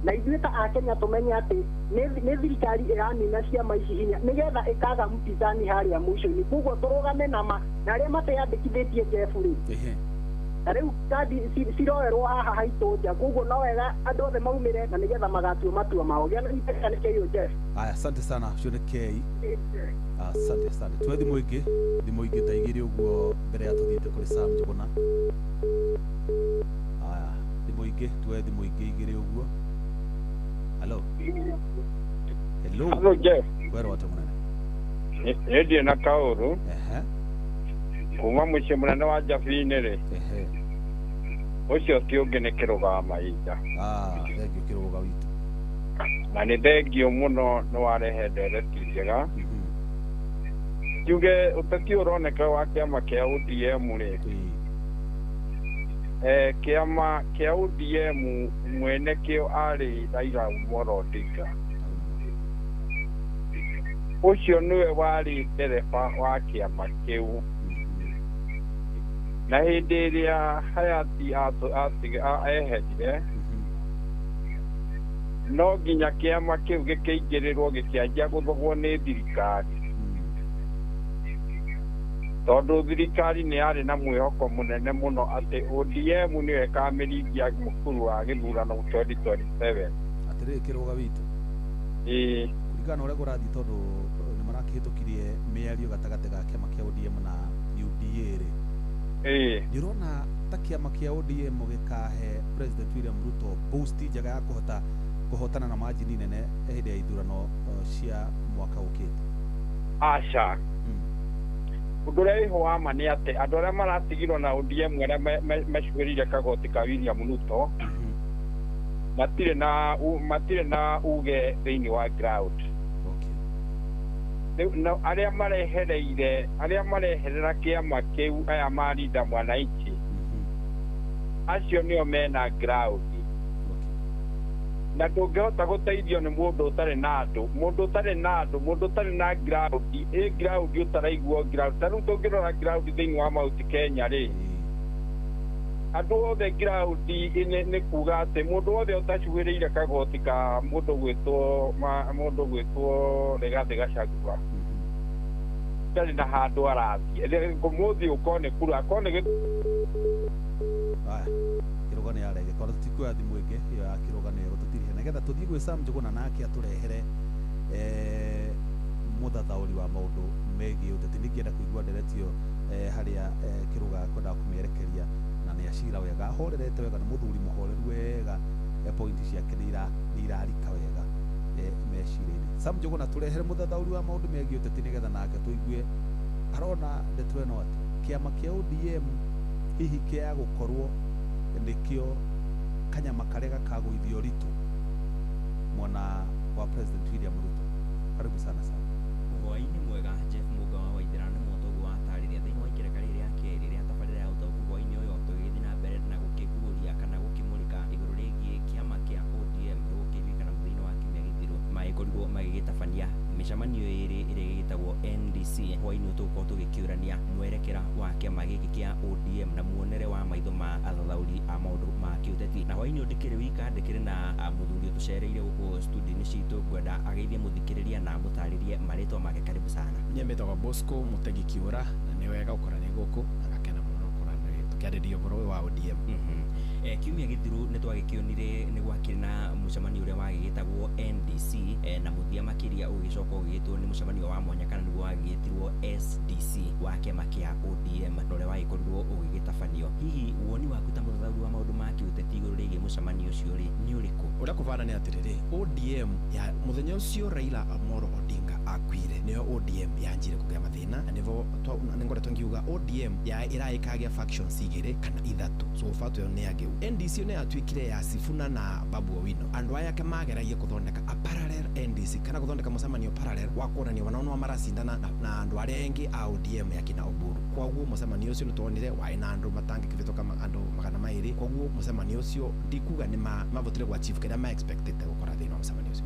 Na ithuĩ ta Akenya tũmenye atĩ nĩ thirikari ĩranina ciama ici hinya nĩgetha ĩkaga mpinzani harĩa mũico-inĩ. Koguo tũrũgame nama na arĩa mateyandĩkithĩtie Jeff rĩ, na rĩu kandi ciroerwo haha haitũ nja, koguo no wega andũ othe maumĩre na nĩgetha magatua matua mao. Gĩa na iteka nĩ kĩo Jeff. Aya, asante sana, ũcio nĩ Kei. Asante, asante. Tuwe thimũ ingĩ, thimũ ingĩ ta igĩrĩ ũguo mbere ya tũthiĩte kũrĩ Sam Njuguna. Aya, thimũ ingĩ, tuwe thimũ ingĩ igĩrĩ ũguo. Hello. Hello. Hello Jeff. Kwero atĩa mũnene? Niĩ ndirĩ na kaũru. Kuma mũciĩ mũnene wa Njabini rĩ. Ũcio ti ũngĩ nĩ Kĩrũga wa Mahinda. Thengiũ Kĩrũga witũ. Na nĩ thengio mũno nĩ warehe ndereti njega. Njuge ũteti ũroneka wa kĩama kĩa ODM rĩ. Kĩama kĩa ODM mwene kĩo arĩ Raila Amolo Odinga. Ũcio nĩwe warĩ ndereba wa kĩama kĩu. Na hĩndĩ ĩrĩa Hayati eherire, no nginya kĩama kĩu gĩkĩingĩrĩrwo gĩkĩanjia gũthogwo nĩ thirikari. Tondũ thirikari nĩ yarĩ na mwĩhoko mũnene mũno atĩ ODM nĩyo ĩkamĩringia mũkuru wa gĩthurano 2027. Atĩrĩrĩ Kĩrũga witũ. Ĩĩ. Kũringana na ũrĩa kũrathiĩ tondũ nĩ marakĩhĩtũkirie mĩario gatagatĩ ga kĩama kĩa ODM na UDA rĩ. Ĩĩ. Nĩ ũrona ta kĩama kĩa ODM gĩkahe President William Ruto boost njega ya kũhota kũhotana na margin nene hĩndĩ ya ithurano cia mwaka ũkĩte? Aca. Ũndũ ũrĩa wĩho wa ma nĩ atĩ andũ arĩa maratigirwo na ODM arĩa mecuhĩrĩire kagoti ka William Ruto matirĩ na uge thĩinĩ wa ground. Rĩu arĩa marehereire, arĩa mareherera kĩama kĩu aya marinda mwananchi, acio nĩo mena ground. Na ndũngĩhota gũteithio nĩ mũndũ ũtarĩ na andũ, mũndũ ũtarĩ na andũ, mũndũ ũtarĩ na ground, ĩ ground ũtaraiguo ground. Ta rĩu tũngĩrora ground thĩinĩ wa Mount Kenya rĩ, andũ othe ground nĩ kuga atĩ mũndũ wothe ũtacuhĩrĩire kagoti ka mũndũ gwĩtwo Rigathĩ Gachagua ndarĩ na handũ arathiĩ. Ngũmũthĩ ũkorwo nĩ kura, akorwo nĩ Kĩrũga nĩ yarege korwo tũtikuoya thimũ ĩngĩ ĩyo ya Kĩrũga nĩyo ĩgũtũtirihia nĩgetha tũthiĩ gwĩ Sam Njuguna nake atũrehere mũthathaũri wa maũndũ megiĩ ũteti. Ningĩenda kũigua ndereti ĩyo harĩa Kĩrũga akwendaga kũmĩerekeria, na nĩ acira wega, ahorerete wega, nĩ mũthuri mũhoreru wega, point ciake nĩ irarika wega meciria-inĩ. Sam Njuguna tũrehere mũthathaũri wa maũndũ megiĩ ũteti nĩgetha nake tũigue arona ndeto ĩno atĩa. Kĩama kĩa ODM hihi kĩa gũkorwo nĩkĩo kanyama karĩa gakagũithio ritũ mwena wa President William Ruto. Karibu sana sana. Hwaĩ-inĩ mwega Jeff Mũga wa Waithera nĩ mũtongo wa tarĩria thĩinĩ wa ikereka rĩrĩ rĩa kerĩ rĩa tabarĩra ya ũtaũku hwaĩ-inĩ ũyũ tũgĩgĩthiĩ na mbere na gũkĩguũria kana gũkĩmũrĩka igũrũ rĩgiĩ kĩama kĩa ODM gũkĩririkana mũthenya wa kiumia gĩthiru magĩkorirwo magĩgĩtabania mĩcemanio ĩrĩ ĩrĩa ĩgĩtagwo NDC. Hwaĩ-inĩ ũyũ tũgũkorwo tũgĩkĩũrania mwerekera wa kĩama gĩkĩ kĩa ODM na muonere wa maitho ma athathaũri a maũndũ ma kĩũteti. Na hwaĩ-inĩ ũyũ ndĩkĩrĩ wika, ndĩkĩrĩ na mũthuri ũtũcereire gũkũ studio-inĩ citũ, ngwenda ageithie mũthikĩrĩria na amũtarĩrie marĩtwa make. Karibu sana. Niĩ mbĩtagwo Bosco Mũtegi Kĩũra, na nĩ wega gũkorwo nĩ gũkũ na ngakena mũno gũkorwo tũkĩarĩrĩria ũhoro ũyũ wa ODM. Kiumia gĩthiru nĩ twagĩkĩonire nĩ gwakĩrĩ na mũcemanio ũrĩa wagĩgĩtagwo NDC, na mũthia makĩria ũgĩcoka ũgĩgĩtwo nĩ mũcemanio wa mwanya kana nĩguo wagĩgĩtirwo SDC wa kĩama kĩa ODM na ũrĩa wagĩkorirwo ũgĩgĩtabanio. Hihi woni waku ta mũthathaũri wa maũndũ ma kĩũteti igũrũ rĩgiĩ mũcemanio ũcio rĩ nĩ ũrĩkũ? Ũrĩa kũbana nĩ atĩrĩrĩ, ODM ya mũthenya ũcio Raila Amolo Odinga akuire nĩyo ODM yanjire kũgĩa mathĩna, na nĩvo nĩngoretwo ngiuga ODM ya ĩraĩkagĩa factions igĩrĩ kana ithatũ, so far tuyo nĩ agĩu. NDC nĩ yatuĩkire ya Sifuna na Babu Owino. Andũ aya ake mageragia gũthondeka a parallel NDC kana gũthondeka mũcemanio parallel wa kuonania wanao maracindana na andũ arĩa engĩ a ODM ya kina Oburu. Koguo mũcemanio ũcio nĩtuonire warĩ na andũ matangĩkĩhĩtũka andũ 200. Koguo mucemanio ucio ndikuga ni mavotire gwa chief kiria ma expected gukora thiini wa mucemanio ucio.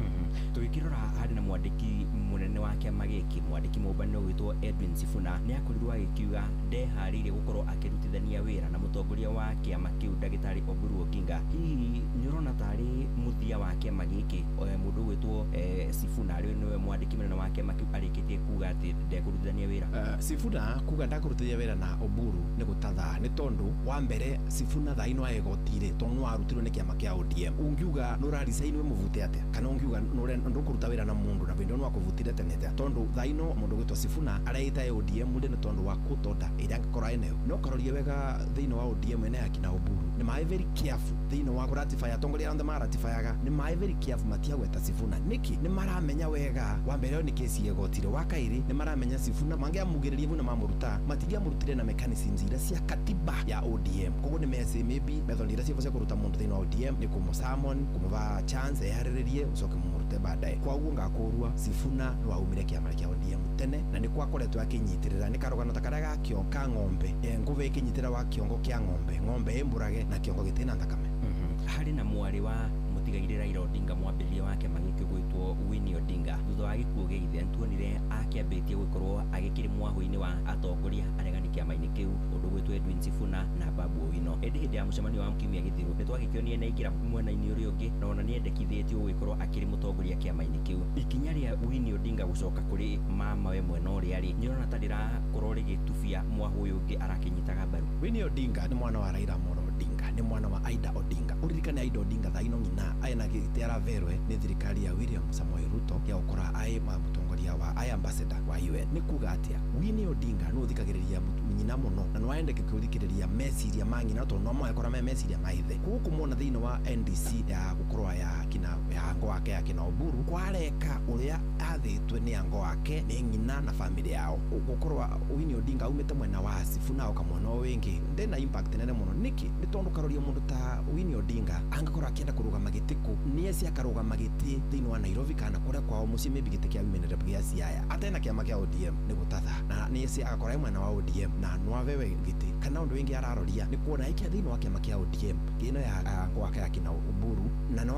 Tugikirora hari na mwandiki munene wa kiama giki, mwandiki mumbani witwo Edwin Sifuna, ni akorirwo agikiuga ndeharĩirie gukorwo akirutithania wira na mutongoria wa kiama kiu Ndagĩtarĩ Oburu Oginga. Hihi ni urona tari muthia wa kiama giki mundu gwitwo Sifuna ari niwe mwandiki munene wa kiama kiu arikitie kuga ati ndekũrutithania wira? Sifuna kuga ndakũrutithania wira na Oburu ni gutatha, ni tondu wa mbere Sifuna thaa ino egotire tondu no arutirwo ni kiama kia ODM. Ungiuga no rarisainwe muvute atia, kana ungiuga ndukuruta wira na mundu na bindu no akuvutire tene atia, tondu thaa ino mundu gwitwo Sifuna areita ODM ndi ni tondu wa kutonda iria angikorwo enayo. No karorie wega thiini wa ODM ene akina Oburu ni mai very careful thiini wa kuratify atongoria arĩa maratifayaga, ni mai very careful matiagweta Sifuna. Niki ni maramenya wega wa mbere ni kesi egotire, wa kairi ni maramenya Sifuna mangiamugiririe vu na mamuruta matingiamurutire na mechanisms iria cia katiba ya ODM. Koguo ni mesi maybe method iria cia kuruta mundu thiini wa ODM ni kumusummon, kumuva chance eharirie ucoke mumurute baadaye. Koguo ngakurua Sifuna ni waumire kiama kia ODM tene na ni kwakoretwo akinyitirira ni karugano ta karia ga kiongo ka ng'ombe, nguve ikinyitira wa kiongo kia ng'ombe, ng'ombe imburage na kiongo gitina thakame. Hari na mwari wa mutigaire Raila Odinga mwambĩrĩria wa kĩama gĩkĩ gwĩtwo Winnie Odinga, thutha wa gĩkuũ gĩa ithe nĩtuonire akĩambĩtie gũkorwo agĩkĩrĩ mwahũ-inĩ wa atongoria aregani kĩama-inĩ kĩu, ũndũ gwĩtwo Edwin Sifuna na Babu Owino. Ĩndĩ hĩndĩ ya mũcemanio wa kiumia gĩthiru nĩtwagĩkĩonire nĩaingĩra mwena-inĩ ũrĩa ũngĩ na ona nĩendekithĩtio gũgĩkorwo akĩrĩ mũtongoria kĩama-inĩ kĩu. Ikinya rĩa Winnie Odinga gũcoka kũrĩ mamawe mwena ũrĩa rĩ, nĩũrona ta rĩrakorwo rĩgĩtubia mwahũ ũyũ ũngĩ arakĩnyitaga mbaru? Winnie Odinga nĩ mwana wa Raila Amolo Odinga, nĩ mwana wa Aida Odinga. Uririkane Aida Odinga thaa ino ng'ina aina gĩtĩ araverwe nĩ thirikari ya William Samoei Ruto ya gũkora ai mũtongoria wa ai ambassador wa UN. Nĩ kuga atia Winnie Odinga no ũthikagĩrĩria nyina mũno na no aendeke kũthikĩrĩria meciria ma nyina tondũ no moe kora me meciria ma ithe. Koguo kũmwona thĩinĩ wa NDC ya gũkorwo ya kina ya ango wake ya kina Oburu kwareka ũrĩa athĩtwe nĩ ango wake nĩ ng'ina na family yao. Gũkorwo Winnie Odinga aumĩte mwena wa Sifuna oka mwena ũyũ wĩngĩ ndena impact nene mũno. Nĩkĩ? Nĩ tondũ karoria mũndũ ta Winnie Odinga angikorwo akienda kurugama gĩtĩ kũ nĩ akarugama gĩtĩ thĩinĩ wa Nairobi kana kũrĩa kwao mũciĩ maybe gĩtĩ kĩa women rep gĩa Siaya atena kĩama kĩa ODM nĩ gũtatha, na nĩ agakorwo mwena wa ODM na no abewe gĩtĩ. Kana ũndũ wĩngĩ araroria nĩ kuona ĩkĩa thĩinĩ wa kĩama kĩa ODM kĩno ya gwake ya kina Oburu na no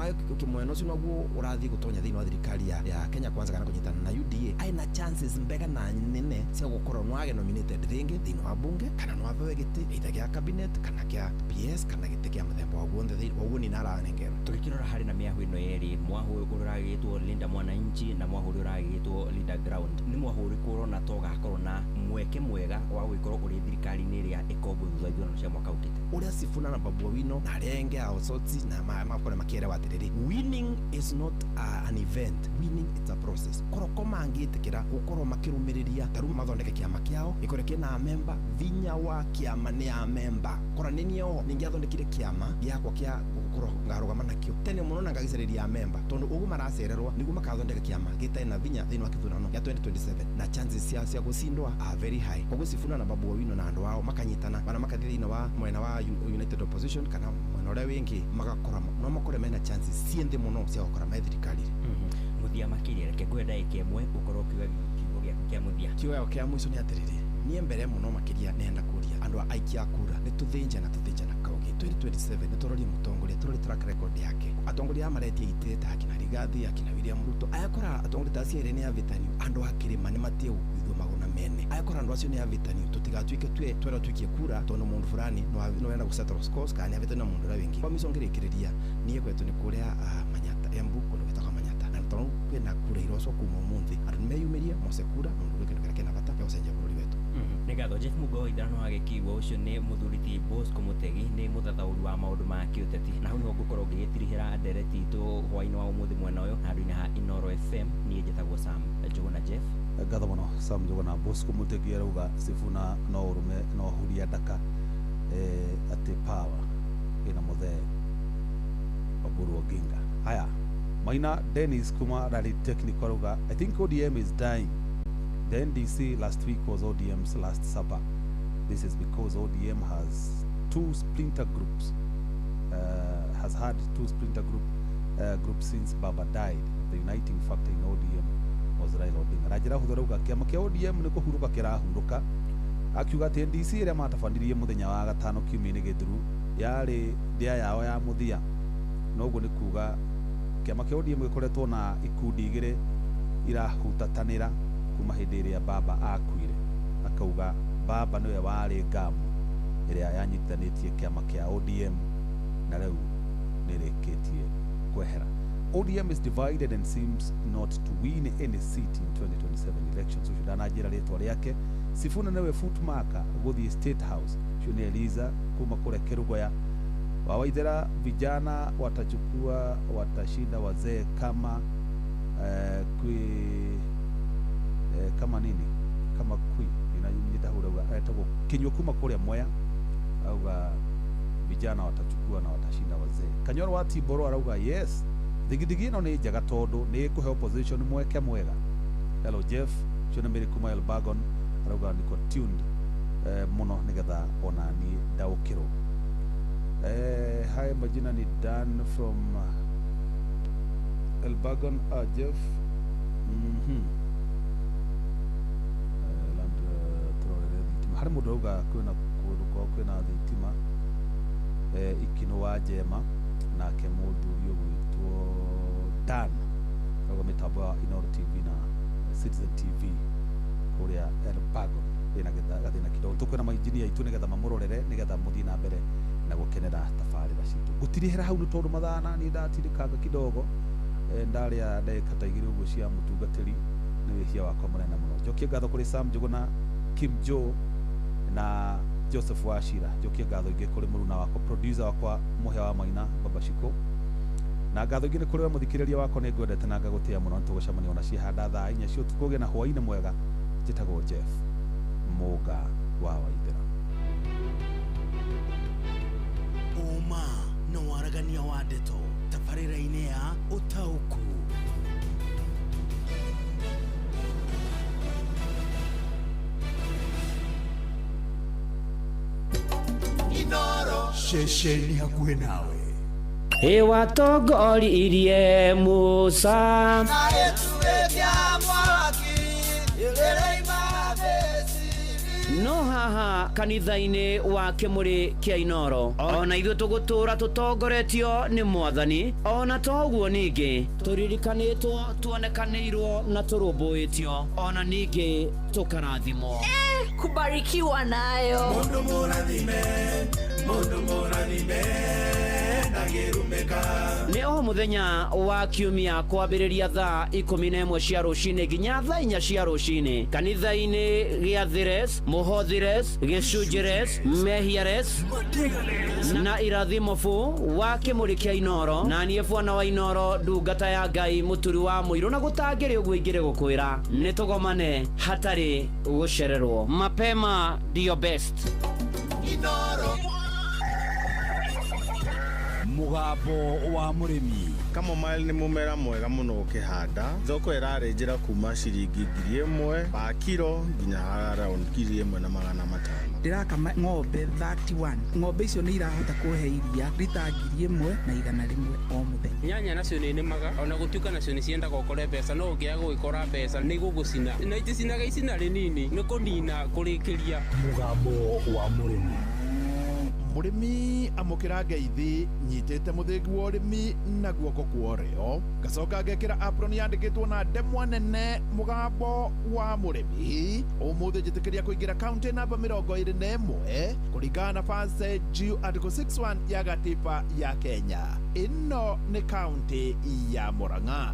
mwena ũcio naguo ũrathiĩ gũtonya thĩinĩ wa thirikari ya Kenya Kwanza kana kũnyitana na UDA aina chances mbega na nene cia gũkorwo no age nominated rĩngĩ thĩinĩ wa bunge kana no abewe gĩtĩ either gĩa cabinet kana kĩa PS kana gĩtĩ kĩa mũthemba wa guothe thĩinĩ wa guo ni naranengerwo. Tũgĩkĩrora harĩ na mĩahũ ĩno yerĩ, mwahũ ũrĩa ũragĩtwo Linda Mwananchi na mwahũ ũrĩa ũragĩtwo Linda Ground, nĩ mwahũ ũrĩkũ ũrona ta ũgakorwo na mweke mwega wa gũgĩkorwo ũrĩ thirikari-inĩ ĩrĩa ĩkombwo thutha wa ithurano cia mwaka ũkĩte? Ũrĩa Sifuna na Babu Owino na arĩa angĩ a Osotsi na makore makĩerewa atĩrĩrĩ, winning is not an event, winning it's a process. Koroko mangĩtĩkĩra gũkorwo makĩrũmĩrĩria ta rĩu mathondeke kĩama kĩao gĩkorwo kĩna memba, vinya wa kĩama nĩ a memba. Kora nĩ niĩ oho ningĩathondekire kĩama gĩakwa kĩa gũkorwo ngarũgama nakĩo tene mũno na ngagĩcarĩria memba, tondũ ũguo maracererwo nĩguo makathondeka kĩama gĩtarĩ na vinya thĩinĩ wa kĩthurano gĩa 2027 na chances cia gũcindwa are very high. Koguo Sifuna na Babu Owino na andũ ao makanyitana bana makathiĩ thĩinĩ wa mwena wa United Opposition kana mwena ũrĩa wĩngĩ magakora no makore mena chances ciĩ thĩ mũno cia gũkora me thirikari. Mũthia makĩria reke ngũhe ndagĩka ĩmwe ũkorwo ũkiuga kiugo gĩaku kĩa mũthia. Kiugo kĩa mũico nĩ atĩrĩrĩ, niĩ mbere mũno makĩria nenda kũria andũ a aikia a kura nĩ tũthĩnje na tũthĩnje na kaugi 2027 nĩ tũrorie mũtongoria, tũrorie track record yake. Atongoria aya maretia itĩ ta akina Rigathi, akina William Ruto, ayakora atongoria ta acio erĩ nĩ avĩtanu, andũ a kĩrĩma nĩ matie gũkuithwo magũna mene. Ayakora andũ acio nĩ avĩtanu, tũtigatuĩke twerwo tuikie kura tondũ mũndũ fulani no enda gũsettle scores kana nĩ avĩtanu na mũndũ ũrĩa wĩngĩ. Kwa mĩico ngĩrĩkĩrĩria niĩ gwetũ nĩ kũrĩa Manyata, Embu, kũndũ gwĩtagwo Manyata, na tondũ kwĩna kura irocwo kuma ũmũthĩ andũ nĩmeyumĩrie mose kura nondũ gwĩ kĩndũ kĩrĩa kĩna bata gĩa gũcenjia bũrũri wetu. Nĩ ngatho Jeff Mugo wa Ithano agĩkiuga ũcio nĩ mũthuri ti Bosco Mutegi, nĩ mũthathaũri wa maũndũ ma kĩũteti, na hau nĩho ngũkorwo ngĩgĩtirihĩra ndereti itũ hwaĩ-inĩ wa ũmũthĩ mwena ũyũ handũ-inĩ ha Inoro FM. Niĩ njĩtagwo Sam Njũgũna Jeff. Ngatho mũno Sam Njũgũna. Bosco Mutegi arauga Sifuna no ũrũme no huria ndaka atĩ power ĩna mũthee Oburu Oginga. Haya, Maina Dennis kuma Rally Technical arauga I think ODM is dying. The NDC last week was ODM's last supper. This is because ODM has two splinter groups, has had two splinter groups since Baba died. The uniting factor in ODM was Raila Odinga. Na njĩra hũthũ rauga kĩama kĩa ODM nĩ kũhurũka kĩrahurũka Akiuga atĩ NDC ĩrĩa matabanirie mũthenya wa gatano kiumia-inĩ gĩthiru yarĩ ndĩa yao ya mũthia. Noguo nĩ kuga kĩama kĩa ODM gĩkoretwo na ikundi igĩrĩ irahutatanĩra kuma hĩndĩ ĩrĩa baba akuire. Akauga baba nĩwe warĩ ngamu ĩrĩa yanyitithanĩtie kĩama kĩa ODM na rĩu nĩrĩkĩtie kwehera. ODM is divided and seems not to win any seat in 2027 elections. Ũcio ndananjĩra rĩtwa rĩake. Sifuna nĩwe footmarker gũthiĩ State House. Ũcio nĩ Eliza kuma kũrĩa Kerugoya. Wawaithera vijana watachukua watashinda wazee kama kwi kama nini kama kwi inanyita hura etagwo kinyua kuma kũrĩa Mwea. Auga vijana watachukua na watashinda wazee. Kanyoro wa Tiboro arauga yes, thigithigi ĩno nĩ njega tondũ nĩ ĩkũhe opposition mweke mwega. Hello Jeff, ũcio nĩ Mary kuma Elbagon arauga niko tuned mũno nĩgetha ona niĩ ndaũkĩrwo. Hi, majina ni Dan from Elbagon. Jeff. Land turorere thitima. Harĩ mũndũ auga kwĩna kũndũ kwao kwĩna thitima Ikino wa Njema, nake mũthuri ũgwĩtwo Dan auga mĩtambo ya Inooro TV na Citizen TV kũrĩa Elbagon ĩna gathĩna kidogo. Tũkwĩna mainjinia aitũ nĩgetha mamũrorere nĩgetha mũthiĩ na mbere na gũkenera tabarĩra citũ. Gũtirĩhĩra hau nĩ tondũ mathaa na niĩ ndatirĩkanga kidogo, ndarĩa ndagĩka ta igĩrĩ ũguo cia mũtungatĩri, nĩ wĩhia wakwa mũnene mũno. Njokie ngatho kũrĩ Sam Njũgũna, Kim Joe na Joseph Wachira. Njokie ngatho ingĩ kũrĩ mũruna wakwa, producer wakwa Mũhĩa wa Maina, Baba Shiko. Na ngatho ingĩ nĩ kũrĩ we mũthikĩrĩria wakwa, nĩ ngwendete na ngagũtĩĩa mũno. Nĩtũgũcemania ona ciĩhanda thaa 4 cia ũtukũ. Ũgĩe na hwaĩ-inĩ mwega. Njĩtagwo Jeff Mũnga wa Waithera. Ũma na waragania wa ndeto tabarĩra-inĩ ya Ũtaũku. Ceceni hakuhĩ nawe. Ĩwatongoririe Musa na ĩtuĩkia mwaki ĩrĩima. No haha kanitha-inĩ wa Kĩmũrĩ kĩa Inooro ona ithuĩ tũgũtũra tũtongoretio nĩ Mwathani. Ona to ũguo ningĩ tũririkanĩtwo, tuonekanĩirwo na tũrũmbũĩtio, ona ningĩ tũkarathimwo. Kubarikiwa nayo. Mũndũ mũrathime, mũndũ mũrathime ndangĩrumĩka. Nĩ o mũthenya wa kiumia kwambĩrĩria thaa 11 cia rũcinĩ nginya thaa 4 cia rũcinĩ kanitha-inĩ gĩa Thires, Mũhothires, Gĩcunjĩres, Mehiares na Irathimo fu wa Kĩmũrĩ kĩa Inooro. Na niĩ bwana wa Inooro, ndungata ya Ngai, mũturi wa mũirũ, na gũtangĩrĩ ũguo ingĩrĩ gũkwĩra nĩ tũgomane hatarĩ gũcererwo. Mapema ndio best. Inooro. Mũgambo wa mũrĩmi. Chamomile nĩ mũmera mwega mũno ũkĩhanda. Thoko ĩrarĩ njĩra kuma ciringi 1,000 pa kiro nginya around 1,500. Ndĩrakama ng'ombe 31. Ng'ombe icio nĩ irahota kũhe iria rita 1,100 o mũthenya. Nyanya nacio nĩ nĩmaga ona gũtuĩka nacio nĩ ciendaga ũkore mbeca, no ũngĩaga gũgĩkora mbeca nĩ igũgũcina, na iticinaga icina rĩnini nĩ kũnina kũrĩkĩria. Mũgambo wa mũrĩmi. Mũrĩmi amũkĩra ngeithi nyitĩte mũthĩgi wa ũrĩmi na guoko kwa ũrĩo, ngacoka ngekĩra apron yandĩkĩtwo na ndemwa nene mũgambo wa mũrĩmi. Ũmũthĩ njĩtĩkĩria kũingĩra kaunti namba 21 kũringana na First G Article 61 ya gatiba ya Kenya. Ĩno nĩ kaunti ya Murang'a.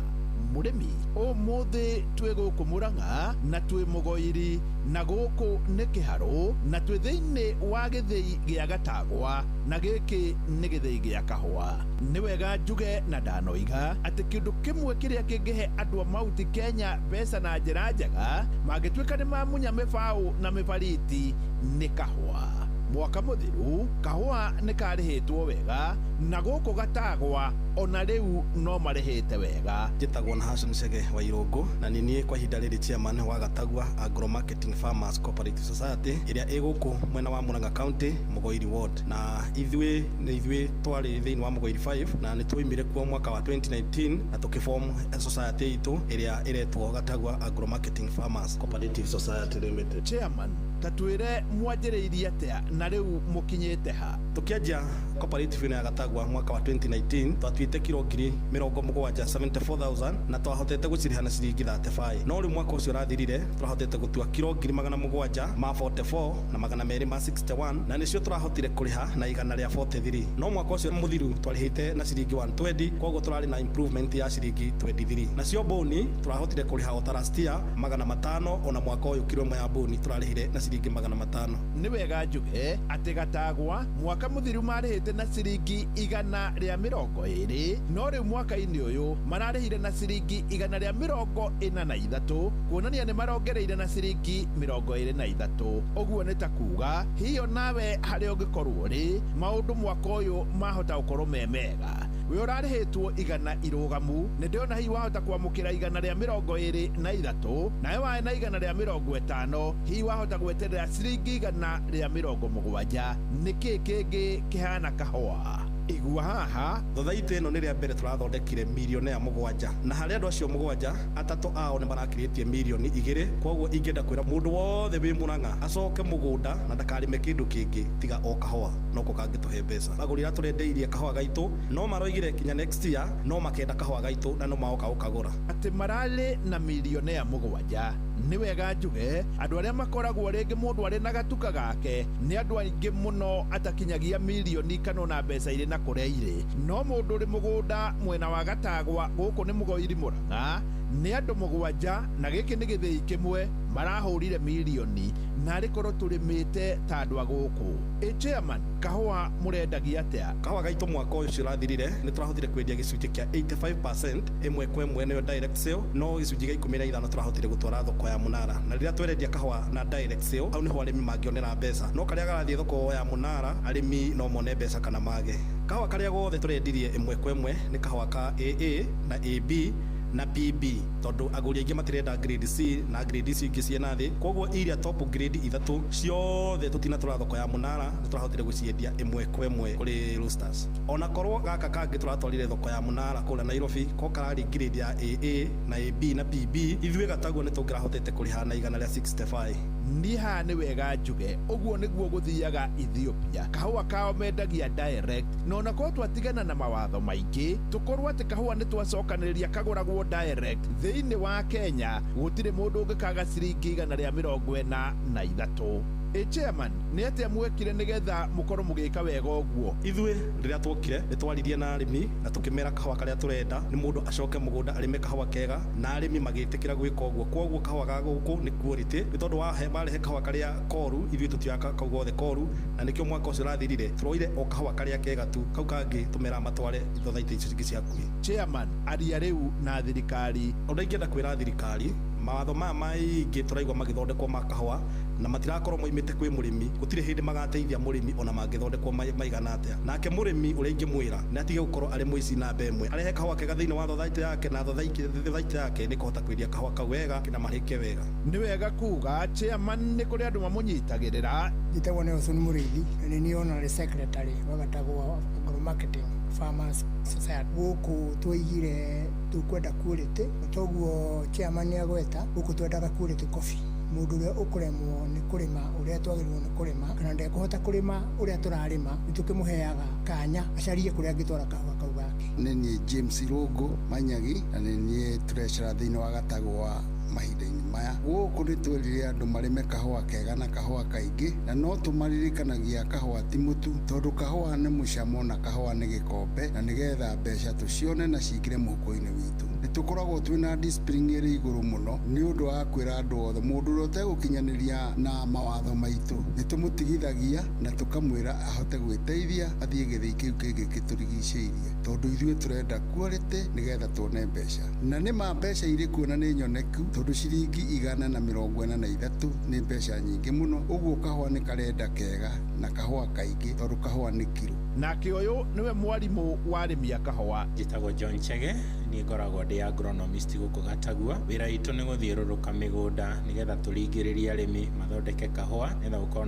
Mũrĩmi ũmũthĩ twĩ gũkũ Murang'a na twĩ Mũgoiri na gũkũ nĩ Kĩharũ na twĩ thĩinĩ wa gĩthĩi gĩa Gatagwa na gĩkĩ nĩ gĩthĩi gĩa kahũa. Nĩ wega njuge na ndanoiga atĩ kĩndũ kĩmwe kĩrĩa kĩngĩhe andũ a Mount Kenya mbeca na njĩra njega mangĩtuĩka nĩ mamunya mĩbaũ na mĩbariti nĩ kahũa. Mwaka mũthiru kahũa nĩ karĩhĩtwo wega na gũkũ Gatagwa ona rĩu no marĩhĩte wega. Njĩtagwo na Hassan Chege wa Irũngũ na nĩ niĩ kwa ihinda rĩrĩ chairman wa Gatagwa Agro Marketing Farmers Cooperative Society ĩrĩa ĩ gũkũ mwena wa Murang'a County, Mũgoiri Ward. Na ithuĩ nĩ ithuĩ twarĩ thĩinĩ wa Mũgoiri 5 na nĩ twoimire kuo mwaka wa 2019 na tũkĩform society itũ ĩrĩa ĩretwo Gatagwa Agro Marketing Farmers Cooperative Society Limited. Chairman Ta twĩre mwanjĩrĩirie atĩa na rĩu mũkinyĩte ha? Tukianjia cooperative ĩno ya Gatagwa mwaka wa 2019 twatuĩte kiro 70,000 74,000 na twahotete gũcirĩha na ciringi 35. No rĩu mwaka ũcio ũrathirire tũrahotete gũtua kiro 744 na 261 na nĩcio tũrahotire kũrĩha na 143. No mwaka ũcio mũthiru twarĩhĩte na ciringi 120, koguo tũrarĩ na improvement ya ciringi 23. Nacio boni tũrahotire kũrĩha o ta last year 500, ona mwaka ũyũ kiro ĩmwe ya boni tũrarĩhire na ciringi 500. Nĩ wega njuge atĩ Gatagwa mwaka mũthiru marĩhĩte na ciringi 120, no rĩu mwaka-inĩ ũyũ mararĩhire na ciringi 143, kuonania nĩ marongereire na ciringi 23. Ũguo nĩ ta kuga hiyo nawe harĩa ũngĩkorwo rĩ maũndũ mwaka ũyũ mahota gũkorwo me mega. We ũrarĩhĩtwo 100 irũgamu, nĩ ndĩrona hihi wahota kwamũkĩra 123, nawe wae na 150, hihi wahota gweterera ciringi 170. Nĩkĩ kĩngĩ kĩhana kahũa? Igua haha thothaitĩ ĩno nĩ rĩa mbere tũrathondekire milionea 7, na harĩ andũ acio 7 atatũ ao nĩ marakirĩtie milioni 2. Koguo ingĩenda kwĩra mũndũ wothe wĩ Murang'a acoke mũgũnda na ndakarĩme kĩndũ kĩngĩ tiga o kahũa, noko kangĩtũhe mbeca. Agũri arĩa tũrendeirie kahũa gaitũ no maroigire kinya next year no makenda kahũa gaitũ na no magoka gũkagũra. Atĩ mararĩ na milionea 7. Nĩ wega njuge andũ arĩa makoragwo rĩngĩ mũndũ arĩ na gatuka gake nĩ andũ aingĩ mũno atakinyagia milioni kana ona mbeca irĩ na kũrĩa irĩ, no mũndũ ũrĩ mũgũnda mwena wa Gatagwa gũkũ nĩ Mũgoiri Murang'a nĩ andũ 7, na gĩkĩ nĩ gĩthĩi kĩmwe marahũrire milioni, na arĩ korwo tũrĩmĩte ta andũ a gũkũ. Ĩ chairman, kahũa mũrendagia atĩa? Kahũa gaitũ mwaka ũyũ ũcio ũrathirire nĩ tũrahotire kwendia gĩcunjĩ kĩa 85% ĩmwe kwa ĩmwe, nĩyo direct sale, no gĩcunjĩ gĩa 15 tũrahotire gũtwara thoko ya Mũnara. Na rĩrĩa twerendia kahũa na direct sale, hau nĩho arĩmi mangĩonera mbeca, no karĩa garathiĩ thoko ya Mũnara arĩmi no mone mbeca kana mage. Kahũa karĩa gothe tũrendirie ĩmwe kwa ĩmwe nĩ kahũa ka AA na AB na PB, tondũ agũri aingĩ matirenda grade C na grade icio ingĩ ciĩ na thĩ. Koguo iria top grade 3 ciothe tũtinatwara thoko ya Mũnara nĩ tũrahotire gũciendia ĩmwe kwa ĩmwe kũrĩ roasters. Ona korwo gaka kangĩ tũratwarire thoko ya Mũnara kũrĩa Nairobi ko kararĩ grade ya AA na AB na PB, ithuĩ Gatagwa nĩ tũngĩrahotete kũrĩha na 165. Niĩ haha nĩ wega njuge ũguo nĩguo gũthiaga Ethiopia. Kahũa kao mendagia direct, na ona korwo twatigana na mawatho maingĩ tũkorwo atĩ kahũa nĩ twacokanĩrĩria kagũragwo direct thĩinĩ wa Kenya, gũtirĩ mũndũ ũngĩkaga ciringi 143. Ĩ chairman, nĩ atĩa mwekire nĩgetha mũkorwo mũgĩka wega ũguo? Ithuĩ rĩrĩa twokire nĩ twaririe na arĩmi na tũkĩmera kahũa karĩa tũrenda nĩ mũndũ acoke mũgũnda arĩme kahũa kega, na arĩmi magĩtĩkĩra gwĩka ũguo. Koguo kahũa ga gũkũ nĩ quality, nĩ tondũ warehe kahũa karĩa koru ithuĩ tũtioyaga kau gothe koru, na nĩkĩo mwaka ũcio ũrathirire tũroire o kahũa karĩa kega tu, kau kangĩ tũmera matware thothaitĩ icio ingĩ cia hakuhĩ. Chairman, aria rĩu na thirikari. Ũndũ ingĩenda kwĩra thirikari, mawatho maya maingĩ tũraigua magĩthondekwo ma kahũa na matirakorwo moimĩte kwĩ mũrĩmi, gũtirĩ hĩndĩ magateithia mũrĩmi ona mangĩthondekwo maigana atĩa. Nake mũrĩmi ũrĩa ingĩmwĩra nĩ atige gũkorwo arĩ mũici namba ĩmwe, arehe kahũa kega thĩinĩ wa thothaitĩ yake, na thothaitĩ yake nĩ kũhota kwendia kahũa kau wega na marĩke wega. Nĩ wega kuga chairman nĩ kũrĩ andũ mamũnyitagĩrĩra. Njĩtagwo Nelson Mũrĩithi na nĩ niĩ honorary secretary wa Gatagwa Agro Marketing Farmers Society. Gũkũ twaigire tũkwenda quality, toguo chairman nĩ agweta, gũkũ twendaga quality coffee. Mũndũ ũrĩa ũkũremwo nĩ kũrĩma ũrĩa twagĩrĩirwo nĩ kũrĩma, kana ndekũhota kũrĩma ũrĩa tũrarĩma, nĩ tũkĩmũheaga kanya acarie kũrĩa angĩtwara kahũa kau gake. Nĩ niĩ James Rũngũ Manyagi, na nĩ niĩ treasurer thĩinĩ wa Gatagwa mahinda-inĩ maya. Gũkũ nĩ twerire andũ marĩme kahũa kega na kahũa kaingĩ, na no tũmaririkanagia kahũa ti mũtu, tondũ kahũa nĩ mũcamo na kahũa nĩ gĩkombe, na nĩgetha mbeca tũcione na cingĩre mũhuko-inĩ witũ. Nĩ tũkoragwo twĩna discipline ĩrĩ igũrũ mũno nĩ ũndũ wa kwĩra andũ othe mũndũ ũrĩa ũtegũkinyanĩria na mawatho maitũ nĩ tũmũtigithagia na tũkamwĩra ahote gwĩteithia athiĩ gĩthĩi kĩu kĩngĩ kĩtũrigicĩirie, tondũ ithuĩ tũrenda quality nĩgetha tuone mbeca. Na nĩ ma mbeca irĩ kuo na nĩ nyoneku, tondũ ciringi 143 nĩ mbeca nyingĩ mũno. Ũguo kahũa nĩ karenda kega na kahũa kaingĩ, tondũ kahũa nĩ kiro. Nake ũyũ nĩwe mwarimũ wa arĩmi a kahũa. Njĩtagwo John Chege, niĩ ngoragwo ndĩ agronomist gũkũ Gatagua. Wĩra witũ nĩ gũthiũrũrũka mĩgũnda nĩgetha tũringĩrĩrie arĩmi mathondeke kahũa nĩgetha gũkorwo